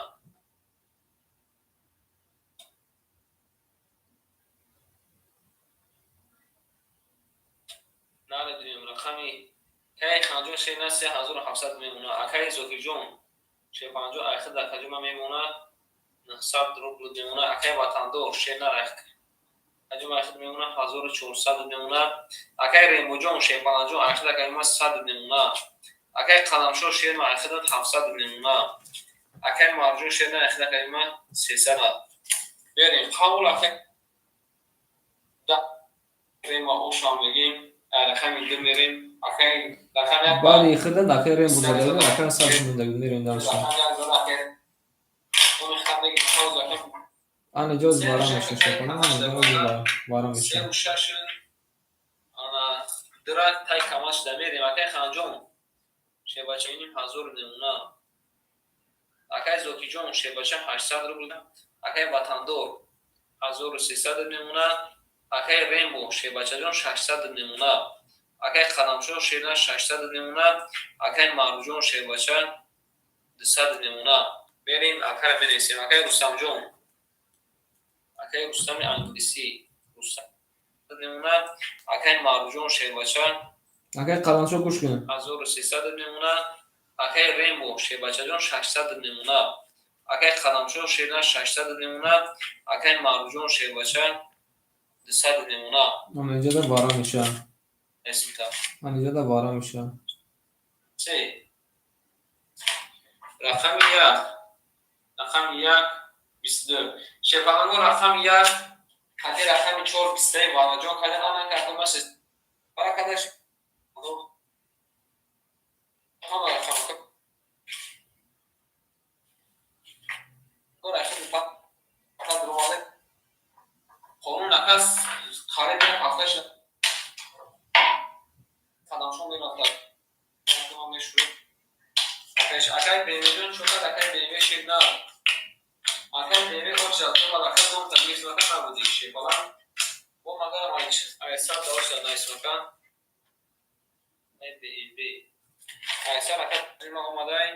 Наредунем рақами акай Ханҷон, шер на 3700 мемона. Акай Зокирҷон, шерпаланҷон, айхида каҷума мемона 900 рубл мемона. Акай Ватандор, шер на каҷума айхид мемона 1400 мемона. Акай Рембоҷон, шерпаланҷон, айхида каҷума 100 мемона. Акай Қаламшо, шерма айхида 700 мемона. Акай Марҷон, шерна айхида каҷума 300. Берем қабул, акай Рема ошам мегем, рақами ду мерем, акай рақами як. Баъди хида акай Рембо задагӣ буд, ака 100 мондагӣ, мерем дальше. Рақами як зада, акай он хат мегирем, пауза, акай. Ана ҷоз вара меша, шерпаланго, ана ҷоз вара меша. Сеу шаш ана дира тай камаш да мерем. Акай Ханҷон, шербачаиним 1000 мемона. Акай Зокиҷон, шербача, 800 рубл. Акай Ватандор 1300 мемона. Акай Рембо, шербачаҷон, 600 мемона. Акай Қаламшо, шерна 600 мемона. Акай Маъруфҷон, шербача, 200 мемона. Берем, акара менависем. Акай Рустамҷон, акай Рустами англисӣ, Рустам мемона. Акай Маъруфҷон, шербача, Акай Қаламшо, гӯш кун. 1300 мемона. Акай Рембо, шербачаҷон, 600 мемона. Акай Қаламшо, шерна 600 мемона. Акай Маъруфҷон, шербача, 200 мемона. Ана иҷода вара меша. Эсита. Ана иҷода вара меша. Се рақами як, рақами як 22, шерпаланго. Рақами як қади рақами чор бистаи вараҷон кадан ана кардамаш вара кадаш ҳама рақам ора хеле пат ромаде қонун акас қариб як ҳафта шуд, қадамшон мерафта мешуд. Акай БМВ чокад, акай БМВ шир на акай БМВ очад то бад акай дом тагирифтака набуди, шепалан бо магарам айсар даошад найсмака ай БМВ айсар ака ма омадай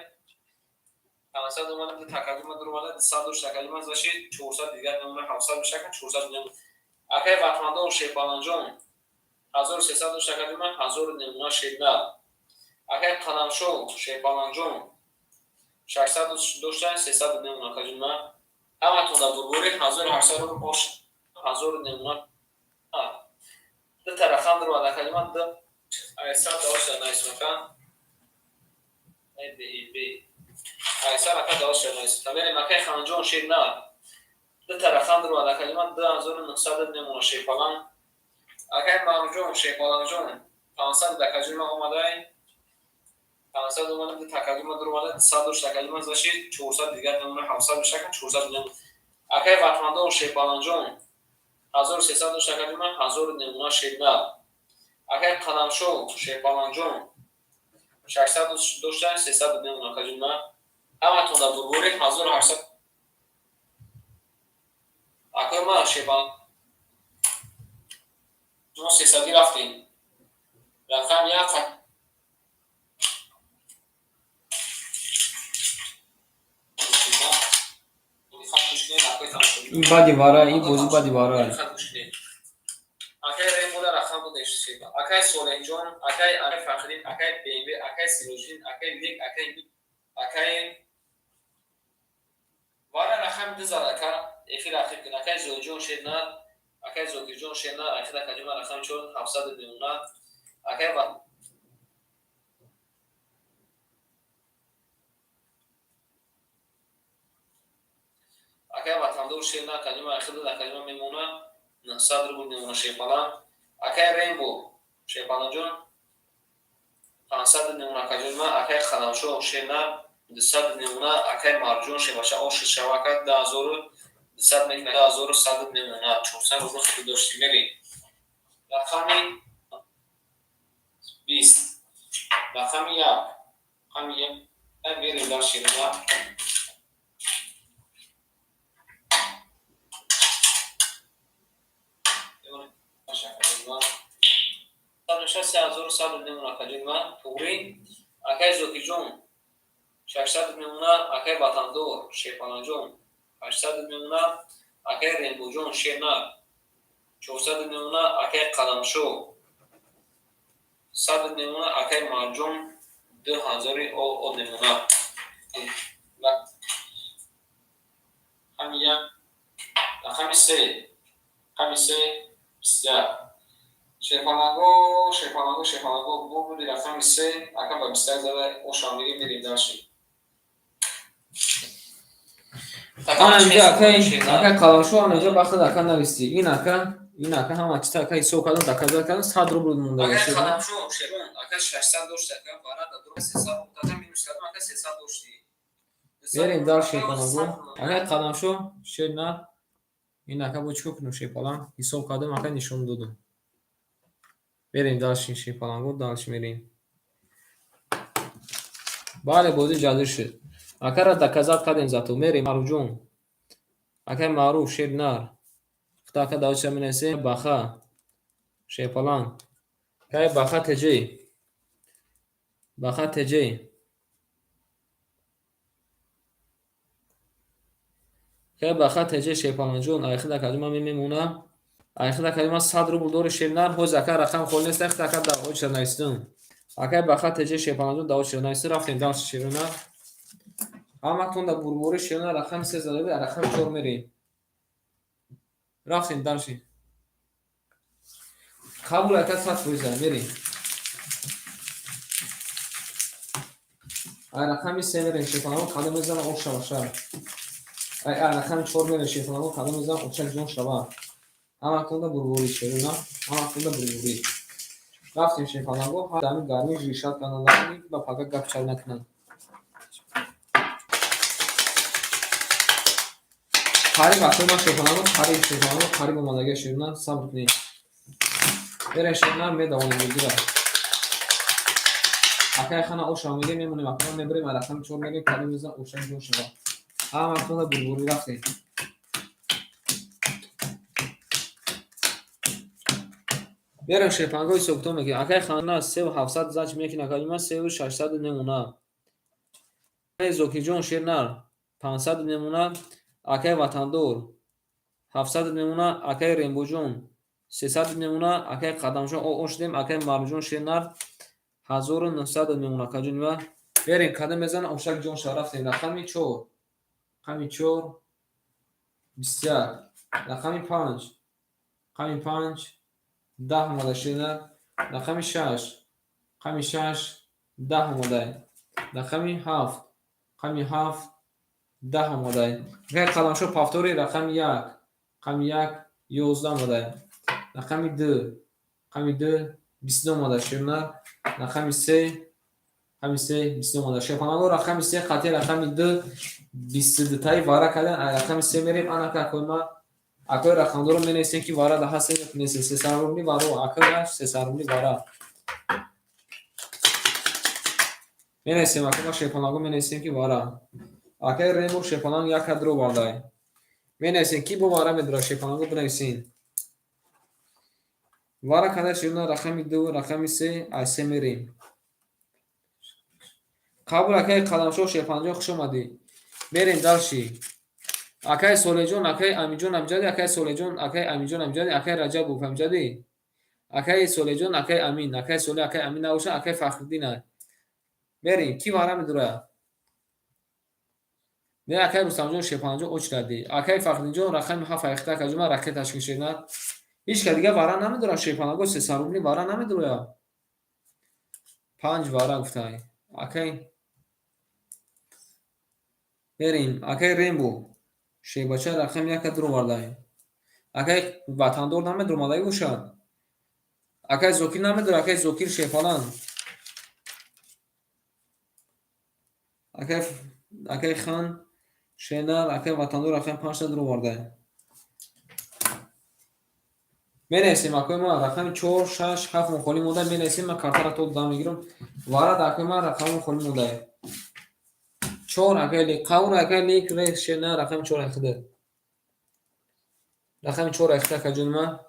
500 омада, такалима дуромада, 200 дошт, такалима заши 400 дигар мемона, 700 мешака, 400 мемона. Акай Ватандор, шерпаланҷон, 1300 дошт, такалима 1000 мемона, шерна. Акай Қаламшо, шерпаланҷон, 600 доштан, 300 мемона, акаҷума ҳаматон дар бурбори 1800 рубл ош 1000 мемона. Дута рақам дуромад, акаҷон, ду айсад давоша наисмака. Б айсад ака давоша наисмака. Мерем, акай Ханҷон, шер на. Дута рақам дуромад, акаҷон, 2900 мемона, шерпалан. Акай Марҷон, шерпаланҷон, 500, акаҷон, ман омадай. 500 омада, ду такаҷон ман дуромада, 100 дошт, акаҷон, ман заши 400 дигар мемона, 700 мешака, 400 мемона. Акай Ватандор, шерпаланҷон, 1300 дошт, акаҷон, ман 1000 мемона, шерна. Акай Қадамшо, шерпаланҷон, 600 доштан, 300 мемона, акаҷон, ман. Ҳаматон дар бурбори 1800. Акай ман шерпалан мо сесадӣ рафтем. Рақам як. Ин баъди вара, ин бозӣ баъди вара. Акай Рембода рақам додеш, акай Солеҳҷон, акай Фахриддин, акай БМВ, акай Сироҷиддин, акай Лек, акай акай вара рақами ду зад, ака, эфир ахир кун. Акай Зоиҷон, шернар, акай Зокирҷон, шернар, ахир, акаҷон, рақами чор, 700 мемонад. Акай акай Ватандор, шерна, акаҷон, ахир, акаҷон, мемонад 900 рубл мемона, шерпалан. Акай Рембо, шерпаланҷон, 500 мемона, акаҷон ман. Акай Қадамшо, шерна, 200 мемона. Акай Марҷон, шербаша, ош шава, ака, 2200 мекунад, 2100 мемона, 400 рубл худ дошти. Мерем, рақами 20, рақами як, рақами як, мерем дар шерна. 3100 мемона, акаҷон ман, туғрӣ. Акай Зокирҷон, 600 мемона. Акай Ватандор, шерпаланҷон, 800 мемона. Акай Рембоҷон, шернар, 400 мемона. Акай Қадамшо, 100 мемона. Акай Марҷон, 2000 од мемона. Рақами як, рақами се, рақами се, 21. Шерпаланго, шерпаланго, шерпаланго, бо буди рақами се, ака, ба 21 зада, ошам мегем, мерем дальше. Ана инҷа акай Қаламшо, ана инҷа вақт ака нависти. Ин ака ҳама чита ака ҳисоб кардам, доказать кардам, 100 рубл монда. Акай Қаламшо, шерон, ака, 600 дошт, ака, барада дур 300, ака, минус кардам, ака, 300 дошти. Мерем дальше, шерпаланго. Акай Қаламшо, шерна, ин ака, бо чикор кунем, шерпалан? Ҳисоб кардам, ака, нишон додам. Мерем дальше, шерпаланго, дальше мерем. Бале, бозӣ ҷазир шуд. Акара доказать кардем зато. Мерем, Маъруфҷон. Акай Маъруф, шернар. Худо, ака, давча менависем, баха. Шерпалан. Акай Баха ТЖ. Баха ТЖ. Акай Баха ТЖ, шерпаланҷон, айхид акаҷон, ман мемонам. Айхид акаҷон, ман 100 рубл дори, шернар, ҳоз ака рақам холӣ нест, айхид ака дар оча нависдам. Акай Баха ТЖ, шерпаланҷон, дар оча нависдам, рафтем дальше, шернар. Ҳаматон дар бурбори, шернар, рақами се зада, рақами чор мерем. Рафтем дальше. Қабул, ака, 100%, мерем. Ай рақами се мерем, шерпаланҷон, қадам мезанам, ош шава ша. Ай рақами чор мерем, шерпаланҷон, қадам мезанам, очак ҷон шава. Ҳаматон дар бурбори, шерна, ҳаматон дар бурбори. Рафтем, шерпаланго, ҳами гармӣ решать кардан, ба пага гап чай накунанд. Қариб акои ман, шерпаланго, қариб, шерпаланго, қариб омадагия, шерна, сабр кунед. Мерем, шерна, медавонем бозира. Акай хана ошам мегем, мемонем, акай мебарем, рақами чор мерем, кадом мезан, ошак ҷон шава. Ҳаматон дар бурбори, рафтем. Мерем, шерпаланго, ҳисобкитоб мекунем. Акай хана 3700 зач мекунем, акаҷон, ман 3600 мемонад. Акай Зокирҷон, шернар, 500 мемонад. Акай Ватандор, 700 мемонад. Акай Рембоҷон, 300 мемонад. Акай Қадамҷон, ош дем. Акай Марҷон, шернар, 1900 мемонад, акаҷон ма. Берем, кадом мезанам, ошак ҷон шава, рафтем. Рақами чор, рақами чор, 21, рақами панҷ, рақами панҷ. 10 омада ширнар. Рақами 6, рақами 6, 10 омадай. Рақами 7, рақами 7, 10 омадай. Акай Қаламшо повтори рақами 1, рақами 1, 11 омадай. Рақами 2, рақами 2, 22 омада ширнар. Рақами 3, рақами 3, 22 омада. Шерпаланго рақами 3 қатъи рақами 2, 22 таи вара кардан. Рақами 3 мерем. Анака акои ма акои рақамдоро менависем ки вара да ҳастем нестем. 300 рубли варо акои 300 рубли вара менависем. Акои ма шерпаланго менависем ки вара. Акои Рембо шерпаланг як кадро вардай. Менависем ки бо вара медора шерпаланго бинависем. Вара када ширна рақами 2, рақами 3, аз 3 мерем. Қабул акаи Қаламшо шерпаланҷон, хуш омадӣ. Мерем дальше. Акаи Солеҳҷон, акаи Амиҷон Амҷадӣ, акаи Солеҳҷон, акаи Амиҷон Амҷадӣ, акаи Раҷабов Амҷадӣ, акаи Солеҳҷон, акаи Амин, акаи Солеҳ, акаи Амин набошад, акаи Фахриддин. Мерем. Ки вара медора? Не, акаи Рустамҷон шерпаланҷон очрадӣ. Акаи Фахриддинҷон рақами 7 айхта акаҷон ракет ташкил шуднад. Ҳеҷ ка дигар вара намедорад шерпаланго 300 рубли вара намедорад. 5 вара гуфтай. Акаи мерем. Акаи Рембо шербача рақами 1 дуровардай. Акаи Ватандор намедуромадаи бошад. Акаи Зокир намедорад, акаи Зокир шерпаланг. Акаи Хан шернар, акаи Ватандор рақами 5 та дуровардай. Менависем акои ма рақами 4, 6, 7 мухолӣ монда менависем. Ман картаро то додам мегирам. Вара да акои ма рақами мухолӣ монда. 4 акаи Лик, қавр акаи Лик рес шернар рақами 4 айхида. Рақами 4 айхида акаҷони ма.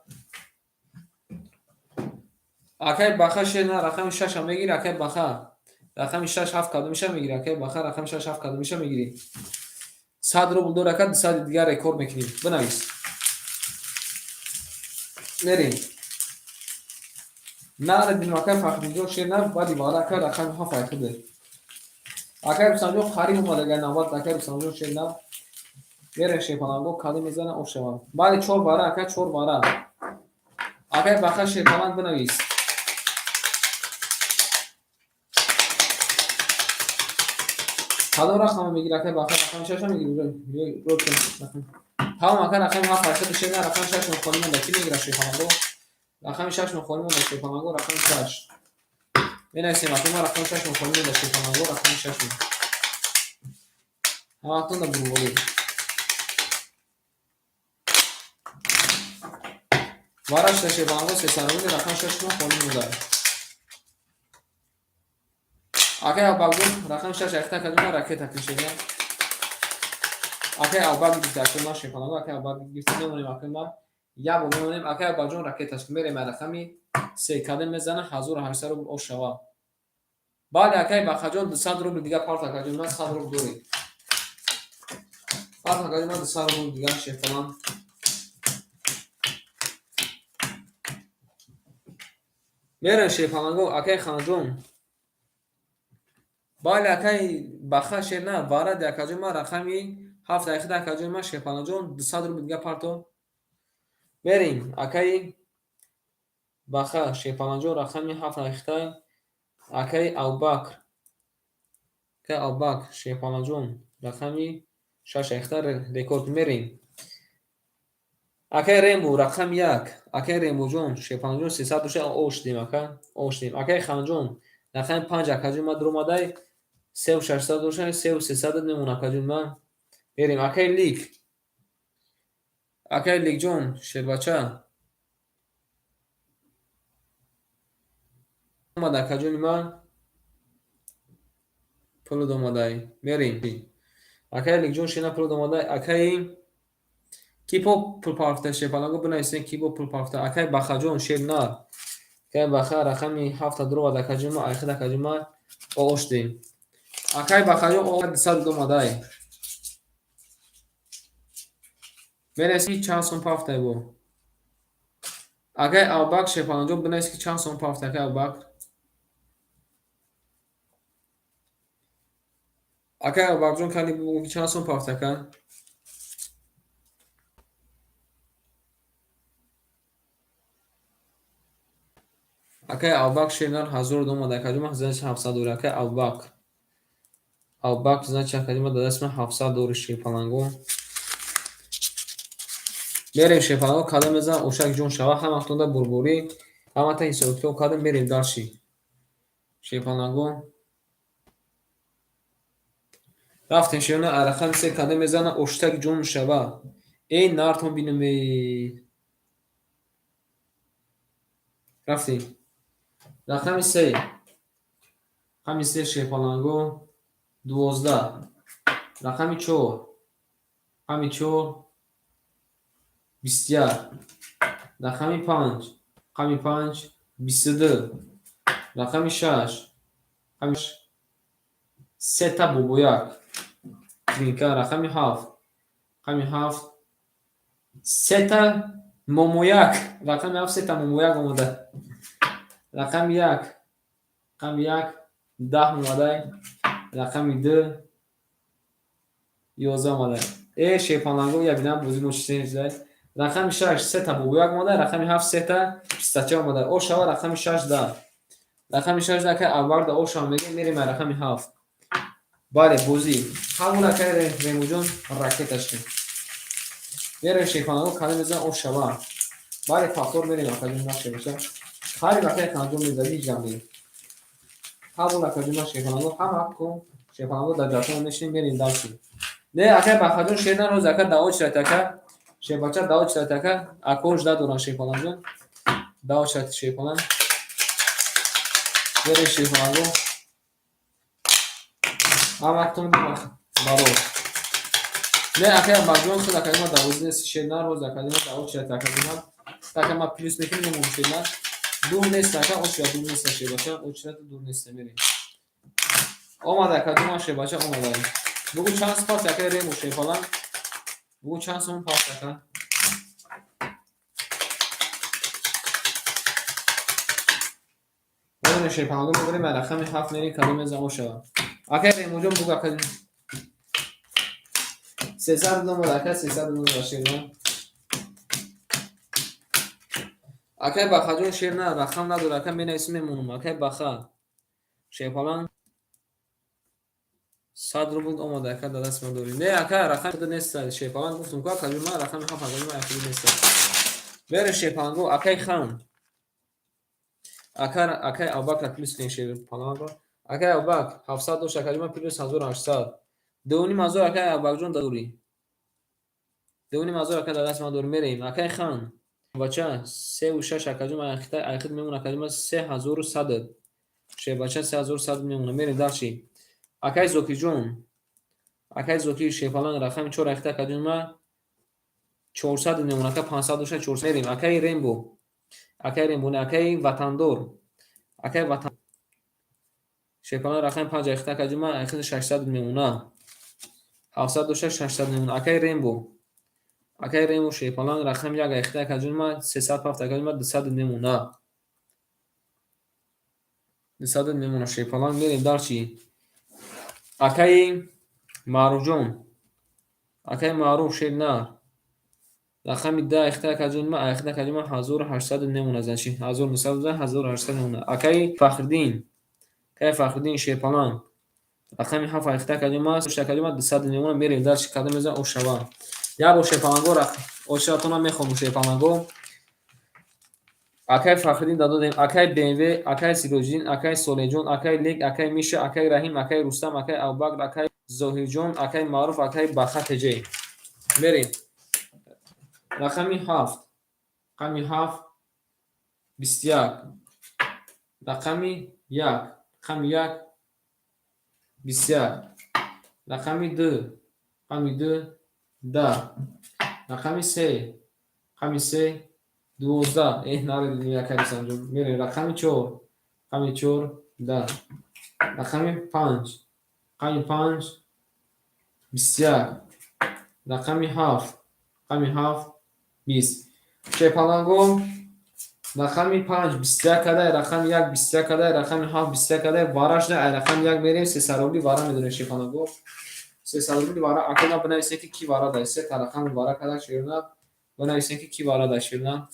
Акаи Баха шернар рақами 6 мегири, акаи Баха. Рақами 6 7 кадомиша мегири, акаи Баха рақами 6 7 кадомиша мегири. 100 рубл дор ака, 200 дигар рекорд мекунем. Бинавис. Мерем. Нар дим акаи Фахриддинҷон шернар баъди вара ака рақами 7 айхида. Акаи Рустамҷон қариб омад агар навбат акаи Рустамҷон шернар. Мерем шерпаланго кадом мезана ош шавад. Баъди 4 вара ака 4 вара. Акаи Баха шерпаланг бинавис. Кадом рақамро мегири акаи Баха? Рақами 6 мегири? Тамом ака рақами 7 айхида шернар, рақами 6 мухолӣ монда. Ки мегирад шерпаланго? Рақами 6 мухолӣ монда шерпаланго, рақами 6. Менависем акаи ма рақами 6 мухолӣ монда шерпаланго, рақами 6. Ҳаматон да бурворӣ. Вара шуда шерпаланго 300 рубли рақами 6 мухолӣ монда. Акаи Аббакҷон рақами 6 айхта акаҷон ма ракета кишена. Акаи Аббак гирифта акаи ма шерпаланго, акаи Аббак гирифта мемонем акаи ма. Як бор мемонем акаи Аббакҷон ракеташ мерем рақами 3 кадем мезана 1800 рубл ош шава. Баъди акаи Бахаҷон 200 рубл дигар парт акаҷон ман 100 рубл дорӣ. Парт акаҷон ман 200 рубл дигар шерпаланг. Мерем шерпаланго акаи Ханҷон. Бале акаи Баха шерна варади акаҷон ман рақами 7 айхида акаҷон ман шерпаланҷон 200 рубл дигар парто. Мерем акаи Баха шерпаланҷон рақами 7 айхида акаи Абубакр. Акаи Абубакр шерпаланҷон рақами 6 айхида рекорд мерем. Акаи Рембо рақами 1. Акаи Рембоҷон шерпаланҷон 300 душа ош дем ака, ош дем. Акаи Ханҷон рақами 5 акаҷон ман дуромадай 3600 душа 3300 мемон акаҷон ман. Мерем акаи Лик. Акаи Ликҷон шербача. Омад акаҷони ман. Пул омадай. Мерем. Акаи Ликҷон шена пул омадай. Акаи ки по пул парфта шерпаланго бинависем ки бо пул парфта. Акаи Бахаҷон шернар. Акаи Баха рақами 7 дуровад акаҷон ма айхид акаҷон ма ош дем. Акаи Бахаҷон 200 омадай. Менависем ки чанд сом пафтай бо. Акаи Абубакр шерпаланҷон бинавис ки чанд сом пафтай акаи Абубакр. Акаи Абубакрҷон кали бугӯ ки чанд сом пафтай ака. Акай Авбак шернар 1000 омад, акаҷон, значит 700 дори. Акай Авбак. Авбак, значит, акаҷон, дар дасти ман 700 дори, шерпаланго. Мерем, шерпаланго, кадом мезанам, ошак ҷон шава, ҳаматонда бурборӣ, ҳамата ҳисоб китоб кардем, мерем дальше. Шерпаланго. Рафтем, шерна, рақами се кадом мезанам, оштак ҷон шава. Эй, нартон бинам, эй. Рафтем. Рақами се. Рақами се, шерпаланго, 12. Рақами чор. Рақами чор, 21. Рақами панҷ. Рақами панҷ, 22. Рақами шаш. Рақами сета бобояк. Тринка. Рақами ҳафт. Рақами ҳафт, сета момояк. Рақами ҳафт, сета момояк омада. Рақами як. Рақами як, 10 омадай. Рақами ду, 11 омадай. Э, шерпаланго, я бинам, бозӣ мо чизе. Рақами шаш, сета бобояк омада, рақами ҳафт, сета пистача омада. О шава, рақами шаш да. Рақами шаш да, акай Авварда о шава мегӯем, мерем рақами ҳафт. Бале, бозӣ. Қабул, акай Ремуҷон, ракета шуд. Мерем, шерпаланго, кадом мезанам, о шава. Бале, повтор мерем, акаҷон, нашебаша. Хариб, акай Ханҷон мезади, ҳеҷ гап нест. Қабул, акаҷон, шерпаланго, ҳама кун шерпаланго дар ҷатон мешинем, мерем дальше. Не, акай Бахаҷон, шер нароз, ака, дао чират, ака. Шербача дао чират, ака. Ако жда доран, шерпаланҷон. Дао чират, шерпаланг. Мерем, шерпаланго. Ҳаматон барор. Не, акай Абаҷон, худ акаи ма давози нест, шер нароз, акаи ма дао чират, акаи ма. Ака, ма плюс мекунем, мемонем, шер дур нест, ака, очират дур нест, шербача, очират дур нест, мерем. Омада, акаҷон, ман, шербача, омада. Бугӯ чанд пас, акай Рему, шерпаланг. Бугӯ чанд сом пас, ака. Мерем, шерпаланго, мебарем, рақами ҳафт мерем, кадом мезанам, шава. Акай Ремуҷон, бугӯ, ака. 300 омада, ака, 300 омада, шерна. Акай Бахаҷон, шер на, рақам надора, ака, менависем, мемонам. Акай Баха. Шерпаланг 100 рубл омада, ака, дар даст ма дорӣ. Не, ака, рақами худ нест, шерпаланг, гуфтум ку, акаҷон, ман рақами ҳафт, акаҷон, ман худ нест. Мерем, шерпаланго, акай Хан. Ака, акай Абубакр плюс кунем, шерпаланго. Акай Абубак 700 дошт, акаҷон, ман плюс 1800. 2500, акай Абубакҷон, дорӣ. 2500, ака, дар даст ма дорӣ, мерем. Акай Хан. Бача севу шаш, акаҷон, айхит мемона, акаҷон, ман 3100. Шербача 3100 мемона. Мерем дальше. Акай Зокирҷон. Акай Зокир, шерпаланг, рақами чор айхит, акаҷон, ман 400 мемона, ака, 500 дошта, 400 мерем. Акай Рембо. Акай Рембо, не, акай Ватандор. Акай Ватан. Шерпаланг, рақами панҷ айхит, акаҷон, ман айхит 600 мемона. 700 дошта, 600 мемона. Акай Рембо. Акай Рембо, шерпаланг, рақами як айхит, акаҷон, ман 307, акаҷон, ман 200 мемона. 200 мемона, шерпаланг, мерем дальше. Акаи Маъруфҷон. Акаи Маъруф, шернар. Рақами даҳ айхит, акаҷон, ман айхит, акаҷон, ман 1800 мемона, значит 1900, 1800 мемона. Акаи Фахриддин. Акаи Фахриддин, шерпаланг. Рақами ҳафт айхит, акаҷон, ман акаҷон, ман 200 мемона, мерем дальше, кадом мезанам, о шава. Як бор, шерпаланго, оширатона мехоҳам, шерпаланго. Акай Фахриддин додем, акай БМВ, акай Сироҷиддин, акай Солеҳҷон, акай Лек, акай Миша, акай Раҳим, акай Рустам, акай Абубакр, акай Зоҳирҷон, акай Маъруф, акай Баха ТЖ. Мерем. Рақами ҳафт. Рақами ҳафт, 21. Рақами як. Рақами як, 21. Рақами ду. Рақами ду, 10. Рақами се. Рақами се, 12. Эҳ, наредем, акай Рустамҷон. Мерем. Рақами чор. Рақами чор, 10. Рақами панҷ. Рақами панҷ, 21. Рақами ҳафт. Рақами ҳафт, 20. Шерпаланго, рақами панҷ 21 кадай, рақами як 21 кадай, рақами ҳафт 21 кадай, вара шуда, ай рақами як мерем, 300 рубли вара медонем, шерпаланго. 300 рубли вара, акона бинависем, ки ки вара дай. Сета рақами вара када, шерна. Бинависем, ки ки вара дай, шерна.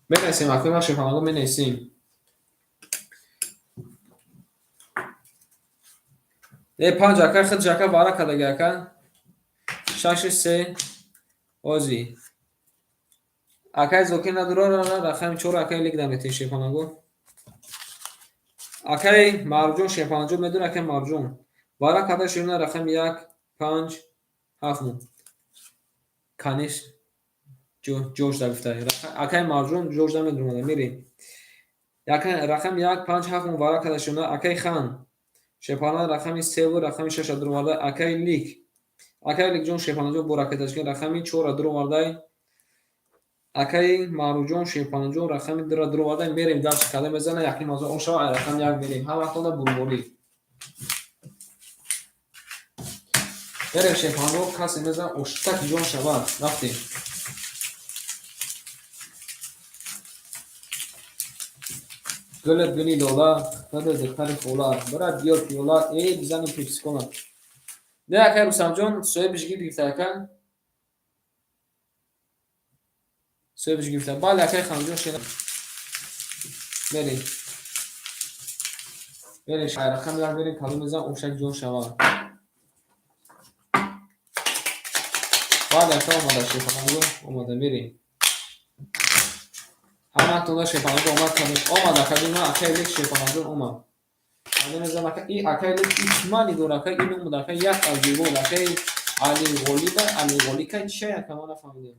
Менависем, акои ман шерпаланго менависем. Э, панҷ ака, худш ака вара кардаги ака. Шаши се ози. Акай Зокир надурора рақами чор акай лик даметин шерпаланго. Акай Марҷон шерпаланҷон медон акай Марҷон. Вара карда ширина рақами як, панҷ, ҳафт мон. Каниш ҷош да гуфта. Акай Марҷон ҷош да медурмада мерем. Рақами як, панҷ, ҳафт мон вара карда ширина акай Хан. Шерпалан рақами севу рақами шаша дуроварда акай Лик. Акай Ликҷон шерпаланҷон бо ракеташкин рақами чора дуровардай. Акай Маъруфҷон шерпаланҷон рақами дура дуровардай. Мерем дальше када мезана якним ҳазор ошава ай рақами як мерем. Ҳар вақтонда бурборӣ. Мерем шерпаланҷон касе мезана оштаки ҷон шавад. Рафтем. Гулат гули лола, худо духтари хола, бира биёр пиёла, э бизанем пепсикола. Не акай Рустамҷон, соҳибиш гирифта ака. Соҳибиш гирифта. Бале акай Ханҷон шена. Мерем. Мерем рақам як мерем калон мезан ошак ҷон шавад. Бале ака омада шерпаланго, омада мерем. Ҳаматонда шерпаланго омад кардем. Омад акаҷон, ман акай Лек шерпаланҷон омад. Кадом мезан ака, и акай Лек исмани дор ака, ин омад ака як аз девор акай Али Ғолиба, Али Ғолика чия ака ман нафаҳмидем.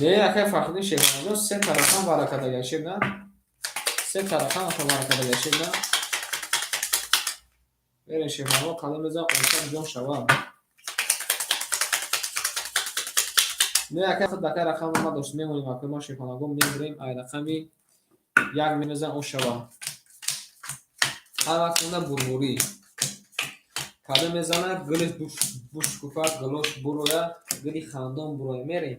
Не акай Фахриддин шерпаланҷон се тарафам вара шер на? Се тарафам ака вара шер на? Мерем шерпаланго кадом мезан ошак ҷон шавад. Не акай худ акай рақам ма дошт мемонем акай ма шерпаланго мебирем ай рақами як мезан ош шавад. Ҳар вақт онда бурбурӣ. Кадом мезана гулиш бушкуфад, гулош буроя, гули хандон буроя. Мерем.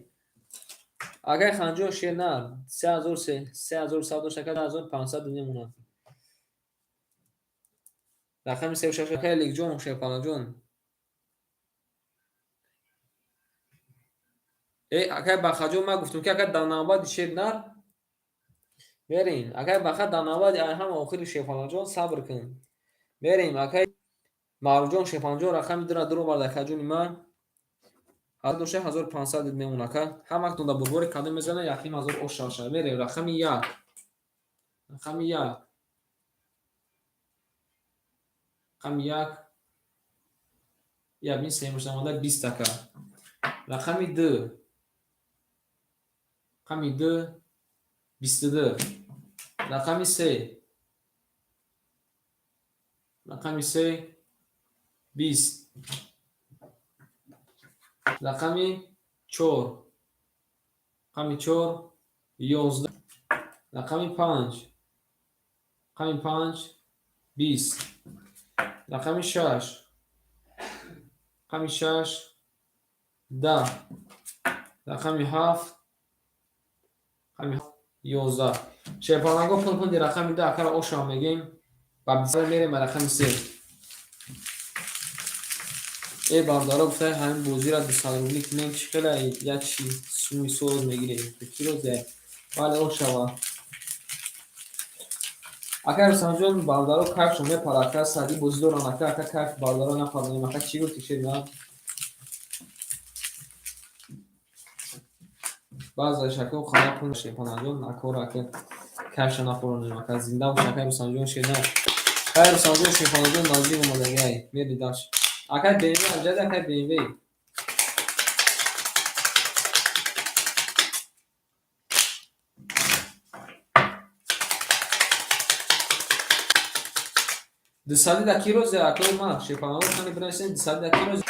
Акай Ханҷон шер на 3100 дошт ака 1500 мемонад. Рақами севу шаш акай Ликҷон шерпаланҷон. Э акай Бахаҷон ман гуфтам ки ака дар навбати шер нар мерем. Акай Баха дар навбати ай ҳама охири шерпаланҷон сабр кун. Мерем акай Маъруфҷон шерпаланҷон рақами дура дуровард акаҷони ман. Ҳазор дошта 1500 мемон ака. Ҳар вақт онда бурбори кадом мезана якним ҳазор ош шавад. Мерем рақами як. Рақами як. Рақами як. Я бин сеюмаш омада бист ака. Рақами ду. Рақами ду бисту ду. Рақами се. Рақами се бист. Рақами чор. Рақами чор ёздаҳ. Рақами панҷ. Рақами панҷ бист. Рақами шаш. Рақами шаш даҳ. Рақами ҳафт. Рақами ёздаҳ. Шерпаланго пул пули рақами ду акара ошава мегем. Ба бист мерем ба рақами се. Э бародаро гуфта ҳамин бозиро дусад рубли кунем чӣ хела як чи суми соз мегирем. Чӣ розе? Бале ошава. Акай Рустамҷон бародаро кайфшон мепара ака сади бозӣ доран ака ака кайф бародаро напаронем ака чӣ гуфти шер на? Баъзаш ака хана пул шерпаланҷон акора ака кайфшон напаронем ака зинда бош акай Рустамҷон шер на. Акай Рустамҷон шерпаланҷон наздик омадагиай мери даш. Акай BMW абҷади акай BMW. Дусади да ки розе акои ман шерпаланго кани бинависен дусади да ки розе.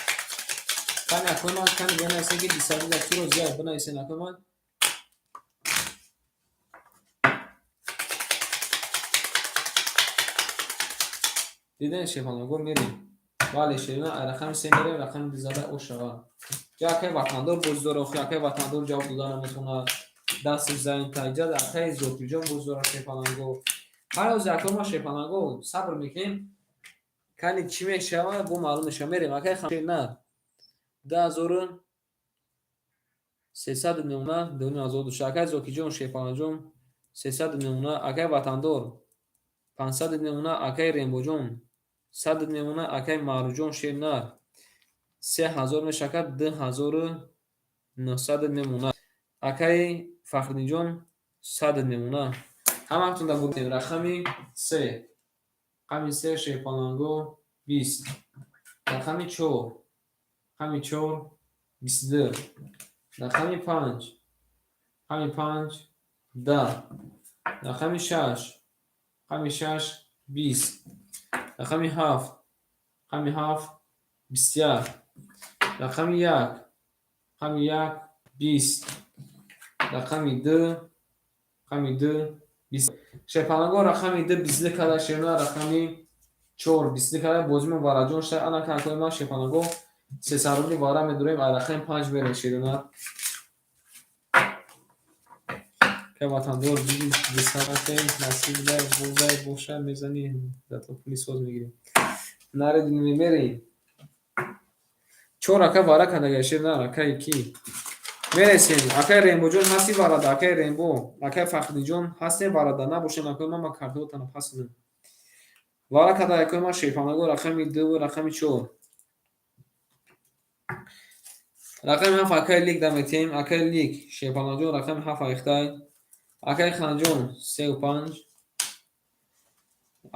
Кани акои ман кани бинависен ки дусади да ки розе бинависен акои ман. Диден шерпаланго мерем. Бале шерина ай рақами се мерем рақами дузада ошава. Ҷа акай ватандор боз дора охи акай ватандор ҷавоб дода наметавонад. Дасташ занта иҷа акай Зокирҷон боз дора шерпаланго. Ҳар рӯзи акои ма шерпаланго сабр мекунем. Кани чӣ мешавад, бо маълум мешавад. Мерем, акай Ханшер 2300 мемона, 2500 душа. Акай Зокиҷон, Шерпаланҷон 300 мемона, акай Ватандор 500 мемона, акай Рембоҷон 100 мемона, акай Маъруфҷон Шернар 3000 мешавад, 2900 мемона. Акай Фахриддинҷон 100 мемона. Ҳамаатон дар бурдем. Рақами се. Рақами се Шерпаланго 20. Рақами чор. Рақами чор 22. Рақами панҷ. Рақами панҷ 10. Рақами шаш. Рақами шаш 20. Рақами ҳафт. Рақами ҳафт 21. Рақами як. Рақами як 20. Рақами ду. Рақами ду 20. Шерпаланго рақами ду 22 када, Шерна рақами чор 22 када. Бозимо вараҷон шуда. Ана акои ман Шерпаланго 300 рубли вара медорем. Ай рақами панҷ мерем, Шерона. Ка ватандор бисаратем, насиб дай бозай боша мезани, зато пули соз мегирем. Наре мерем. Чор ака вара кадага, Шерна акаи ки? Мересем. Акай Рембоҷон ҳасти варада, акай Рембо, акай Фахриддинҷон ҳастем варада, набошем акои ман, ман картаотана пасунам. Вара када акои ман Шерпанаго рақами ду, рақами чор. Рақами ҳафт акай Лик даметем, акай Лик, Шерпанаҷон рақами ҳафт айхтай. Акай Ханҷон сеу панҷ.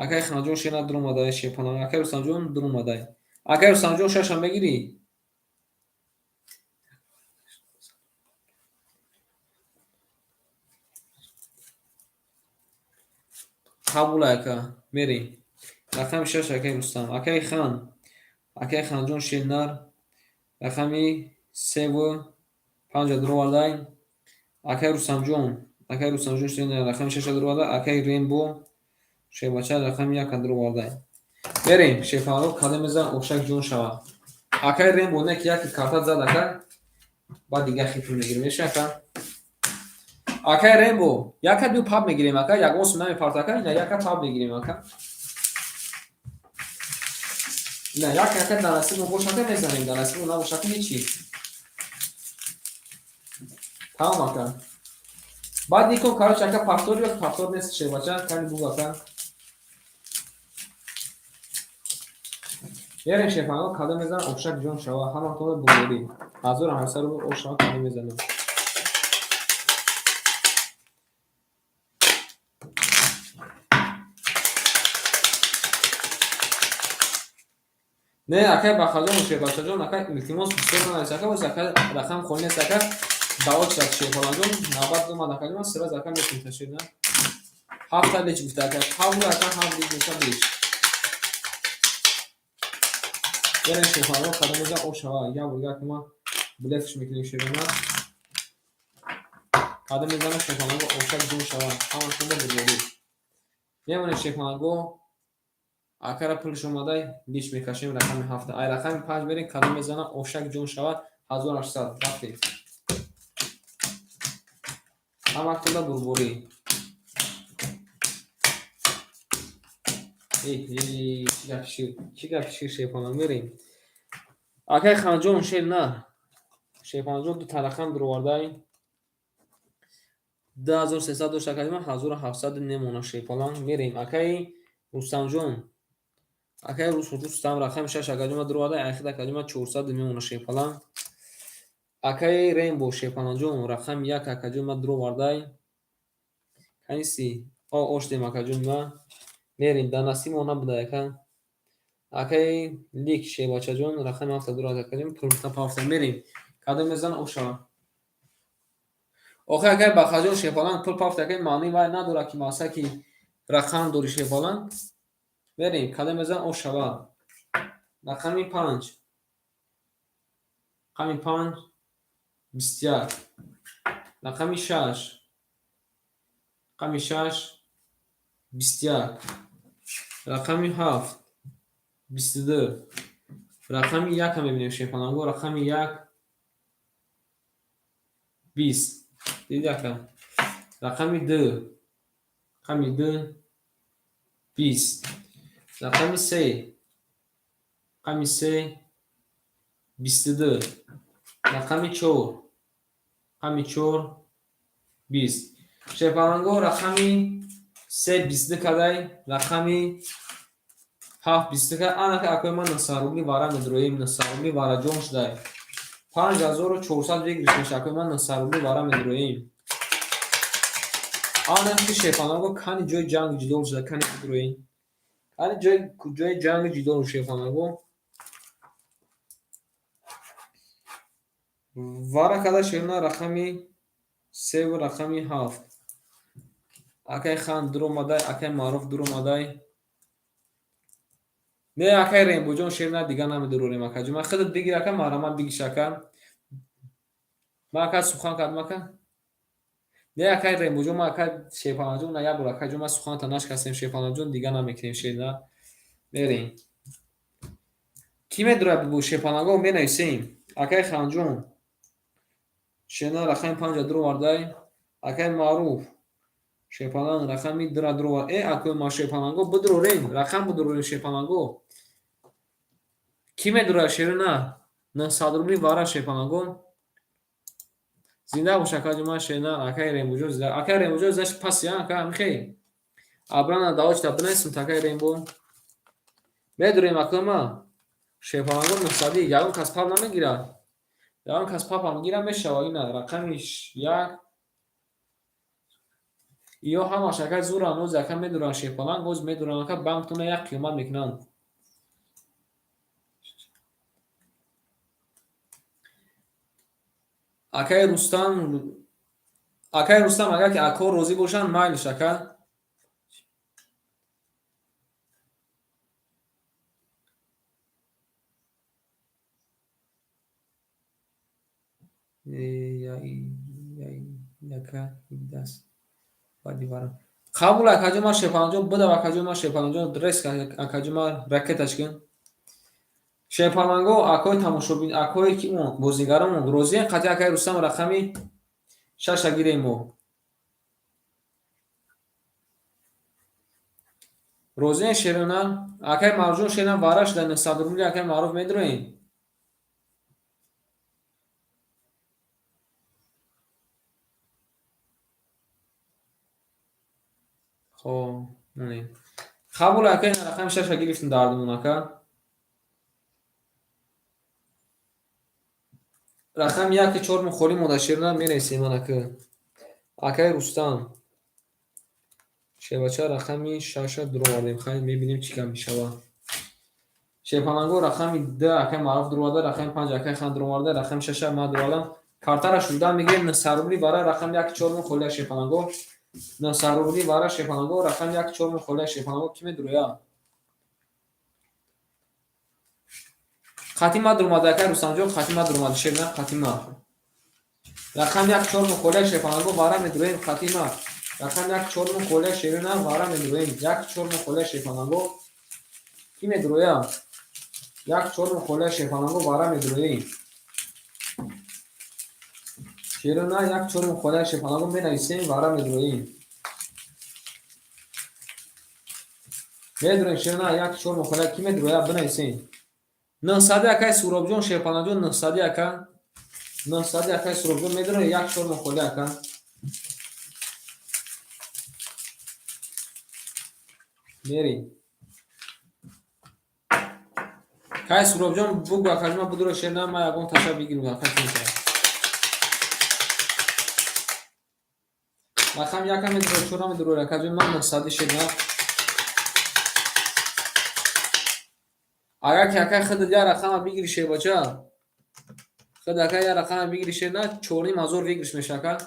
Акай Ханҷон шена дуромадай, Шерпанаго. Акай Рустамҷон дуромадай. Акай Рустамҷон шашам мегирӣ? Қабул ака, мерем. Рақами шаш акай Рустам. Акай Хан. Акай Ханҷон Шернар. Рақами севу панҷа дуровардай. Акай Рустамҷон. Акай Рустамҷон Шернар рақами шаша дуровардай. Акай Рембо Шербача рақами яка дуровардай. Мерем. Шерпанаго кадом мезан ошак ҷон шава. Акай Рембо не ки яки карта зад ака. Баъд дигар хитр мегирем. Меша ака? Акай Рембо, яка ду паб мегирем ака, ягон сум намепарт ака, ина яка паб мегирем ака. Ина яка ака дар насиб бош ака мезанем, дар насиб набош ака ҳечи. Тамом ака. Баъд никон короче ака повтор ё повтор нест Шербача, кани буг ака. Мерем Шерпанаго кадом мезанам ошак ҷон шава, ҳаматонро бугорӣ. 1800 рубл ош шава кадом мезанам. Не, акай Бахарҷон, Шербачаҷон, акай илтимос бисёр нанавис ака, боз ака рақам холӣ нест ака. Даво чизак Шерпаланҷон, навбат омад акаҷон, ман сразу ака метавонам шерна. Ҳафта леч гуфта ака, қабул ака ҳафт леч гуфта леч. Мерем Шерпаланго кадом мезан ош шава, як бор як ма блефш мекунем Шерона. Кадом мезана Шерпаланго ошак ҷон шава, ҳамашонро бурдорӣ. Мемонем Шерпаланго акара пулш омадай, лич мекашем рақами ҳафта. Ай рақами панҷ мерем, кадом мезана ошак ҷон шава, 1800 рафтем. Ҳаматонда бурборӣ. Чӣ гап шир, чӣ гап шир Шерпаланг мерем. Акай Ханҷон шер на. Шерпаланҷон ду рақам дуровардай. 2300 дошт акаи ман, 1700 немона Шерпаланг мерем. Акай Рустамҷон. Акай Рустам рақами шаш акаҷон ман дуровардай, айхид акаҷон ман 400 мемона Шерпаланг. Акай Рембо Шерпаланҷон рақами як акаҷон ман дуровардай. Каниси о оштем акаҷон ман. Мерем, дар насиб мо набуда ака. Акай Лик Шербачаҷон рақами ҳафта дуровард акаҷон, пулта пафта мерем. Кадом мезана ош шава. Охир акай Бахарҷон Шерпаланг пул пафта акай маъни вай надорад ки мақсад ки рақам дори Шерпаланг. Мерем, кадом мезана ош шава. Рақами панҷ. Рақами панҷ 21. Рақами шаш. Рақами шаш 21. Рақами ҳафт 22. Рақами якам мебинем Шерпаланго, рақами як 20. Диди ака? Рақами ду. Рақами ду 20. Рақами се. Рақами се 22. Рақами 4. Рақами 4 20. Шерпаланго рақами 3 22 кадай, рақами 7 22 кадай. Анака акои ман 900 рубли вара медроем, 900 рубли вара ҷон шудай. 5400 выигрыш меша, акои ман 900 рубли вара медроем. Анаки шерпаланго кани ҷои ҷанг ҷидол шуда, кани бидроем. Кани ҷои ҷанг ҷидол шерпаланго. Вара када шерна рақами 3 ва рақами 7. Акай хан дуромадай, акай Маъруф дуромадай. Не, акай Рембоҷон шерна дига намедурорем акаҷон. Ман худат бигир ака, марҳамат бигиш ака. Ман ака сухан кардам ака. Не, акай Рембоҷон, ман ака Шерпаланҷон, на як бор акаҷон, ман суханта нашкастем Шерпаланҷон, дига намекунем шерна. Мерем. Кӣ медурад бо Шерпаланго менависем. Акай Ханҷон. Шерна рақами 5 дуровардай. Акай Маъруф. Шерпаланг рақами 2 дуровар. Акои ма Шерпаланго бидурорем, рақам бидурорем Шерпаланго. Кӣ медурад шерна? 900 рубли вара Шерпаланго. Зинда бош акаҷон, ман шерна, акай Рембоҷон зинда. Акай Рембоҷон заш паси, ака, михей. Абрана давочта бинависем акай Рембо. Медурем акои ма. Шерпаланго 900, ягон кас пап намегирад. Ягон кас папам гира мешава ина рақами 1. Иё ҳамаш ака зуран, оз ака медуран Шерпаланг, оз медуран ака банктона як қиёмат мекунанд. Акай Рустам агар ки акҳо розӣ бошанд, майлиш ака. Қабул акаҷон, ман Шерпаланҷон бидав акаҷон, ман Шерпаланҷон дрес акаҷон, ман ракеташ кун. Шерпаланго акои тамошобин, акое ки он бозигаромон розиен қатъи акаи Рустам рақами 6 гирем мо. Розиен шерона, акаи Маъруфҷон шерна вара шуда 900 рубли акаи Маъруф медроем. Хоб, монем. Қабул акаи рақами 6 гирифтем дардумон ака. Рақами 1 4 мо холӣ монда шерна мерасем анака. Акаи Рустам. Шербача рақами 6 дуровардем. Хайр мебинем чӣ кам мешавад. Шерпаланго рақами 2 акаи Маъруф дуроварда, рақами 5 акаи Хан дуроварда, рақами 6 ман дуровардам. Картара шуда мегирем 900 рубли вара рақами 1 4 мо холӣ Шерпаланго. 900 рубли вара Шерпаланго рақами 1 4 мо холӣ Шерпаланго кӣ медурояд? Қатима дуромада акаи Рустамҷон, қатима дуромада шерна, қатима. Рақами 1 4 мо холӣ Шерпаланго вара медуроем қатима. Рақами 1 4 мо холӣ шерна вара медуроем. 1 4 мо холӣ Шерпаланго кӣ медурояд? 1 4 мо холӣ Шерпаланго вара медуроем. Шерна 1 4 мо холӣ Шерпаланго менависем вара медуроем. Медуроем шерна 1 4 мо холӣ кӣ медурояд бинависем. 900 акаи Суробҷон Шерпаланҷон 900 ака. 900 акаи Суробҷон медуроем 1 4 мо холӣ ака. Мерем. Кай Суробҷон бугу акаҷон ман будуро шерна ман ягон таша бигирам ака тинка. Рақам 1 медуроем 4 медуроем акаҷон ман 900 шерна. Агар ки акай худат як рақама бигири шербача, худ акай як рақама бигири шерна 4500 выигрыш меша ака.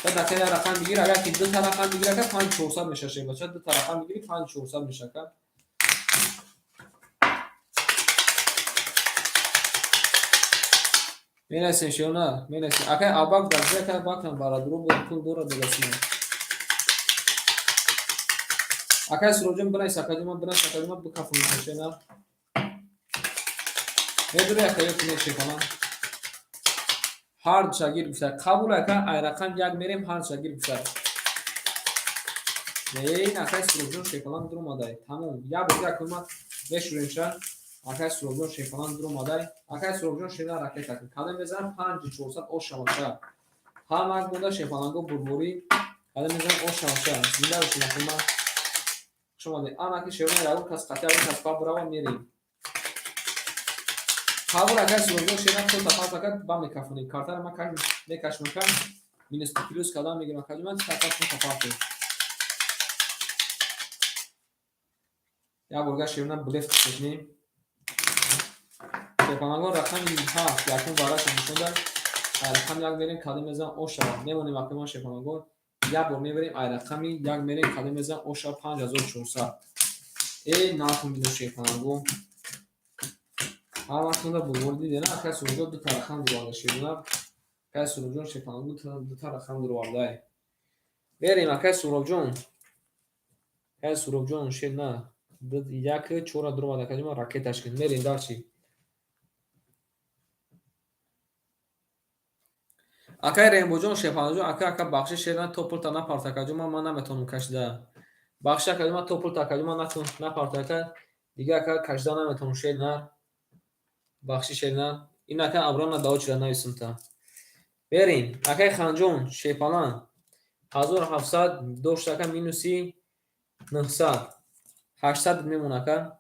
Худ акай як рақам бигир, агар ки ду та рақам бигири ака 5400 меша шербача, ду та рақам бигири 5400 меша ака. Менависем шерна, менависем. Акай Абак дар ҷои акай Абакам барадуро пул дорад додасина. Акай Суроҷон бинавис акаҷон, ман бинавис акаҷон, ман бикафонам шерна. Медуре ака ё ки не шерпаланг? Ҳар шагир гуфта қабул ака, ай рақам 1 мерем, ҳар шагир гуфта. Не, ин акай Суроҷон шерпаланг дуромадай. Тамом. Як бор як кӯма мешурем ша. Акай Суробҷон шерпаланг дуромадай. Акай Суробҷон шерна ракета кун. Кадом мезанам 5400 ошаваша. Ҳамак монда шерпаланго бурборӣ. Кадом мезанам ошаваша. Зинда бошед акума. Хуш омадед. Анаки шерона ягон кас қатъи ягон кас ба бирава мерем. Қабул акай Суробҷон шерна то тафас ака ба мекафонем. Картара ма мекашам ака. Минус плюс кадам мегирам акаҷон ман тафас тафас. Як борга шерона блеф мекунем. Шерпалангон рақами ҳафт якум вараша нишон дад. Ай рақами як мерем кадом мезанам оша. Мемонем акуман шерпалангон. Як бор мебарем ай рақами як мерем кадом мезанам оша 5400. Э нарху мино шерпалангон. Ҳар вақт монда бурбор дидена акай Суробҷон дута рақам дуроварда шерона. Акай Суробҷон шерпалангон дута рақам дуровардай. Мерем акай Суробҷон. Акай Суробҷон шерна як чора дуроварда акаҷон ман ракеташ кун. Мерем дальше. Акай Реҳмоҷон шерпалангҷон ака ака бахшиш шерна то пулта напарта акаҷон ман наметавонам кашида. Бахшиш акаҷон ман то пулта акаҷон ман напарта ака. Дига ака кашида наметавонам шерна. Бахшиш шерна. Ин ака аброна даочира нависумта. Берем. Акай Ханҷон шерпаланг 1700 дошт ака минуси 900. 800 мемона ака.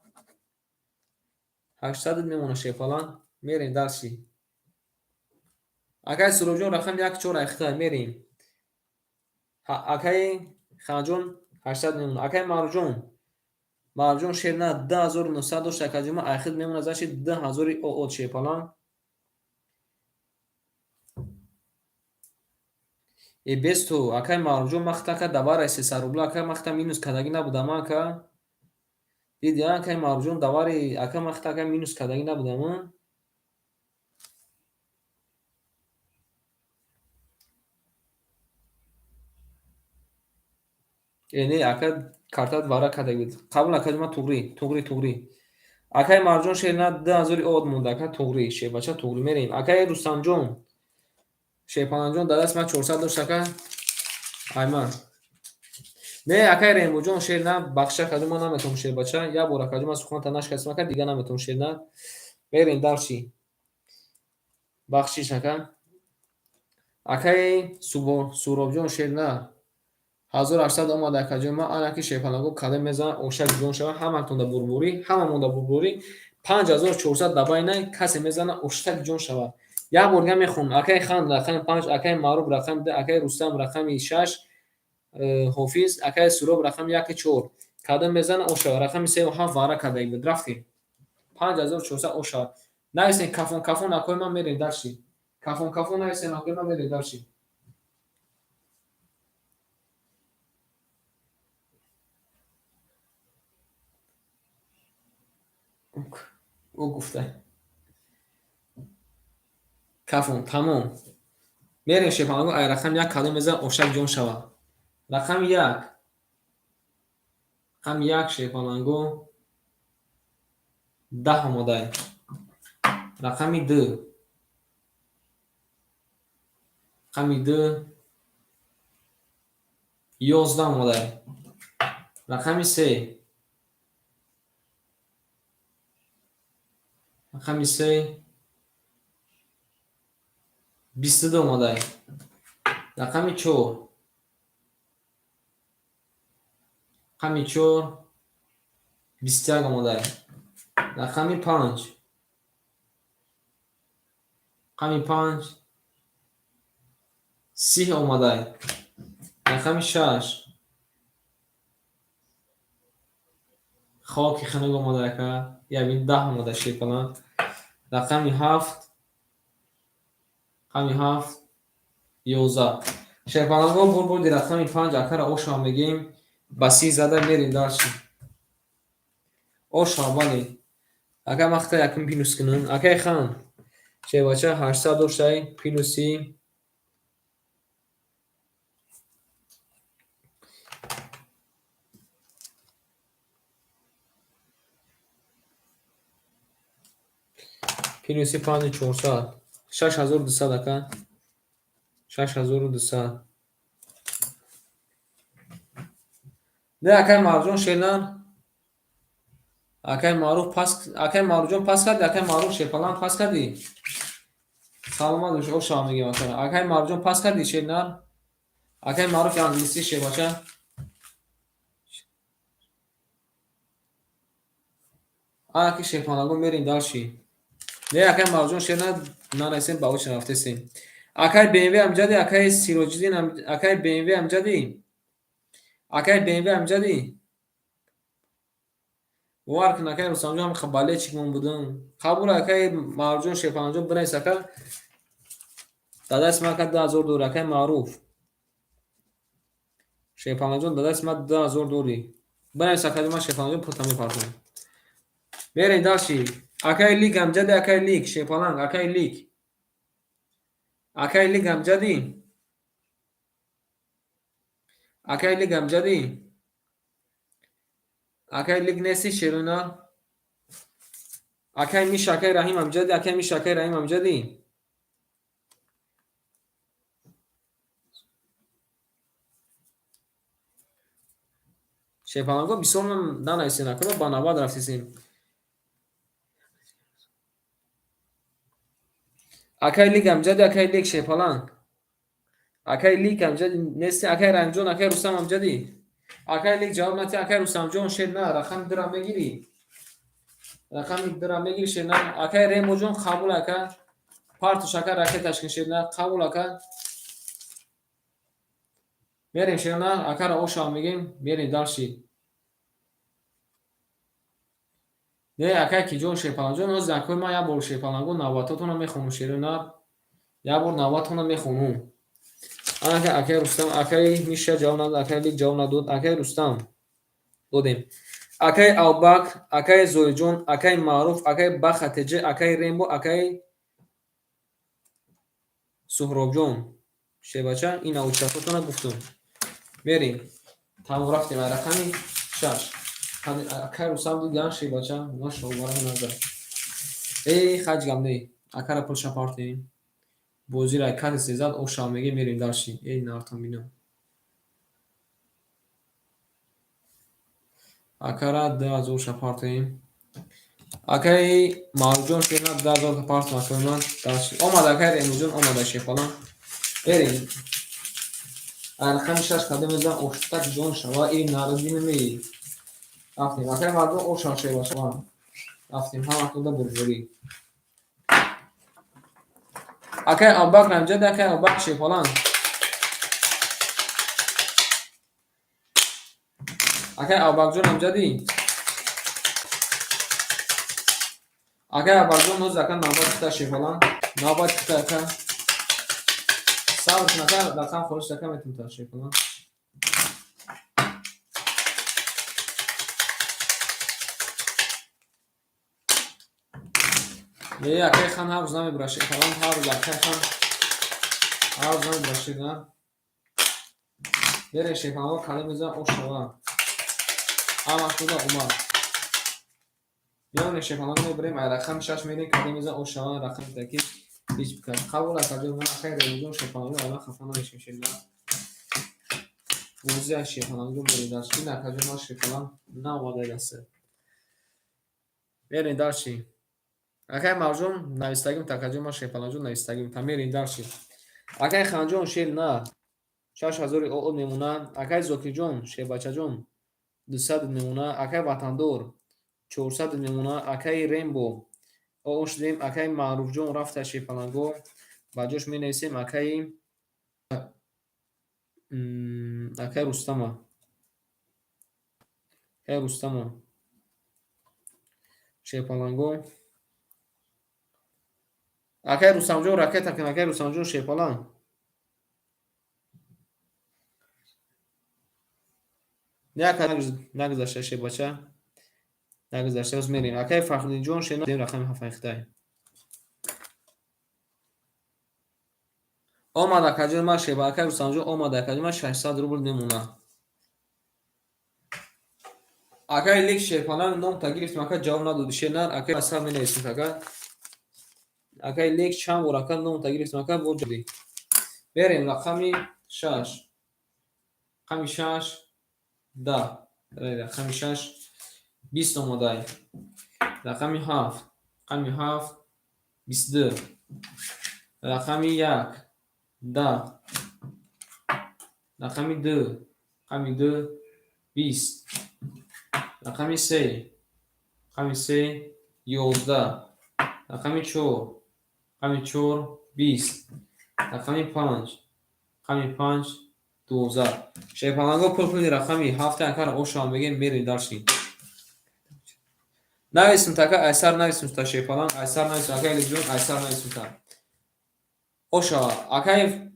800 мемона шерпаланг. Мерем дальше. Акай Суробҷон рақами як чор айхта мерем. Акай Ханҷон 800 мемона. Акай Марҷон. Марҷон шерна 2900 дошт акаҷон ман айхит мемона заши 2000 оот шерпаланг. Э бесту акай Марҷон махта ака давараи 300 рубла ака махта минус кардагӣ набудам ака. Диди акай Марҷон давари ака махта ака минус кардагӣ набудам. Э не ака картат вара кардагӣ буд. Қабул акаҷон ман туғрӣ, туғрӣ, туғрӣ. Акай Марҷон шерна 2000 оот монда ака туғрӣ, шербача туғрӣ мерем. Акай Рустамҷон шерпалангҷон дар даст ман 400 дошт ака. Айман. Не акай Реҳмоҷон шерна бахшиш акаҷон ман наметавонам шербача. Як бор акаҷон ман суханта нашикастам ака дига наметавонам шерна. Мерем дальше. Бахшиш ака. Акай Суробҷон шерна 1800 омада акаҷон ман анаки шерпаланго кадом мезанам ошак ҷон шава ҳаматонда бурбурӣ, ҳамамонда бурбурӣ 5400 дабайна касе мезана оштак ҷон шава. Як бор дига мехонам. Акай Хан рақами 5, акай Маъруф рақами 2, акай Рустам рақами 6, Ҳофиз, акай Суроб рақами 1 4. Кадом мезана ошава. Рақами 3 ва 7 вара кардаги буд. Рафтем. 5400 ошава. Нависем кафон кафон акои ман мерем дальше. Кафон кафон нависем акои ман мерем дальше. Ӯ гуфта. Кафон тамом. Мерем шерпаланго ай рақами як кадом мезанам ошак ҷон шава. Рақами як. Рақами як шерпаланго 10 омодай. Рақами 2. Рақами 2 11 омодай. Рақами 3. Рақами 3 22 омодай. Рақами 4. Рақами 4 21 омодай. Рақами 5. Рақами 5 30 омодай. Рақами 6 хоки хунук омодай ака. Яъне 10 омодай шерпаланг. Рақами 7. Рақами 7 11. Шерпаланго бурбурди рақами 5 акара ошава мегем. Ба 30 зада мерем дальше. Ошава бале. Ака махта якум плюс кунам. Акай Хан. Шербача 800 доштай плюси 5400. 6200 ака. 6200. Не акай Марҷон шернар. Акай Маъруф пас, акай Маъруфҷон пас кардӣ, акай Маъруф шерпаланг пас кардӣ? Саломат бош, ошава мегем ака. Акай Маъруфҷон пас кардӣ шернар? Акай Маъруф англисӣ шербача. Анаки шерпалангон мерем дальше. Не, акай Маъруфҷон шернар нанависем, ба очи рафтесем. Акай БМВ амҷадӣ, акай Сироҷиддин, акай БМВ амҷадӣ? Акай БМВ амҷадӣ? Бовар кун, акай Рустамҷон, ҳам болельщик мон будам. Қабул, акай Маъруфҷон, шерпалангҷон, бинавис ака. Дар дасти ман ака 2000 дорӣ, акай Маъруф. Шерпалангҷон, дар дасти ман 2000 дорӣ. Бинавис акаҷон, ман шерпалангҷон пулта мепартом. Мерем дальше. Акай Лик амҷадӣ, акай Лик, шерпаланг, акай Лик. Акай Лик амҷадӣ? Акай Лик амҷадӣ? Акай Лик нести шеруна? Акай Миша, акай Раҳим амҷадӣ, акай Миша, акай Раҳим амҷадӣ? Шерпаланго бисёр нанависен, акаро ба навбат рафтесем. Акай Лик амҷадӣ, акай Лик шерпаланг. Акай Лик амҷадӣ нести, акай Раҳимҷон, акай Рустам амҷадӣ? Акай Лик ҷавоб натиҳ, акай Рустамҷон шер на, рақами дура мегирӣ? Рақами дура мегирӣ шер на? Акай Ремоҷон қабул ака. Партуш ака ракеташ кун шер на, қабул ака. Мерем шер на, акара ошава мегем, мерем дальше. Не, акай Киҷон шерпалангҷон, ҳозир акои ман як бор шерпалангон навбатотонро мехонам шеру нар. Як бор навбатонро мехонам. Анака акай Рустам, акай Миша ҷавоб надод, акай Лик ҷавоб надод, акай Рустам додем. Акай Абубакр, акай Зоирҷон, акай Маъруф, акай Баха ТЖ, акай Рембо, акай Суҳробҷон. Шербача, ин аучатотонро гуфтум. Мерем. Тамом рафтем ай рақами 6. Акай Рустам дидиан шербача, машоалло назар. Эй, хаҷ гап не. Акара пулша партем. Бозира кати сезад ошава мегем, мерем дальше. Эй, нартон бинам. Акара 2000 ша партем. Акай Маъруфҷон шерна 2000 партам акои ман дальше. Омад акай Ремуҷон, омада шерпалан. Мерем. Рақами 6 кадом мезан оштак ҷон шава, эй нарадинаме. Рафтем. Акай Маъруфҷон ошава шербача. Рафтем ҳама туда бурбурӣ. Акай Абубакр амҷадӣ, акай Абубакр шерпалан. Акай Абубакрҷон амҷадӣ? Акай Абубакрҷон ҳозир ака навбат кита шерпалан. Навбат кита ака. Сабр кун ака, рақам холиш ака метавонта шерпалан. Не, акай хан ҳар рӯз намебура шерпалан, ҳар рӯз акай хан ҳар рӯз намебура шерна. Берем шерпаланҳо калем мезанам ошава. Ҳама худа омад. Меонем шерпаланҳо мебарем, ай рақами 6 мерем, калем мезанам ошава, рақами таки ҳеҷ бикар. Қабул акаҷон, ман акай Ремуҷон шерпаланҳо ай ман хафа намешем шерна. Бозӣ ай шерпаланҳо мерем дальше. Ин акаҷон ман шерпалан наомада даста. Мерем дальше. Акай Маъруфҷон навистагим, такаҷон ман шерпаланҷон навистагим. Та мерем дальше. Акай Ханҷон шер на. 6000 ОО мемона. Акай Зокирҷон шербачаҷон 200 мемона. Акай Ватандор 400 мемона. Акай Рембо ОО шудем. Акай Маъруфҷон рафта шерпаланго. Ба ҷош менависем акай Рустама. Акай Рустама. Шерпаланго. Акай Рустамҷон ракета кун, акай Рустамҷон шерпаланг. Не, ака нагузашта шербача. Нагузашта, боз мерем. Акай Фахриддинҷон шерна рақами ҳафтаи. Омад акаҷон ман шерба, акай Рустамҷон омад акаҷон ман 600 рубл мемона. Акай Лик шерпаланг номта гирифтем, ака ҷавоб надоди шернар, акай асар менависем ака. Акай Лик чанд бор ака номта гирифтем, ака бо ҷавоб. Берем рақами 6. Рақами 6 10. Рақами 6 20 омадай. Рақами 7, рақами 7, 22. Рақами 1, 10. Рақами 2, рақами 2, 20. Рақами 3, рақами 3, 11. Рақами 4, рақами 4, 20. Рақами 5, рақами 5, 12. Шерпаланго пул-пули рақами 7 акар ошам мегем, мерем дарши. Нависм така айсар нависм та шерпаланг, айсар нависм акай Элифҷон, айсар нависм та. Оша, акай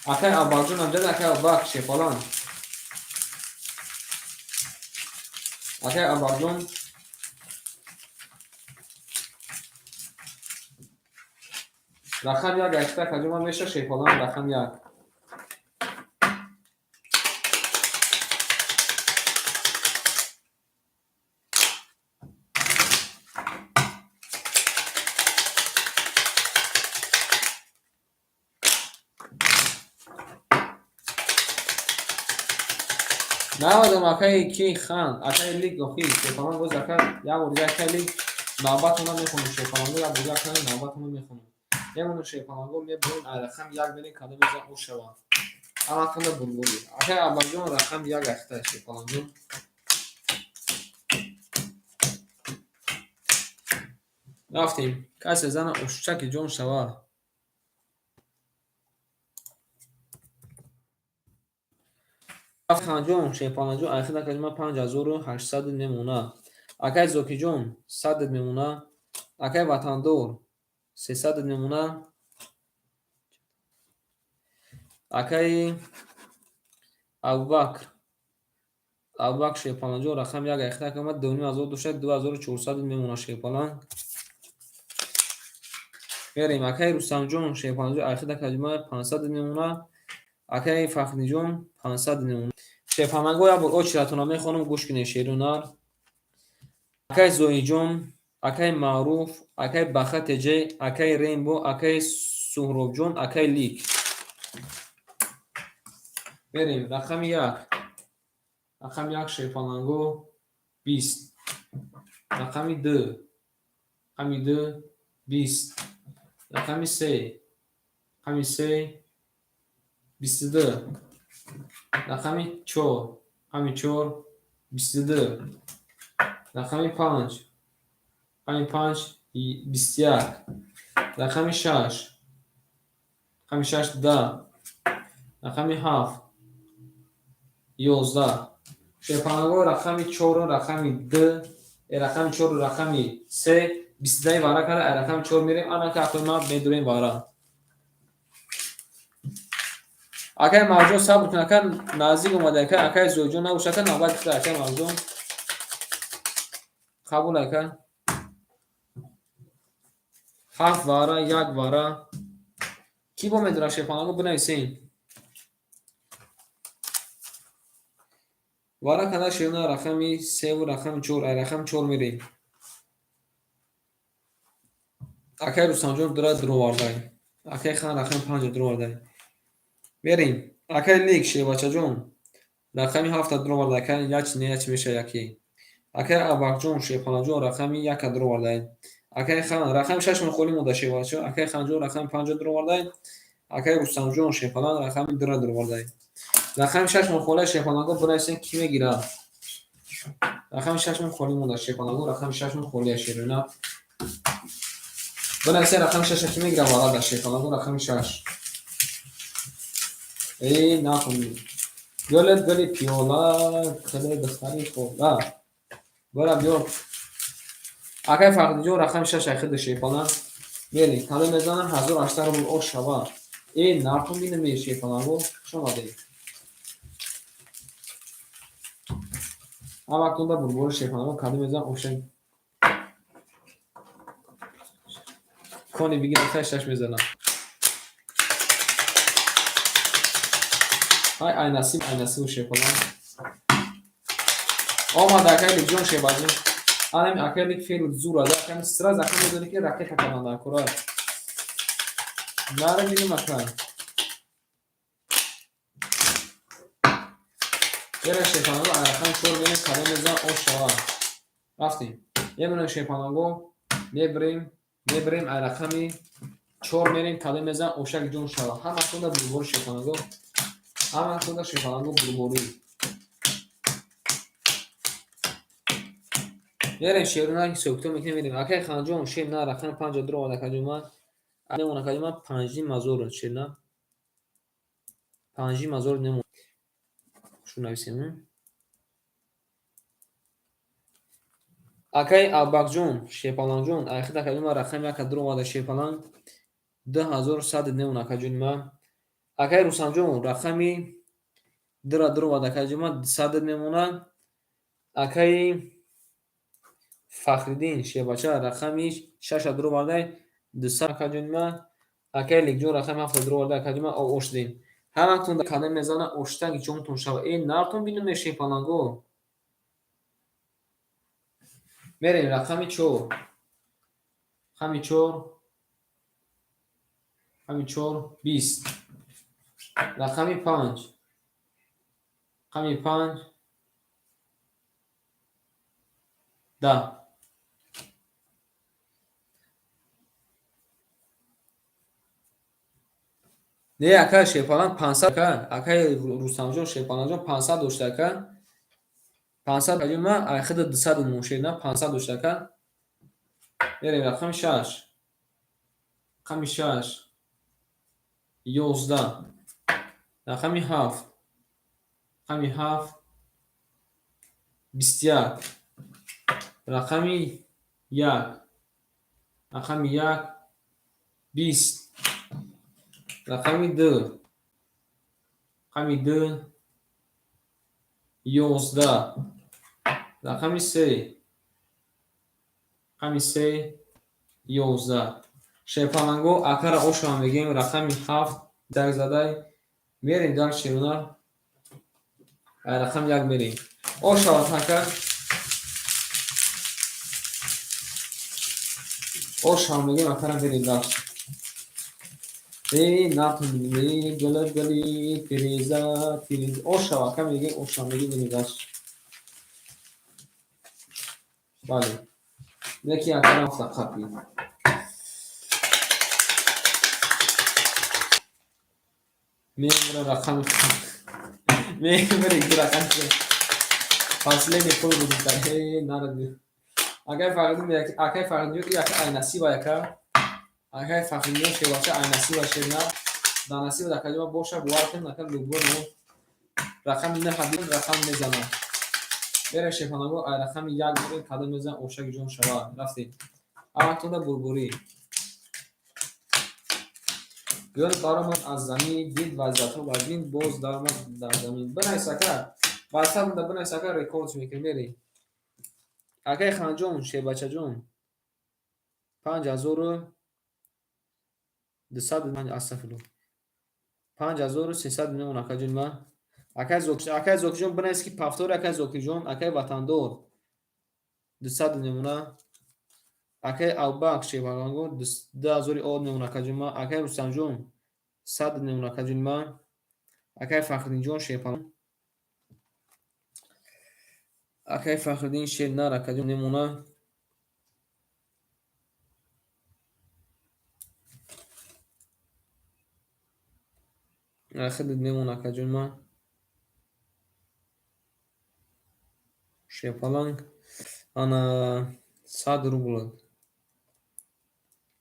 акай Аббакҷон амҷад, акай Аббак шерпаланг. Акай Аббакҷон рақам 1 айхта каҷома меша шерпаланг рақам 1. Навадам акаи ки хан, акаи лик охи, шерпаланг боз ака як бор дига акаи лик навбатона мехонам шерпаланго, як бор дига акаи навбатона мехонам. Мемонам шерпаланго, мебурем ай рақам 1 мерем кадом мезан ош шава. Ҳаматонда бурбурӣ. Акаи Аббакҷон рақам 1 ахта шерпаланго. Рафтем. Касе зана ошчаки ҷон шава. Ханҷон, шерпаланҷон, айхида калима 5800 мемона. Акай Зокиҷон 100 мемона. Акай Ватандор 300 мемона. Акай Абубакр, Абубакр шерпаланҷон рақам 1 айхида калима 2500 дошта 2400 мемона шерпаланг. Мерем акай Рустамҷон шерпаланҷон айхида калима 500 мемона. Акай Фахриҷон 500 мемона. Шерпаланго як бор очератона мехонам, гӯш кунед шеру нар. Акай Зоиҷон, акай Маъруф, акай Баха Теҷе, акай Рембо, акай Суҳробҷон, акай Лик. Мерем рақами 1. Рақами 1 шерпаланго 20. Рақами 2. Рақами 2 20. Рақами 3. Рақами 3 22. Рақами 4. Рақами 4 22. Рақами 5. Рақами 5 21. Рақами 6. Рақами 6 10. Рақами 7 11. Шерпаланго рақами 4 рақами 2, рақами 4 рақами 3 22 вара карда, рақами 4 мерем, анака акои ма медурем вара. Акай Марҷон сабр кун, ака наздик омада, ака акай Зоиҷон набоша, ака навбат гирифта, акай Марҷон. Қабул ака. 7 вара, 1 вара. Ки бо медора шерпаланго бинависем. Вара када шерна рақами 3 ва рақами 4, ай рақами 4 мерем. Акай Рустамҷон дора дуровардай. Акай Хан рақами 5 дуровардай. Мерем. Акай Лик шербачаҷон рақами 7 дуровардай. Акай яч не яч меша яки. Акай Аббакҷон шерпаланҷон рақами 1 дуровардай. Акай Хан рақами 6 мон холӣ монда шербача. Акай Ханҷон рақами 5 дуровардай. Акай Рустамҷон шерпалан рақами 2 дуровардай. Рақами 6 мон холӣ шерпаланго бинависем ки мегирад. Рақами 6 мон холӣ монда шерпаланго, рақами 6 мон холия шерина. Бинависем рақами 6 ки мегирад валада шерпаланго рақами 6. Эй, нахонӣ. Гулет гули пиёла, киле духтари хола. Бара биё. Акай Фахриҷон рақами 6 айхида шерпалан. Мерем, кадом мезанам 1800 рубл ош шава. Эй, нархом бинаме шерпаланго, хуш омадед. Ҳаматонда бурбори шерпаланго кадом мезанам оша. Кони бигир акай 6 мезанам. Ай, ай насиб, ай насиб шерпаланг. Омад акай Ликҷон шербаҷон. Анами акай Лик феъл зур ада, акай сразу акай медони ки ракета карданда акура. Нара бинем акай. Бера шерпаланго ай рақами 4 мерем кадом мезанам ош шава. Рафтем. Мемонем шерпаланго, мебирем, мебирем, ай рақами чор мерем, кадом мезан ошак ҷон шава. Ҳаматонда бурбори шерпаланго, ҳаматонда шерпаланго бурборӣ. Мерем шерона ҳисобкитоб мекунем, мерем. Акай Ханҷон, шер на, рақами панҷа дуровад акаҷон ман. Немон акаҷон ман панҷним ҳазор шер на. Панҷним ҳазор немон. Шу нависем. Акай Аббакҷон, шерпалангҷон, айхид акаҷон ман рақами яка дуровада шерпаланг 2100 немон акаҷони ман. Акай Рустамҷон, рақами дура дуровада акаҷон ман 200 мемонад. Акаи Фахриддин шербача рақами шаша дуровардай 200 акаҷони ман. Акай Лекҷон рақами ҳафта дуровардай акаҷони ман ош дем. Ҳаматон кадом мезана оштак ҷонтон шава. Э нартон бинуме шерпаланго. Мерем рақами чор. Рақами чор. Рақами чор бист. Рақами панҷ. Рақами панҷ 10. Не ака шерпаланг 500 ака, акаи Рустамҷон шерпалангҷон 500 дошта ака. 500 акаҷон ман айхида 200 мон на 500 дошта ака. Мерем рақами шаш. Рақами шаш 11. Рақами ҳафт. Рақами ҳафт 21. Рақами як. Рақами як 20. Рақами ду. Рақами ду 11. Рақами се. Рақами се 11. Шерпаланго акара ошава мегӯем рақами ҳафт даг задай. Мерем дар шерона. Ай рақами як мерем. Ошавад ака. Ошава мегӯем акара мерем дар. Э нартон э гала гали Тереза Тереза. Ошава ака мегӯем ошава мегӯем мерем дар. Бале. Яки акара ҳафта қапи. Мемра рақами мемра ду рақами последний пул гузошта. Э наради. Акай Фахриддин акай Фахриддин яка ай насиба яка. Акай Фахриддин шевача ай насиба шерна. Дар насиба акаҷома боша бовар кун ака любой рақами наҳ рақам мезанад. Мерем шерпаланго ай рақами як мерем кадом мезан ошаки ҷон шава. Рафтем. Ҳаматонда бурбурӣ. Гул баромад аз замин, дид вазъиятҳо вазин, боз даромад дар замин. Бинавис ака. Ватсапда бинавис ака рекорд мекунем мерем. Акай Ханҷон, шербачаҷон. 5200 астағфируллоҳ. 5300 мемон акаҷон ман. Акай Зокирҷон бинавис ки повтори акай Зокирҷон, акай Ватандор 200 мемона. Акай Абубакр шерпаланго 2000 од мемона акаҷон ман. Акай Рустамҷон 100 мемона акаҷон ман. Акай Фахриддинҷон шерпаланг. Акай Фахриддин шер нар акаҷон мемона. Ахидит мемона акаҷон ман. Шерпаланг ана 100 рубл.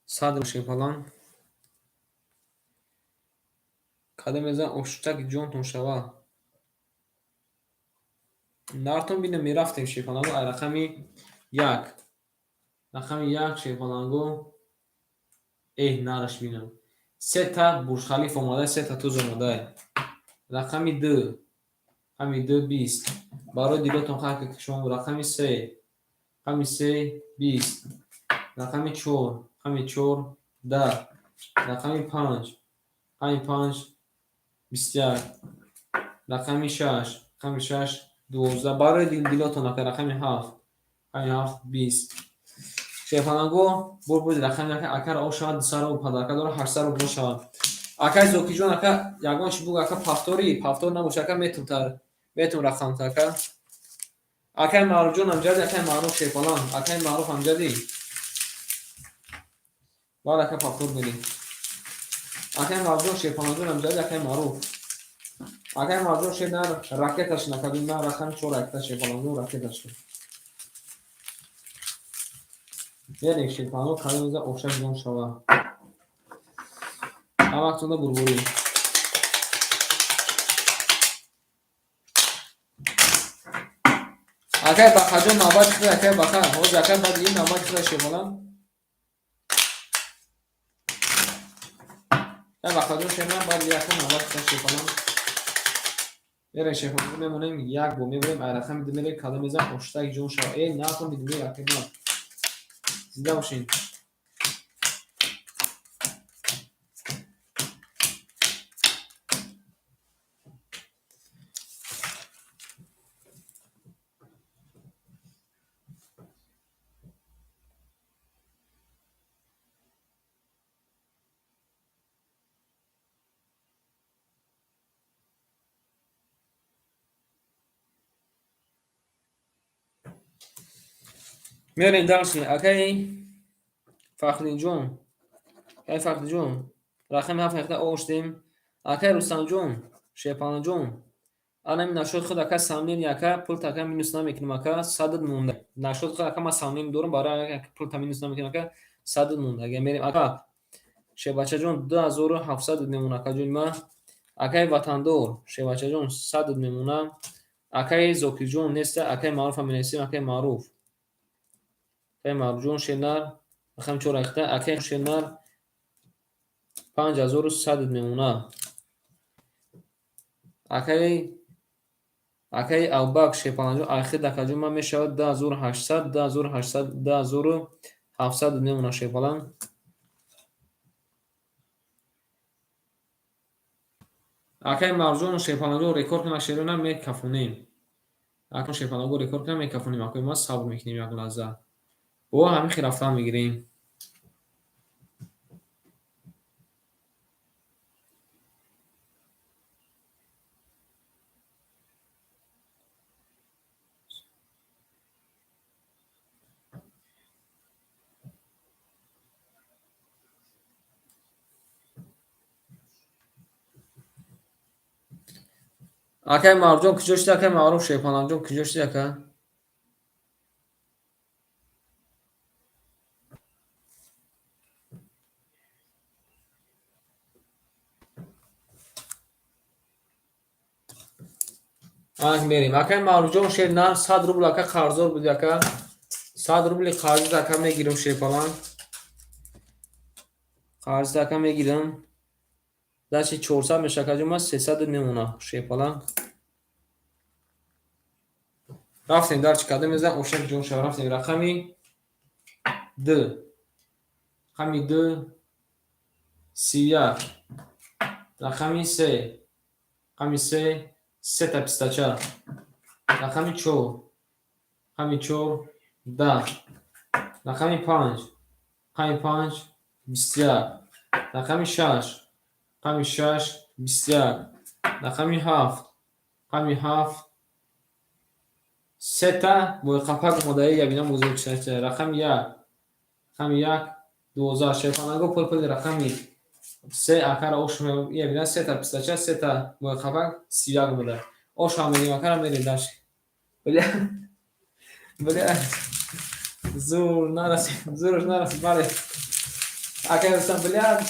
100 шерпаланг. Кадом мезан оштаки ҷонтон шава. Нартон бинем мерафтем шерпаланго ай рақами як. Рақами як шерпаланго. Эҳ нараш бинам. Сета Бурҷ-Халиф омада, сета туз омада. Рақами ду. Рақами ду 20. Барои дилотон хар ки шумо рақами се. Рақами се 20. Рақами чор. Рақами чор 10. Рақами панҷ. Рақами панҷ 21. Рақами шаш. Рақами шаш 12. Барои дилотон ака рақами ҳафт. Рақами ҳафт 20. Шерпаланго бурбуд рақами ака акара ошавад 200 рубл подарка дора 800 рубл мешавад. Акай Зокирҷон ака ягон чи буг ака повтори, повтор набоша ака метум рақамта ака. Акай Маъруфҷон амҷади, акай Маъруф шерпаланг, акай Маъруф амҷади. Баъд ака повтор мерем. Акай Маъруфҷон шерпалангҷон амҷади, акай Маъруф. Акай Маъруфҷон шер нар ракеташ накардем, на рақами 4 ракета шерпалангҷон ракеташ. Мерем шерпаланг кадом ошак ҷон шава. Ҳамактонда бурбурӣ. Акай Бахаҷон навбати худ, акай Баха. Ҳозир акай баъди ин навбати худ шерпаланг. Акай Бахаҷон шернар баъди ака навбати худ шерпаланг. Мерем шерпаланг мемонем як бо мебарем ай рақами 2 мерем кадом мезан оштак ҷон шава. Э накун бидуни акай ма. Зинда бошин. Мерем дальше. Акай Фахриддинҷон. Акай Фахриддинҷон. Рақами 7 ҳақда оштем. Акай Рустамҷон, Шерпаланҷон. Анами нашод худ ака сомнение ака пулта ака минус намекунам ака 100 монда. Нашод худ ака ман сомнение дорам барои ака пулта минус намекунам ака 100 монда. Агар мерем ака Шербачаҷон 2700 мемона акаҷони ма. Акай Ватандор Шербачаҷон 100 мемона. Акай Зокирҷон неста, акай Маъруф ҳам менависем, акай Маъруф. Акай Маъруфҷон шернар рақами 4 ҳақда, акай шернар 5100 мемона. Акай Абубакр Шерпаланҷон ахир акаҷон ман мешавад 2800, 2800, 2700 мемона шерпаланг. Акай Маъруфҷон Шерпаланҷон рекорд кунад шерона мекафонем. Акай Шерпаланҷон рекорд кунад мекафонем. Акай ма сабр мекунем як лаҳза. Бо ҳамин хел рафтан мегирем. Акай Маъруфҷон куҷо шуди? Акай Маъруф Шерпаланҷон куҷо шуди ака? Анак мерем. Акай Маъруфҷон шер на 100 рубл ака қарздор буди ака. 100 рубли қарз ака мегирам шерпаланг. Қарз ака мегирам. Даши 400 меша акаҷон ман 300 мемона шерпаланг. Рафтем дар чӣ кадом мезан ошак ҷон шава. Рафтем рақами 2. Рақами 2 31. Рақами 3. Рақами 3 сета пистача. Рақами 4. Рақами 4 10. Рақами 5. Рақами 5 21. Рақами 6. Рақами 6 21. Рақами 7. Рақами 7 сета боқапак омодаи ябина бузург шашта. Рақами 1. Рақами 1 12. Шерпаланго пул рақами 3 акара ош ябина сета пистача сета боқапак 31 омода. Ош ҳам мегим акара мерем даш. Бля. Бля. Зур нарасид, зурш нарасид, бале. Акай Рустам, бля.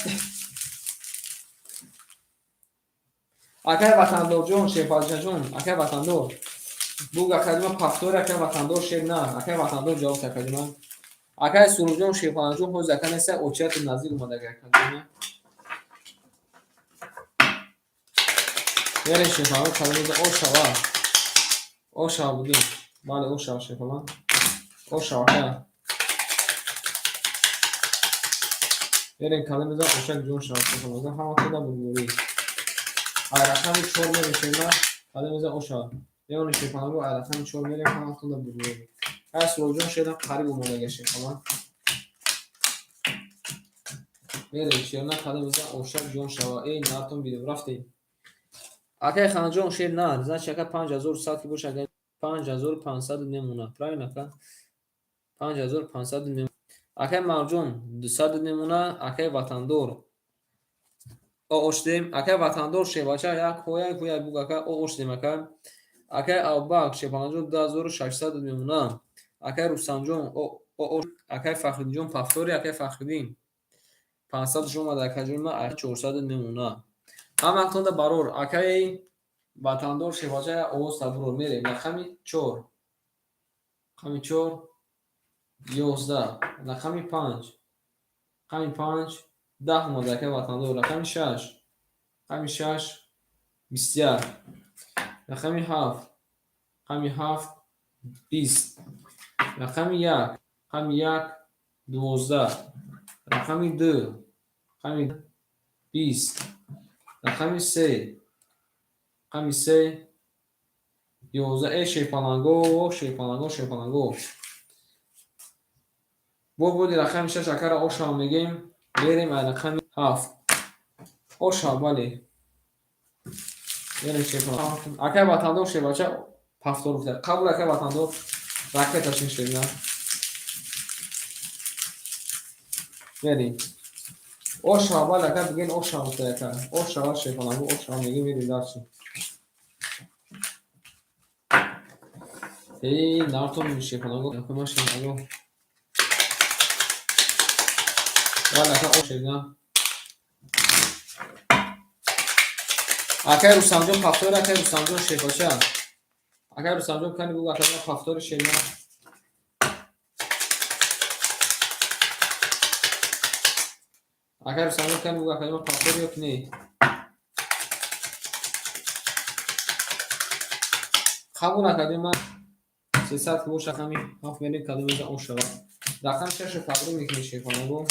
Акай Ватандорҷон, Шерпалҷаҷон, акай Ватандор. Буг акаҷима пафтори акай Ватандор шер на, акай Ватандор ҷавоб акаҷима. Акай Суруҷон, Шерпаланҷон ҳозир ака неста, очияту наздик омада акаҷима. Мерем Шерпаланҷон калимаи ошава. Ошава будем. Бале, ошава Шерпалан. Ошава ака. Мерем калимаи ошак ҷон шава Шерпаланҷон ҳама худа бурбурӣ. Ай рақами 4 мерем шерна, калимаи ошава. Меонем Шерпаланго ай рақами 4 мерем ҳама худа бурбурӣ. Ай Суруҷон шерна қариб омадага Шерпалан. Мерем шерна калимаи ошак ҷон шава. Эй натон бидем рафтем. Акай Ханҷон шер на, значит ака 5100 ки боша. 5500 мемона. Правильно, ака? 5500 мемона. Акай Марҷон 200 мемона. Акай Ватандор ооштем. Акай Ватандор шебача як ҳояй ҳуяй буг, ака, ооштем, ака. Акай Абубакр шепаланҷон 2600 мемона. Акай Рустамҷон, акай Фахриддинҷон повтори, акай Фахриддин 500 омада, акаҷон ма 400 мемона. Ҳаматонда барор, акай Ватандор шебача овоз табурор мерем. Рақами чор, рақами чор 11, рақами панҷ, рақами панҷ 10 омада, акай Ватандор, рақами шаш, рақами шаш 21, рақами ҳафт, рақами ҳафт 20, рақами як, рақами як 12, рақами ду, рақами 20, рақами се, рақами се 11. Э, шерпаланго, шерпаланго, шерпаланго, бо буди рақами шаш акара ошав мегем. Мерем ай рақами ҳафт ошав, бале, мерем шерпаланго. Акай Ватандор шербача повтор гуфта, қабул, акай Ватандор, ракеташин шерна мерем. Ошава, бале, ака, биген ошава гуфта, ака ошава, шерпаланго ошава мегем, мерем дальше. Эй, нартон шерпаланго, акама шерпаланго, бале, ака, ошевна. Акай Рустамҷон повтори, акай Рустамҷон шербача, акай Рустамҷон, кани бугу, ака, повтори шерна. Акай Рустамҷон, кани бугу, ака, повтори ё ки не? Қабул, акаҷон, ман 300 ки боша. Рақами ҳафт мерем, кадом меза он шавад. Рақами шашро табрик мекунем, шерпаланго.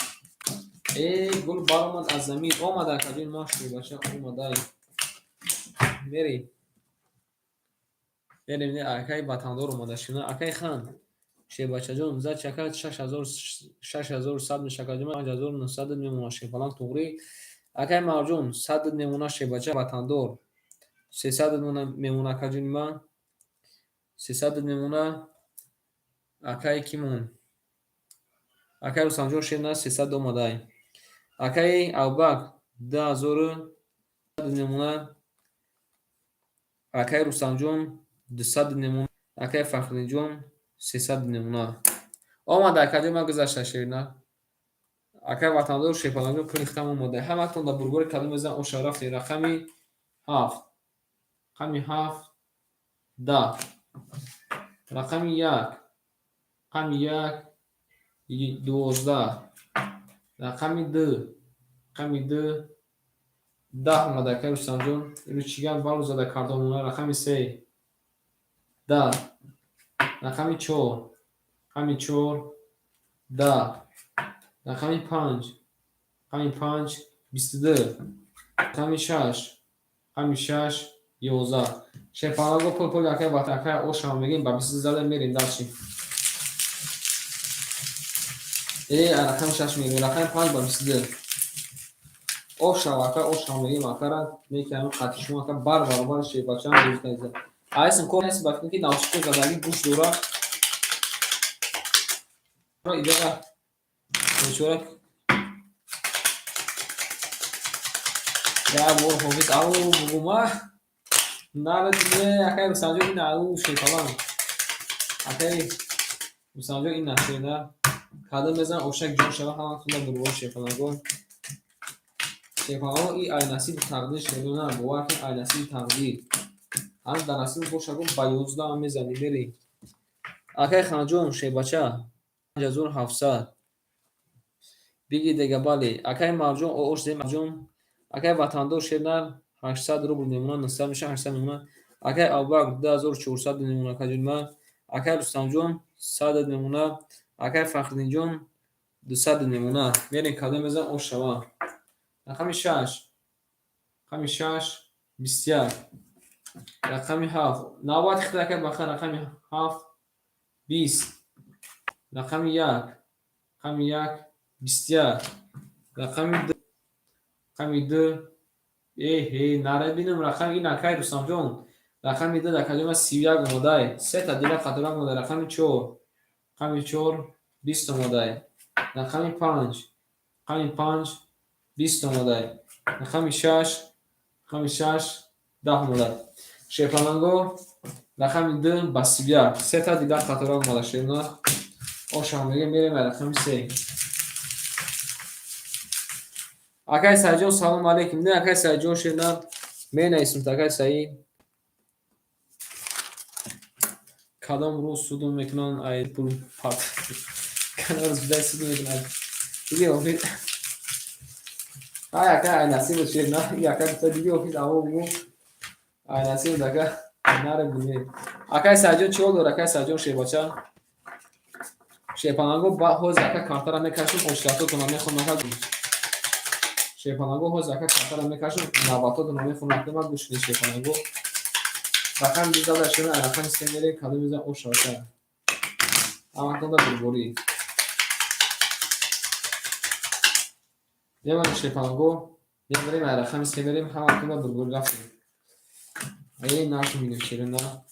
Эй, гул баромад аз замин, омада, акаҷон, ман шербача омадай. Мерем, мерем, не, акай Ватандор омада шуна. Акай Хан шербачаҷон, зачи, ака, 6100 меша, акаҷон, 5900 мемона, шерпаланг, туғрӣ. Акай Марҷон 100 мемона, шербача. Ватандор 300 мемона, акаҷони ман, 300 мемона. Акай кимон, акай Рустамҷон шерна 300 омадай. Акай Абубакр 2000 мемона. Акай Рустамҷон 200 мемона. Акай Фахриддинҷон 300 мемона. Омада, акаҷон, ман гузашта шерна. Акай Ватандор шерпаланго пули хитам омада. Ҳаматон дар бургори кадом мезан оша рафтем. Рақами ҳафт, рақами ҳафт 10, рақами як, рақами як 12, рақами ду, рақами ду 10 омада, акай Рустамҷон. Иро чӣ гап балу зада кардомона. Рақами се 10, рақами чор, рақами чор 10, рақами панҷ, рақами панҷ 22, рақами шаш, рақами шаш 11. Шерпаланго, пул пули акай Ватан, акай ошава мегем, ба 22 зада мерем дальше. Э, рақами шаш мегем, рақами панҷ ба 22. Ошава, ака, ошава мегем, акара мекунам қатъи шумо, ака, бар баробар шербачаам гирифта. Айсм кор нест, ба фикр ки навшико задаги гӯш дора иҷоза бечора як бор ҳофиз ау бугума нарадине. Акай Рустамҷон, ин ау шерпаланг, акай Рустамҷон, ин нашена кадом мезан ошак ҷон шава. Ҳаматонда бурбор, шерпаланго, шерпаланго, и ай насиби тақдир шерона, бовар кун, ай насиби тақдир ҳанӯз дар насиб боша, гуфт ба 11 ҳам мезанӣ, мерӣ. Акай Ханҷон шербача 5700 биги дега, бале. Акай Марҷон оош зем, марҷон. Акай Ватандор шернар 800 рубл мемона, 900 меша, 800 мемона. Акай Абубакр 2400 мемона, акаҷони ман. Акай Рустамҷон 100 мемона. Акай Фахриддинҷон 200 мемона. Мерем, кадом мезан ош шава. Рақами шаш, рақами шаш 21, рақами ҳафт навбати хита, акай Баха, рақами ҳафт 20, рақами як, рақами як 21, рақами ду, рақами ду, эҳе, нара бинам рақами ин, акай Рустамҷон. Рақами ду акаҷома 31 омодай. Сета дила қатора омода. Рақами чор, рақами чор 20 омодай. Рақами панҷ, рақами панҷ 20 омодай. Рақами шаш, рақами шаш 10 омодай. Шерпаланго, рақами ду ба 31, сета дила қатора омода. Шерна ошам мегем, мерем рақами се. Акай Саидҷон, салом алейкум. Не, акай Саидҷон, шерна менависем. Акай Саид, кадом рӯз судум мекунанд ай пул пат? Кадом рӯз бидай судум мекунанд? Диги охир ай ака, ай насиб шерна. Ака гуфта, диги охир аво бугу, ай насиб ака наре буне. Акай Саидҷон, чӣ ҳол дор, акай Саидҷон, шербача, шерпаланго? Ҳозир ака картара мекашем, оширатотона мехонам. Ака шерпаланго, ҳозир ака картара мекашем, навбатотона мехонам. Ака, гӯш кунед, шерпаланго. Рақами ду зада шуна, рақами се мерем. Кадом мезан ошака? Ҳаматонда бурборӣ мемонем, шерпаланго. Мемерем, рақами се мерем. Ҳаматонда бурборӣ, рафтем. Е, нархи мегем, шерина.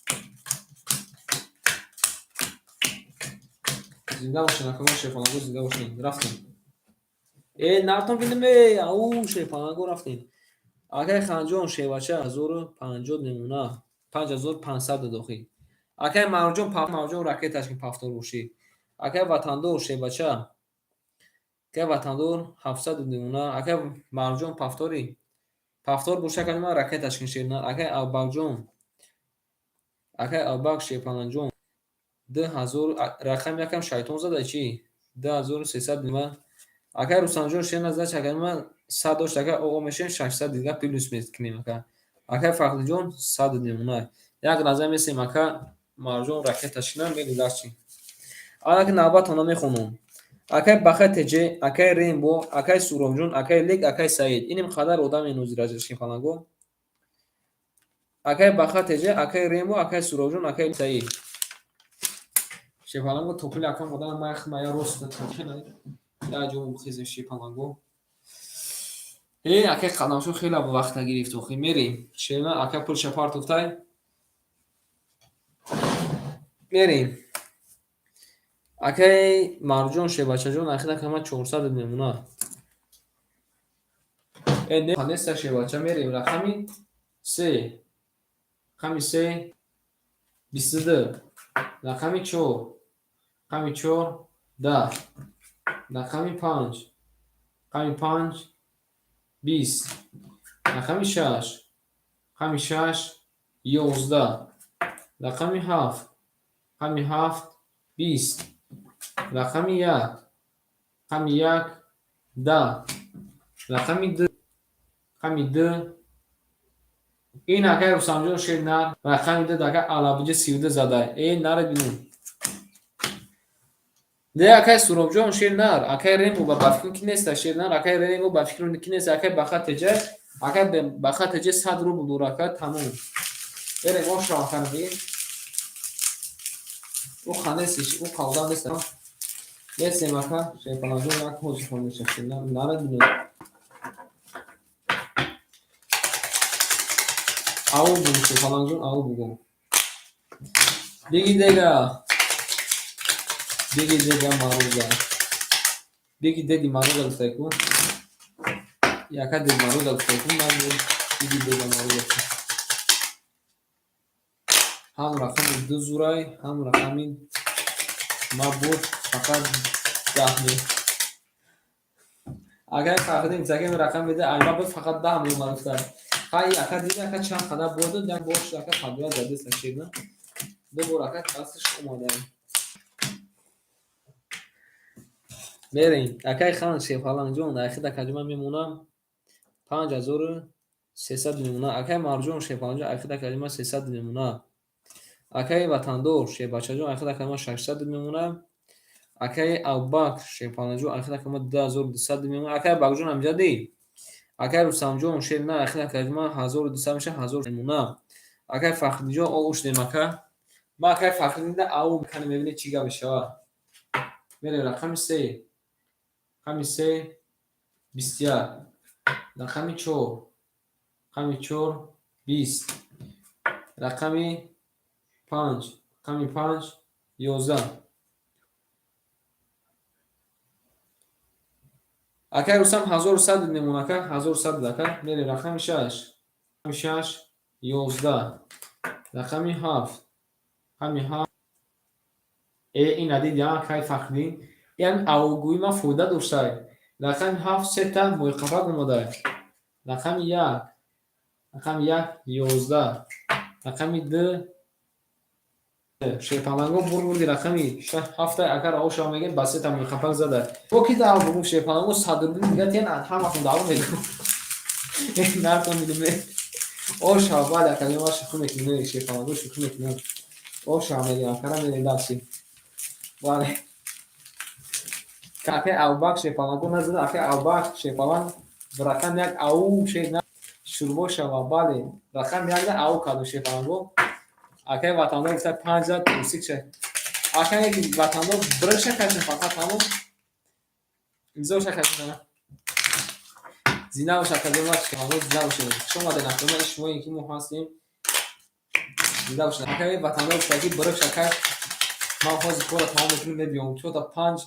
Зинда бошен, акама шерпаланго, зинда бошен. Рафтем. Э, нартон бинем, э, ау, шерпаланго, рафтем. Акай Ханҷон, шевача, 1050 намуна, 5500 дохил. Акай Марҷон, Марҷон, ракеташ ки пафтор бошӣ. Акай Ватандор, шевача, акай Ватандор, 700 намуна. Акай Марҷон, пафтори пафтор боша, акай ман ракеташ кин, шерна. Акай Аббакҷон, акай Аббак, шерпаланҷон, 2000. Рақами якам шайтон зада чӣ? 2300 намуна. Акай Рустамҷон, шерна, зач, акай ман 100 дошт, ака оғо мешем, 600 дига плюс мекунем, ака. Акай Фахриҷон, 100 намуна. Як лаҳза месем, ака Марҷон ракеташ кина, мегузарчи. Анаки навбатона мехонам. Акай Баха Теҷе, акай Рембо, акай Суробҷон, акай Лек, акай Саид. Иним қадар одаме нозираҷа, шерпаланго. Акай Баха Теҷе, акай Рембо, акай Суробҷон, акай Саид. Шерпаланго, топили акам одам мая рост як ҷо бихезем, шерпаланго. Э, акай Қадамшо хеле вақта гирифт охи. Мерем. Шерна, ака пулша партофтай. Мерем. Акай Марҷон, шебачаҷон, ахир кама 400 намуна. Э, не, неста, шебача, мерем. Рақами се. Рақами се 22. Рақами чор. Рақами чор 10. Рақами панҷ. Рақами панҷ 20. Рақами шаш. Рақами шаш 11. Рақами ҳафт. Рақами ҳафт 20. Рақами як. Рақами як 10. Рақами ду. Рақами ду. Ин акай Рустамҷон, шер нар, рақами ду ака алабиҷа 32 задай. Э, наре бинем. Де, акай Суробҷон, шер нар, акай Рембо ба фикрум ки неста, шер нар, акай Рембо ба фикрум ки неста, акай Баха Теҷа, акай Баха Теҷа 100 рубл дора, ака, тамом. Берем, ошро акара бигем. Ӯ ханестиш, ӯ қавда нест. Нестем, ака, шерпаланҷон, як ҳозир хонеша, шер нар, наре бинем. Ау бугу, шерпаланҷон, ау бугу. Биги дега. Биги дега Маруза. Биги деди Маруза гуфтай ку. Яка дед Маруза гуфтай ку, ман биги дега Маруза. Ҳам рақами ду зурай, ҳам рақами ма буд, фақат 10 ме. Агар Фахриддин гуфтакем рақам бида, ай ма буд, фақат 10 меомад гуфтай. Хай, ака, диди, ака, чанд қадар бурду, як бор шуд, ака, қабила задеста, ширна. Ду бор ака дасташ омада. Мерем. Акай хан, шерпаланҷон, ахир акаҷо ман мемонам 5300 мемона. Акай Марҷон, шерпаланҷон, ахир акаҷо ман 300 мемона. Акай Ватандор, шербачаҷон, ахир акаҷо ман 600 мемона. Акай Абубакр, шерпаланҷон, ахир акаҷо ман 2200 мемона. Акай Абубакрҷон, амҷади. Акай Рустамҷон, шер на, ахир акаҷо ман 1200 меша, 1000 мемона. Акай Фахриддинҷон, о ушдем, ака. Ман акай Фахриддин ау кани, мебинед, чӣ гап мешавад. Мерем, рақами се. Рақами се 21. Рақами чор. Рақами чор 20. Рақами панҷ, рақами панҷ, 11. Акай Рустам 1100 мемон, ака, 1100 ака. Мерем рақами шаш, рақами шаш, 11. Рақами ҳафт, рақами ҳафт. Э, ин адид я, акай Фахриддин. Яъне авгӯи ман фоида доштай. Рақами ҳафт сета мӯйқафак омадай. Рақами як, рақами як, 11. Рақами ду, шерпаланго бурди рақами ҳафта, ака раҳо шава мегӯем, ба сета мӯйқафак зада. Бо ки даъво бугум шерпаланго 100 рубли дига тен ҳаматон даъво мегӯм. Нартон мегӯм. О шава, бале, ака ма шӯхӣ мекунем, шерпаланго шӯхӣ мекунем. О шава мегӯем, акара мерем дальше. Бале. Акай Абубакр шерпаланго назада, акай Абубакр шерпаланг рақами як ау шер шурбо шава, бале. Рақами якда ау кардем шерпаланго. Акай ватандор гуфта панҷ зад, усик ша. Акай ватандор бирша кашем фақат тамом. Имзоша кашем. Зина боша, акай ма шерпаланго зина боша. Хуш омадед, акай ма шумое ки мо ҳастем. Зинда бошед. Акай ватандор гуфта ки бирша каш. Ман ҳозир корро тамом мекунем, мебиём. Чорта панҷ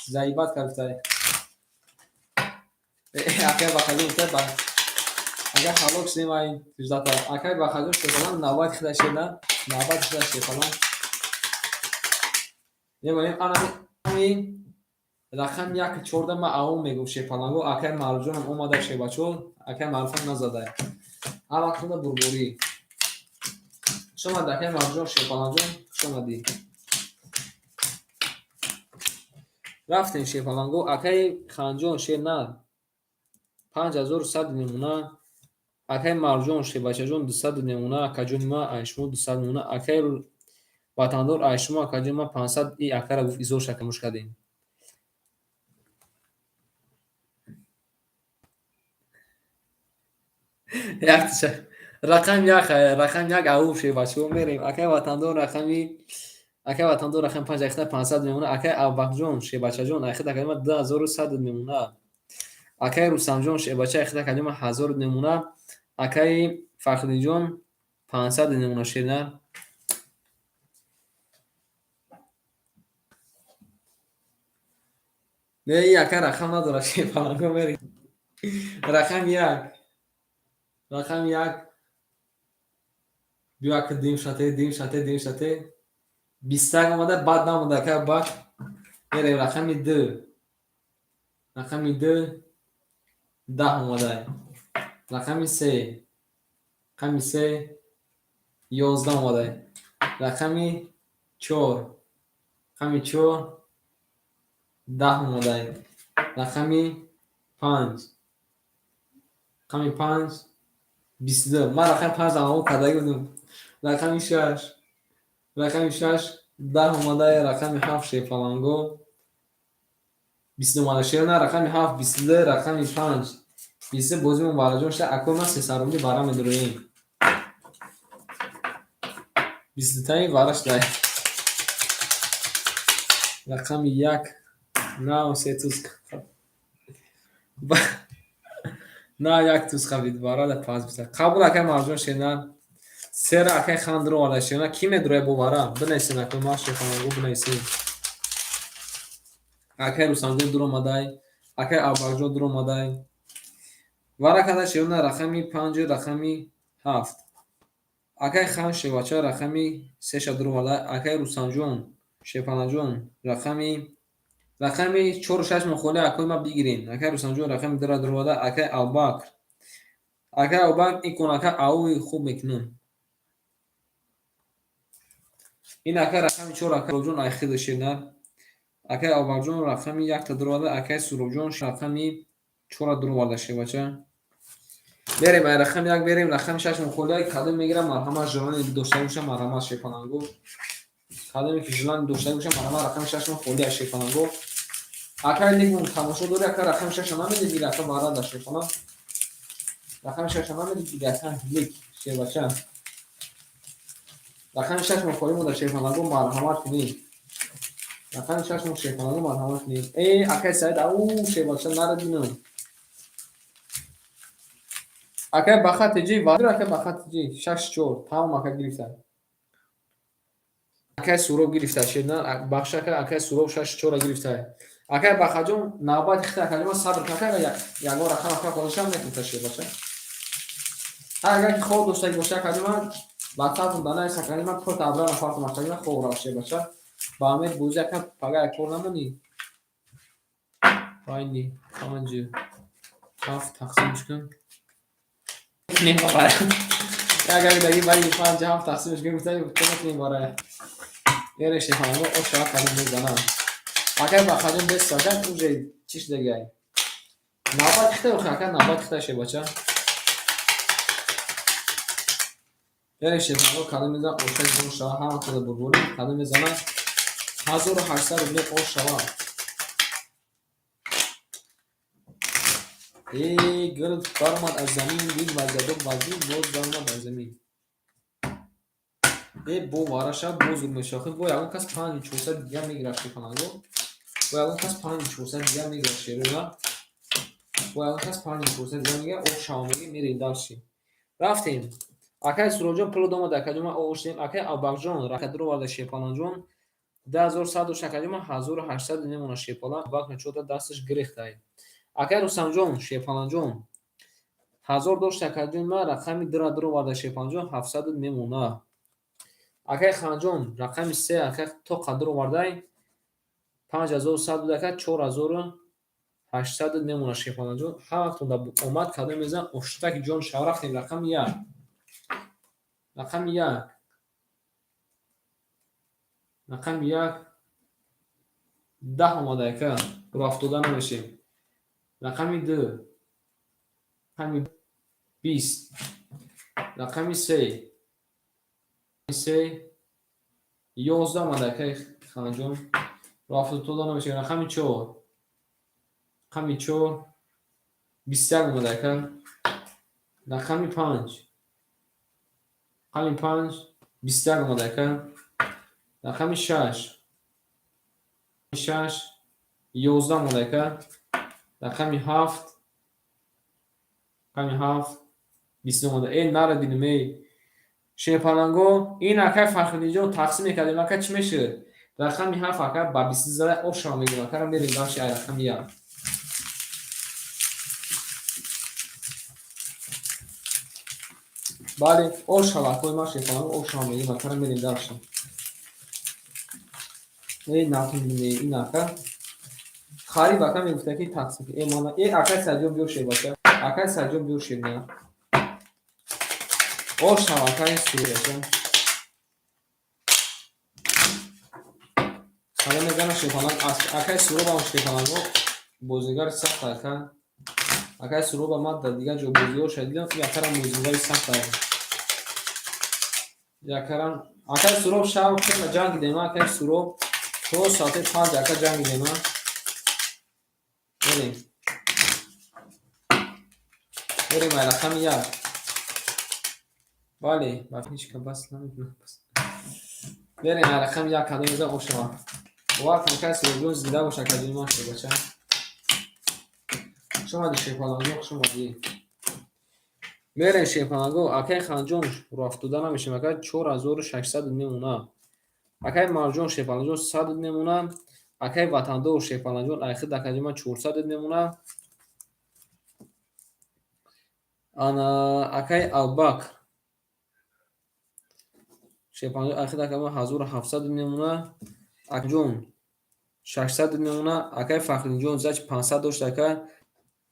заибат кард гуфта. Акай Бахаҷон гуфта ба агар ҳалок шудем ай ждата. Акай Бахаҷон шерпаланг навбати худа шеда, навбати худа шерпаланг. Мебинем анами рақами як чорда ма ау мегӯм шерпаланго. Акай Маъруфҷонам омада шербачо, акай Маъруфам назадай. Ҳар вақт худа бурборӣ. Хуш омадед, акай Маъруфҷон, шерпалангҷон, хуш омадӣ. Рафтем шерпаланго. Акай Ханҷон шер на 5100 мемона. Акай Марҷон шербачаҷон 200 мемона. Акаҷони ма ай шумо 200 мемона. Акай ватандор ай шумо акаҷони ма 500 и акара гуфт изоша камуш кардем. Яктиша рақами як, рақами як ау шербачаҳо мерем. Акай ватандор рақами, акай ватандор рақами панҷ айхита 500 мемона. Акай Абубакрҷон шербачаҷон айхита акаҷони ма 2100 мемона. Акай Рустамҷон шербача айхита акаҷони ма 1000 мемона. Акай Фахриддинҷон 500 мемона шерна. Не, и ака рақам надорад шерпаланго мерем. Рақами як, рақами як. Биё ака дим шате, дим шате, дим шате. 21 омада, баъд намонда ака бак. Мерем рақами ду, рақами ду, 10 омада. Рақами се, рақами се, 11 омада. Рақами чор, рақами чор, 10 омада. Рақами панҷ, рақами панҷ, 22. Ман рақами панҷ ау кардаги будам. Рақами шаш, рақами шаш, 10 омада. Рақами ҳафт шерпаланго 22 омада. Шерна рақами ҳафт 22, рақами панҷ 22. Бозимон бараҷон шуда. Акои ман 300 рубли бара медуроем. 22таи бара шуда. Рақами як нав се туз, на як туз хабид барада пас биса. Қабул акай Марҷон шерна. Сера акай хан дуроварда шерна. Ки медуроя бо вара? Бинависен акой ма шерпаланго бинависен. Акай Рустамҷон дуромадай. Акай Абубакрҷон дуромадай. Вара када шерна рақами панҷу рақами ҳафт. Акай хан шербача рақами сеша дуроварда. Акай Рустамҷон шерпаланҷон рақами чору шаш мохоли акои ма бигирен. Акай Рустамҷон рақами дура дуроварда. Акай Абубакр, акай Абубакр икон ака ауи хуб мекунам. Ин ака рақами чор акай Суробҷон айхида шернар. Акай Абубакрҷон рақами якта дуроварда. Акай Суробҷон рақами чора дуроварда шербача. Мерем ай рақами як мерем рақами шаш мохоли кадом мегирам марҳамат желание дошта боша марҳамат шерпаланго. Кадоме ки желание дошта боша марҳамат рақами шаш мохоли шерпаланго. Акай лигмон тамошо дори ака рақами шаша намедиги ака барада шерпаланг. Рақами шаша намедиги ака лик шербача. Рақами шаш мохоли монда шерпаланго марҳамат кунед. Рақами шаш мо шерпаланго марҳамат кунед. Э акай Саид ау шербача нарадинам. Акай Бахат ҷи вадр, акай Бахат ҷи 6-4 тамом, ака гирифта. Акай Суроб гирифта шернар, бахш ака, акай Суроб 6-4 гирифта. Акай Бахатҷон, навбати хита акаҷон, сабр кун, ака, ягон рақам ака худашам метавонад шербаша. Агар ки хоб доштаги боша, акаҷон, ватсапам данайс, акаҷон, ман кор табра нафартам, акаҷон, хоб рафт шербаша. Ба Амир бозӣ, ака, пага як кор намонӣ. Байни 5 7 тақсимш кун. Мекунем барая. Агар даги байни 5 7 тақсимш кун, гуфта мекунем барая. Мере шефанго оша кадом мезанам. Акай Бахаҷон бес, ака, уже чӣ шудагай? Навбат хита охи, ака, навбат хита шебача. Мере шефанго кадом мезанам, оша ҷон шава, ҳама када бурбурӣ кадом мезанам. 1800 рубле ош шава. Э, гул баромад аз замин, дил вазядо вазин, боз баромад аз замин. Э, бо вараша боз зур мешава. Бо ягон кас 5400 дигар мегирад шефанго. Бо ягон кас 5400 дигар мегирад шерӯна. Бо ягон кас 5400 дигар мегирад, ош шава меги, мерем дальше. Рафтем. Акай Суроҷон пул омад, акаҷон, ман ош дем. Акай Аббақҷон ракадро оварда шепаланҷон. 10100 дошт, акаҷон, ман 1800 немона шепала. Вақт чота дасташ гирехтай. Акай Рустамҷон шепаланҷон 1000 дошт, акаҷон, ман рақами дра дро оварда шепаланҷон 700 мемона. Акай Ханҷон рақами 3 акай то қадр овардай 5100 буд, ака, 4800 мемона шепаланҷон. Ҳар вақт омад кадом мезан оштаки ҷон шава. Рафтем рақами 1. Рақами 1. Рақами 1 10 омада, ака. Рафтода намешем. Рақами 2. Рақами 20. Рақами 3. 3 11 омада, акай Ханҷон. Рафтода намешем. Рақами 4. Рақами 4 21 омада, ака. Рақами 5. Рақами 5 21 омада, ака. Рақами 6. 6 11 омада, ака. Рақами 7. Рақами 7 20 омада. Э, нара дидим, эй. Шерпаланго, ин акай Фархиддинҷон тақсим мекардем, ака, чӣ мешуд? Рақами 7, ака, ба 20 зада ошава мегирем, ака, мерем дальше ай рақами 1. Бале, ошава, акои ман шерпаланго ошава мегирем, ака, мерем дальше. Эй, натунем, ин ака. Хариб ака мегуфта ки тақсим. Э, мана, э, акай Саҷон биё шебаша. Акай Саҷон биё шебна. Ошава, акай Сураша. Ҳала мезанам шепаланг, акай Суробам шепаланго бозигари сахт, ака. Акай Суроба ман дар дигар ҷо бозиҳоша дидам, ин акарам бозигари сахт аст. Якарам акай Суроб шаб хеле ҷанг дидем, акай Суроб то соати 5 ака ҷанг дидем. Мерем. Мерем ай рақами 1. Бале, ба ҳеч ка бас намекунам. Мерем ай рақами 1 кадом мезан ошава. Бовар кун, акай Суробҷон зинда бош, акаҷони ман шебача. Хуш омадӣ шерпаланҷон, хуш омадӣ. Мерем шерпаланго, акай Ханҷон рафтода намешем, ака, 4600 мемона. Акай Марҷон шерпаланҷон 100 мемона. Акай Ватандор шерпаланҷон айхид, акаҷони ман, 400 мемона. Ана акай Албакр шерпаланҷон айхид, акаҷони ман, 1700 мемона. Акаҷон 600 мемона. Акай Фахриддинҷон зач 500 дошт, ака,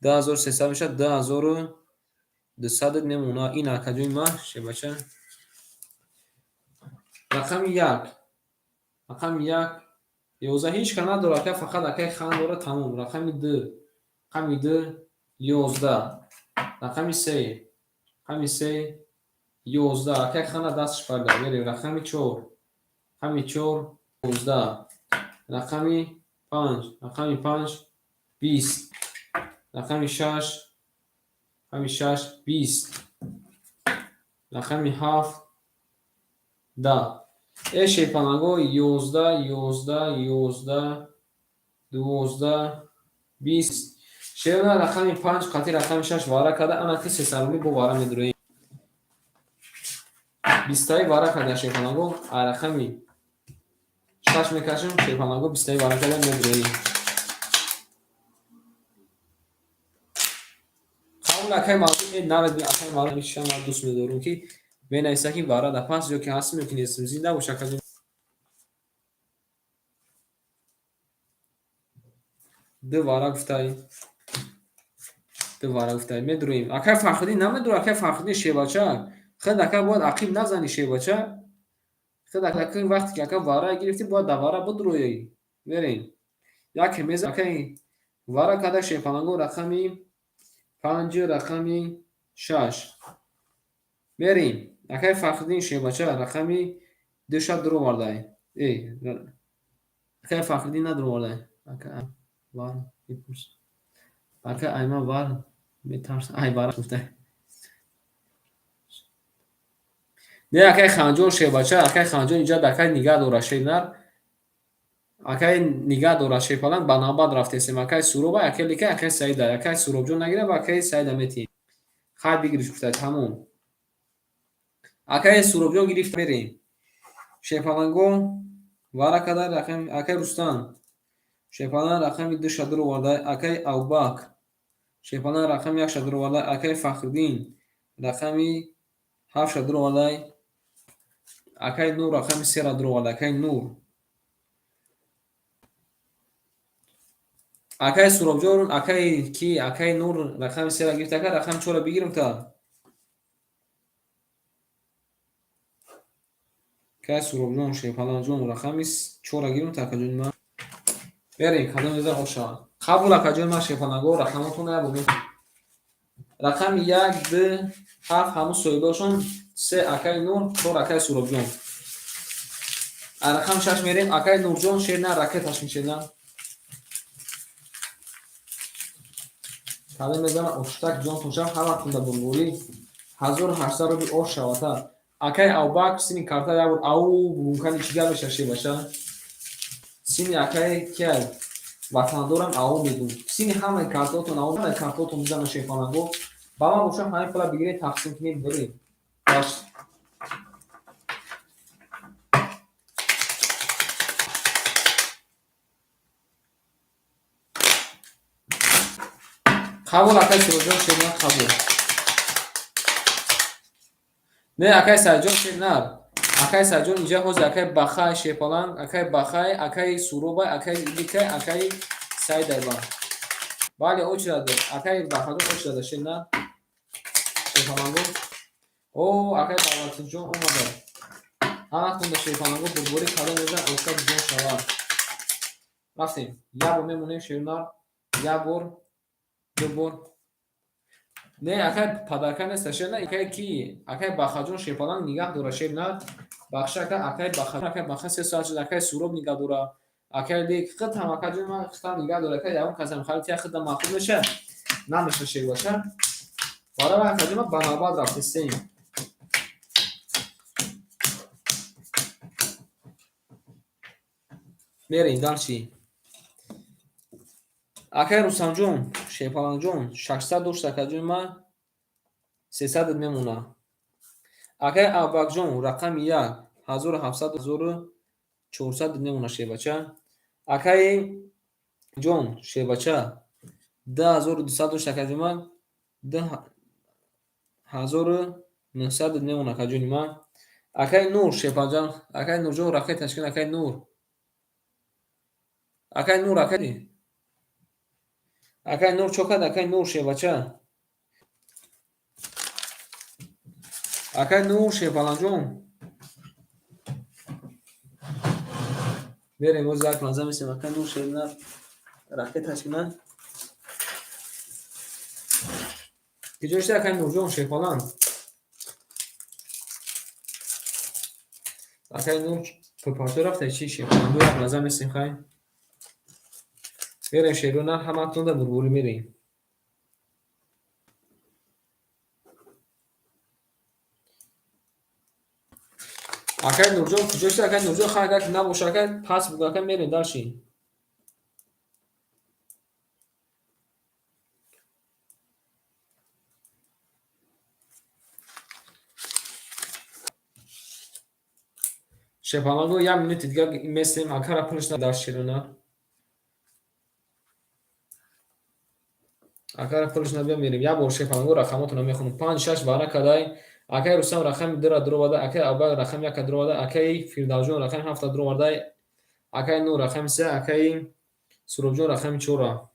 2300 мешавад, 2200 мемона. Ин акаҷони ман шебача. Рақами 1. Рақами 1 11 ҳеч ка надорад, ака, фақат акай Хан дорад, тамом. Рақами 2. Рақами 2 11. Рақами 3. Рақами 3 11. Акай Хана дасташ парда. Мерем рақами 4. Рақами 4 11. Рақами 5. Рақами 5 20. Рақами 6. Рақами 6 20. Рақами 7 10. Э, шерпаланго 11, 11, 11, 12, 20. Шерна рақами 5 қати рақами 6 вара карда, ана ки сесарумӣ бо вара медуроем. Бистаи вара карда шерпаланго, а рақами 6 мекашем, шерпаланго бистаи вара карда медуроем. Қабул акай мавзӯъ нарад, акай мавзӯъ шама дӯст медорум ки менависа ки вара да пас ё ки ҳастм ё ки нестм. Зинда бош акаҷон. Ду вара гуфтай. Ду вара гуфтай. Медуроем. Акай Фахриддин намедура, акай Фахриддин шевача. Худ ака бояд ақиб назани шевача. Худ ака вақте ки ака вара гирифтӣ бояд да вара бидуроӣ. Мерем. Яке меза акай вара карда шерпаланго рақами 5 рақами 6. Мерем. Акай Фахриддин шевача рақами 2 ша дуровардай. Акай Фахриддин надуровардай. Ака вар мепурс. Ака айма вар метарс. Ай вара гуфтай. Не акай Ханҷон шевача, акай Ханҷон инҷа акай нигаҳ дора шернар. Акай нигаҳ дора шерпаланг ба навбат рафтесем. Акай Суроба, акай Лика, акай Саида. Акай Суробҷон нагира ва акай Саида метиҳем. Хай бигириш гуфтай, тамом. Акай Суробҷон гирифт, мерем. Шерпаланго вара карда рақами акай Рустам. Шерпаланг рақами 2 ша дуроварда, акай Абубакр. Шерпаланг рақами 1 ша дуроварда, акай Фахриддин рақами 7 ша дуроварда, акай Нур рақами 3 ра дуроварда, акай Нур. Акай Суробҷон, акай ки, акай Нур рақами 3 ра гирифт, акай рақами 4 ра бигирам та. Акай Суробҷон, Шерпаланҷон рақами 4 ра гирам та акаҷони ман. Берем, кадом мезан оша. Қабул акаҷони ман шерпаланго рақамотон я бубин. Рақами 1, 2, 7 ҳамун соҳибашон, 3 акай Нур, 4 акай Суробҷон. А рақами 6 мерем, акай Нурҷон шерна ракеташ мешена. Кадом мезана оштак ҷон тонша ҳама кунда бурбурӣ 1800 руби ош шавата. Акай Абубакр сини карта як бор ау бугункани чӣ гап меша шебаша. Сини акай кияй ватандорам ау мегум. Сини ҳамаи картотон ау, ҳамаи картотон мизана шерпаланго. Ба ман бошам ҳамин пула бигиред тақсим кунед биред. Баш. Қабул акай Суроҷон шернар қабул. Не акай Сайҷон шернар. Акай Сайҷон инҷа ҳозир акай Бахай шерпаланг, акай Бахай, акай Суробай, акай Ликай, акай Сайдайба. Бале, очирада. Акай Бахаҷон очирада шернар. Шерпаланго. О, акай Давлатҷон омада. Ҳаматонда шерпаланго бурборӣ кадом мезан оштак ҷон шавад. Рафтем. Як бор мемонем шернар, як бор, ду бор. Не, акай падарка неста шернар, акай ки? Акай Бахаҷон шерпаланг нигаҳ дора шернар. Бахша ака, акай Бахаҷон, акай Баха 3 соат шуд, акай Суроб нигаҳ дора. Акай Лек, хит ҳам акаҷон ман хитам нигаҳ дора, акай ягон касам хали тия хитам маъқул меша, намеша шербаша. Барои акаҷон ман ба навбат рафтестем. Мерем дарчи. Акай Рустамҷон, Шерпаланҷон 600 дошт акаҷони ман 300 мемона. Акай Абубакрҷон рақами 1 1700 1400 мемона шербача. Акай ҷон шербача 2200 дошт акаҷони ман 2900 мемона акаҷони ман. Акай Нур шерпаланҷон, акай Нурҷон ракеташ кун, акай Нур. Акай Нур, акай Акай Нур чо кард? Акай Нур шербача. Акай Нур шерпаланҷон. Мерем боз як лаҳза месем акай Нур шернар ракеташ кунад. Киҷо шуда акай Нурҷон шерпаланг? Акай Нур пурпарто рафта чи шерпаланг? Як лаҳза месем хай. Мерем шерона ҳаматонда бурбурӣ мерем. Акай Нурҷон куҷо шуда? Акай Нурҷон хай агар набоша акай пас бугӯ акай мерем дарши. Шепаланго як минути дига местем, акара пулш дар широна. Акара пулш набия мерем. Як бор шепаланго рақамотро мехонам. 5 6 бара кадай. Акаи Рустам рақами 2-ра дуроварда, акаи Абубакр рақами 1-ра дуроварда, акаи Фирдавсҷон рақами 7-ра дуроварда, акаи Нур рақами 3, акаи Суробҷон рақами 4-ра.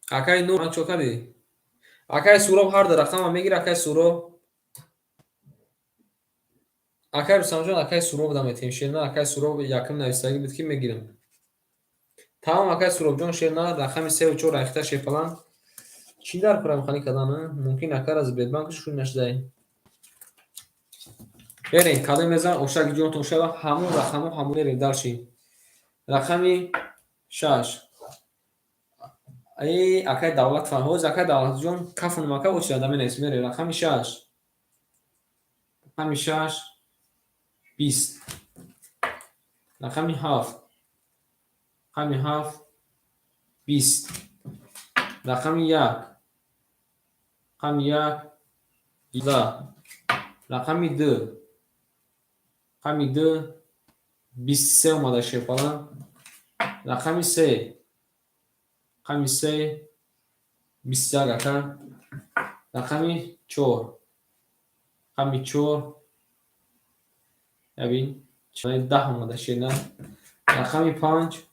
Акаи Нур чо кардӣ? Акаи Суроб ҳар ду рақама мегирад, акаи Суроб. Акаи Рустамҷон, акаи Суроб да метем. Шерна, акаи Суроб якум нависагӣ буд, ки мегирам. Тамом, акаи Суробҷон, шерна рақами 3 4 рахита шепалан. Чӣ дар курам хани кадан? Мумкин акара Сбербанк шуд нашудай. Берем, кадом мезан ошаки ҷонтон шава, ҳамон рақамо ҳамон мерем дальше. Рақами 6. Эй, акаи Давлат фарҳоз, акаи Давлатҷон, кафунум ака очирада менавис, мерем рақами 6. Рақами 6 20. Рақами 7. Рақами 7 20. Рақами 1. Рақами 1 11. Рақами 2. Рақами 2 23 омада шепалан. Рақами 3. Рақами 3 21 ака. Рақами 4. Рақами 4 ябин 10 омада шена. Рақами 5.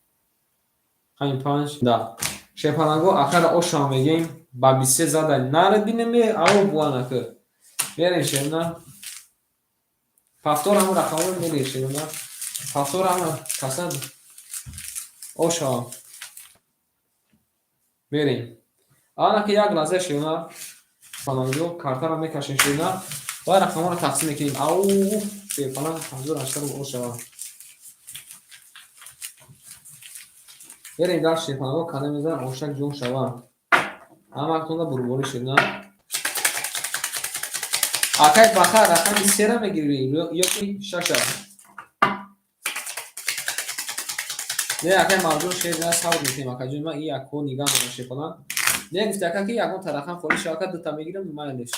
Рақами 5 10. Шепаланго акара ошам мегем ба 23 зада нара бинеме ао буанака. Мерем шена. Повтор ҳамон рақамҳо мерем шена. Повтор ҳама касад ошам. Мерем. Ана ки як лаҳза шена. Паланго картаро мекашем шена ва рақамҳоро тақсим мекунем. Ау, шепалан 1800 ошава. Мерем дар шепаланго кадом мезан ошак ҷон шава. Ҳамактонда бурборӣ шена. Акай Баха рақами 3-ра мегирӣ ё ки 6-а? Не, акай Марҷон шер на сабр мекунем, акаҷон, ман и якҳо нигаҳ дорам шепалан. Не гуфти ака ки ягон та рақам холӣ шава, ака дута мегирам, майлеш.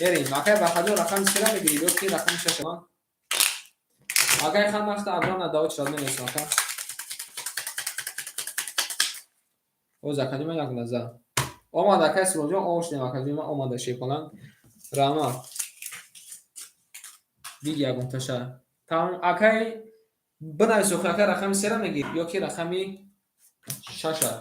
Мерем, акай Бахаҷон рақами 3-ра мегирӣ ё ки рақами 6-а? Акай хан вақта абрана даво чирад менависам ака. Оз акаҷон ман як лаҳза. Омад акай Суроҷон, ошнем акаҷон ман омада шепалан. Раҳмат. Биги ягонташа. Тамом, акай бинавис охир, акай рақами 3-ра мегирӣ ё ки рақами 6-а?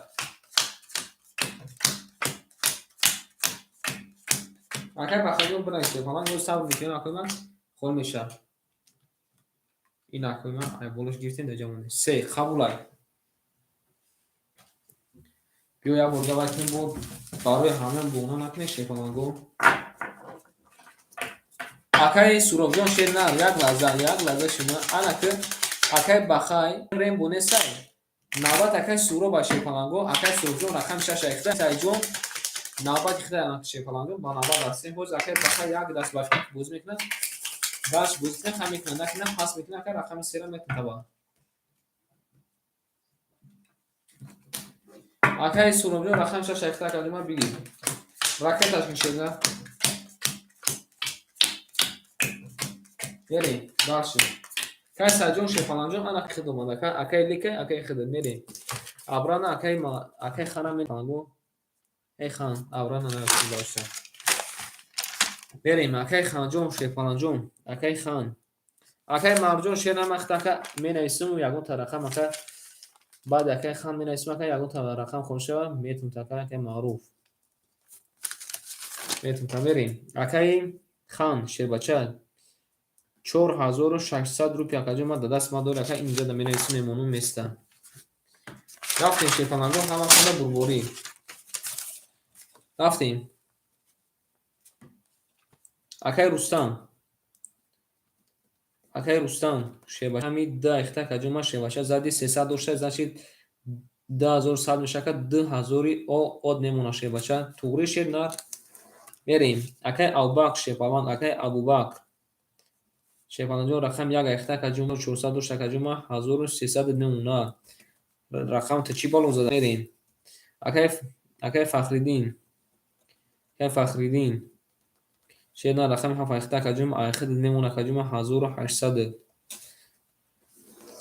Акай Бахаҷон бинавис шепалан, ё сабр мекунем акои ман холӣ мешавад. Ин акои ман ай болош гирифтем дар ҷамоне. 3 қабулай. Биё як бор давай кунем бо барои ҳама бона накунем шепаланго. Акаи Суробҷон шер на, як лаҳза шуна. Ана ки акаи Бахай рембо нестай. Навбат акаи Суроб ба шепаланго, акаи Суробҷон рақами 6 айхта, Сайҷон навбат ихта шепаланго ба навбат ҳастем. Ҳозир акаи Бахай як даст ба фикр бозӣ мекунад. Даст бозӣ мекунад, хам мекунад, накунад, пас мекунад, акаи рақами 3-ра мекунад таба. Акаи Суробҷон рақами 6 айхта акаҷон ман бигир. Ракеташ мешена. Мерем, дальше. Кай Сайҷон шепаланҷон ана хид омада. Акаи Лика, акаи хид мерем. Абрана акаи акаи хана мепаланго. Эй хан, абрана наёфтем дальше. Мерем, акаи Ханҷон шепаланҷон, акаи хан. Акаи Марҷон шер намахта ака менависум ягон та рақам ака баъд акаи хан менависум ака ягон та рақам холӣ шава метум ака акаи Маъруф. Метум та мерем. Акаи хан шербача 4600 рупия акаҷон ман дадаст ман дори ака инҷа да менависум мемонум места. Рафтем шепаланго ҳама хона бурборӣ. Рафтем. Акаи Рустам. Акаи Рустам шербача ҳами ду айхта акаҷон ман шербача зади 300 дошта, значит 2100 мешава 2000 од мемона шербача. Туғри шер нар. Мерем. Акаи Абубакр шерпалан, акаи Абубакр. Шерпаланҷон рақам 1 айхта акаҷон 400 дошта акаҷон ман 1300 мемона. Рақам та чӣ бало зада мерем. Акаи Фахриддин. Акаи Фахриддин. Шернар рақами ҳафт айхта акаҷон, айхид мемон акаҷон 1800.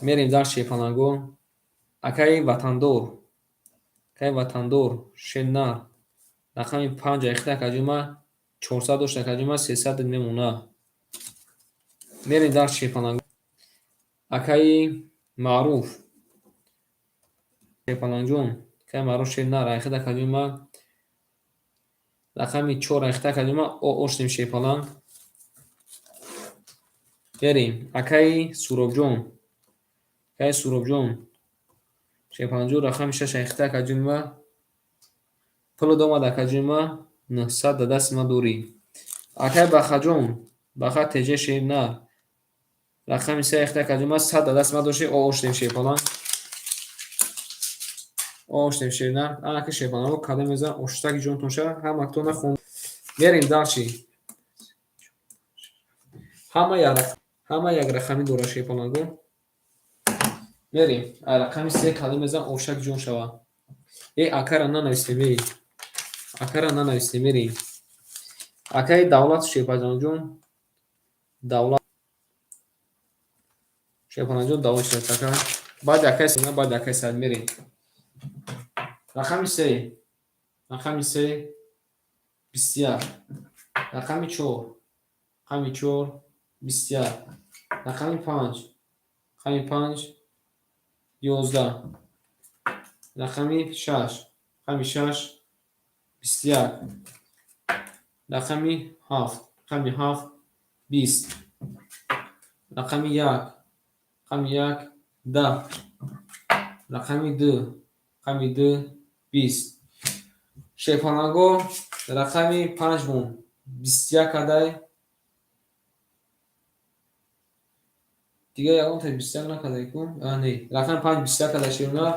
Мерем дар шерпаланго. Акаи Ватандор. Акаи Ватандор, шернар. Рақами панҷ айхта акаҷон 400 дошт акаҷон, 300 мемона. Мерем дар шерпаланго. Акаи Маъруф. Шерпалангҷон, акаи Маъруф шернар айхид акаҷон рақами чор айхта акаҷон оштем шерпаланг. Мерем. Акаи Суробҷон. Акаи Суробҷон. Шерпалангҷон рақами шаш айхта акаҷон пул омад акаҷон 900 да дасти ма дорӣ. Акаи Бахаҷон, Баха теҷа шернар. Рақами се айхта акаҷон 100 да дасти ма дошти, оштем шерпаланг. Оштем шернар. Анаки шерпаланго кадом мезан оштаки ҷонтон шава, ҳамактона хон. Мерем дальше. Ҳама як рақамӣ дора шерпаланго. Мерем. Ай рақами се кадом мезан ошак ҷон шава. Э акара нанавистем, эй. Акара нанавистем, мерем. Акаи Давлат шерпалангҷон. Давлат шерпалангҷон давлат шуд ака. Баъди акаи Сина, баъди акаи Саид мерем. Рақами се. Рақами се 21. Рақами чор. Рақами чор 21. Рақами панҷ. Рақами панҷ 11. Рақами шаш. Рақами шаш 21. Рақами ҳафт. Рақами ҳафт 20. Рақами як. Рақами як 10. Рақами ду. Рақами ду 20. Шерпаланго рақами панҷ мон 21 кадай. Дигар ягон та 21 накадай ку? Не. Рақами панҷ 21 кадай шернар.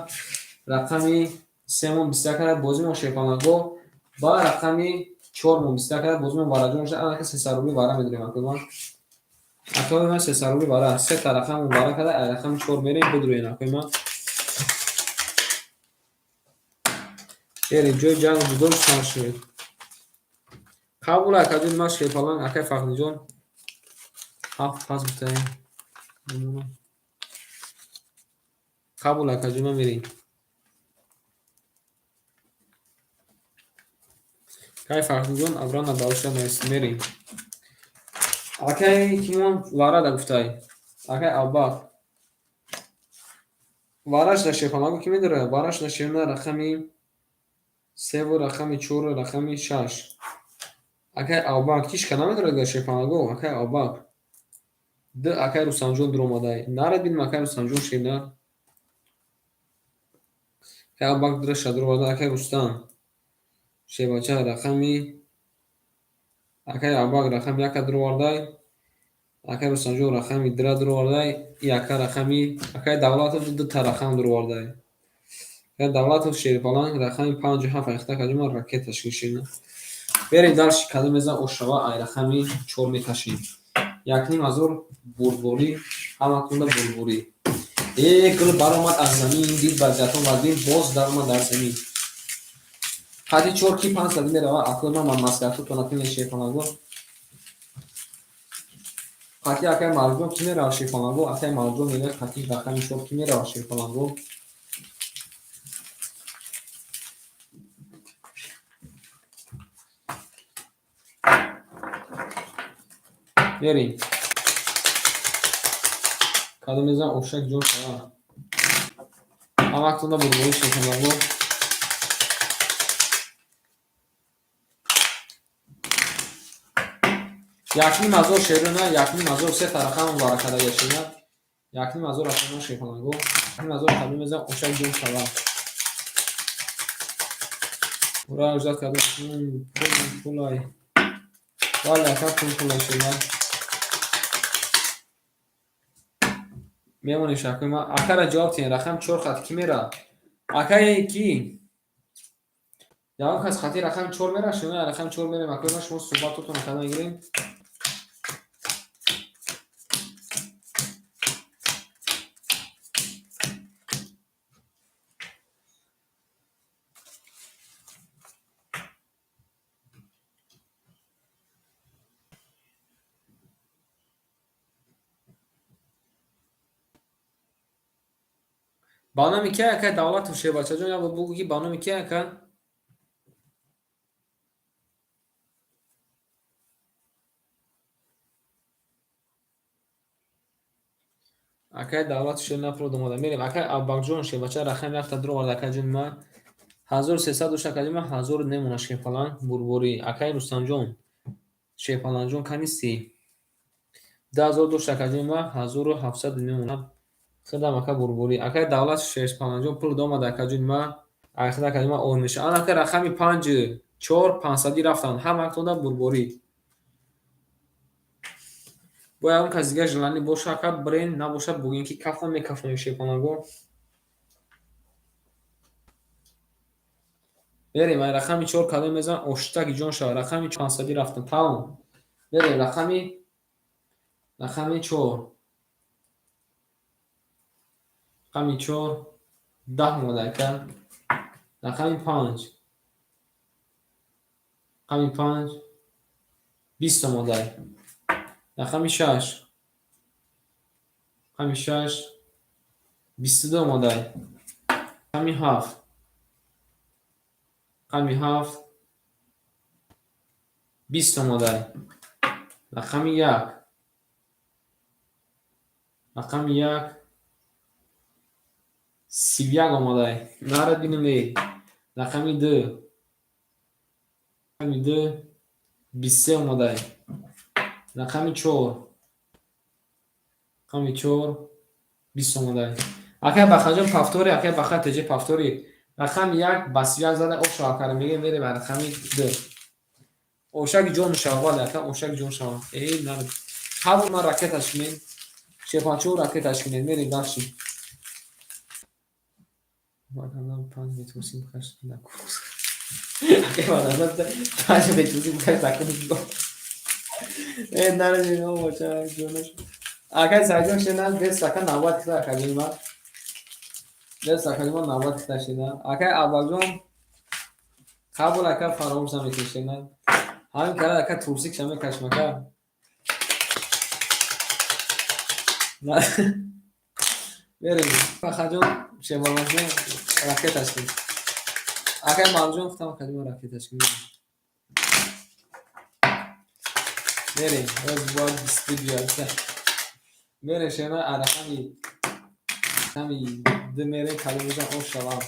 Рақами се мон 21 кадай бозимон шерпаланго ва рақами чор мон 21 кадай бозимон вараҷон шуда. Анаки 300 рубли вара медорем акои. Акои ман 300 рубли вара, се та рақам вара кадай, ай рақами чор мерем бидроен акои ман. Берем ҷои ҷанг ҷудо сар шуд. Қабул акаҷон ман шерпаланг акаи Фахриҷон ҳафт пас гуфтаем. Қабул акаҷон ман мерем. Акаи Фахриҷон абрана давша навист мерем. Акаи кимон варада гуфтай. Акаи Аббак. Вараш да шерпаланго ки медорад? Вараш да шерна рақами севу рақами чору рақами шаш. Акаи Аббак ҳичка намедорад га шерпаланго? Акаи Аббак. Д акаи Рустамҷон дуромадай. Нарад бинем акаи Рустамҷон шернар. Акаи Аббак дураша дуроварда. Акаи Рустам. Шербача рақами акаи Аббак рақами яка дуровардай. Акаи Рустамҷон рақами дра дуровардай. И ака рақами акаи Давлатов дута рақам дуровардай. Акаи Давлатов шерпаланг рақами панҷу ҳафт айхта каҷума ракета шишина. Берем дальше кадом мезан ошава ай рақами чор меташем. 1500 бурдборӣ, ҳаматонда бурдборӣ. Э гул баромад аз замин, дид вазиятон вазин, боз даромад дар замин. Қади чор ки 500 мерава, акои ман маслиҳатотон атинен шерпаланго. Қати акаи Марҷон ки мерава шерпаланго? Акаи Марҷон мегӯяд қати рақами чор ки мерава шерпаланго? Мерем. Кадом мезан ошак ҷон шава. Ҳамактонда бурдборӣ шерпаланго. 1500 шерона, 1500 се та рақам варакада гашина. 1500 рақам шерпаланго. 1500 кадом мезан ошак ҷон шава. Ура ждат кадом пул пулай. Вале ака пул пулай шерна. Мемонем шакои ман. Акара ҷавоб тиҳен. Рақам чор хат ки мера? Акаи ки? Ягон кас хати рақами чор мера? Шумо рақами чор мерем. Акои ман шумо суҳбатотонро карда мегирем. Ба номи ки ака Давлатов шербачаҷон, як бор бугӯ, ки ба номи ки ака? Акай Давлатов шер нафурод омада. Мерем акай Аббакҷон шербача, рақами якта дуровард акай ҷони ман. 1300 дошт акай ҷони ман, 1000 немона шерпаланг бурборӣ. Акай Рустамҷон шерпалангҷон, канисти? 2000 дошт акай ҷони ман, 1700 немона. Худам ака бурборӣ. Акай Давлат шерпалангҷон пул омада акай ҷони ман. Айхуда акай ҷони ман ор меша. Ана ака рақами панҷ, чор, панҷсадӣ рафтанд. Ҳамактонда бурборӣ. Бояд ягон кас дигар желание боша ака, бирен, набошад бугӯем, ки кафон мекафонем шерпаланго. Мерем, ай рақами чор кадом мезан, оштаки ҷон шава. Рақами панҷсадӣ рафтам. Тамом. Мерем рақами чор. Рақами чор 10 омада ака. Рақами панҷ. Рақами панҷ 20 омада. Рақами шаш. Рақами шаш 22 омада. Рақами ҳафт. Рақами ҳафт 20 омада. Рақами як. Рақами як 31 омада. Нара бинем. Рақами ду. Рақами ду 23 омада. Рақами чор. Рақами чор 20 омада. Акай Бахаҷон повтори, акай Баха теҷе повтори. Рақами як ба 31 зада оша акара мегем, мерем ба рақами ду. Ошаки ҷон шава, бале ака, ошаки ҷон шава. Эй, нар. Қабул ман ракеташ кунем. Шерпанчо ракеташ кунем, мерем дальше. Панҷ метусим каш накус. Акай бадан панҷ метусим каш накус. Э, наразим, о, бача, ҷонаш. Акай Сайҷон шена, бес ака навбат кита акай ҷони ман. Бес акай ҷони ман навбат кита шена. Акай Аббакҷон қабул ака, фаромӯш намекунӣ шена. Ҳамин кара ака турсик ша мекашм ака. Мерем. Бахаҷон шемалаҷон ракеташ кун. Акай Марҷон гуфтам акай ҷони ман ракеташ кун. Мерем. Боз бояд бисту биёд. Мерем шена, рақами ду мерем, калом мезан ош шавам.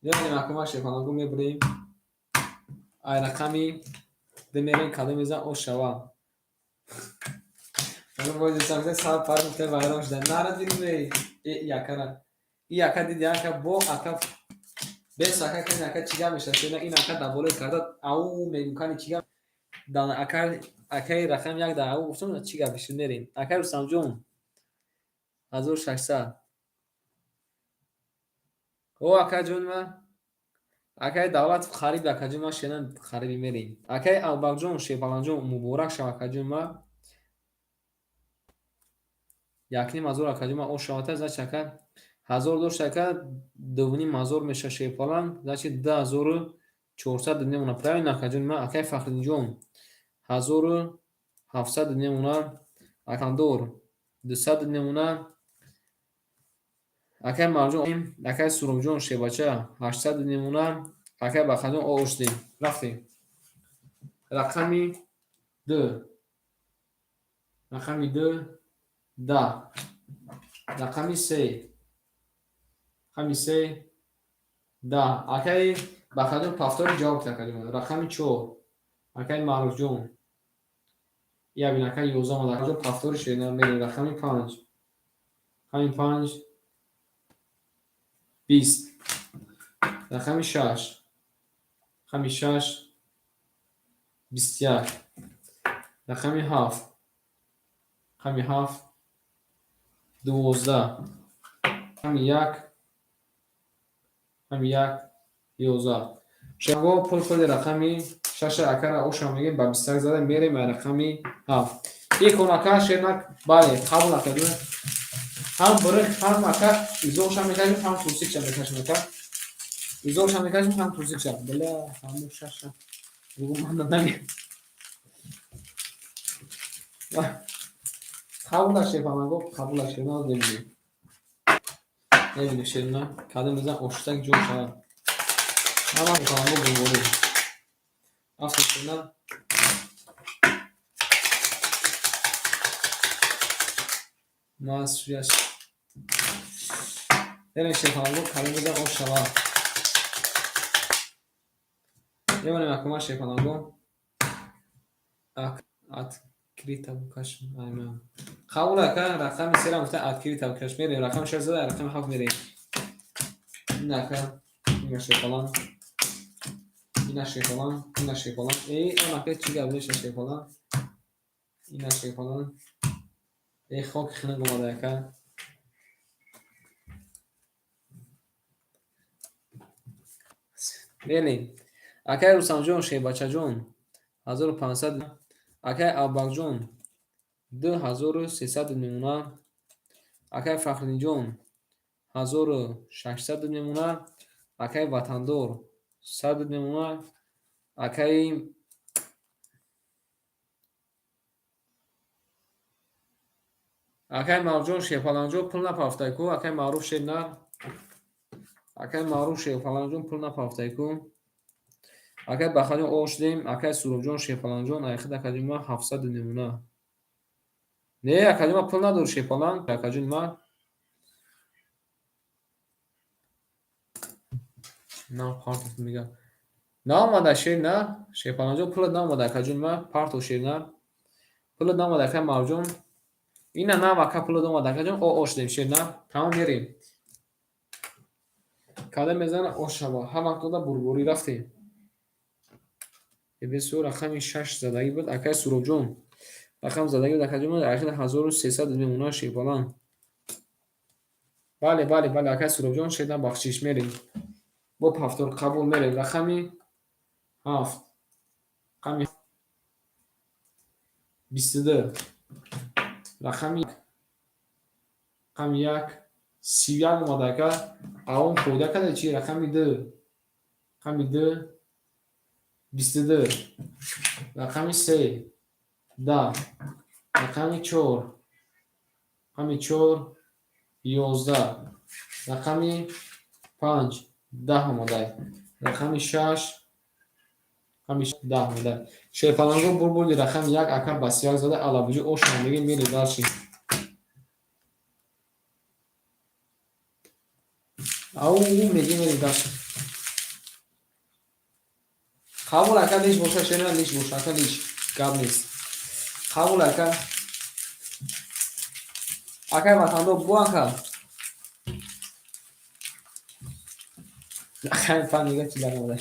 Мерем акама шефанаго мебурем. Ай рақами ду мерем, калом мезан ош шавам. Сар пар гуфта вайрон шуда. Нара дидем эй, якара. И яка диди ака бо ака бес ака кани ака чига меша шена, ин ака дар болои карда ау мегум кани чига дан ака, акаи рақам як дар ау гуфтам, чига бишуд, мерем. Акаи Рустамҷон 1600. О, акаҷон ман. Акаи Давлатов қариби акаҷон ман шена, қариби мерем. Акаи Албакҷон шерпаланҷон муборак шав акаҷон ман. 1500 акаҷон ман ош шавата, значит ака 1000 дошт ака, 2500 меша шерпаланг, значит 2400 немона. Правильно акаҷон ман? Акаи Фахриддинҷон 1700 немона. Акандор 200 немона. Акаи Марҷон, акаи Суробҷон шербача 800 немона. Акаи Бахаҷон ош дем. Рафтем. Рақами ду. Рақами ду 10. Рақами се. Рақами се 10. Акаи Бахаҷон повтори ҷавоб кид акаҷон. Рақами чор. Акаи Маъруфҷон. Я бин акаи 11 омад. Акаҷон повтори шена, мерем рақами панҷ. Рақами панҷ 20. Рақами шаш. Рақами шаш 21. Рақами ҳафт. Рақами ҳафт 12. Рақами як. Рақами як 11. Шаго пул худи рақами шаша акара оша мегем, ба 21 зада мерем рақами ҳафт. Икон ака шернак, бале, қабул ака. Ҳам бирих, ҳам ака изоша мекашем, ҳам турсикша мекашем ака. Изоша мекашем, ҳам турсикша. Бля, ҳаму шаша. Бугу ман нами. Қабул шефанаго, қабул шефанаго мебинем. Мебинем шерина. Кадом мезан оштак ҷон шавад. Ҳама паланго бумборӣ. Рафтем шерина. Масуяш. Берем шерпаланго кадом мезан ош шавад. Мемонем акума шерпаланго. Открыто букаш. Қабул ака рақами сера гуфта открыто букаш. Мерем рақами шаш зада рақами ҳафт мерем. Ин ака ина шерпалан. Ина шерпалан, ина шерпалан. Эй, он ака чӣ гап неша шерпалан. Ина шерпалан. Эй, хок хинак омада ака. Мерем. Акай Рустамҷон шербачаҷон 1500, акай Аббакҷон 2300 мемона, акай Фахриддинҷон 1600 мемона, акай Ватандор 100 мемона, акай Маъруфҷон шерпаланҷон пул напафтай ку, акай Маъруф шернар, акай Маъруф шерпаланҷон пул напафтай ку. Акай Бахаҷон ош дем, акай Суробҷон шерпаланҷон айхид акаҷон ма 700 мемона. Не, акаҷон ма пул надор шерпалан, акаҷон ма. На партов мега. Наомада шер на, шерпаланҷон пулат наомада акаҷон ма, партов шер на. Пулат наомада акай Маъруфҷон. Ина нав ака пулат омада акаҷон, о ош дем шер на. Тамом мерем. Кадам мезана ош шава. Ҳама вақт бурбурӣ рафтем. Эбесу рақами 6 задагӣ буд акай Суробҷон. Рақам задагӣ буд акаҷон ахир 1300 мемона шерпалан. Бале, бале, бале акай Суробҷон шерна бахшиш мерем. Бо ҳафтор қабул мерем. Рақами 7. Рақами 22. Рақами 1 31 омада ака. Авон фоида карда чи? Рақами 2. Рақами 2 22. Рақами 3 10. Рақами 4. Рақами 4 11. Рақами 5 10 омада. Рақами 6 рақами 10 омада. Шерпаланго бурбурди рақами 1 ака ба 31 зада алабуҷи ош мегем мерем дальше. Ау мегем мерем дальше. Қабул ака лиш боша шена лиш боша ака лиш гап нест. Қабул ака. Акай ватандор бу ака. Акай фан мега чи дар омада.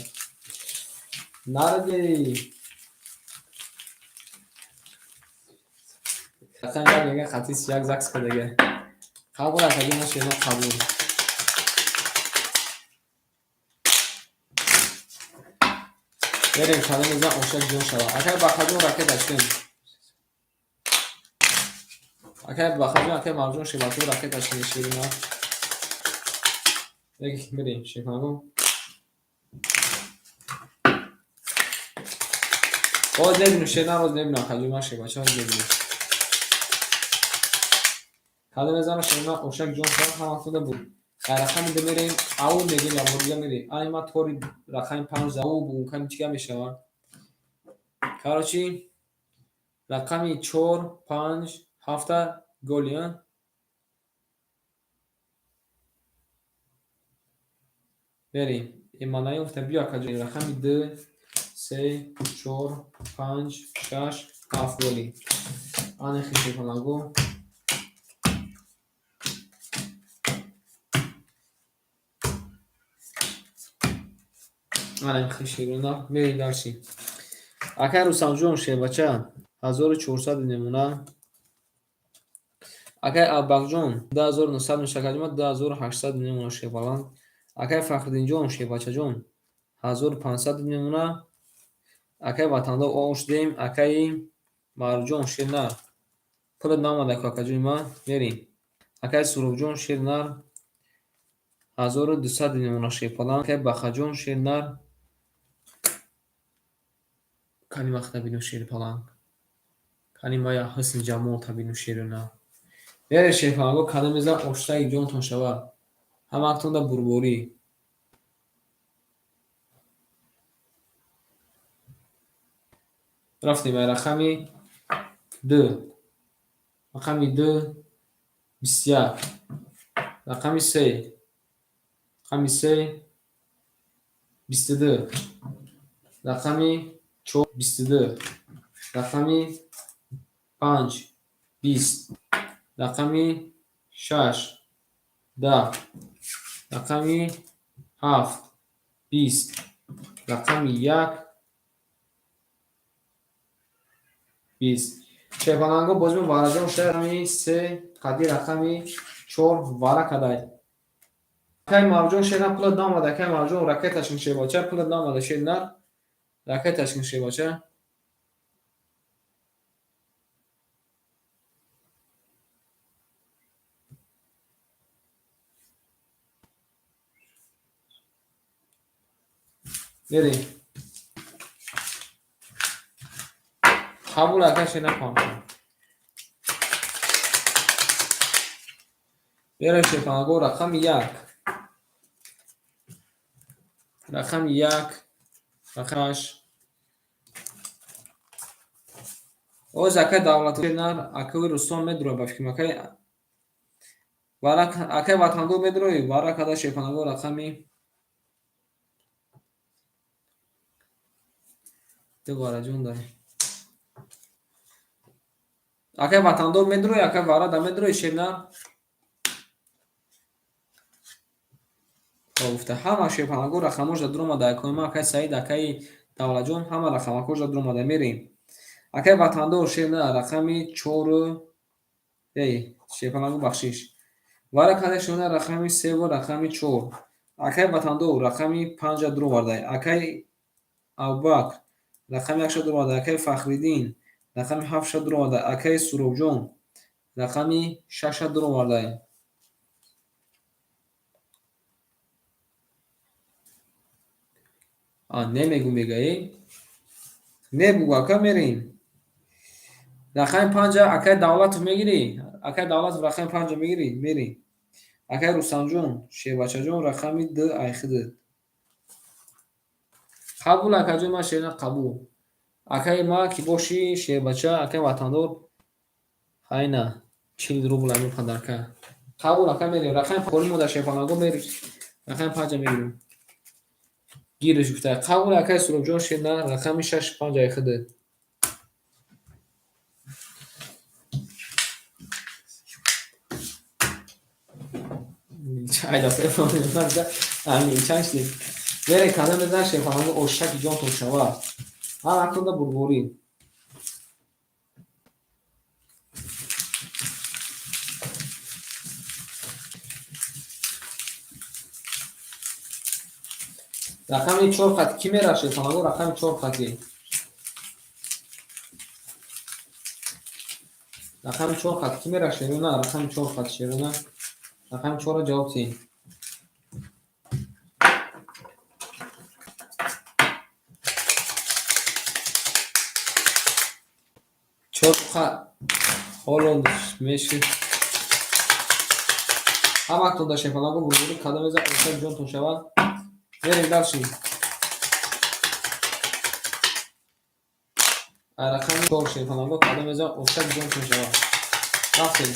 Наради. Рақами 1 мега хати 31 закс кардага. Қабул ака ҷон шена қабул. Берем кадом мезан ошак ҷон шава. Акай Бахаҷон ракета чен. Акай Бахаҷон, акай Маъруфҷон шербачаҳо ракета чен шерина. Мерем шерпаланго. Боз мебинем шерна, боз мебинем акаҷон ман шербачаҳо мебинем. Кадом мезана шерина ошак ҷон шава ҳама худа буд. Рақами 2 мерем, ау мегем я бор дига мерем. Ай ма тори рақами 5 ау бу ками чига мешавад. Короче, рақами 4, 5, 7 голи, а? Мерем. Эманаи гуфта биё акаҷон рақами 2, 3, 4, 5, 6, 7 голи. Ане хишепалаго. Анам хишерона мерем дальше. Акай Рустамҷон шербача 1400 мемона. Акай Аббакҷон 2900 мешакаҷма 2800 мемона шербаланд. Акай Фахриддинҷон шербачаҷон 1500 мемона. Акай Ватандор ош дем, акай Маъруфҷон шернар. Пулат наомада ку акаҷони ма мерем. Акай Суробҷон шернар 1200 мемона шерпаланд. Акай Бахаҷон шернар кани вақта бину шерпаланг. Кани мая ҳусни ҷамол та бину шерина. Бере шерпаланго кадом мезан оштаги ҷонтон шава. Ҳамаатонда бурборӣ. Рафтем ба рақами 2. Рақами 2 21. Рақами 3. Рақами 3 22. Рақами 4 22. Рақами 5 20. Рақами 6 10. Рақами 7 20. Рақами 1 20. Шерпаланго бозимо вараҷон шуда рақами 3 қади рақами 4 вара кадай. Акай Мавҷон шерна пула наомада, акай Мавҷон ракеташ шербача пула наомада шернар ракеташ шербача. Мерем. Қабул акай шерна пампа. Мерем шерпанаго рақами 1. Рақами 1, рақами 8. Оз акай Давлатов шернар, акаи Рустам медрои ба фикрам, акай вара, акай Ватандор медрои, вара када шерпанаго рақами 2 вараҷон дай. Акай Ватандор медрои, акай вара да медрои шернар. Гуфта ҳама шерпанаго рақамош да дуромада, акои ма, акай Саид, акай Давлатҷон ҳама рақамакош да дуромада. Мерем. Акай Ватандор шерна рақами 4, эй, шерпанаго бахшиш. Вара када шерна рақами 3 ва рақами 4. Акай Ватандор рақами 5 дуроварда. Акай Абубакр рақами 1 дуроварда. Акай Фахриддин рақами 7 дуроварда. Акай Суробҷон рақами 6 дуроварда. Немегу мегаи. Небугу ака мерем. Рақами 5 акай Давлатов мегирӣ? Акай Давлатов рақами 5 мегирӣ? Мерем. Акай Рустамҷон, Шербачаҷон рақами 2 айхиди. Қабул акаҷон ман шерна қабул. Акай ма ки бошӣ Шербача, акай Ватандор хайна 40 рубл ами падарка. Қабул ака мерем. Рақами қори мо дар шерпанаго мерем. Рақами 5 мегирем. Гириш гуфта. Қабул акай Суробҷон шерна рақами 6 5 айхиди. Чанд шудем. Мерем кадам мезанем шерпанаго ошаки ҷонтон шавад. Ҳар акунда бурборӣ. Рақами 4 хати ки мера шерпанаго рақами 4 хати. Рақами 4 хати ки мера шерона рақами 4 хати шерона. Рақами 4-ро ҷавоб диҳем. Чор хат ҳоло меши. Ҳаматон дар шерпанаго бурборӣ кадом мезанад ошак ҷонтон шавад. Мерем дальше. Рақами 4 шерпанаго кадом мезанад ошак ҷонтон шавад. Рафтем.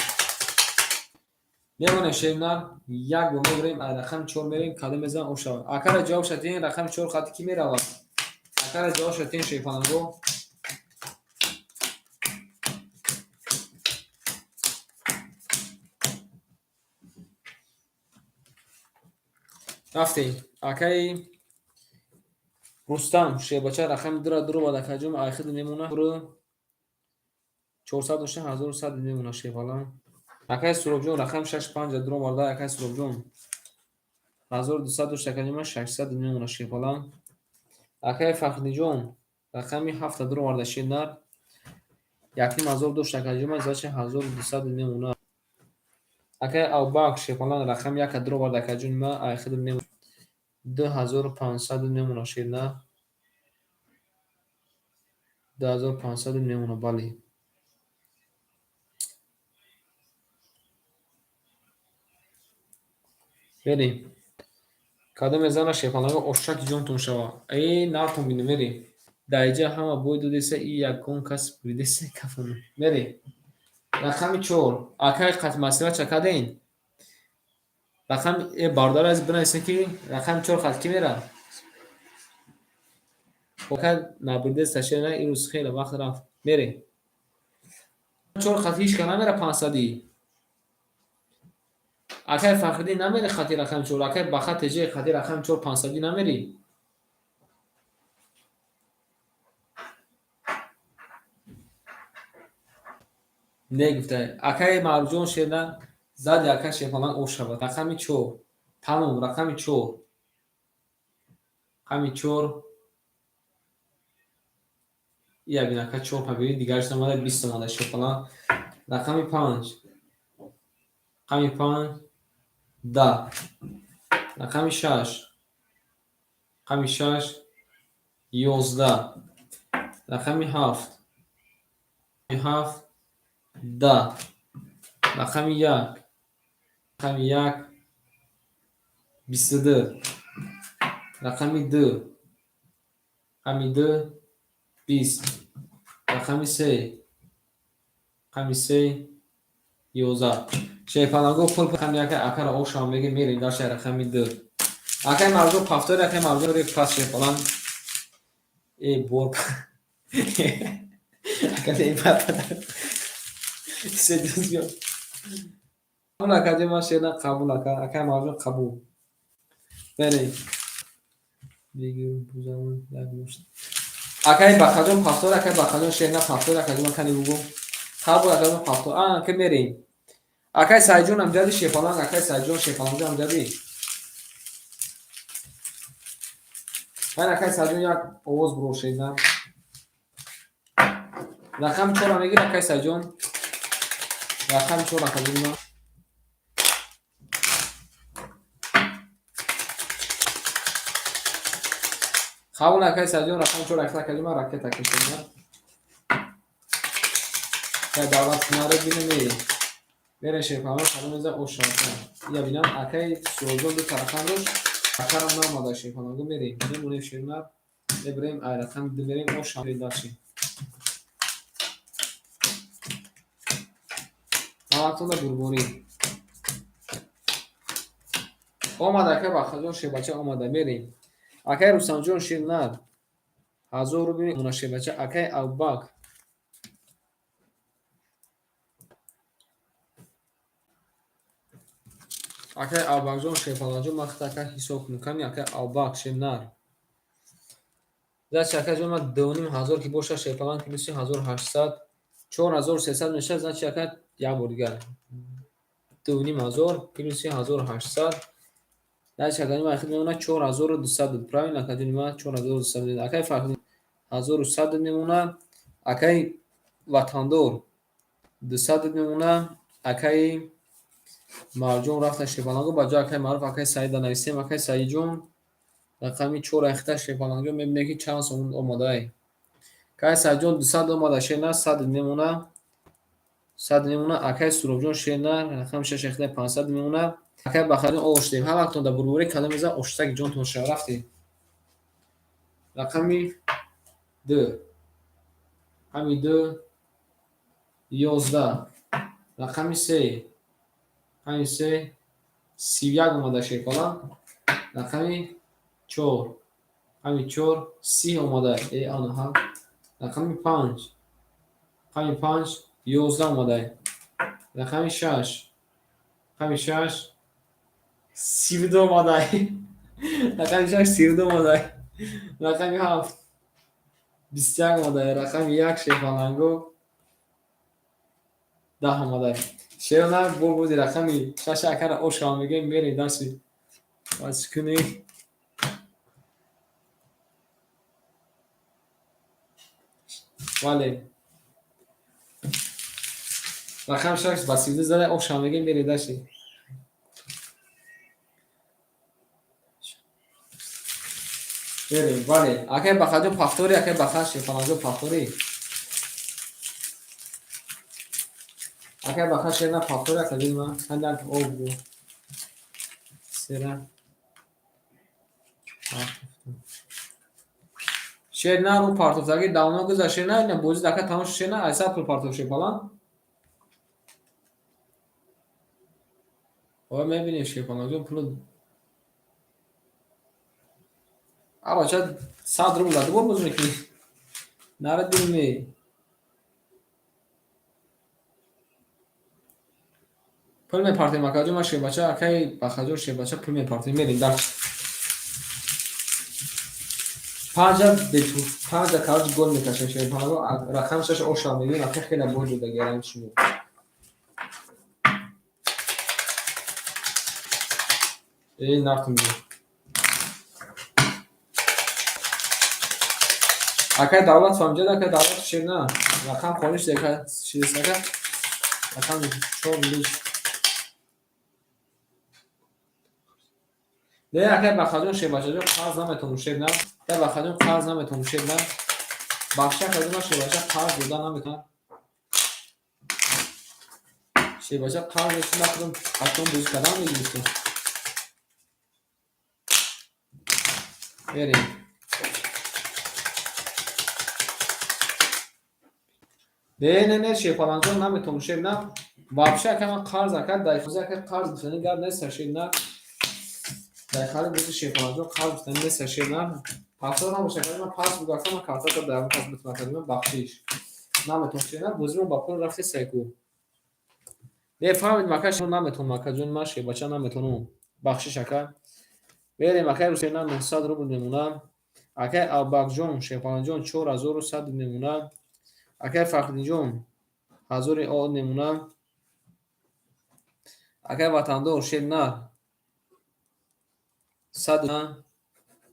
Мемонем шернар, як бор мебарем, рақами 4 мерем, кадом мезанад ош шавад. Акара ҷавоб шатин, рақами 4 хати ки меравад? Акара ҷавоб шатин шерпанаго. Рафтем. Акаи Рустам Шербача рақами 2-ра дуровард, акаҷон айхиди мемона. 400 дошта 1100 мемона шерпала. Акаи Суробҷон рақами 6 5 дуроварда, акаи Суробҷон 1200 дошта, акаҷон 600 мемона шерпала. Акаи Фахриддинҷон рақами 7 дуроварда шернар. 1500 дошта, акаҷон зачи 1200 мемона. Акаи Абубакр шерпала рақами 1 дуроварда, акаҷон ма айхиди мемона. 2500 мемона шернар. 2500 мемона, бале. Мерем. Кадом мезана шепаланго ошаки ҷонтон шава. Э, натон бинем, мерем. Дар иҷа ҳама бой додеса, и ягон кас буридеса кафон. Мерем. Рақами 4. Акай қатмасива чакаден? Рақами бародар аз бинависем ки рақами 4 хат кӣ мера? Акай набуридеса шена ирӯз хеле вақт рафт. Мерем. 4 хат ҳеч ка намера 500-ӣ. Акай Фахриддин намери хати рақами 4, акай Баха теҷаи хати рақами 4 500-ӣ намери? Не гуфта. Акай Маъруфҷон шена зади ака шепаланг ош шавад. Рақами 4. Тамом, рақами 4. Рақами 4. Ия бин ака 4 пабири дигараш омада 20 омада шепаланг. Рақами 5. Рақами 5 10. Рақами 6. Рақами 6 11. Рақами 7. 7 10. Рақами 1. Рақами 1 22. Рақами 2. Рақами 2 20. Рақами 3. Рақами 3 11. Шепаланго пул рақами 1 акара ошам меги мерем дар шаҳр рақами 2. Акай Марҷон пафтори, акай Марҷон ре пас шепаланг. Э бор. Ака не пата. Се дузё. Қабул ака ҷема шена қабул ака. Акай Марҷон қабул. Мерем. Бигир бузамон як мушт. Акай Бахаҷон пафтори, акай Бахаҷон шена пафтори, ака ҷема кани бугу. Қабул ака ҷема пафтор. А, ки мерем. Акай Сайҷон амҷади шепаланг, акай Сайҷон шепаланг амҷади. Ман акай Сайҷон як овоз бурошедам. Рақами 4 мегир акай Сайҷон. Рақами 4 ака ҷон. Қабул акай Сайҷон рақами 4 ака ҷон ракета кашидам. Я давлат наре бинем. Мерем шепаланг кадом меза ошака. Я бинам акай Суроҷон ду рақам дошт. Акарам наомада шепаланго мерем. Мемонем шернар. Мебарем ай рақами 2 мерем оша даши. Ҳаматонда бурбонӣ. Омада акай Бахаҷон шебача омада мерем. Акай Рустамҷон шернар. 1000 рубли мона шебача акай Абубакр. Акай Абубакрҷон шепаланҷон ман хит ака ҳисоб кунам. Ками акай Абубакр шернар. Значит акай ҷон ман 2500 ки боша шепаланг плюси 1800 4300 мешавад. Значит ака як бор дигар 2500 плюси 1800. Значит ака ман хит мемонад 4200. Правильно ака ҷон ман 4200. Акай Фахриддин 1100 мемонад. Акай Ватандор 200 мемонад. Акай Марҷон рафта шепаланго ба ҷои акай Маъруф акай Саида нависем. Акай Саидҷон рақами 4 ахита шепаланго мебинем ки чанд сомон омадае. Акай Саидҷон 200 омада шена 100 мемонад. 100 мемонад. Акай Суробҷон шена рақами 6 ахита 500 мемонад. Акай Бахаҷон оштем. Ҳар вақтон дар бурбурӣ кадом меза оштаки ҷонтон шава рафтем. Рақами 2. Рақами 2 11. Рақами 3. Рақами 3 31 омада шепаланг. Рақами 4. Рақами 4 30 омада. Э анаҳа. Рақами 5. Рақами 5 11 омада. Рақами 6. Рақами 6 32 омада. Рақами 6 32 омада. Рақами 7 21 омада. Рақами 1 шепаланго 10 омада. Шерна бо буди рақами 6 акара ошава мегӯем мерем дарси. Бас кунем. Бале. Рақами 6 ба 32 зада ошава мегӯем мерем дарси. Мерем, бале. Акай Бахаҷон пафтори, акай Баха шепаланҷон пафтори. Акай Баха шена пафтори, ака ҷон ман ҳанdak об бу. Сера шер на ру партофтаги давно гузашт, шер на, ина бозӣ дака тамом шуд, шер на, айсад пул партоф шерпалан. Ой, мебинем, шерпаланҷон, пулу абача 100 рубл дубор бозӣ мекунӣ. Нара дилме. Пул мепартем, акаҷон, ман шербача, акаи Бахаҷон, шербача, пул мепартем, мерем дар панҷа бету панҷа карҷ гол мекашем, шерпаланго, рақами шаш оша мебинем, ака хеле бой додагарам шумо. Эй, нафтум. Акай Давлат фамҷад, акай Давлат, шер на. Рақам холиш дека шидесака. Рақам чор лиш. Не, акай Бахаҷон, шербачаҷон, қарз наметавонам, шер на. Акай Бахаҷон, қарз наметавонам, шер на. Бахша, акаҷон, шербача қарз дода наметавонам. Шербача қарз дошти, нахудам ҳатто бозӣ кардан мегирифтем. Берем. Не, не, не, шерпаланҷон, наметавонам, шер на. Вообще, ака, ман қарз, ака, дар хозӣ, ака, қарз гуфтани гап нест, шер на. Дар хари бозӣ, шерпаланҷон, қарз гуфтани нест, шер на. 70 набошад, ака, ман пас бугакам, ман картата дар он кас битонам, ака, ман бахшиш. Наметавонам, шер на, бозиро ба пул рафте сайку. Не, фаҳмидем, ака, шумо наметавонам, акаҷон, ман шербача наметавонам. Бахшиш, ака. Берем, акай Русия, 900 рубл мемонад. Акай Албакҷон, шерпаланҷон, 4100 мемонад. Акай Фахриддинҷон, ҳазори од мемонад. Акай Ватандор, шер на. Сад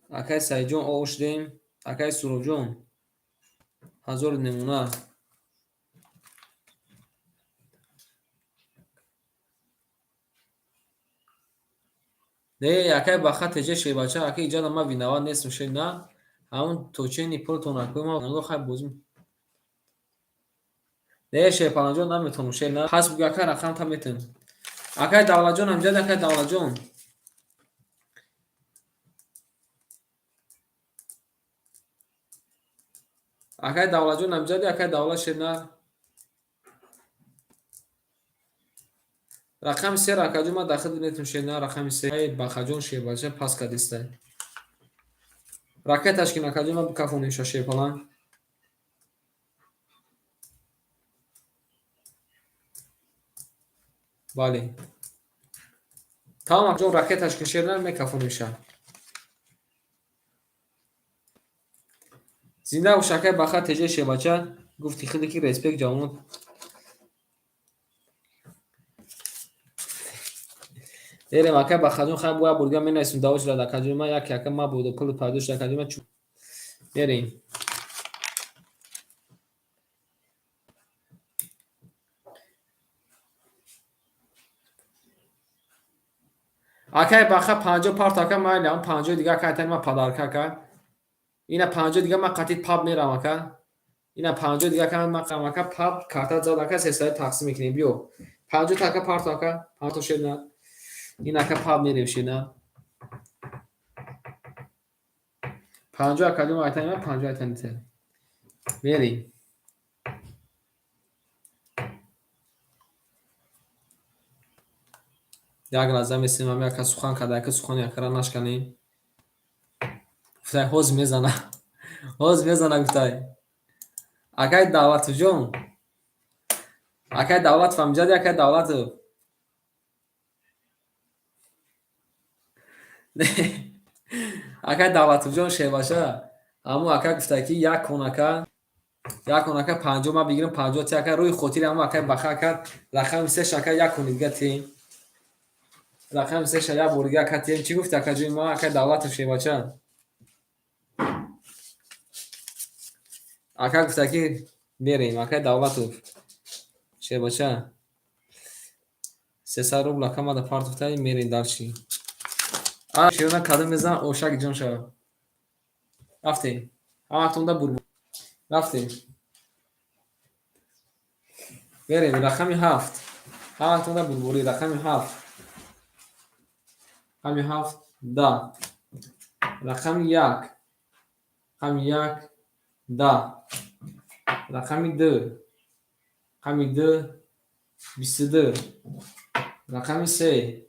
акай Саидҷон, о шудем. Акай Суробҷон, ҳазори мемонад. Не, акай Баха теҷа, шербача, акай иҷада ман виноват нестам, шер на. Ҳамун точени пултон акӯ ман нагоҳ хай бозӣ. Не, шерпаланҷон, наметавонам, шер на. Пас бугӯ, ака, рақам та метавонам. Акай Давлатҷон ҳамҷад, акай Давлатҷон. Акай Давлатҷон ҳамҷади, акай Давлат, шер на. Рақами се, акаҷон, ман дахил метавонам, шер на, рақами се. Ай Бахаҷон, шербача пас кардистай. Ракеташ кин, акаҷон, ман бикафонем ша, шерпалан. Бале. Тамом, акаҷон, ракеташ кин, шер на, мекафонем ша. Зинда бош, акай Баха теҷа, шербача, гуфти хеле ки респект ҷавонон. Берем, акай Бахаҷон, хай бо як бор дигар менависем даво шудад, акаҷон, ман яке ака мабодо пул пайдо шуд, акаҷон, ман берем. Акай Баха 50 парт, ака, майли, ам 50 дига, ака, айтани ман подарка, ака. Ина 50 дига ман қатъи паб мерам, ака. Ина 50 дига, ака, ман қам, ака, паб карта зад, ака, сесаи тақсим мекунем, биё. 50 та, ака, парт, ака, 50 то, шер на. Ин, ака, паб мерем, шер на. 50, акаҷон, айтани ман 50 айтани те. Мерем. Як лаҳза месем, ами ака сухан карда, ака сухани акара нашканем. Гуфтай, ҳозир мезана. Ҳозир мезана, гуфтай. Акай Давлатовҷон. Акай Давлатов ҳамҷади, акай Давлатов. Акай Давлатовҷон, шербача, ҳамун ака гуфта ки як кон, ака, як кон, ака, 50 ман бигирам, 50 ти, ака, рӯи хотири ҳамун акай Баха, ака, рақами сеш, ака, як кони дига тием. Рақами сеша як бор дига, ака, тием. Чӣ гуфти, акаҷони ман, акай Давлатов, шербача? Ака гуфта ки мерем, акай Давлатов, шербача. 300 рубл, ака, мада партофтай, мерем дальше. А шерона кадом мезанам, ошак ҷон шава. Рафтем. Ҳаматонда бур. Рафтем. Берем, рақами ҳафт. Ҳаматонда бурбурӣ, рақами ҳафт. Рақами ҳафт 10. Рақами як. Рақами як 10. Рақами ду. Рақами ду 22. Рақами се.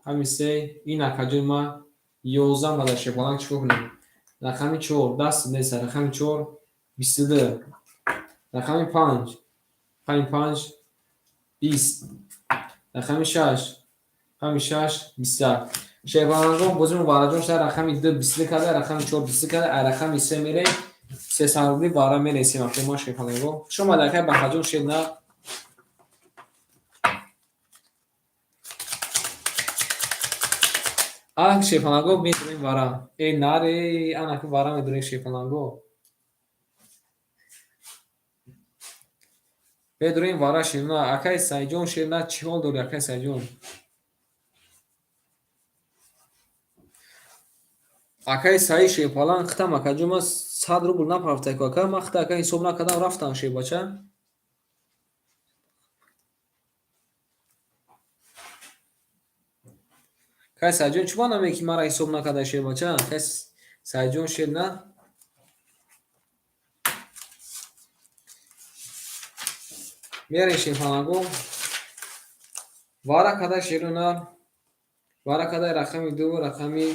Рақами се ин акаҷои ма 11 бада шепаланг чӣ кор кунем? Рақами чор даст нест. Рақами чор 22. Рақами панҷ. Рақами панҷ 20. Рақами шаш. Рақами шаш 21. Шепалангон бозимон вараҷон шуда рақами ду 22 карда, рақами чор 22 карда, а рақами се мерем 300 рубли вара мересем акаи ма шепаланго. Хуш омадед акаи Бахаҷон шерна. Ак шепаланго медурем вара. Э наре, анаки вара медурем шепаланго. Медурем вара шерна. Акаи Сайҷон шерна чӣ ҳол дорӣ акаи Сайҷон? Акаи Саид шерпаланг хитам акаҷон ман 100 рубл напарафтайку ака, ман хита ака ҳисоб накардам рафтам шербача. Акаи Сайҷон чӣ ба намегӣ ки маро ҳисоб накардай шербача? Акаи Сайҷон шер на? Мерем шерпаланго. Вара кадай шеру нар. Вара кадай рақами ду, рақами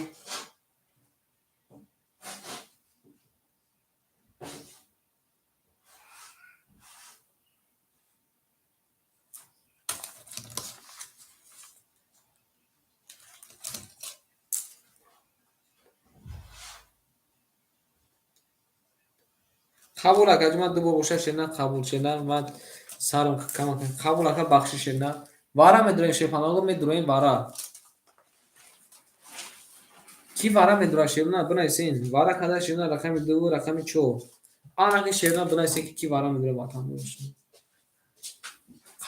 қабул акаҷон ман ду бор боша шерна қабул шерна ман сарам кам қабул ака бахшиш шерна. Вара медурем шерпаланго медуроем вара. Ки вара медура шерна бинависен. Вара кадай шерна рақами ду, рақами чор. Анаки шерна бинависен ки ки вара медура ватандор.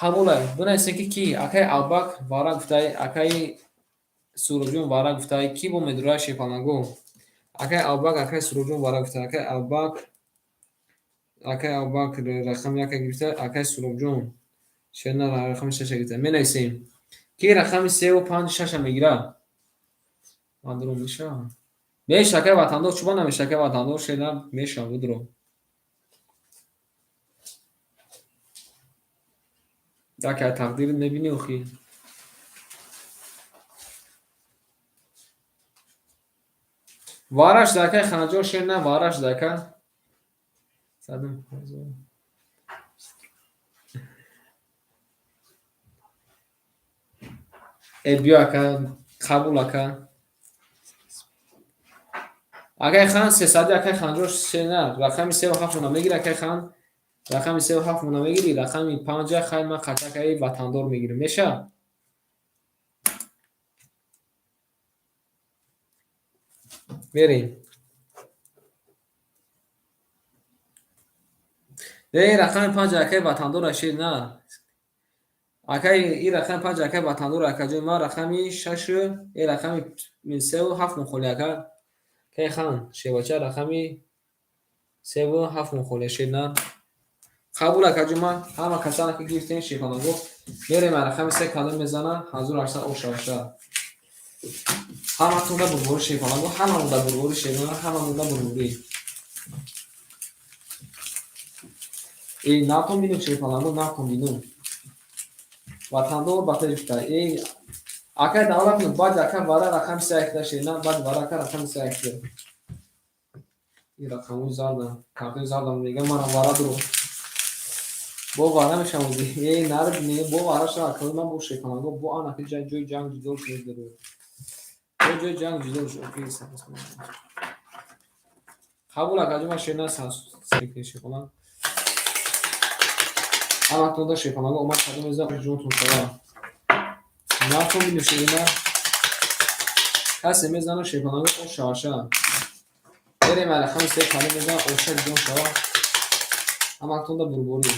Қабул бинависен ки ки акаи Абак вара гуфтай, акаи Суроҷон вара гуфтай, ки бо медура шерпаланго. Акаи Абак, акаи Суроҷон вара гуфтай, акаи Абак, акаи Абак рақами яка гирифта, акаи Суробҷон шерна рақами шаша гирифта. Менависем ки рақами севу панҷу шаша мегирад. Ман дуро мешавам. Меша акаи ватандор, чӯба намеша акаи ватандор шерна мешавам будро. Акаи тақдир мебинӣ охи. Вараш да акаи Ханаҷон шерна, вараш да ака. Садам. Э биё ака, қабул ака. Акаи Хан сесади акаи Ханҷон шерна, рақами севу ҳафт мона мегири акаи Хан. Рақами севу ҳафт мона мегири, рақами панҷа хай ман қатакаи ватандор мегирам. Меша? Мерем. Не, рақами панҷ акаи ватандора шерна. Акаи ин рақами панҷ акаи ватандора акаҷон ман рақами шашу э рақами севу ҳафт мухоли ака. Акаи Хан шербача рақами севу ҳафт мухоли шерна. Қабул акаҷон ман ҳама касане ки гирифтем шерпаланго. Мерем рақами се кадом мезана 1800 ошаваша. Ҳаматонда бурбори шерпаланго, ҳамамонда бурбори шерна, ҳамамонда бурбори. Э натон бинем шерпаланго, натон бинем. Ватандор ба пеш гуфта. Э акаи давлат баъд ака вара рақами се якта шерна, баъд вара ака рақами се якта. Ин рақамҳои зарда, картои зарда мегӯям манам вара дуро. Бо вара мешавам. Э нари не, бо вара шава акаи ман бо шерпаланго, бо анаки ҷои ҷанг ҷидол шуд дуро. Бо ҷои ҷанг ҷидол шуд. Окей, қабул акаҷон ман шерна шерпаланг. Ҳаматонда шерпаланго омад кадом мезанад ҷонтон шава. Натон бинем шерна. Касе мезанад шерпаланго ош шаваша. Берем рақами се кадом мезанад оша ҷон шава. Ҳаматонда бурборӣ.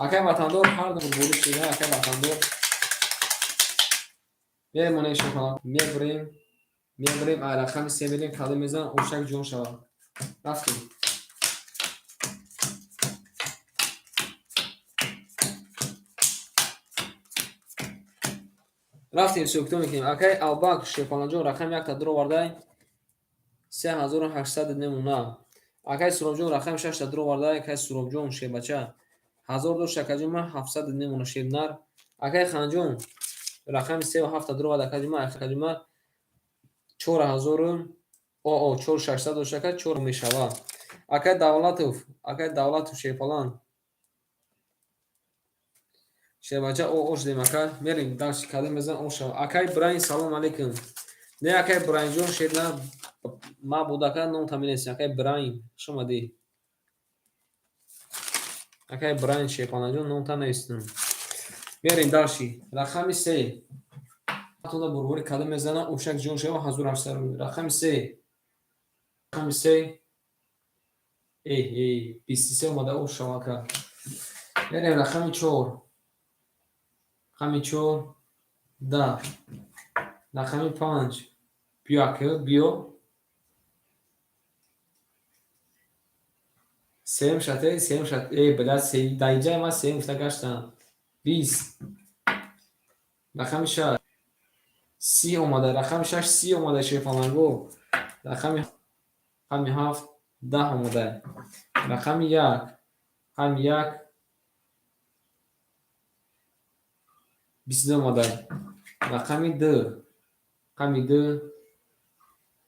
Акаи ватандор ҳар ду бурборӣ шерна, акаи ватандор. Мемонем шерпаланг, мебурем, мебурем, рақами се мерем кадом мезанад ошак ҷон шава. Рафтем. Рафтем, ҳисоб-китоб мекунем. Акай Албак Шерпаланҷон рақами якта дуровардай, 3800 немона. Акай Суробҷон рақами шашта дуровардай, акай Суробҷон шербача 1000 дошт, акаҷон ман 700 немона шернар. Акай Ханҷон рақами севу ҳафта дуровард, акаҷон ман, акаҷон ман 4000 оо 4600 дошт, ака чор мешавад. Акай Давлатов, акай Давлатов Шерпалан шербача о шудем, ака. Мерем дальше, кадом мезан о шава. Акай Брайн, салом алейкум. Не, акай Брайнҷон шерна ма буд, ака, номта менависем. Акай Брайн, хуш омадӣ. Акай Брайн Шерпаланҷон, номта навистам. Мерем дальше. Рақами се. Тонда бурбори кадом мезана ошак ҷон шава 1800 рубл. Рақами се. Рақами се. Эй, эй, 23 омада, о шава, ака. Мерем рақами чор. Рақами чор. 10. Рақами панҷ. Биё, ака, биё. Сеюм шате, сеюм шат. Эй, бля, се, дар инҷа ман сеюм гуфта гаштам. 20. Рақами шаш. 30 омада. Рақами шаш 30 омада, шерпаланго. Рақами ҳафт 10 омада. Рақами як. Рақами як 22 омада. Рақами ду. Рақами ду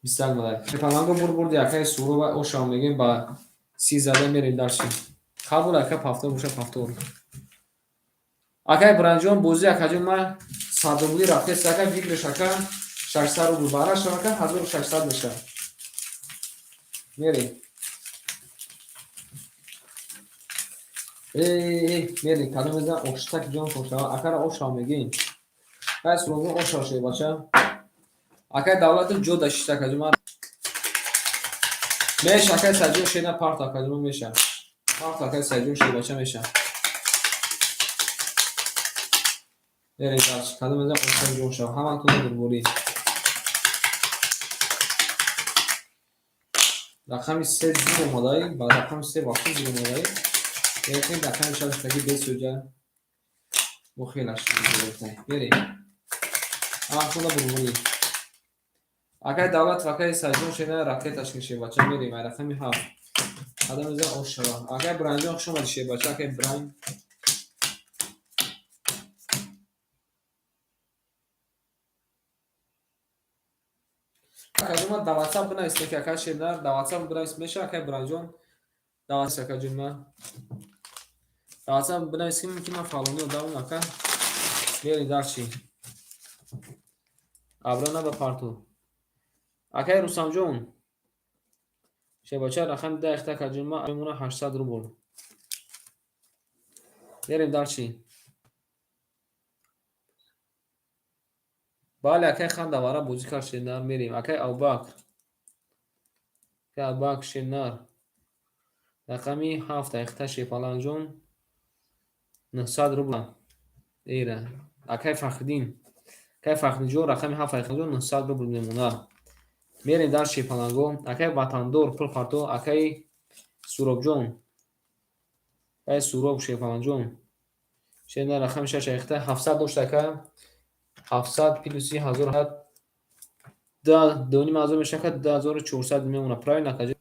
21 омада. Шерпаланго бур бурди, акай Сурова ошав мегем, ба 30 зада мерем дальше. Қабул, ака, повтор боша, повтор. Акай Бранҷон, бозӣ, акаҷон ман 100 рубли рафтест, ака, выигрыш, ака, 600 рубл бара шава, ака, 1600 мешавад. Мерем. Эй, мерем, кадом мезан оштак ҷон шава, акара ошав мегем. Акай Суробҷон ошав шава, бача. Акай Давлатов ҷо дашишта, акаҷон ман. Меша, акай Саҷон шена парт, акаҷон меша. Парт, акай Саҷон шебача меша. Мерем дальше. Кадом мезан оштак ҷон шава. Ҳаматон дурборӣ. Рақами се зур омадаи, ба рақами се вақти зур омадаи. Лекин рақами шаш таки бесӯҷа. Бо хелаш зур. Мерем. Ҳаматон дурборӣ. Акай Давлатов, акай Саҷон шена ракеташ кин, шебача, мерем. Ай рақами ҳафт. Кадом мезан ош шава. Акай Бранҷон, хуш омадӣ, шебача, акай Брайн. Акаҷон ман дар WhatsApp бинависем, ки акай шернар дар WhatsApp бинавис меша, акай Бранҷон. Дар WhatsApp, акаҷон ман. Дар WhatsApp бинависем, ки ман фалони одамам, ака. Мерем дальше. Абра ба парту. Акай Рустамҷон. Шебача рақами 10 ихта, акаҷон ман мемона 800 рубл. Мерем дальше. Бале, акай Хандавара бозӣ кард, шернар, мерем. Акай Абубакр. Акай Абубакр шернар. Рақами ҳафт ихта, Шерпаланҷон 900 рубл. Эра. Акай Фахриддин. Акай Фахриддинҷон рақами ҳафт ихтаҷон 900 рубл мемона. Мерем дар Шерпаланго. Акай Ватандор пул парто, акай Суробҷон. Акай Суроб Шерпаланҷон. Шернар рақами шаш ихта 700 дошт, ака. 700 плюси 1000 2500 мешавад, 2400 мемона. Правильно, акаҷон?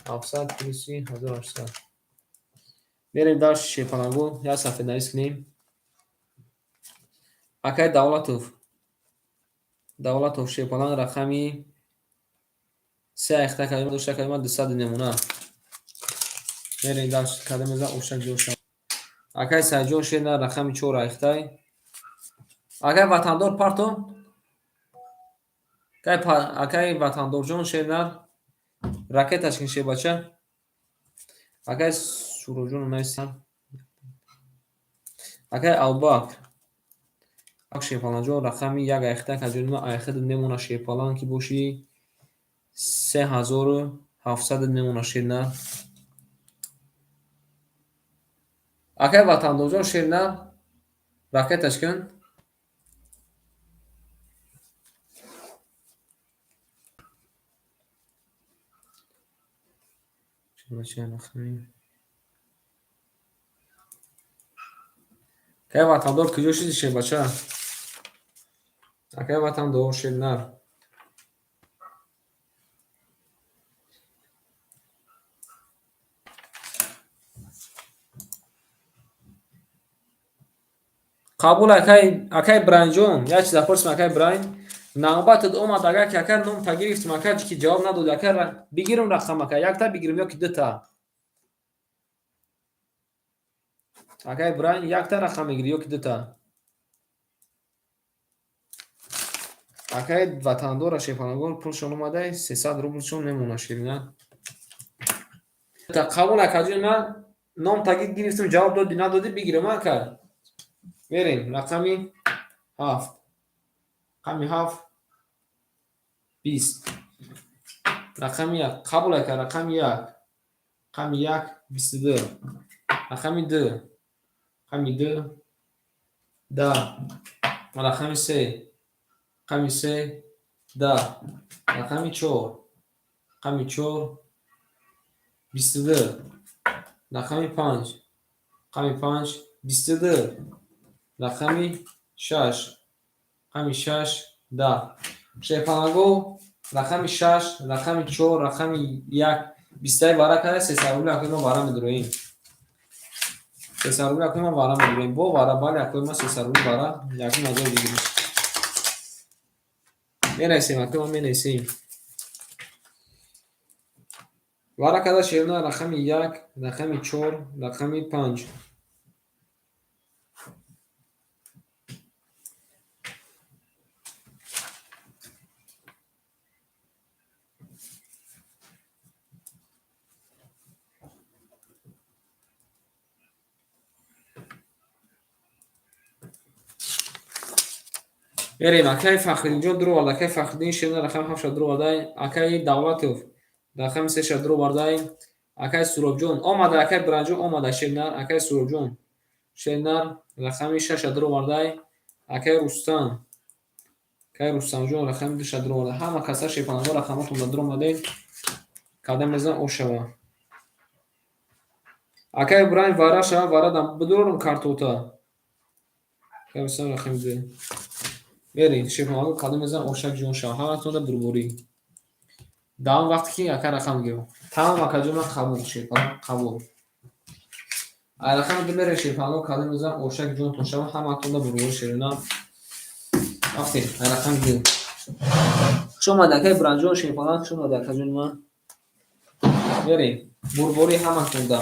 700 плюси 1800. Мерем дальше, Шерпаланго, як сафеднавис кунем. Акай Давлатов. Давлатов Шерпаланг рақами се ихта калима дошта, калима 200 намуна. Мерем дальше, кадом мезан ошак ҷо шава. Акай Сайҷон шена рақами чор ихтай. Акай Ватандор парто. Акай Ватандорҷон шернар ракеташ кин, шербача. Акай Суроҷон нависам. Акай Абубакр. Шерпаланҷон рақами як айхта, акаҷон ман айхта мемона, Шерпалан ки бошӣ 3700 мемона, шернар. Акай Ватандорҷон шернар ракеташ кун. Акай Ватандор куҷо шуди, шербача? Акай Ватандор, шернар. Қабул, акай Бранҷон, як чиза пурсим, акай Брайн. Навбатат омад, агар ки ака номта гирифтим, ака ки ҷавоб надоди, ака бигирам рақам, ака якта бигирам ё ки дута? Акай Брайн, якта рақам мегирӣ ё ки дута? Акай Ватандора, шепанагон пулшон омада, 300 рублшон мемона, ширина. Қабул, акаҷон, ман ном тагид гирифтам, ҷавоб доди надоди, бигирам, ака. Мерем, рақами 7. Рақами 7 20. Рақами 1. Қабул, ака, рақами 1. Рақами 1 22. Рақами 2. Рақами 2 10. Рақами 3. Рақами 3 10. Рақами 4. Рақами 4 22. Рақами 5. Рақами 5 22. Рақами 6. Рақами 6 10. Шерпанаго рақами 6, рақами 4, рақами 1 20 вара када, 300 рубли акои ма вара медуроем. 300 рубли акои ма вара медуроем. Бо вара, бале, акои ма 300 рубли вара, якум назар бигирем. Менависем, акои ма менависем. Вара када, шерна, рақами 1, рақами 4, рақами 5. Мерем, акай Фахриддинҷон дуровард, акай Фахриддин, шерна, рақами 7 дуровардай, акай Давлатов рақами 3 дуровардай, акай Суробҷон омада, акай Бранҷон омада, шернар, акай Суробҷон, шернар, рақами 6 дуровардай, акай Рустам, акай Рустамҷон рақами 2 дуровардай. Ҳама каса, шерпанаго, рақамотон дуромадед, када мезан ошава. Акай Брайн вара шава, вара дам бидурорам картота. Акай Рустам рақами 2. Мерем, шерпанаго, када мезан ошак ҷон шава. Ҳаматонда бурборӣ. Дар он вақте ки ака рақам гирам. Тамом, акаҷон, ман қабул, шерпаланг қабул. Ай рақами 2 мерем, шерпаланг, када мезан ошак ҷонтон шава. Ҳаматонда бурборӣ, шерина. Рафтем, ай рақами 2. Хуш омад, акай Бранҷон, шерпаланг, хуш омад, акаҷони ман. Мерем, бурборӣ ҳаматонда.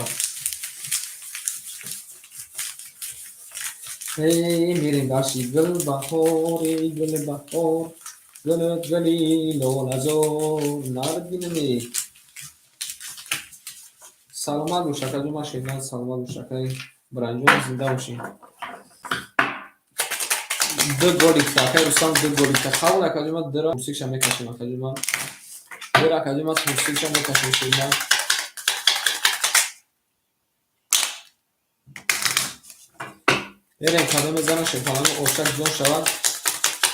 Эй, мерем дарси гулбаҳор, эй гулбаҳор, гулут гули лолазор, наргинаме. Саломат бош, акаҷон, ман шернар, саломат бош, акай Бранҷон, зинда бошӣ. Ду голикта, акай Рустам ду голикта. Қабул, акаҷон, ман дура турсикша мекашем, акаҷон, ман. Дура, акаҷон, ман турсикша мекашем, шернар. Мерем, кадом мезанам, шерпаланг, ошак ҷон шавад.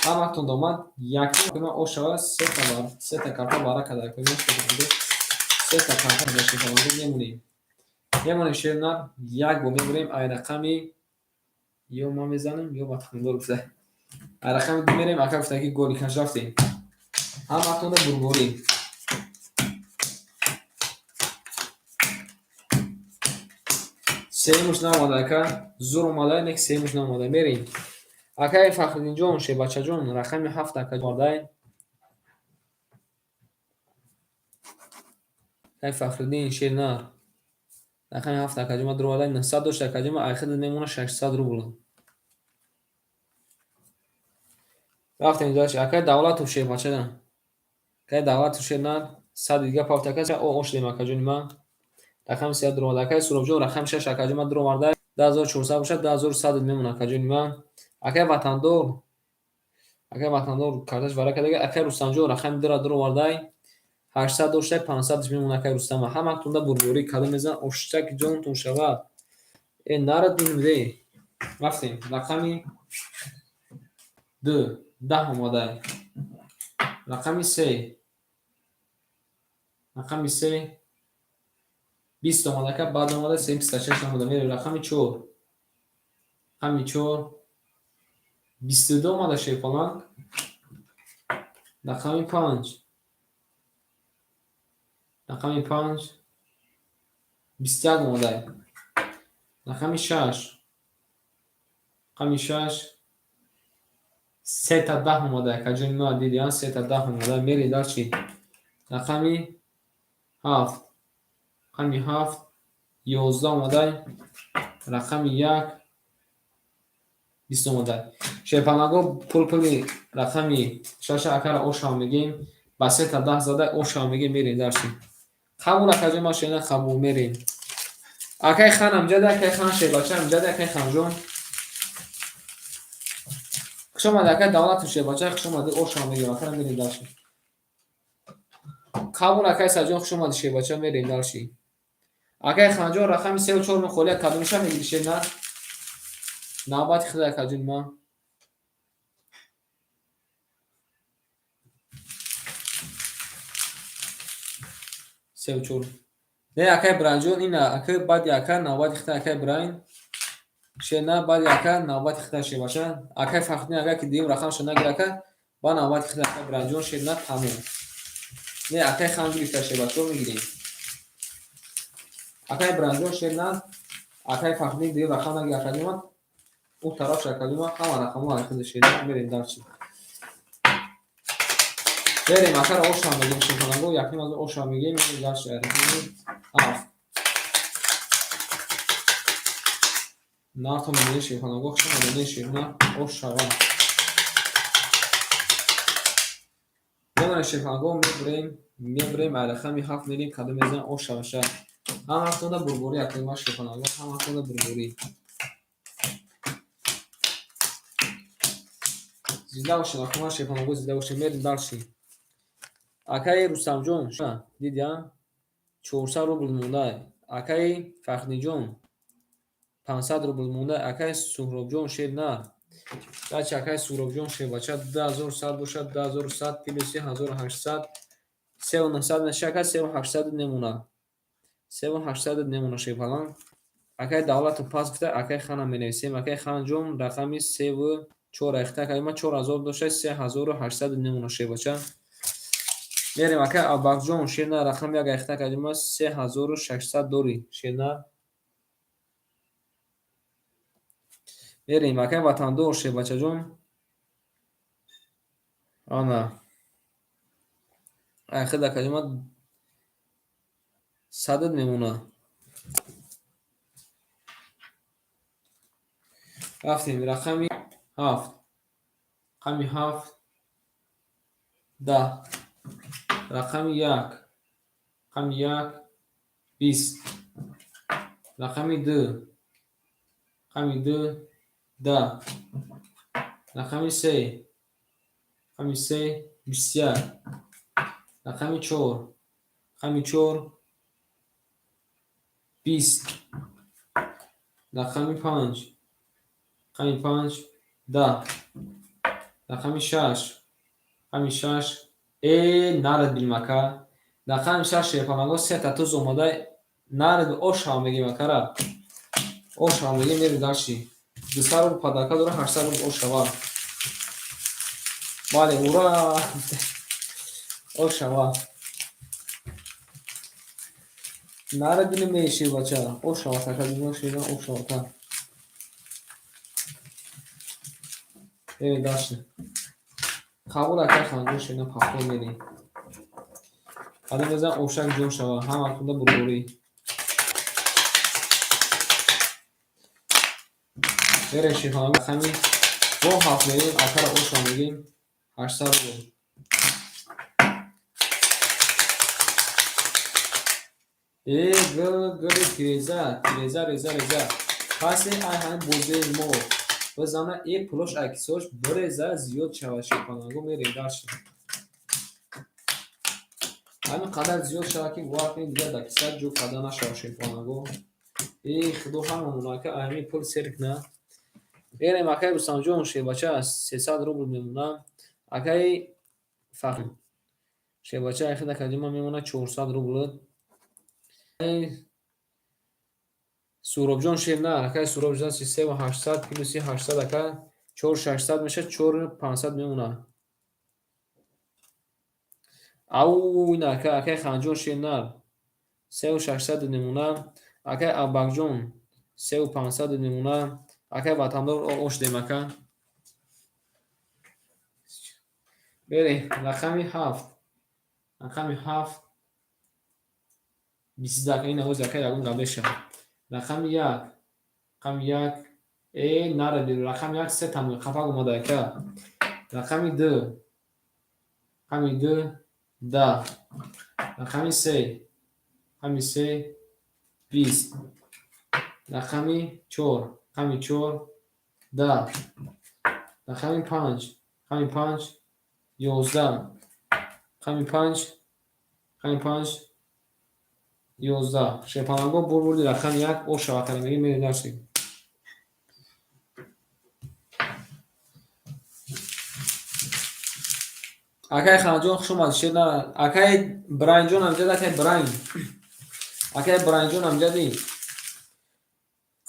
Ҳаматон домад, якум ма ош шавад, сета карта вара када, акои ма шерпаланг, сета карта да шерпаланг мемонем. Мемонем, шернар, як бо мебурем, ай рақами ё ма мезанам, ё Ватандор гуфта. Ай рақами 2 мерем, ака гуфта ки голи каш рафтем. Ҳаматонда бурборӣ. Сеюмуш наомада, ака, зур омада, нек сеюмуш наомада. Мерем. Акай Фахриддинҷон, шербачаҷон, рақами 7 ака овардай. Акай Фахриддин, шернар. Рақами 7 акаҷон ма дуровардай, 900 дошт, акаҷон, ма айхида мемона 600 рубл. Рафтем дальше. Акай Давлатов, шербачаҷон. Акай Давлатов, шернар, 100 дига пафт, ака, о ошдем, акаҷони ман. Рақами 3 дуроварда. Акай Суробҷон рақами 6 акаҷон ма дуровардай. 10400 бошад, 10100 мемона, акаҷони ман. Акай Ватандор, акай Ватандор карташ вара кардага. Акай Рустамҷон рақами 2 дуровардай. 800 доштай, 500 мемона, акай Рустам. Ҳаматонда бурборӣ, кадом мезан оштак ҷонтон шавад. Э, нарад бинем. Рафтем. Рақами 2 10 омадай. Рақами 3. Рақами 3 20 омада, ака, баъд омада, 3 26 омада. Мерем рақами 4. Рақами 4 22 омада, шерпаланг. Рақами 5. Рақами 5. 21 омадай. Рақами 6. Рақами 6. 3 та 10 омадай. Акаҷони ма, дидиан, 3 та 10 омадай. Мерем дальше. Рақами 7. Рақами 7. 11 омадай. Рақами 1. 20 омадай. Шерпанаго, пул пули рақами шаша акара ошав мегем. Ба 3 та 10 зада ошав мегем, мерем дальше. Қабул, акаҷон, ма шена қабул, мерем. Акай хан амҷада, акай хан шербача амҷада, акай ханҷон. Хуш омади, акай Давлату шербача, хуш омади, ошав мегем, акара мерем дальше. Қабул, акай Саҷон, хуш омади, шербача, мерем дальше. Акай Ханҷон, рақами сеу чор мехолия, кадомиша мегири, шерна? Навбати худа, акаҷон ма. Сеу чор. Не, акай Бранҷон, ина ака баъди ака навбати худа, акай Брайн. Шерна, баъди ака навбати худа, шербача. Акай Фахриддин, агар ки дуюм рақамша нагира, ака, ба навбати худа, акай Бранҷон, шерна, тамом. Не, акай хан гирифта, шербачаро мегирем. Акай Бранҷон, шерна, акай Фахриддин дуюм рақам нагира, акаҷон ма. Ӯ тараф акаҷон ма, ҳама рақамҳо ай худи шерна, мерем дальше. Мерем, акара ошам мегем, шерпанаго, якним аз ошам мегем, мерем дальше. Рақами 7. Нарто мегем, шерпанаго, хуш омадед, шерна, ош шава. Мемонем, шерпанаго, мебурем, мебурем, ай рақами 7 мерем, кадом мезанем, ош шаваша. Ҳама ҳафтода бурборӣ, акаи ма, шерпанаго, ҳама ҳафтода бурборӣ. Зинда бошед, акаи ма, шерпанаго, зинда бошед, мерем дальше. Акаи Рустамҷон, дидиам, 400 рубл монда. Акаи Фахриддинҷон, 500 рубл монда. Акаи Суҳробҷон, шер на. Дачи акаи Суҳробҷон, шербача, 2100 бошад, 2100 плюси 1800, 3900 мешавад, ака, 3800 мемонад. 3800 мемонад, шерпалан. Акаи Давлату пас гуфта, акаи хана менависем. Акаи Ханҷон, рақами севу чор айхта, акаи ма, 4000 дошта, 3800 мемонад, шербача. Мерем, акаи Аббақҷон, шерна, рақами 1 айхта, акаи ма, 3600 дорӣ, шерна. Мерем, акаи Ватандор, шербачаҷон. Ана. Айхид, акаи ма, садат мемонад. Рафтем, рақами 7. Рақами 7. 10. Рақами 1. Рақами 1. 20. Рақами 2. Рақами 2. 10. Рақами 3. Рақами 3. 21. Рақами 4. Рақами 4. 20. Рақами 5. Рақами 5. 10. Рақами 6. Рақами 6. Э, нарад билмака. Рақами 6, шерпанаго, сета туз омада. Нарад, ошав мегем, акара. Ошав мегем, мерем дальше. 200 рубл подарка дора, 800 рубл ошава. Бале, ура! Ошава. Нарад билме, шербача. Ошава, така дима шера, ошава та. Мерем дальше. Қабул, акай Ханҷон, шена, пахто мерем. Кадом мезан, ошак ҷон шава, ҳама худа бурборӣ. Мерем, шерпанаго, рақами бо 7 мерем, акара ошав мегем, 800 рубл. Э, гл, гли, тиреза, тиреза, реза, реза. Пасе ай ҳамин бозии мо бизана, э, пулош акисош биреза, зиёд шавад, шерпанаго, мерем дальше. Ҳамин қадар зиёд шавад, ки бовар кунед, дигар дар киса ҷо карда нашавад, шерпанаго. Э, худо ҳамамон, ака, ҳамин пул сер кунад. Мерем, акаи Рустамҷон, шербача, 300 рубл мемонад. Акаи Фахр шербача, айхид, акаҷон ма, мемонад 400 рубл. Суҳробҷон, шер на, акаи Суҳробҷон, 3800 плюси 800, ака, 4600 мешавад, 4500 мемонад. Ау, ина ака, акай Ханҷон шернар 3600 немона. Акай Аббакҷон 3500 немона. Акай Ватандор ош дем ака. Берем, рақами 7. Рақами 7 22 ина ҳози акай ягон гап мешавад. Рақами 1. Рақами 1 нара бир. Рақами 1 се тамои қафак омада ака. Рақами 2. Рақами 2 10. Рақами 3. Рақами 3 20. Рақами 4. Рақами 4 10. Рақами 5. Рақами 5 11. Рақами 5. Рақами 5 11. Шерпаланго бурди рақами 1 ош шава калимаги мерем дарси. Акай Ханҷон хуш омадӣ шер на. Акай Браинҷон амҷад, акай Брайн. Акай Браинҷон амҷадӣ.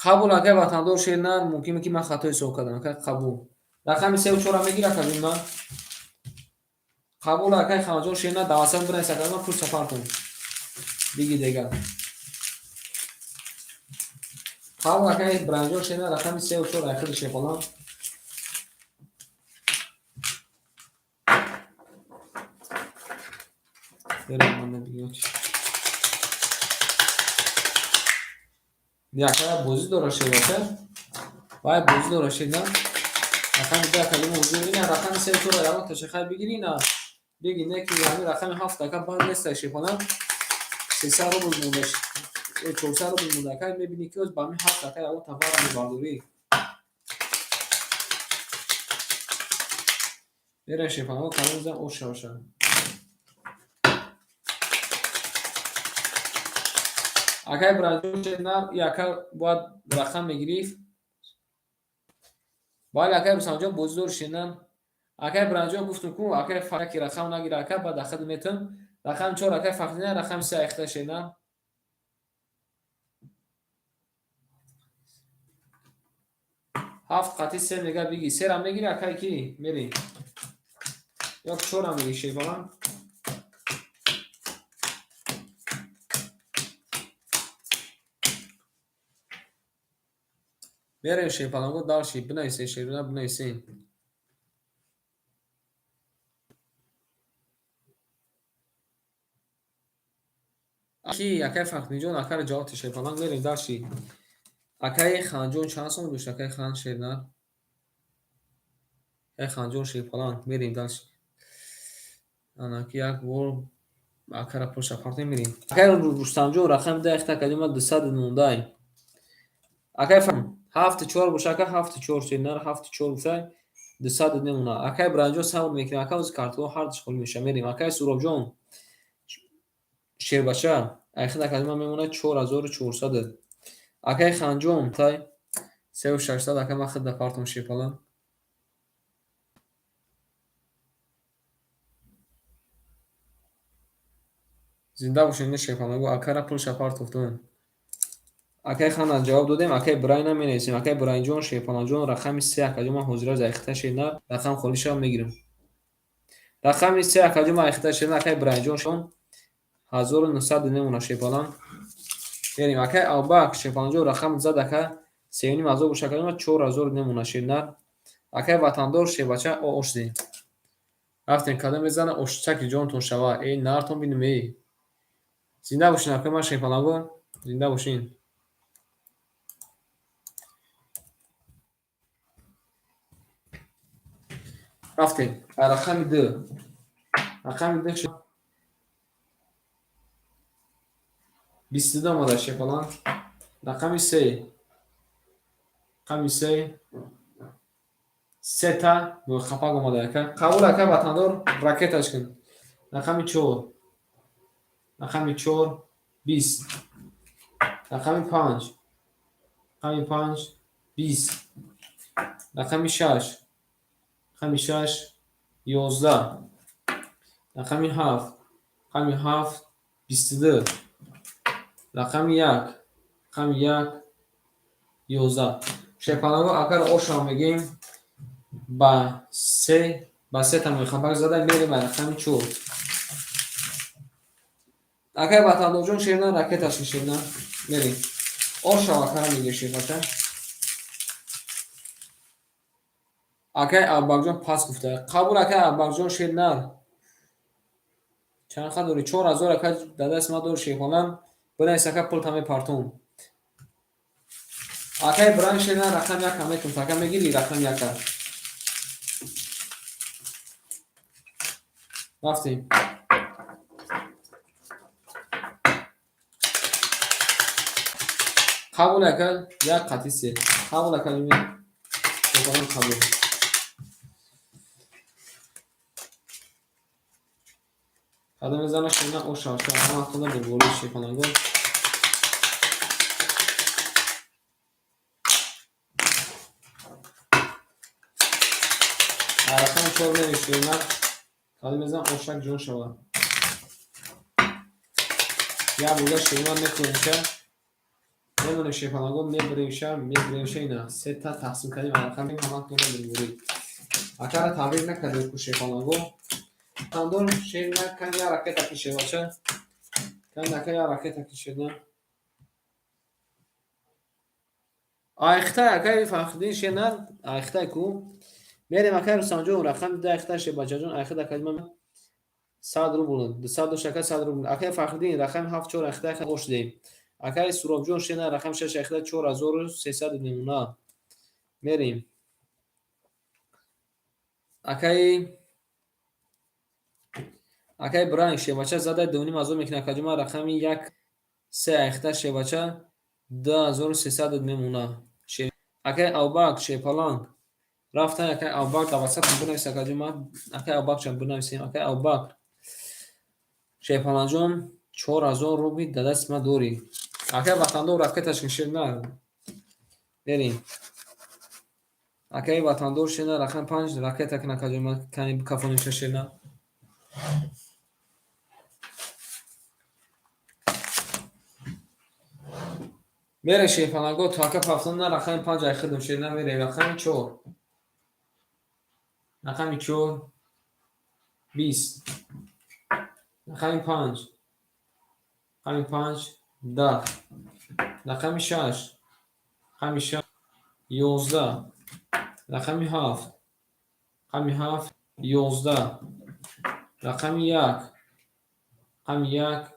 Қабул акай Ватандор шер на, мумкин ки ман хато ҳисоб кардам. Акай қабул. Рақами 3 ва 4 мегир ака бин ман. Қабул акай Ханҷон шер на, давасат бинавис акай ман пул сафар кун. Биги дегар. Қабул акай Браинҷон шер на, рақами 3 ва 4 айхиди шерхолам. Якая бозӣ дора шербача. Вай бозӣ дора шер на. Рақами 2 калима ҳузур ина рақами 3 4 ягон ташахай бигири на. Биги не ки ҳамин рақами 7 ака банд нест шерхона. 300 рубл монда. 400 рубл монда ака мебини ки ба ҳамин 7 ака ягон тафара мебардорӣ. Мерем шерхона калон зан ош шавша. Акай Браинҷон шернар яка бояд рақам мегирифт. Бале акай Рустамҷон бозӣ дори шернар. Акай Браинҷон гуфтум ку акай Факи рақам нагира ака баъд ахад метам. Рақами 4 акай Фахриддин, рақами 3 айхта шернар. 7 қатъи 3 мега биги. 3 мегири акай ки мери. Ё 4 мегири шербаланд. Мерем шерпаланго дарши бинависен шербина бинависен. Ки акай Фахриддинҷон акаро ҷавоб ти шерпаланг мерем дарши. Акай Ханҷон чанд сом дошт? Акай Хан шернар. Акай Ханҷон шерпаланг мерем дарши. Ана ки як бор акара пулша партем мерем. Акай Рустамҷон рақами 10 ихта калима 219. Акай 7 4 боша ака 7 4 шернар 7 4 боша 200 немона. Акай Браинҷон сабр мекунем. Ака ози картҳо ҳардуш холӣ меша. Мерем. Акай Суробҷон шербача айхида калима мемонад 4400. Акай Ханҷон тай 3600 ака ман хидда партом шерпалан. Зинда бошед шерпаланго акара пулша партофтум. Акай Хана ҷавоб додем, акай Брайна менависем. Акай Брайнҷон шерпаланҷон рақами 3 акаҷон ман ҳозира зайхита шернар рақам холиша мегирам. Рақами 3 акаҷон ман айхита шернар акай Брайнҷон шон 1900 немона шерпалан. Мерем акай Аббак шерпаланҷон рақам зад ака 3500 боша акаҷон ман 4000 немона шернар. Акай Ватандор шербача ош дем. Рафтем кадом мезана ошчаки ҷонтон шава. Эй нартон бинем эй. Зинда бошин акай ман шерпаланго. Зинда бошин. Рафтем. Рақами 2. Рақами 2 22 омада шерпалан. Рақами 3. Рақами 3 сета хапак омада ака. Қабул ака Ватандор ракеташ кун. Рақами 4. Рақами 4 20. Рақами 5. Рақами 5 20. Рақами 6. Рақами 6 11. Рақами 7. Рақами 7 22. Рақами 1. Рақами 1 11. Шерпаланго акар ошро мегем ба 3 ба 3 тамои хапак зада мерем ба рақами 4. Акай Ватандорҷон, шерна ракеташ шерна. Мерем. Ош шава кара мегир шербача. Акай Аббакҷон пас гуфта. Қабул, акай Аббакҷон, шер нар. Чанд хат дорӣ? 4000, ака, дар дасти ман дори, шерхонам. Бинавис, ака, пулта мепартум. Акай Бран, шерна рақам яка метум. Ака, мегирӣ рақам яка? Рафтем. Қабул, ака, як қатъи се. Қабул, ака, шерхонам, қабул. Қадам мезана шерна ошавша. Ҳама худа бурбори шерхонагон. Рақами чор мерем, шерна. Қадам мезан ошак ҷон шава. Як бурда шерна мекунемша. Мемонем, шерхонагон, мебуремша, мебуремша, ина. Сета тақсим кардем рақами ҳама худа бурборӣ. Акара табрик накардем ку, шерхонагон. Тандор шерна кан я ракета ки, шербача. Кан ака я ракета ки, шерна. Айхтай, акай Фахриддин, шерна, айхтай ку. Мерем, акай Рустамҷон, рақами ду айхтай, шербачаҷон, айхтай акай ман 100 рубл, 200 дошт, ака, 100 рубл. Акай Фахриддин, рақами ҳафт чор айхтай ош дем. Акай Суробҷон, шерна рақами шаш айхтай 4300 мемона. Мерем. Акай Бранк, шербача, задай 2500 мекунад, акаҷон, ман рақами як се айхта, шербача, 2300 мемона. Акай Абубакр, шерпаланг. Рафтан, акай Абубакр, дар ватсап бинавис, акаҷон, ман акай Абубакрчам бинависем. Акай Абубакр, шерпалангҷон, 4000 рубли дар дасти ман дорӣ. Акай Ватандор, ракеташ шер на. Мерем. Акай Ватандор, шерна рақами панҷ ракета кун, акаҷон, ман кани бикафонемша, шерна. Мерем, шерпаланго, то ака пафтон на рақами панҷ айхидум, шерна, мерем рақами чор. Рақами чор 20. Рақами панҷ. Рақами панҷ 10. Рақами шаш. Рақами шаш 11. Рақами ҳафт. Рақами ҳафт 11. Рақами як. Рақами як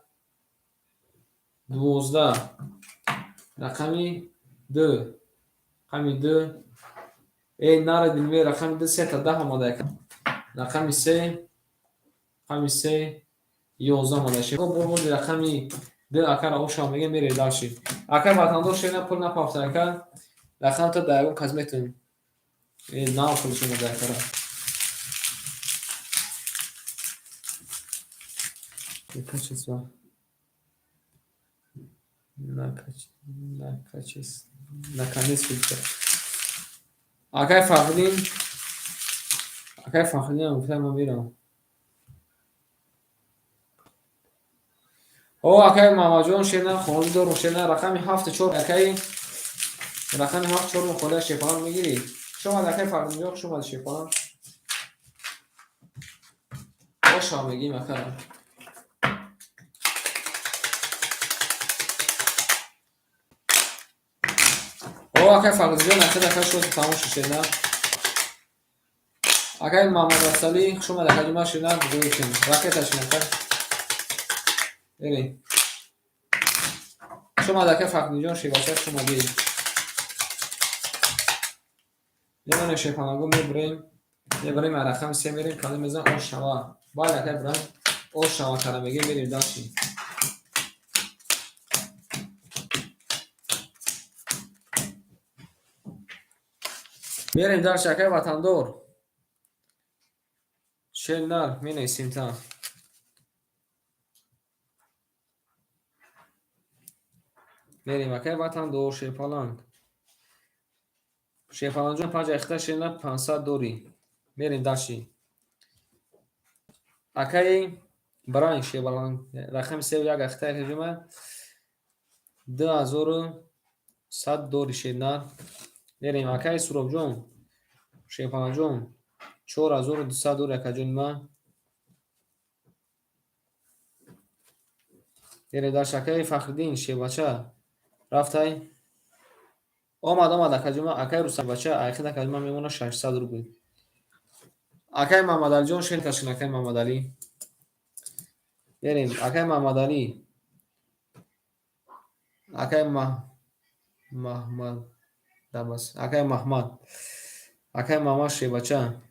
12. Рақами ду. Рақами ду. Эй, наре дилбе, рақами ду сета даҳ омада. Рақами се. Рақами се 11 омада. Бурбурди рақами ду акара ошава мегем, мерем дальше. Акай Ватандор, шерна, пул напафта, ака. Рақамта дар ягон кас метавонем. Э, нав пулш омада акара. Качество. На качество. Наконец гуфта. Акай Фахриддин. Акай Фахриддин гуфта, ман мерам. О, акай Мамаҷон, шерна, холи дорум, шерна, рақами ҳафту чор, акай, рақами ҳафт чор мухолия, шерпаланг, мегирӣ? Хуш омад, акай Фахриддинҷон, хуш омад, шерпаланг. Ошава мегирем, ака. О, акай Фахриддинҷон, ака, ака, шуд, тамом шуд, шерна. Акай Мамадасалӣ, хуш омад, акаҷон, ман шерна гӯйкин. Ракеташин, ака. Мерем. Хуш омад, акай Фахриддинҷон, шербача, хуш омадӣ. Мемонем, шерпаланго, мебурем. Мебарем, рақами се мерем, калим мезан ош шава. Бале, акай Бран, ош шава кара мегем, мерем дальше. Мерем дальше, акай Ватандор. Шер нар, менависем та. Мерем, акай Ватандор, шерпаланг. Шерпалангҷон, панҷ айхта, шерна, 500 дорӣ. Мерем дальше. Акай Бран, шерпаланг, рақами севу як айхта ҳиҷума 2100 дорӣ, шернар. Мерем, акай Суробҷон, шерпалангҷон, 4200 дорӣ, акаҷони ман. Мерем дар шакаи Фахриддин шебача рафтай. Омад, омад акаҷума, акай Рустамбача, айхид акаҷума мемона 600 рубл. Акай Мамадалиҷон шер кашин, акай Мамадалӣ. Мерем, акай Мамадалӣ. Акай Маҳмад Дамас, акай Маҳмад. Акай Мамад шебача.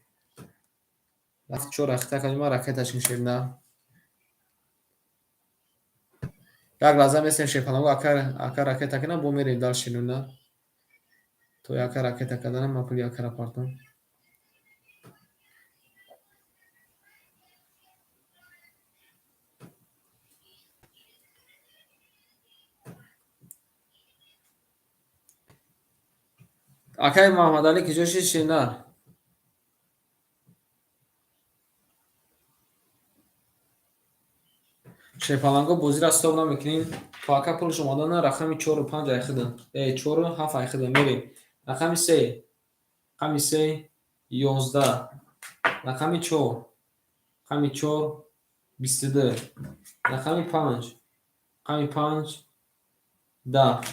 Рафт чор ахита акаҷума ракеташин шерна. Як лаҳза месем шерпанаго ака ракета кунам, бо мерем дар шерна. То яка ракета карданам, ман пули якара партом. Акай Маҳмадалӣ куҷо шид шерна? Шерпаланго бозиро стоп намекунем. То ака пулш омадана рақами чору панҷ айхидан. Чору ҳафт айхидан. Мерем. Рақами се. Рақами се 11. Рақами чор. Рақами чор 22. Рақами панҷ. Рақами панҷ 10.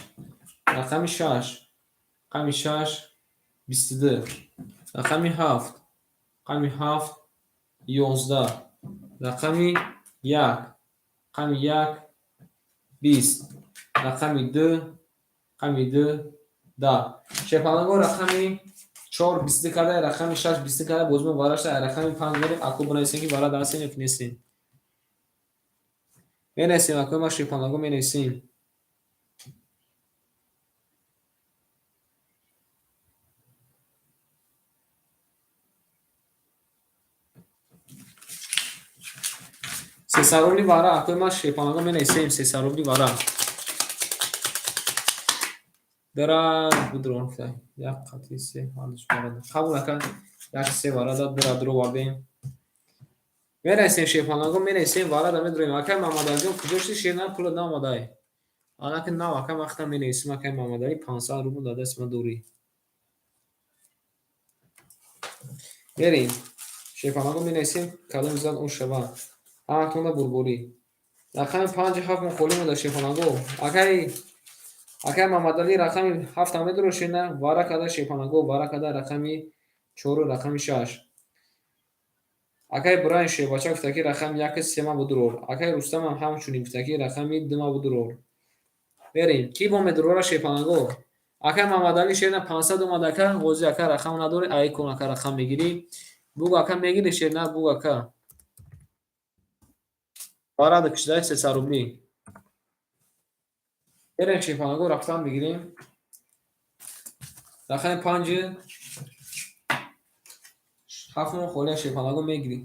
Рақами шаш. Рақами шаш 22. Рақами ҳафт. Рақами ҳафт 11. Рақами як. Рақами як 20. Рақами ду. Рақами ду 10. Шерпаланго рақами чор 22 карда, рақами шаш 22 карда, бозимо варашта, рақами панҷ мерем, ако бинависем ки вара дарсем ё ки нестем. Менависем, акои ма шерпаланго менависем. Сесад рубли вара, акои ма шерпаланго менависем, 300 рубли вара. Дара будрон фай. Як қати се ҳардуш вара. Қабул ака, як се вара дад, дара дуро вардем. Менависем шерпаланго, менависем вара да медроем. Акай Мамадалиҷон куҷо шуди шерна пула наомадай. Анаки нав ака вақта менависем акай Мамадалӣ 500 рубл дар дасти ман дорӣ. Мерем. Шерпаланго менависем кадом зан о шава. Ҳаматонда бурборӣ. Рақами панҷ ҳафт мо холӣ монда шерпаланго. Акай Мамадалӣ рақами ҳафта медуро шена, вара када шерпаланго, вара када рақами чору рақами шаш. Акай Брайан шербача гуфта ки рақами яки сема будурор. Акай Рустамам ҳамчунин гуфта ки рақами дума будурор. Мерем. Ки бо медурора шерпаланго? Акай Мамадалӣ шерна 500 омад ака, ғози ака рақам надорӣ, ай кун ака рақам мегирӣ. Бугу ака мегирӣ шерна, бугу ака. Вара кишидай 300 рубли. Мерем шерпаланго рафтан мегирем. Рақами панҷ ҳафт мо холия шерпаланго мегирем.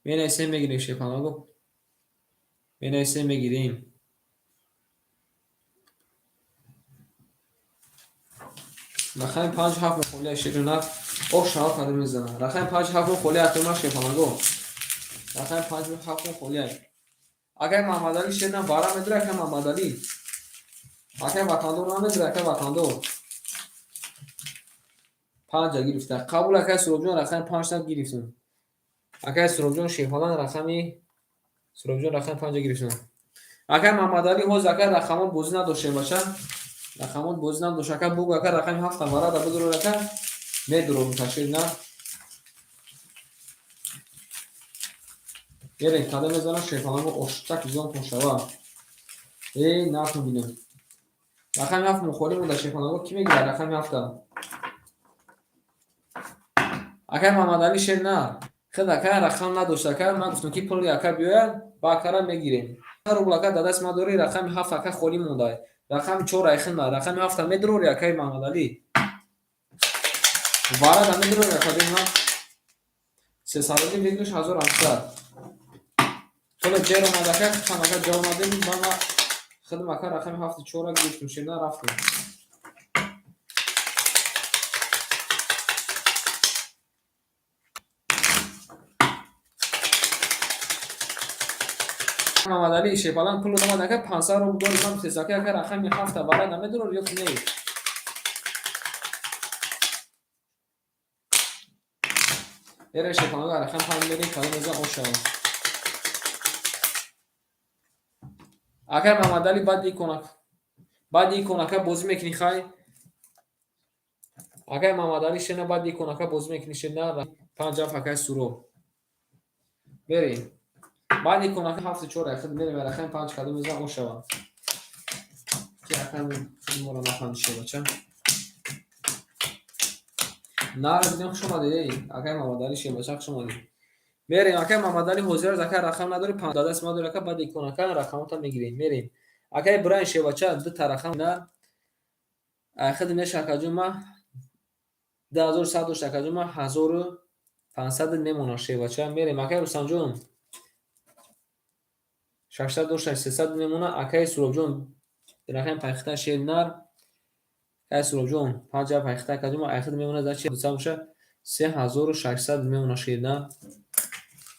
Менависем мегирем шерпаланго. Менависем мегирем. Рақами панҷ ҳафт мо холия шерна оҳ шаҳоб када мезанам. Рақами панҷ ҳафт мо холия акима шерпаланго. Рақами панҷ ҳафт мо холия. Акай Маҳмадалӣ шерна вара медура акай Маҳмадалӣ. Акай ватандор намедура акай ватандор. Панҷа гирифта. Қабул акай Суробҷон рақами панҷта гирифтам. Акай Суробҷон шерпалан рақами Суробҷон рақами панҷа гирифтам. Акай Маҳмадалӣ ҳоз акай рақамон бозӣ надоштем бача. Рақамон бозӣ надошт. Акай бугу акай рақами ҳафта вара да бидуро ака медуром ташкил на. Мерем када мезанам шерпаланго оштак зон шава. Эй нархо бинем. Рақами ҳафт мо холӣ монда шерпаланго ки мегирад рақами ҳафта? Акай Маҳмадалӣ шер на. Хед ака рақам надошт ака, ман гуфтам ки пули ака биёяд, ба акара мегирем. Рубл ака дар даст ман дорӣ, рақами ҳафт ака холӣ монда. Рақами чор айхина, рақами ҳафта медурори акаи Маҳмадалӣ. Вара да медурори ака бинам. 300 рубли бигириш 1800. Тола ҷер омад ака, худам ака ҷо омадем, ман худам ака рақами ҳафти чора гирифтем, шерна рафтем. Мамадалӣ шерпалан пул омад ака 500 рубл дорӣ, ман сесака ака рақами ҳафта вара намедурор ё ки не? Мерем шерпаланго рақами панҷ мерем, кадом мезан о шава. Акай Мамадали, баъди иконак, баъди иконака бозӣ мекунӣ, хай? Акай Мамадали шена, баъди иконака бозӣ мекунӣ, шена панҷ ҳафт. Акай Суроб, мерем баъди иконака ҳафту чор яхид мерем. Рақами панҷ кадом мезан о шава, ки акай худи моро нафаҳмише, бача. Нар бидем. Хуш омадед, эй акай Мамадали, шебача, хуш омадед. Мерем, акай Мамадали ҳозир аст. Акай, рақам надори, дадаст ма дори. Ака, баъди иконака рақамота мегирем, мерем. Акай Брайн, шебача, дута рақам на айхиди меша. Акаҷон, ма 2100 дошт, акаҷон, ма 1500 мемонам, шебача. Мерем. Акай Рустамҷон, 600 дошта, 300 мемона. Акай Суробҷон, рақами пайхита, шер нар. Акай Суробҷон, панҷ пайхита, акаҷон, ма айхиди мемона за дусад боша, 3600 мемона, шер нар.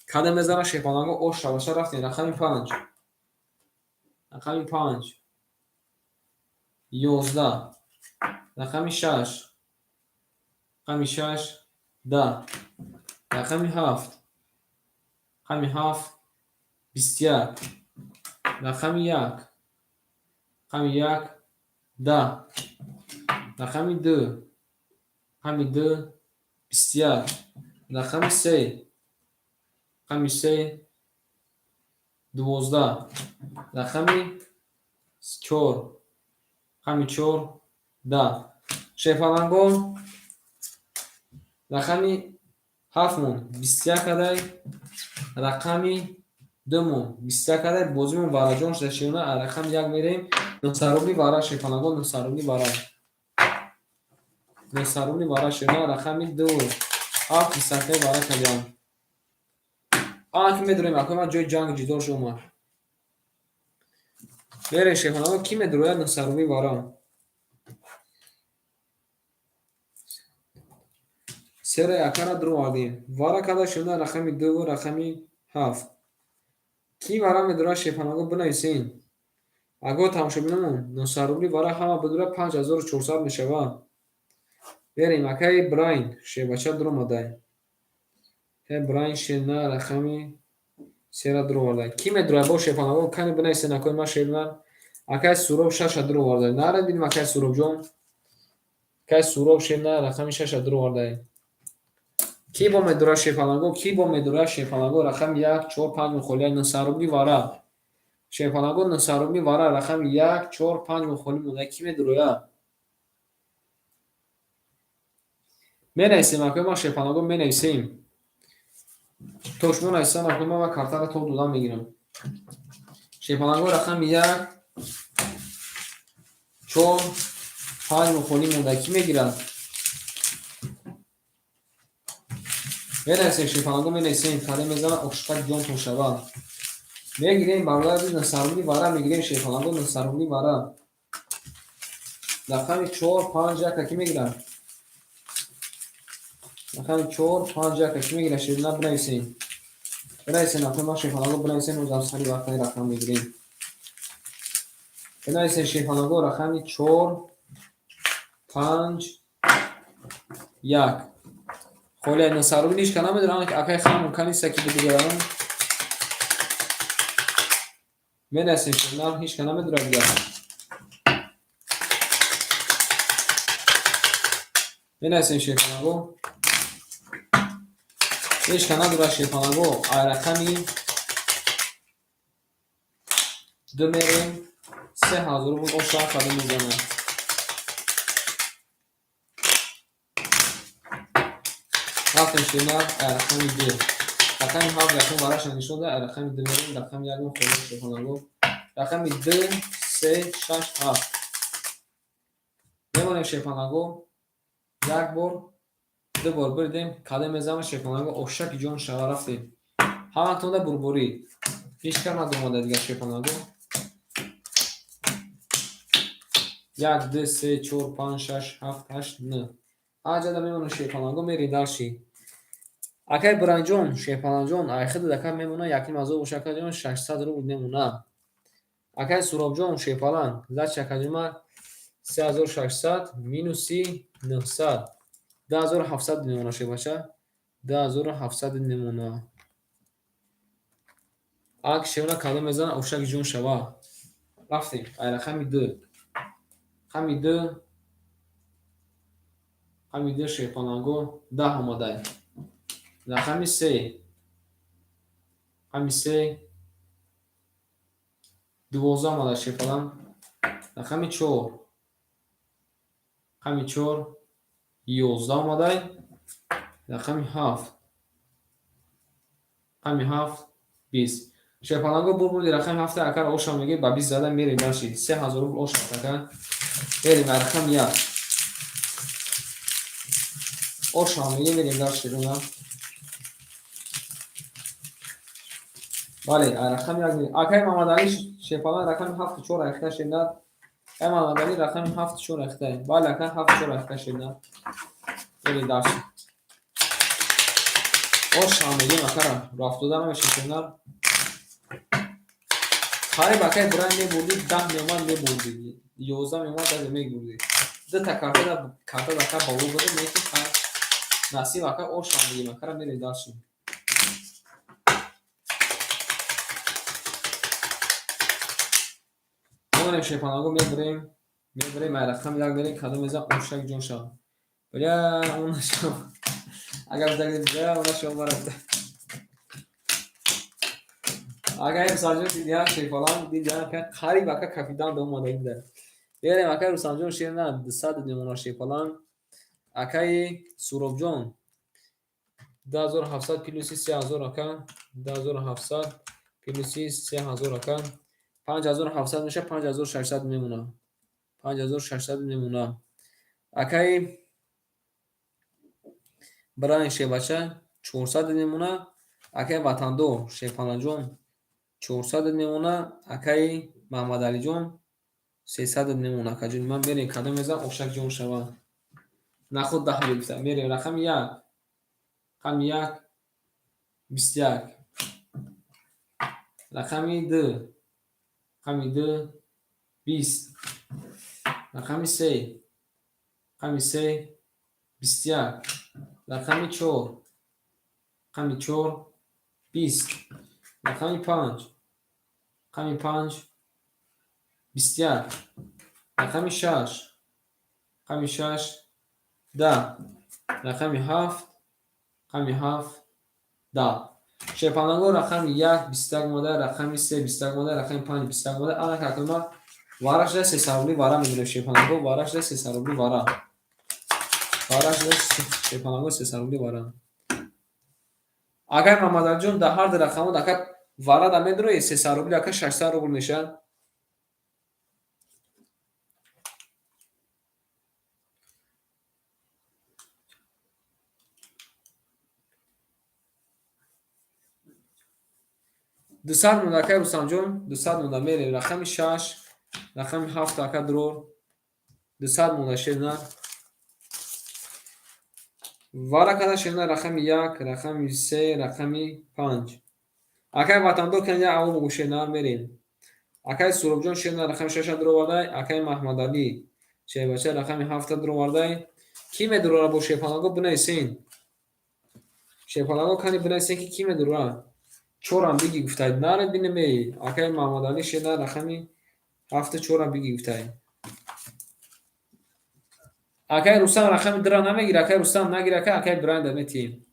Кадем мезана, шепаланго, ош шабаша. Рафтем. Рақами панҷ, рақами панҷ 11, рақами шаш, рақами шаш 10, рақами ҳафт, рақами ҳафт 21, рақами як, рақами як 10, рақами ду, рақами ду 21, рақами се, рақами се 12, рақами чор, рақами чор 10. Шефаланго, рақами ҳафтмон 21 адай, рақами думон 21 адай. Бозимон вараҷон шуда, шиёна. Рақами як мерем, 900 рубли вара, шефаланго, 900 рубли вара, 900 рубли вара, шиёна. Рақами ду ҳафт 21 вара кардиам. Ана ки медурем, акои ман, ҷои ҷанг ҷидол шуд омад. Мерем, шефаланго, кӣ медурояд 900 рубли вара? Сера якара дуровардем. Вара када, шуда рақами дуву рақами ҳафт. Кӣ вара медурад, шефаланго, бинависен. Аго тамошобинамон, 900 рубли вара ҳама бидура, 5400 мешавад. Мерем. Акаи Брайн, шебача, дуромадай. Акаи Брайн, шена, рақами сера дуровардай. Кӣ медурад бо, шефаланго, кани бинависен, акои ман, шернар. Акаи Суроб шаша дуровардай. Наре дидим, акаи Суробҷон. Акаи Суроб, шена, рақами шаша дуровардай. Кӣ бо медурад, шефаланго? Кӣ бо медурад, шефаланго? Рақами як, чор, панҷ мухолия, 900 рубли вара. Шефаланго, 900 рубли вара, рақами як, чор, панҷ мухоли монда. Кӣ медурояд? Менависем, акои ман, шефаланго, менависем. То шумо нависам, акои ман, ва картаро тоб додан мегирам. Шефаланго, рақами як, чор, панҷ мухоли монда. Кӣ мегирад? Менависем, шефаланго, менависем. Каде мезана, ошиқак ҷонтон шавад. Мегирем, бародар азиз, 900 рубли вара мегирем, шефаланго, 900 рубли вара. Рақами чор, панҷ, яка кӣ мегирад? Рақами чор, панҷ, яка кӣ мегирад, шерина, бинависем. Бинависем, акои ман, шефаланго, бинависем, озам сари вақтаи рақам мегирем. Бинависем, шефаланго, рақами чор, панҷ, як. Холия 900 рубли ҳеч ка намедонам, акай хам каниста ки бидугарам. Менависем, шерина, ҳеч ка намедонад дигар. Менависем, шефаланго. Ҳеч ка надорад, шефаланго. Ай рақами ду мерем, 3000 рубл оша кадом мезанад. Рафтем, шена, ай рақами ду. Рақами ҳафт якум вараша нишон дод, ай рақами ду мерем, рақами якум холия, шефаланго. Рақами ду, се, шаш, ҳафт. Мемонем, шефаланго. Як бор, ду бор бирдем, кадем мезанам, шефаланго, ошаки ҷон шава. Рафтем. Ҳаматонда бурборӣ. Ҳеч кар надомада дигар, шефаланго. Як, ду, се, чор, панҷ, шаш, ҳафт, ҳашт, нӯ. Аҷада мемонем, шефаланго, мерем дальше. Акай Бранҷон, шефаланҷон, айхиди дака мемона, якним ҳазор боша, акаҷон, 600 рубл мемона. Акай Суробҷон, шефалан, зачи, акаҷон, 3600 минуси 900. 2700 мемона, шебача. 2700 мемона. Ак шевна кадом мезана, ошаки ҷон шава. Рафтем. Ай рақами 2. Рақами 2. Рақами 2 шерпаланго 10 омадай. Рақами 3. Рақами 3 12 омадай шерпаланг. Рақами 4. Рақами 4 11 омадай. Рақами 7. Рақами 7 20. Шерпаланго бурбурди рақами 7 акар оша меги ба 20 зада мерем даши. 3000 рубл оша ака. Мерем рақами 1. Оша меги мерем даши руна. Бале, рақами 1. Акай Мамадали шерпаланг рақами 7 4 ахта шернад. Акай Мамадали рақами 7 4 ахта. Бале, ака 7 4 ахта шернад. Мерем даши. Оша меги акара. Рафтода намеша шернад. Қариб акай Брайан мебурдӣ, 10 меомад мебурдӣ, 11 меомад даже мебурдӣ. Дута карта карта ака ба ӯ буда, лекин насиб ака оша мегим акара мерем дальше. Мерем шерпаланго мебурем, мебурем ай рақами 1 мерем, кадом мезан ошак ҷон шав. Бля, он нашав. Агар бля, он нашав марафта. Агар Рустамҷон дидиан шерпаланг дидиан ака қариб ака капитан да омада инда. Берем ака Рустамҷон шер на 200 мемона шерпаланг. Акаи Суробҷон 2700 плюси 3000 ака 2700 плюси 3000 ака 5700 меша 5600 мемона. 5600 мемона. Акаи Брайан шербача 400 мемона. Акаи Ватандор шерпаланҷон 400 мемона. Акаи Маҳмадалиҷон 300 мемона. Акаҷон ман мерем кадом мезан ошак ҷон шава. Нахуд 10 гирифта. Мерем рақами 1. Рақами 1 21. Рақами 2. Рақами 2 20. Рақами 3. Рақами 3 21. Рақами 4. Рақами 4 20. Рақами 5. Рақами 5 21. Рақами 6. Рақами 6 10. Рақами 7. Рақами 7 10. Шерпаланго рақами 1 21 омада, рақами 3 21 омада, рақами 5 21 омада. Ана какма вара шуда 300 рубли вара мегирем шерпаланго, вара шуда 300 рубли вара. Вара шуда шерпаланго 300 рубли вара. Агар Мамадалиҷон дар ҳар ду рақамот ака вара да медрои 300 рубли ака 600 рубл мешавад. 200 монда акай Рустамҷон, 200 монда мерем рақами 6, рақами 7 ака дрор. 200 монда шерна. Вара када шерна рақами 1, рақами 3, рақами 5. Акай Ватандор кан як авол бугу шерна мерем. Акай Суробҷон шерна рақами 6 дровардай, акай Маҳмадалӣ шербача рақами 7 дровардай. Ки медурора бо шерпаланго бинависен? Шерпаланго кани бинависен ки ки медурора? 4-ам биги гуфтай. Наре бинемей. Акай Маҳмадалӣ шерна рақами 7 4-ам биги гуфтай. Акай Рустам рақами 2-ра намегир, акай Рустам нагир, ака акай Брайан да метием.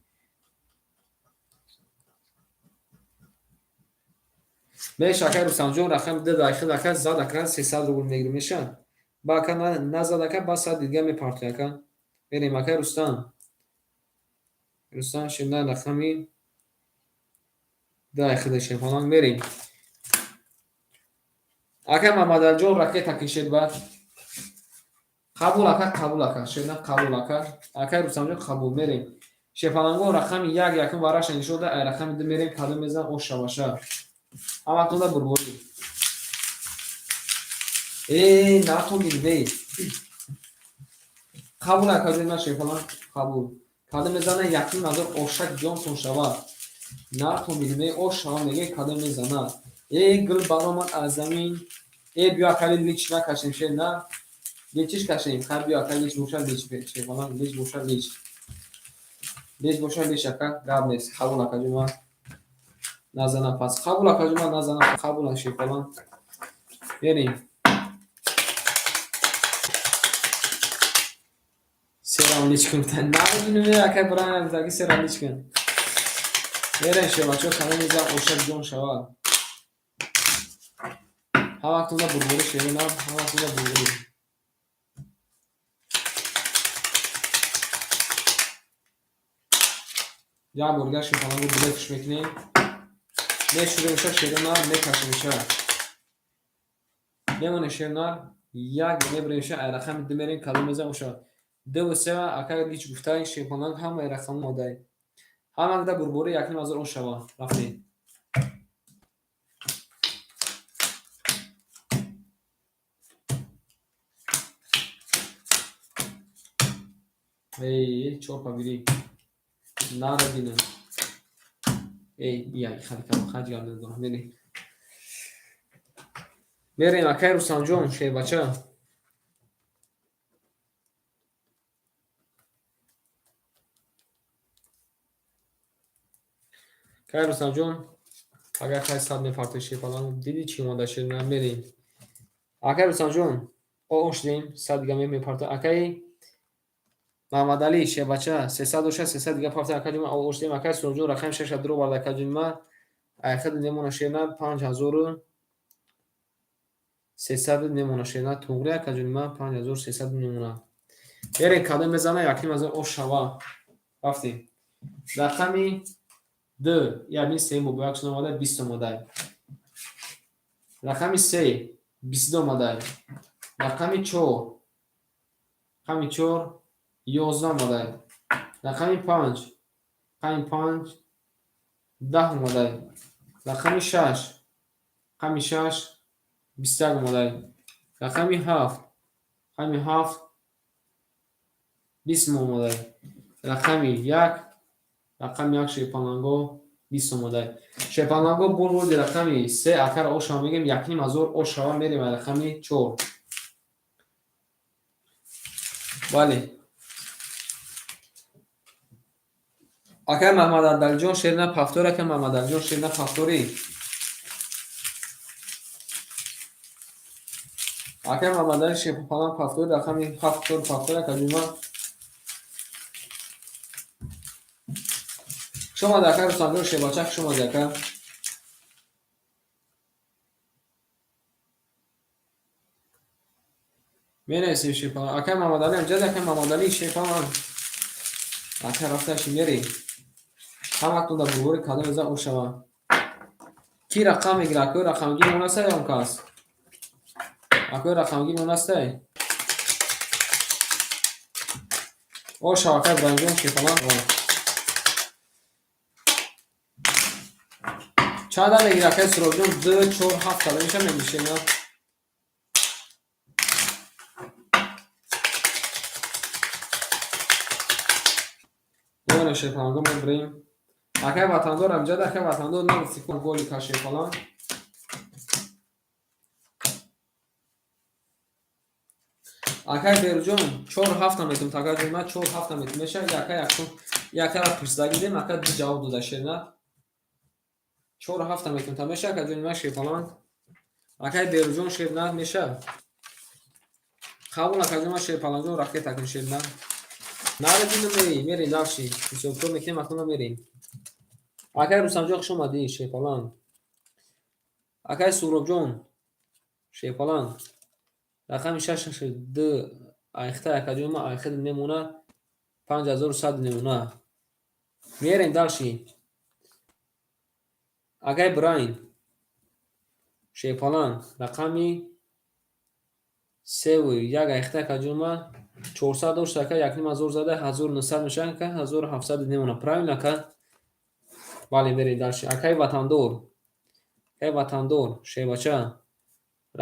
Меша акай Рустамҷон рақами 2 да хел ака зад ака 300 рубл мегир меша. Ба ака назад ака ба сад дига мепартои ака. Мерем акай Рустам. Рустам шерна рақами 2 хел шерпаланг мерем. Акай Мамадалиҷон ракета кишед бад. Қабул ака, қабул ака, шерна қабул ака. Акай Рустамҷон қабул мерем. Шерпаланго рақами 1 якум вараша нишон да, ай рақами 2 мерем кадом мезан ош шаваша. Ҳаматонда бурборӣ. Натон гирбей. Қабул ака ҷон ман шерпаланг қабул. Кадом мезана 1500 ошак ҷонтон шава. Натон гирбей ош шава меге кадом мезана. Гул баромад аз замин. Биё акали лич накашем шерна. Личиш кашем. Хай биё ака лич боша лич шерпаланг лич боша лич. Лич боша лич ака гап нест. Қабул ака ҷон ман. Назана пас. Қабул ака ҷон ман назана қабул шерпаланг. Мерем. Серам лич кун. Намедунем, акай Брайан гуфтаги серам лич кун. Мерем, шербачаҳо, кадом мезан ошак ҷон шавад. Ҳар вақтоза бурбурӣ шерина, ҳар вақтоза бурбурӣ. Як бор дигар шерпалангу билетш мекунем. Мешуремша шерина, мекашемша. Мемонем шерина, як мебуремша, ай рақами ду мерем, кадом мезан оша. Дуву се акай лич гуфтай шерпаланг ҳамаи рақамҳо модай. Ҳамагда бурбурӣ 1500 ош шава. Рафтем. Эй, чор пабирӣ. Нара бинам. Эй, ия, хали кам хаҷ гап надорам. Мерем. Мерем, акай Рустамҷон, шербача. Акай Рустамҷон, агар хай сад мепартои шерпаланг, дидӣ чӣ омада шерина, мерем. Акай Рустамҷон, ош дем, сад дига мепарто. Акай Маҳмадалӣ, шербача, 300 доша, 300 дига парта, акай ҷон, ош дем. Акай Суроҷон, рақами шаша дуро оварда, акай ҷон, ма айхад немона шерина, 5300 немона шерина, туғри, акай ҷон, ма 5300 немона. Мерем, кадом мезана, 1500 ош шава. Рафтем. Рақами ду, ябин се бо як омада, 20 омада. Рақами се, 22 омада. Рақами чор, рақами чор, 11 омада. Рақами панҷ, рақами панҷ, 10 омада. Рақами шаш, рақами шаш, 21 омада. Рақами ҳафт, рақами ҳафт, 20 омада. Рақами як, рақами як шерпаланго 20 омада. Шерпаланго бурди рақами се, акар ошава мегем, 1500 ошава, мерем рақами чор. Бале. Акай Маҳмадалиҷон шерина пафтори, акай Маҳмадалиҷон шерина пафтори. Акай Маҳмадали шерпаланг пафтори, рақами ҳафт чор пафтори, акай ҷума. Хуш омадед, акай Рустамҷон шербача, хуш омадед, ака. Менависем шерпаланг. Акай Маҳмадали ҳам ҷади, акай Маҳмадали шерпаланг. Акай рафташи мерем. Ҳаматон дар бурбури кадом мезан ош шава. Ки рақам мегирад? Акои рақамгир монастай он кас? Акои рақамгир монастай? Ош шава, акай Ибраҳимҷон шерпаланг. Чанд мегирад, акай Суробҷон? Ду, чор, ҳафт кадом меша мегиришем? Мемонем шерпаланго мебурем. Акай Ватандор ҳамҷад, акай Ватандор нагуфти ку голи ка шерпаланг. Акай Беруҷон, чор ҳафта метум, акай ҷон, ман чор ҳафта метум меша, акай якум, якара пурсида гидем, акай ду ҷавоб дода шерна. Чор ҳафта метум та меша, акай ҷон, ман шерпаланг. Акай Беруҷон шерна меша. Қабул, акай ҷон, ман шерпалангҷон ракета кун шерна. Нарединам мерем, мерем дальше. Ҳисобкор мекунем, акнун мерем. Акай Рустамҷон, хуш омадӣ, шерпаланг. Акай Суҳробҷон, шерпаланг. Рақами шаш шаш ду айхта, акаҷон, ман айхта мемона, 5100 мемона. Мерем дальше. Акай Брайн, шерпаланг, рақами севу як айхта, акаҷон, ман 400 дошт, ака, 1500 зада, 1900 мешавад, ака, 1700 мемона. Правильно, ака? Бале, мерем дальше. Акай Ватандор, акай Ватандор, шербача.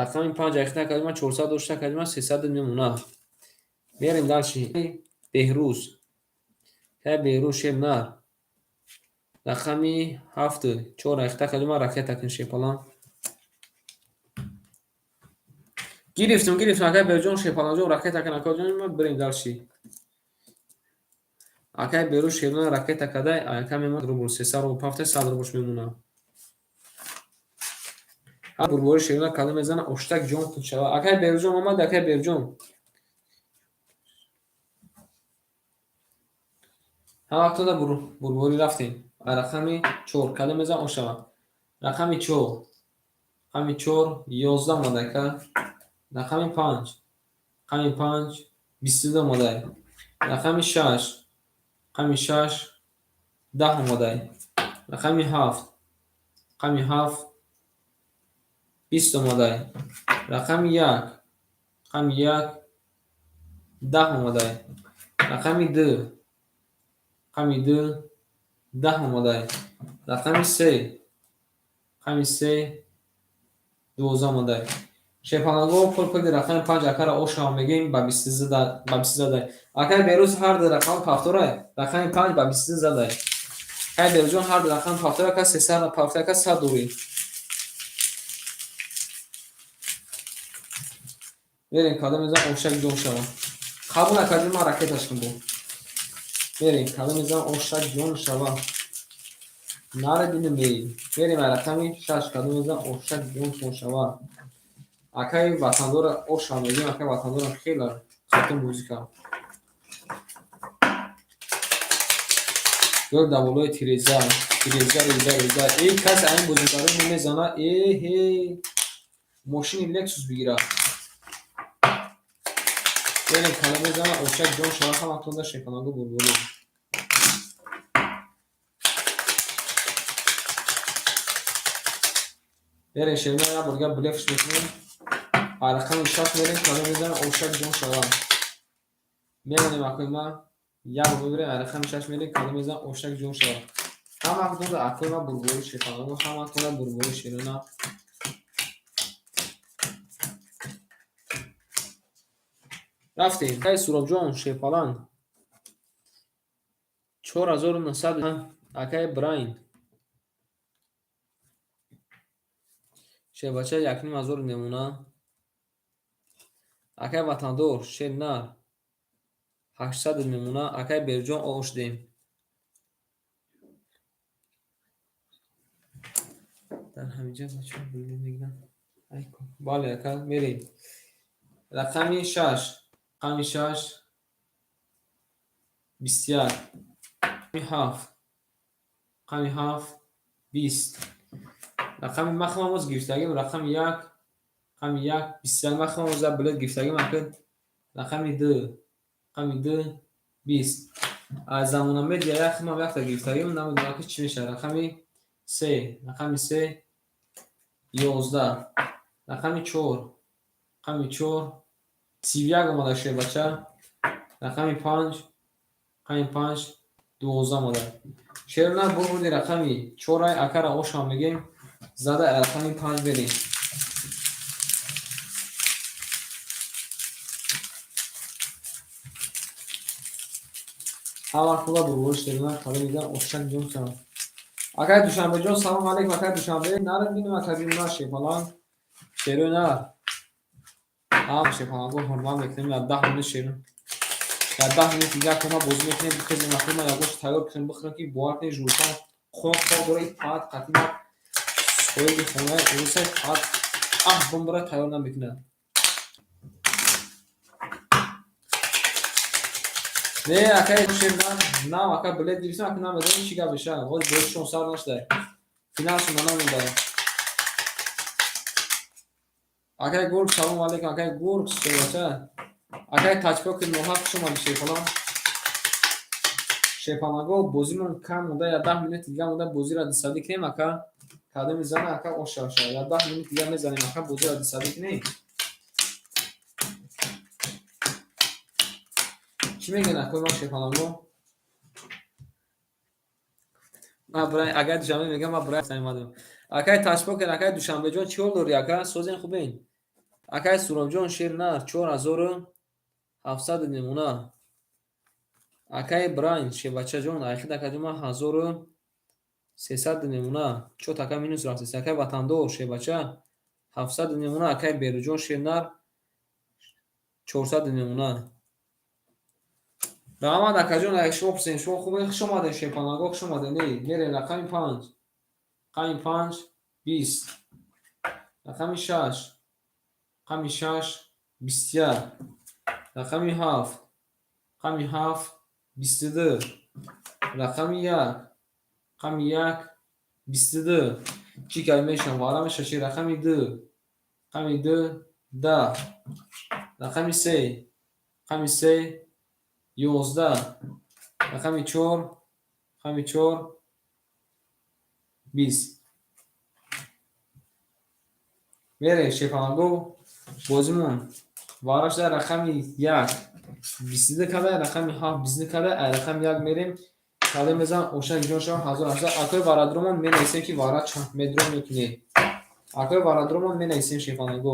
Рақами панҷ айхта, акаҷон, ман 400 дошт, акаҷон, ман 300 мемона. Мерем дальше. Беҳрӯз, акай Беҳрӯз шернар. Рақами ҳафт чор айхта, акаҷон, ман ракета кун шерпаланг. Гирифтум, гирифтум, акай Беҳрӯзҷон, шерпалангҷон, ракета кун, акаҷон, ман бирем дальше. Акай Беҳрӯз шернар ракета кадай, ака мемонад рубл, 300 рубл пафта, 100 рублш мемонад. Бурбори шерина кадом мезана, оштак ҷон шава. Акай Берҷон омад, акай Берҷон. Ҳамақтонда бурборӣ рафтем. Рақами 4 кадом мезана, ошава. Рақами 4. Рақами 4 11 омада ака. Рақами 5. Рақами 5 22 омада. Рақами 6. Рақами 6 10 омада. Рақами 7. Рақами 7 20 омада. Рақами 1. Рақами 1 10 омада. Рақами 2. Рақами 2 10 омада. Рақами 3. Рақами 3 12 омада. Шепанаго пул рақами 5 акара ошава мегӯем ба 20 задай. Акай Берӯз ҳар ду рақам пафтора, рақами 5 ба 22 задай. Акай Берӯзҷон ҳар ду рақам пафтора, ака 300 пафтора, ака 100 дорӣ. Мерем кадом мезанам ошак ҷон шава. Қабул накардем, ман ракеташ кун бо. Мерем кадом мезанам ошак ҷон шава. Наре бинем мей. Мерем рақами 6 кадом мезанам ошак ҷон шава. Акай ватандора ошава мегӯем, акай ватандора хеле хато музика. Гол дар болои тиреза, тиреза, реза, реза. Эй, касе ҳамин бозигарои мезана, эҳе, мошини Лексус бигира. Мерем кадом мезана ошак ҷон шава, ҳаматонда шепанаго бурборӣ. Мерем шерина як бор дигар блефш мекунем. Рақами 6 мерем, кадом мезана ошак ҷон шава. Мемонем акои ма, як бор мебирем, рақами 6 мерем, кадом мезана ошак ҷон шава. Ҳаматонда акои ма бурборӣ шепанаго, ҳаматонда бурборӣ шерина. Рафтем. Акай Суробҷон шерпаланг 4900. Акай Брайн шербача 1500 мемона. Акай Ватандор шернар 800 мемона. Акай Берҷон ош дем. Дар ҳаминҷа бачаҳо билет мегиранд. Бале ака, мерем. Рақами 6. Рақами 6 21. Рақами 7. Рақами 7 20. Рақами ман боз гирифтагим рақами 1. Рақами 1 21. Ман худам боз билет гирифтагим ака. Рақами 2. Рақами 2 20. Аз Замона Медиа як худам якта гирифтагим, намедонам ки чӣ мешавад. Рақами 3. Рақами 3 11. Рақами 4. Рақами 4 31 омада шербача. Рақами 5. Рақами 5 12 омада. Шерна бурди рақами 4 акара ошам мегем. Зада рақами 5 берем. Ҳар вақт хуба бурбори шерна қабул мекунам ошак ҷон шавам. Акай Душанбеҷон салом алейкум, акай Душанбе. Наред бинем акай бинем шерпаланг. Шерои нар. Ҳама шерпаланго ҳурмат мекунем, я 10 минут шер. Я 10 минут дигар кума бозӣ мекунем, бихезем ахир ман ягош тайёр кунем, бихӯрем ки бовар кунед журтан хок хок дора и паат қатъи ман соҳиби хонаи урусай паат аҳ бомбара тайёр намекунад. Не, акай шер нав ака билет гирифтам, ака намедонам чӣ гап мешавад. Ҳозир бозишон сар нашуда. Финалшон намонда. Акай Гург салом алейкум, акай Гург шербача. Акай Тачпоки ноҳақ хуш омадӣ шерпаланг. Шерпаланго бозимон кам монда, я 10 минут дигар монда бозиро дисадӣ кунем ака. Кадоми зана ака оша шава. Я 10 минут дигар мезанем ака бозиро дисадӣ кунем. Чӣ мегӯянд акои ман шерпаланго? Ман Брайн агар Душанбе мегӯям ман Брайн омадам. Акай Ташпокер, акай Душанбеҷон чӣ ҳол дорӣ ака? Созен хубен? Акай Суробҷон шер нар 4700 мемона. Акай Брайн шербачаҷон айхид акаҷон ман 1300 мемона. Чо така минус рафтест. Акай Ватандор шербача 700 мемона. Акай Беруҷон шернар 400 мемона. Раҳмат акаҷон, як шумо пурсем, шумо хубен? Хуш омадед шерпаланго, хуш омадед. Не, мерем рақами 5. Рақами 5 20. Рақами шаш, рақами шаш, 21. Рақами ҳафт, рақами ҳафт, 22. Рақами як, рақами як, 22. Чӣ кар мешавам? Вара мешавад чи? Рақами ду, рақами ду, 10. Рақами се, рақами се, 11. Рақами чор, рақами чор, 20. Мерем, шефаланго, бозимон вара шуда. Рақами як 22 када, рақами ҳафт 22 када. Ай рақами як мерем, кале мезан оша ҷон шавам 1800. Акои варадромон менависем, ки вара чанд медром мекунем. Акои варадромон менависем, шефаланго.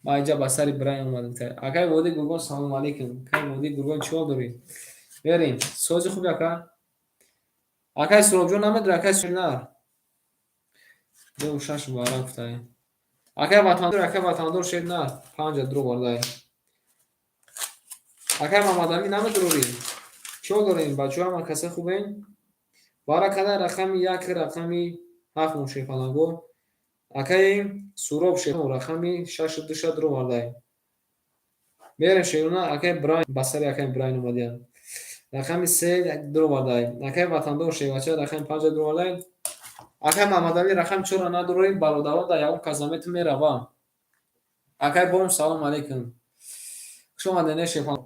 Ман инҷа ба сари Брайн омадам. Акай Води Гургон, салому алейкум. Акай Води Гургон, чӣ ҳол дорӣ? Мерем. Сози хуби, ака? Акай Суробҷон намедори, акай Нар. Ду шаш вара гуфтаем. Акай Ватандор, акай Ватандор, шер нар. Панҷа дро вардай. Акай Мамадамин намедорӣ? Чӣ ҳол дорем? Бачаҳо, ҳама каса хубен? Вара када рақами як, рақами ҳафт мошефаланго. Акаи Суроб шер рақами шашу душа дро вардай. Мерем, шерона, акай Брайн, ба сари акай Брайн омадиям. Рақами се дро вардай. Акай Ватандор шербача рақами панҷа дро вардай. Акай Маҳмадалӣ рақами чорро надорӣ, бародарон, дар ягон казаметр мерава. Акай Бом, салом алейкум. Хуш омадед, не шефан.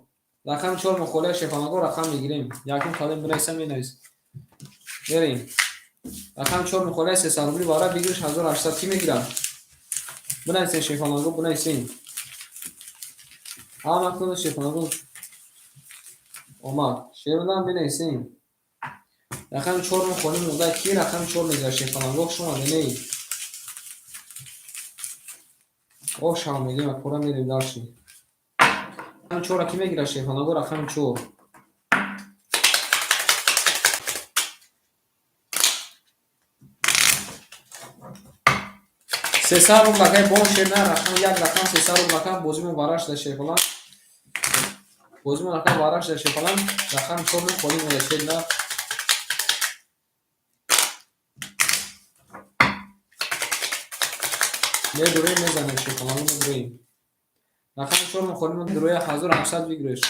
Рақами чор мухолия, шефанаго, рақам мегирем. Якум калем бинависам, менавис. Мерем. Рақами чор мухолия, 300 рубли вара бигириш 1800, кӣ мегирад? Бинависем, шефанаго, бинависем. Ҳама кун, шефанаго. Омад. Шерона бинависем. Рақами чор мухоли монда, ки рақами чор мегирад, шефанаго, хуш омадед, не? О, шав мегирем, акора мерем дальше. Рақами чорро кӣ мегирад, шефанаго, рақами чор? 300 рубл, акай бон шерна, рақами як, рақам 300 рубл, ака, бозимон вара шуда, шефалан. Бозимон, ака, вара шуда, шефалан. Рақами чор мухоли монда, шерна. Медурем, мезанем, шефалан, медурем. Рақами чор мухоли монда, дуроя 1800 выигрыш.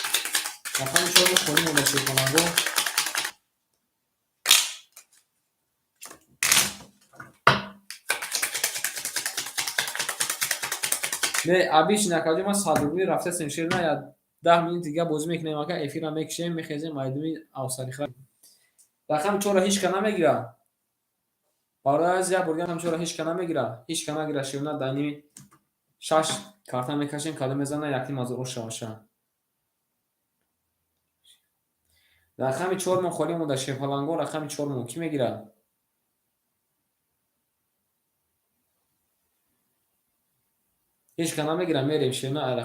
Рақами чор мухоли монда, шефаланго. Не, обычно, акаҷо, ман 100 рубли рафтасем, шер на, я 10 минут дига бозӣ мекунем, ака, эфирам мекушем, мехезем майдуни авсарихра. Рақами чорро ҳеҷ ка намегирад. Барои аз як бор рақами чорро ҳеҷ ка намегирад. Ҳеҷ ка нагирад, шерна, дар ними шаш карта мекашем, кадом мезана, якним ҳазор ош шаваша. Рақами чор мо холӣ монда, шефаланго, рақами чор мо кӣ мегирад? Ҳеҷ ка намегирад, мерем, шерна, ай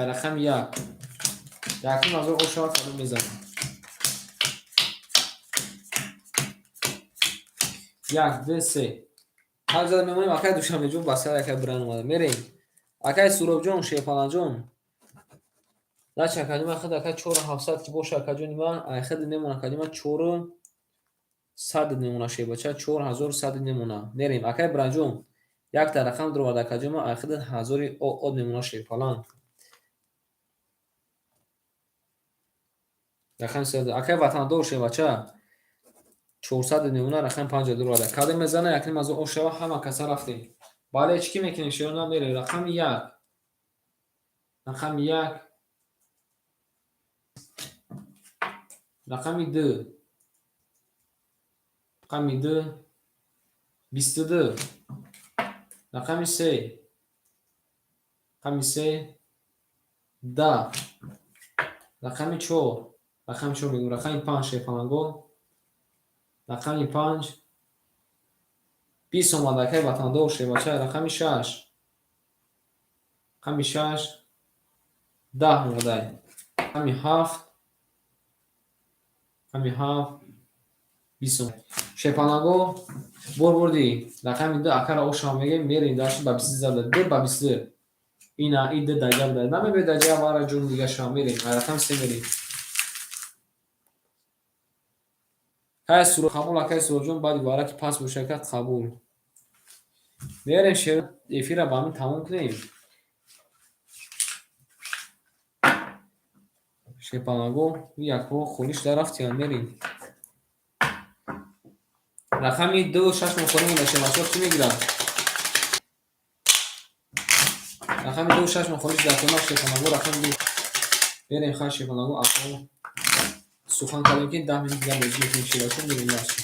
рақами як. 1,5 ҳазор ош шава, кадом мезанад? Як, ду, се. Ҳар зада мемонем, акай Душанбеҷон, ба сари акай Бран омада. Мерем. Акай Суробҷон, шефаланҷон. Дача, акаҷон, ман худ ака чору ҳафтсад ки боша, акаҷони ман, ай худ немона, акаҷон, ман чору сад немона, шебача, 4100 немона. Мерем. Акай Бранҷон, якта рақам дуровард, акаҷон, ман ай худ ҳазори од мемона, шефалан. Рақами се, акай Ватандор, шебача. 400 немона, рақами панҷа дуроварда. Кадом мезана, 1,5 ҳазор ош шава, ҳама каса рафтем. Бале, чӣ ки мекунем, шерона, мерем. Рақами як. Рақами як. Рақами ду. Рақами ду. 22. Рақами се. Рақами се. 10. Рақами чор. Рақами чор мегӯм. Рақами панҷ, шефаланго. Рақами панҷ. 20 омад, акай Ватандор, шебача. Рақами шаш. Рақами шаш. 10 омадай. Рақами ҳафт. Рақами ҳафт. 20 омад. Шепанаго, бор бурди. Рақами ду акара ошам мегем, мерем дашти ба 20 зада. Ду ба 22. Ина и ду даҷа буда. Намебе даҷа вара ҷон дига шава, мерем. Рақами се мерем. Ҳай суро қабул акай Суробҷон, баъди вара ки пас боша ака қабул. Мерем шер эфира ба ҳамин тамом кунем. Шепанаго якҳо холиш дарафтиян мерем. Рақами 2 6 мо холӣ монда шебачо кӣ мегирад? Рақами 2 6 мо холиш дар тема шепанаго рақами 2. Мерем хай шепанаго акҳо сухан кардем ки 10 минут дигар бозӣ мекунем шебачо мерем дальше.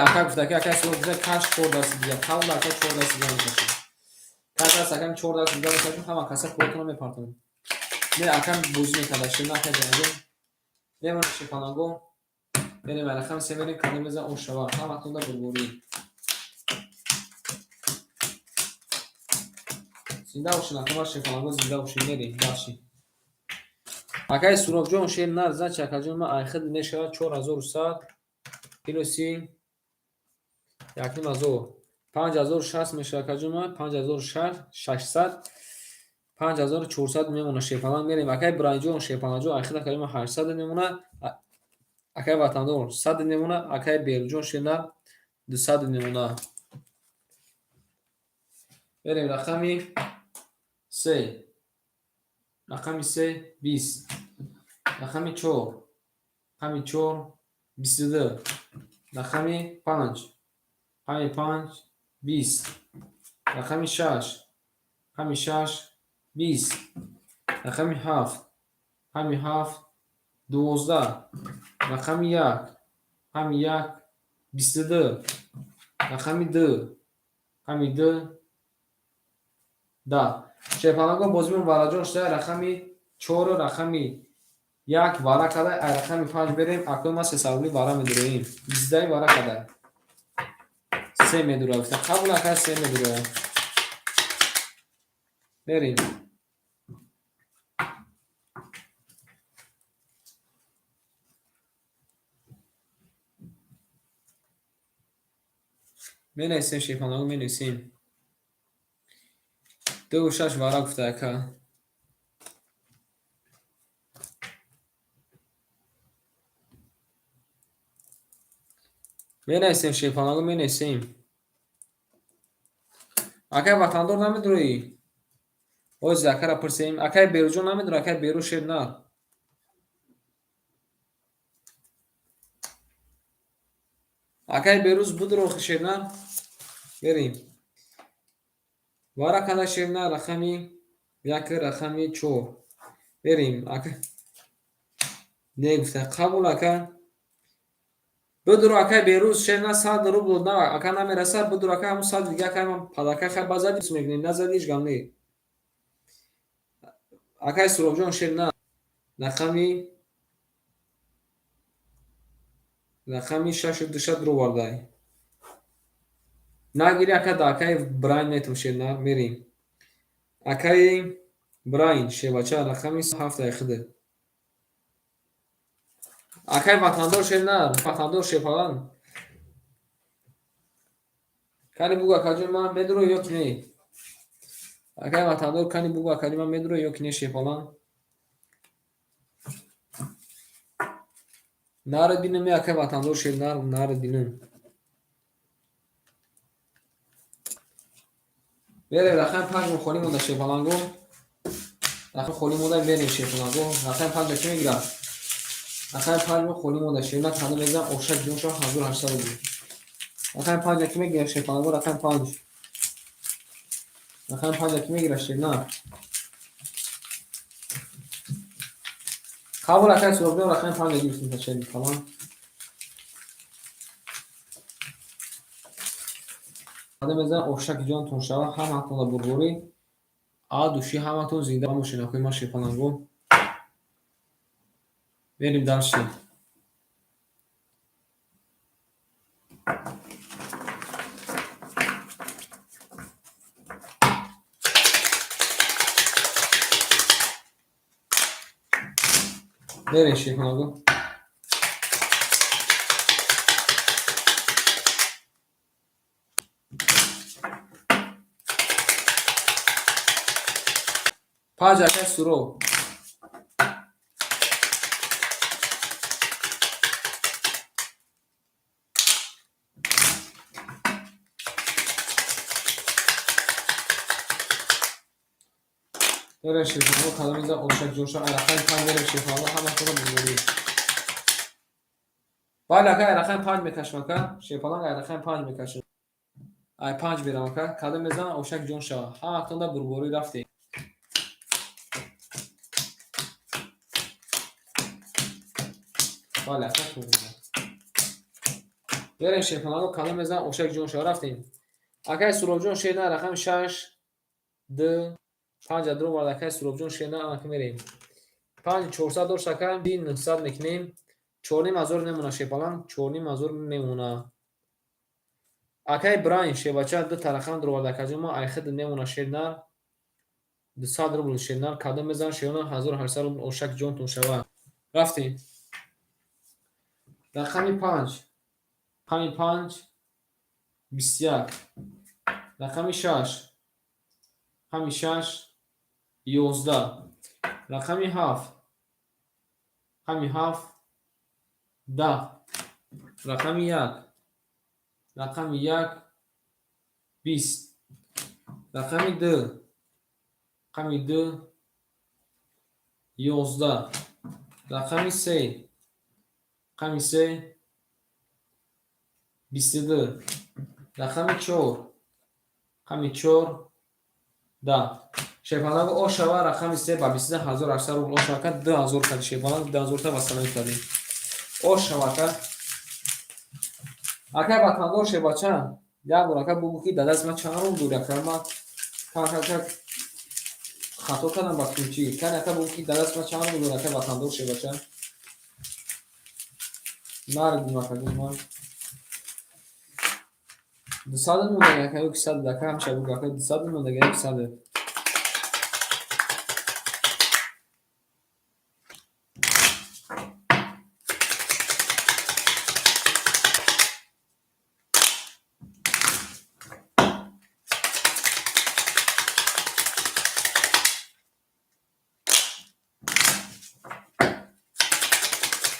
Ака гуфта ки ака Суроб гуфта каш 4 даст дигар. Қабл ака 4 даст дигар мекашем. Каш даст акам 4 даст дигар мекашем, ҳама каса пулатонро мепартонем. Не акам бозӣ мекарда шена ака ҷанаҷон. Мемонем шепанаго. Мерем рақами 3 мерем кадом мезан ош шава. Ҳаматонда бурбурӣ. Зинда бошед акама шепанаго зинда бошед мерем дальше. Акаи Суробҷон шер нар зачи акаҷон ман айхид мешавад 4100 плюси 1500. 5060 мешавад акаҷон ман 5600 5400 мемонад шерпаланг мерем. Акаи Бранҷон шерпалангҷон айхид акаҷон ман 800 мемонад. Акаи Ватандор 100 мемонад. Акаи Беруҷон шернар 200 мемонад. Мерем рақами 3. Рақами 3 20. Рақами 4. Рақами 4 22. Рақами 5. Рақами 5 20. Рақами 6. Рақами 6 20. Рақами 7. Рақами 7 12. Рақами 1. Рақами 1 22. Рақами 2. Рақами 2 10. Шерпаланго бозимон вараҷон шуда рақами 4 рақами 1 вара када, ай рақами 5 берем, акнун ма 3 рубли вара медуроем. 20 вара када. 3 медура гуфта. Қабул ака 3 медура. Берем. Менависем шерпаланго менависем. 2 6 вара гуфта ака. Менависем шерпаланго менависем. Акай Ватандор намедуроӣ? Ози акара пурсем. Акай Беруҷон намедура, акай Беру шер на. Акай Беруз будро шер на. Берем. Вара када шер на рақами 1 рақами 4. Берем. Ака не гуфта қабул ака. Будро акай Беруз шер на 100 рубл на ака намерасад. Будро ака ҳамун 100 дига акай ман падака хай базади мекунем, назади ҳеҷ гап не. Акай Суробҷон шер на рақами 6 2 дровардай. Нагири ака да акай Брайн метум шер на мерем. Акай Брайн шербача рақами 7 айхида. Акай Ватандор шер на, Ватандор шерпалан. Кани бугу акаҷон ман медуро ё ки не? Акай Ватандор кани бугу акаҷон ман медуро ё ки не шерпалан? Нарад бинам акай Ватандор шер нар, нарад бинам. Берем рақами 5 мо холӣ монда шерпаланго. Рақами холӣ монда берем шерпаланго. Рақами 5 ки мегирад? Рақами 5 мо холӣ монда шерна канда мезанам ошак ҷоншо 1800 рубл. Рақами 5 ки мегирад шерпаланго рақами 5. Рақами 5 ки мегирад шерна. Қабул акай Суробҷон рақами 5 гирифтем та шерпаланг. Канда мезанам ошак ҷонтон шава ҳаматонда бурбурӣ. А души ҳаматон зинда бошед акои ман шерпаланго. Мерем дальше. Мерем шерпаланго. 5 акай Суроб. Мерем шерпаланго, кадом мезанад ошак ҷон шава. Рақами 5 мерем шерпаланго, ҳаматонро бурборӣ. Бале ака, рақами 5 мекашам ака. Шерпаланг рақами 5 мекашам. Ай 5 мерам ака. Кадом мезанад ошак ҷон шава. Ҳаматонда бурборӣ, рафтем. Бале ака, туғри. Берем шерпаланго, кадом мезанад ошак ҷон шава, рафтем. Акай Суробҷон шерна рақами 6 д 5 адро вард, акай Суробҷон шерна, анака мерем. 5 400 дошт ака, 900 мекунем. 4,5 ҳазор мемона шерпаланг, 4,5 ҳазор мемона. Акай Брайн шербача ду та рақам дуровард акаҷон ма, айхид мемона шернар. 200 рубл шернар, кадом мезанад шернар 1800 рубл ошак ҷонтон шава. Рафтем. Рақами 5. Рақами 5 21. Рақами 6. Рақами 6 11. Рақами 7. Рақами 7 10. Рақами 1. Рақами 1 20. Рақами 2. Рақами 2 11. Рақами 3. Рақами 3 22. Рақами 4. Рақами 4 10. Шерпаланг ошава рақами 3 ба 22 800 рубл ошава ака, 2000 кади шерпаланг, 2000 та восстановить кардем. Ошава ака. Акай ватандор шербача, як бор ака бугӯ ки дар дасти ман чанд рубл дорӣ ака, ман как хато кардам ба ключи. Кани ака бугӯ ки дар дасти ман чанд рубл дорӣ, акай ватандор шербача. Наргим ака ман. 200 мондаги ака ё ки 100 ака, ҳамеша бугӯ ака, 200 мондаги ё ки 100.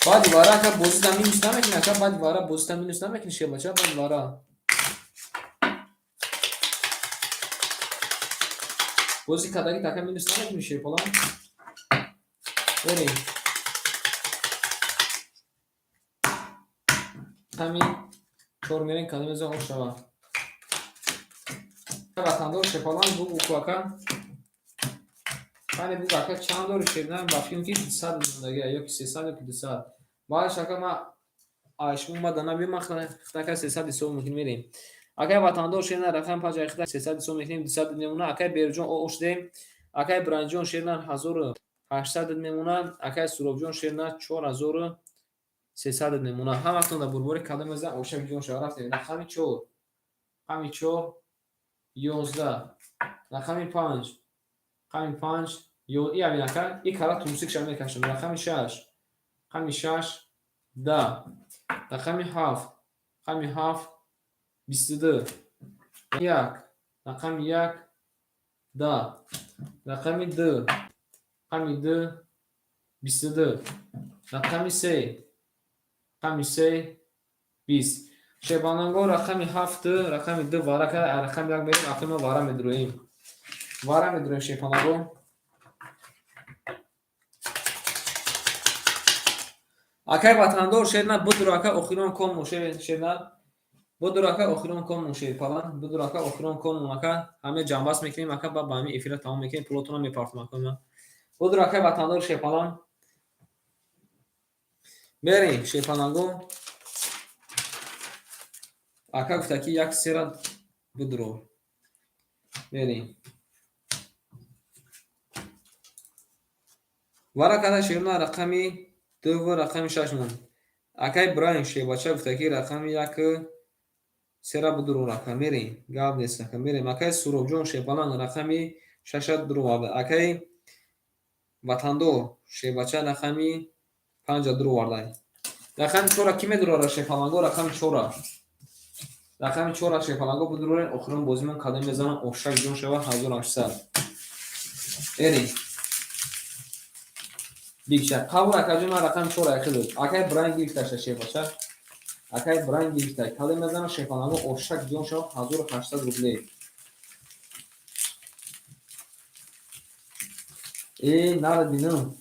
Баъди вара ака бозита минус намекунӣ ака, баъди вара бозита минус намекунӣ шербача, баъди вара. Бози кардагит ака минус намекунӣ шерпаланг. Берем. Рақами 4 мерем, кадом мезанад ошава. Ватандор шерпаланг бугӯ ку ака. Кани бугӯ ака, чанд дори шернам, ба фикрам ки 200 мондаги ё ки 300 ё ки 200. Баъдаш ака ма айшму ма дана биё, ман хитака 300 ҳисоб мекунем, мерем. Акай ватандор шерна рақами 5 айхита 300 ҳисоб мекунем, 200 мемона. Акай Берҷон ошдем. Акай Бранҷон шерна 1800 мемона. Акай Суробҷон шерна 4300 мемона. Ҳаматон дар бурбори кадом мезанад ошак ҷон шава, рафтем. Рақами 4. Рақами 4 11. Рақами 5. Рақами 5 ё и абин ака, и кара тумсикша мекашам. Рақами 6. Рақами 6 10. Рақами 7. Рақами 7 22. 1. Рақами 1 10. Рақами 2. Рақами 2 22. Рақами 3. Рақами 3 20. Шербананго рақами 7, рақами 2 вара кард, рақами 1 мерем, ақли мо вара медуроем. Вара медуроем шерпананго. Акай ватандор шерна будур ака, охирон кон шерна. Будур ака, охирон кон шерпалан. Будур ака, охирон кон ака. Ҳаме ҷамбаст мекунем ака, ба ҳами эфира тамом мекунем, пулотонро мепартом ака ман. Будур акай ватандор шерпалан. Берем шерпаланго. Ака гуфта ки як сера будуро. Берем. Вара када шерна рақами 2 ва рақами 6 монд. Акай Брайн шербача гуфта ки рақами 1 сера будуро ака, мерем. Гап нест ака, мерем. Акай Суробҷон шерпалан рақами 6 дуроварда. Акай ватандор шербача рақами 5 дуроварда. Рақами 4 ки медурора шерпаланго, рақами 4. Рақами 4 шерпаланго будурорен, охирон бозимон кадом мезанам ошак ҷон шава 1800. Берем. Бикша. Қабул акаҷон, ман рақами 4 айхи дод. Акай Брайн гирифташа шербача. Акай Брайн гирифта. Кадом мезанам шерпаланго ошак ҷон шава 1800 рублей. Э, нара бинам.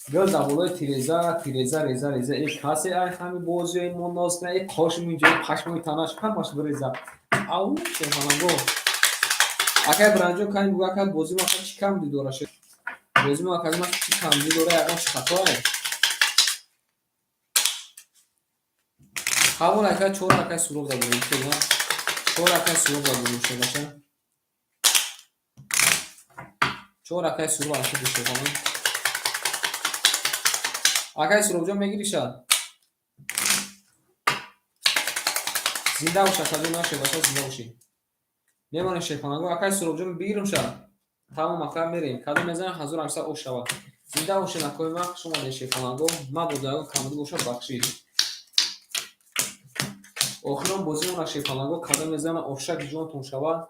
Гел дар болои тиреза, тиреза, реза, реза. Э, касе ай ҳами бозиҳои мо ноз кунад, э, қоши инҷои пашмои танаш ҳамаш биреза. Ау, шерпаланго. Акай Бранҷон кани бугӯ, ака бози мо ака чӣ камбудӣ дора? Бози мо ака чӣ камбудӣ дора? Ягон чӣ хатое? Ҳамон ака чор акай суроғ дадем, чор акай суроғ дадем, шебаша. Чор акай суроғ ака бишебалан. Акай Суробҷон мегириша? Зинда бош, акаҷон, нашебаша, зинда бошӣ. Мемонем шерпаланго. Акай Суробҷон бигирумша. Тамом, ака, мерем. Кадом мезанам 1800 ош шавад. Зинда бошед, акои ман, хуш омадед, шерпаланго. Мабодо ягон камбудӣ бошад, бахшид. Охирон бозимона шерпаланго кадом мезанам ошак ҷонтон шавад.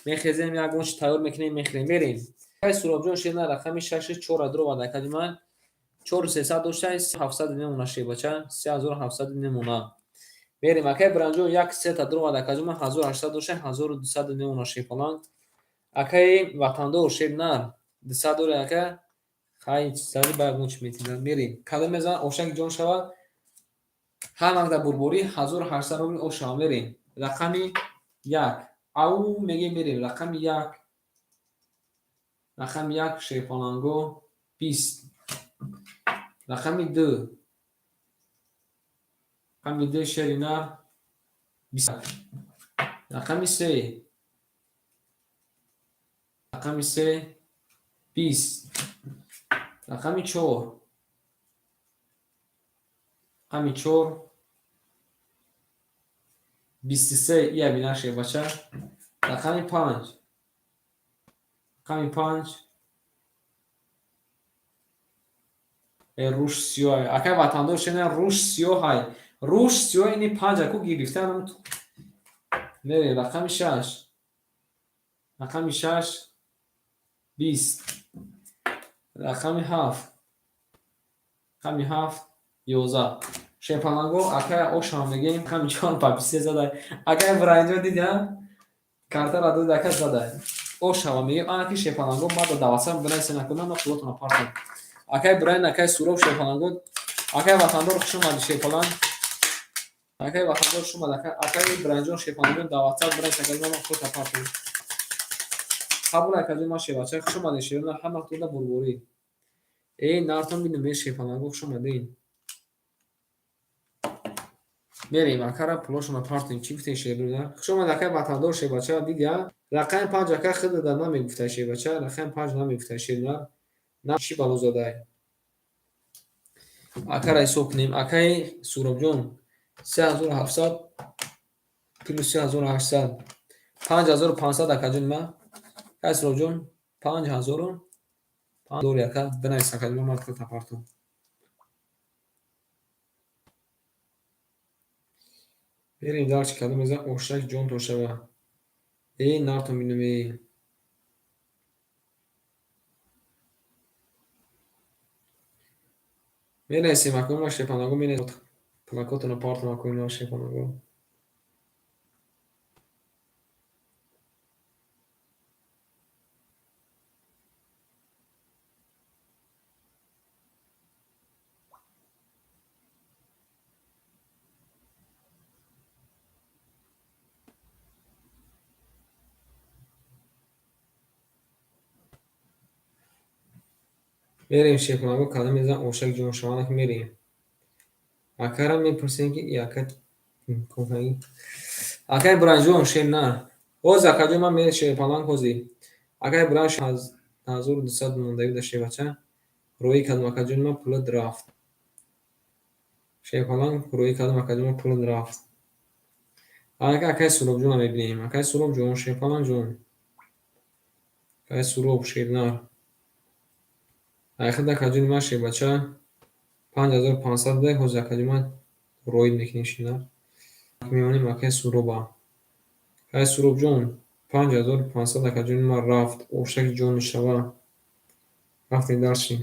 Мехезем, ягон чи тайёр мекунем, мехӯрем, мерем. Акай Суробҷон шерна рақами шаши чора дуровад, акаҷи ман. Чору сесад дошта, ҳафтсаду немона, шербача, 3700 немона. Мерем, акай Бранҷон як сета дуровад, акаҷи ман, 1800 дошта, 1200 немона, шерпаланг. Акаи ватандор шернар 200 дори, ака. Хай, зади ба ягон чи метида. Мерем. Кадом мезанам ошак ҷон шавад? Ҳамакда бурборӣ 1800 рубл ош шавад. Мерем. Рақами як. Ау мегем, мерем. Рақами як. Рақами як, шерпаланго, 20. Рақами ду. Рақами ду, шери нар, 20. Рақами се. Рақами се, 20. Рақами чор. Рақами чор, 23. Ия бина, шербача. Рақами панҷ. Рақами панҷ. Руш сиёҳ. Акай ватандор шена руш сиёҳай. Руш сиёҳ ини панҷ аку гирифтан. Мерем рақами шаш. Рақами шаш, 20. Рақами ҳафт. Рақами ҳафт, 11. Шерпаланго, акай ошам мегем, рақами чор па 23 задай. Акай Бранҷон диди, а? Картара дод, ака задай. Ошава мегем, ана ки шерпаланго ма да давасам бинависен накунам, ма пулотона партам. Акай Брайн, акай Суроб, шерпаланго, акай ватандор хуш омадӣ, шерпаланг. Акай ватандор хуш омад, акай Бранҷон, шерпаланго, даватсап бинавис, акай ман пулота партам. Қабул, акаҷон, ман шербача, хуш омадед, шерона, ҳама туда бурборӣ. Э, нартон бинем, э, шерпаланго, хуш омадед. Мерем, акара пулошона партем, чӣ гуфтем, шербирда? Хуш омад, акай ватандор, шербача, диди, а? Рақами панҷ, ака, худада намегуфтай, шербача, рақами панҷ намегуфтай, шерна. На чӣ бало задай? Акара ҳисоб кунем. Акаи Суробҷон 3700 плюс 3800, 5500, акаҷон ма. Акаи Суробҷон 5000 дори, ака, бинавис, акаҷон, ман пулта партам. Мерем дарчи, кадом мезанам ошак ҷонтон шава. Э, нартон бинам, э. Менависем, акои ма шерпаланго, менависем. Плакотона партам, акои ма шерпаланго. Мерем, шерпаланго, кадом мезанам ошак ҷон шава, мерем. Акара мепурсем ки ака акай Бранҷон шер на. Ҳозир, акаҷон, ман мерем, шерпаланг, ҳозир. Акай Бранҷ 1200 мондаги да, шербача. Роӣ кардам, акаҷон, ман пулат рафт. Шерпаланг, роӣ кардам, акаҷон, ман пулат рафт. Ака, акай Суробҷонро мебинем. Акай Суробҷон, шерпалангҷон. Акай Суроб, шернар. Айхад, акаҷони ман, шербача, 5500 буда, ҳозир, акаҷон, ман роид мекунем, шернар. Мемонем акай Суроба. Акай Суробҷон, 5500, акаҷони ман, рафт. Ошаки ҷони шава. Рафтем дарчи.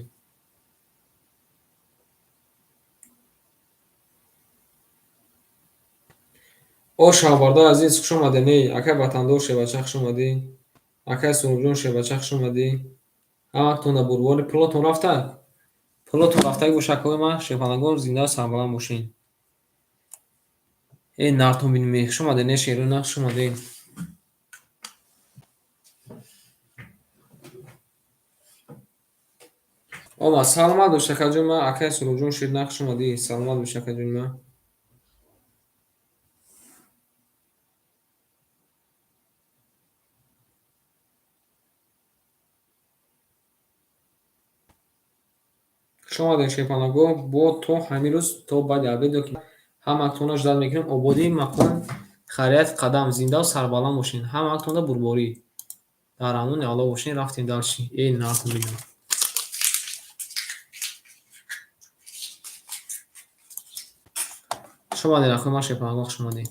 О, шаҳбардар азиз, хуш омадед, не, акай ватандор, шербача, хуш омадӣ. Акай Суробҷон, шербача, хуш омадӣ. Ҳаматонда бурбори пулотон рафта? Пулотон рафтагӣ боша, акои ман, шерпалангон, зинда сарбаланд бошед. Э нартон бинем, хуш омадед, не шеро, на хуш омадед. Омад, саломат бош, акаҷон ман, акаи Суробҷон шер, на хуш омадӣ, саломат бош, акаҷони ман. Хуш омадед, шерпалангон, бо то ҳамин рӯз то баъди обед ёки ҳаматонро ждать мекунем. Ободии мақом, хайрият қадам, зиндаву сарбаланд бошед. Ҳаматонда бурборӣ. Дар амони Аллоҳ бошед, рафтем дальше. Э нартон бинем. Хуш омадед, акои ман, шерпалангон, хуш омадед.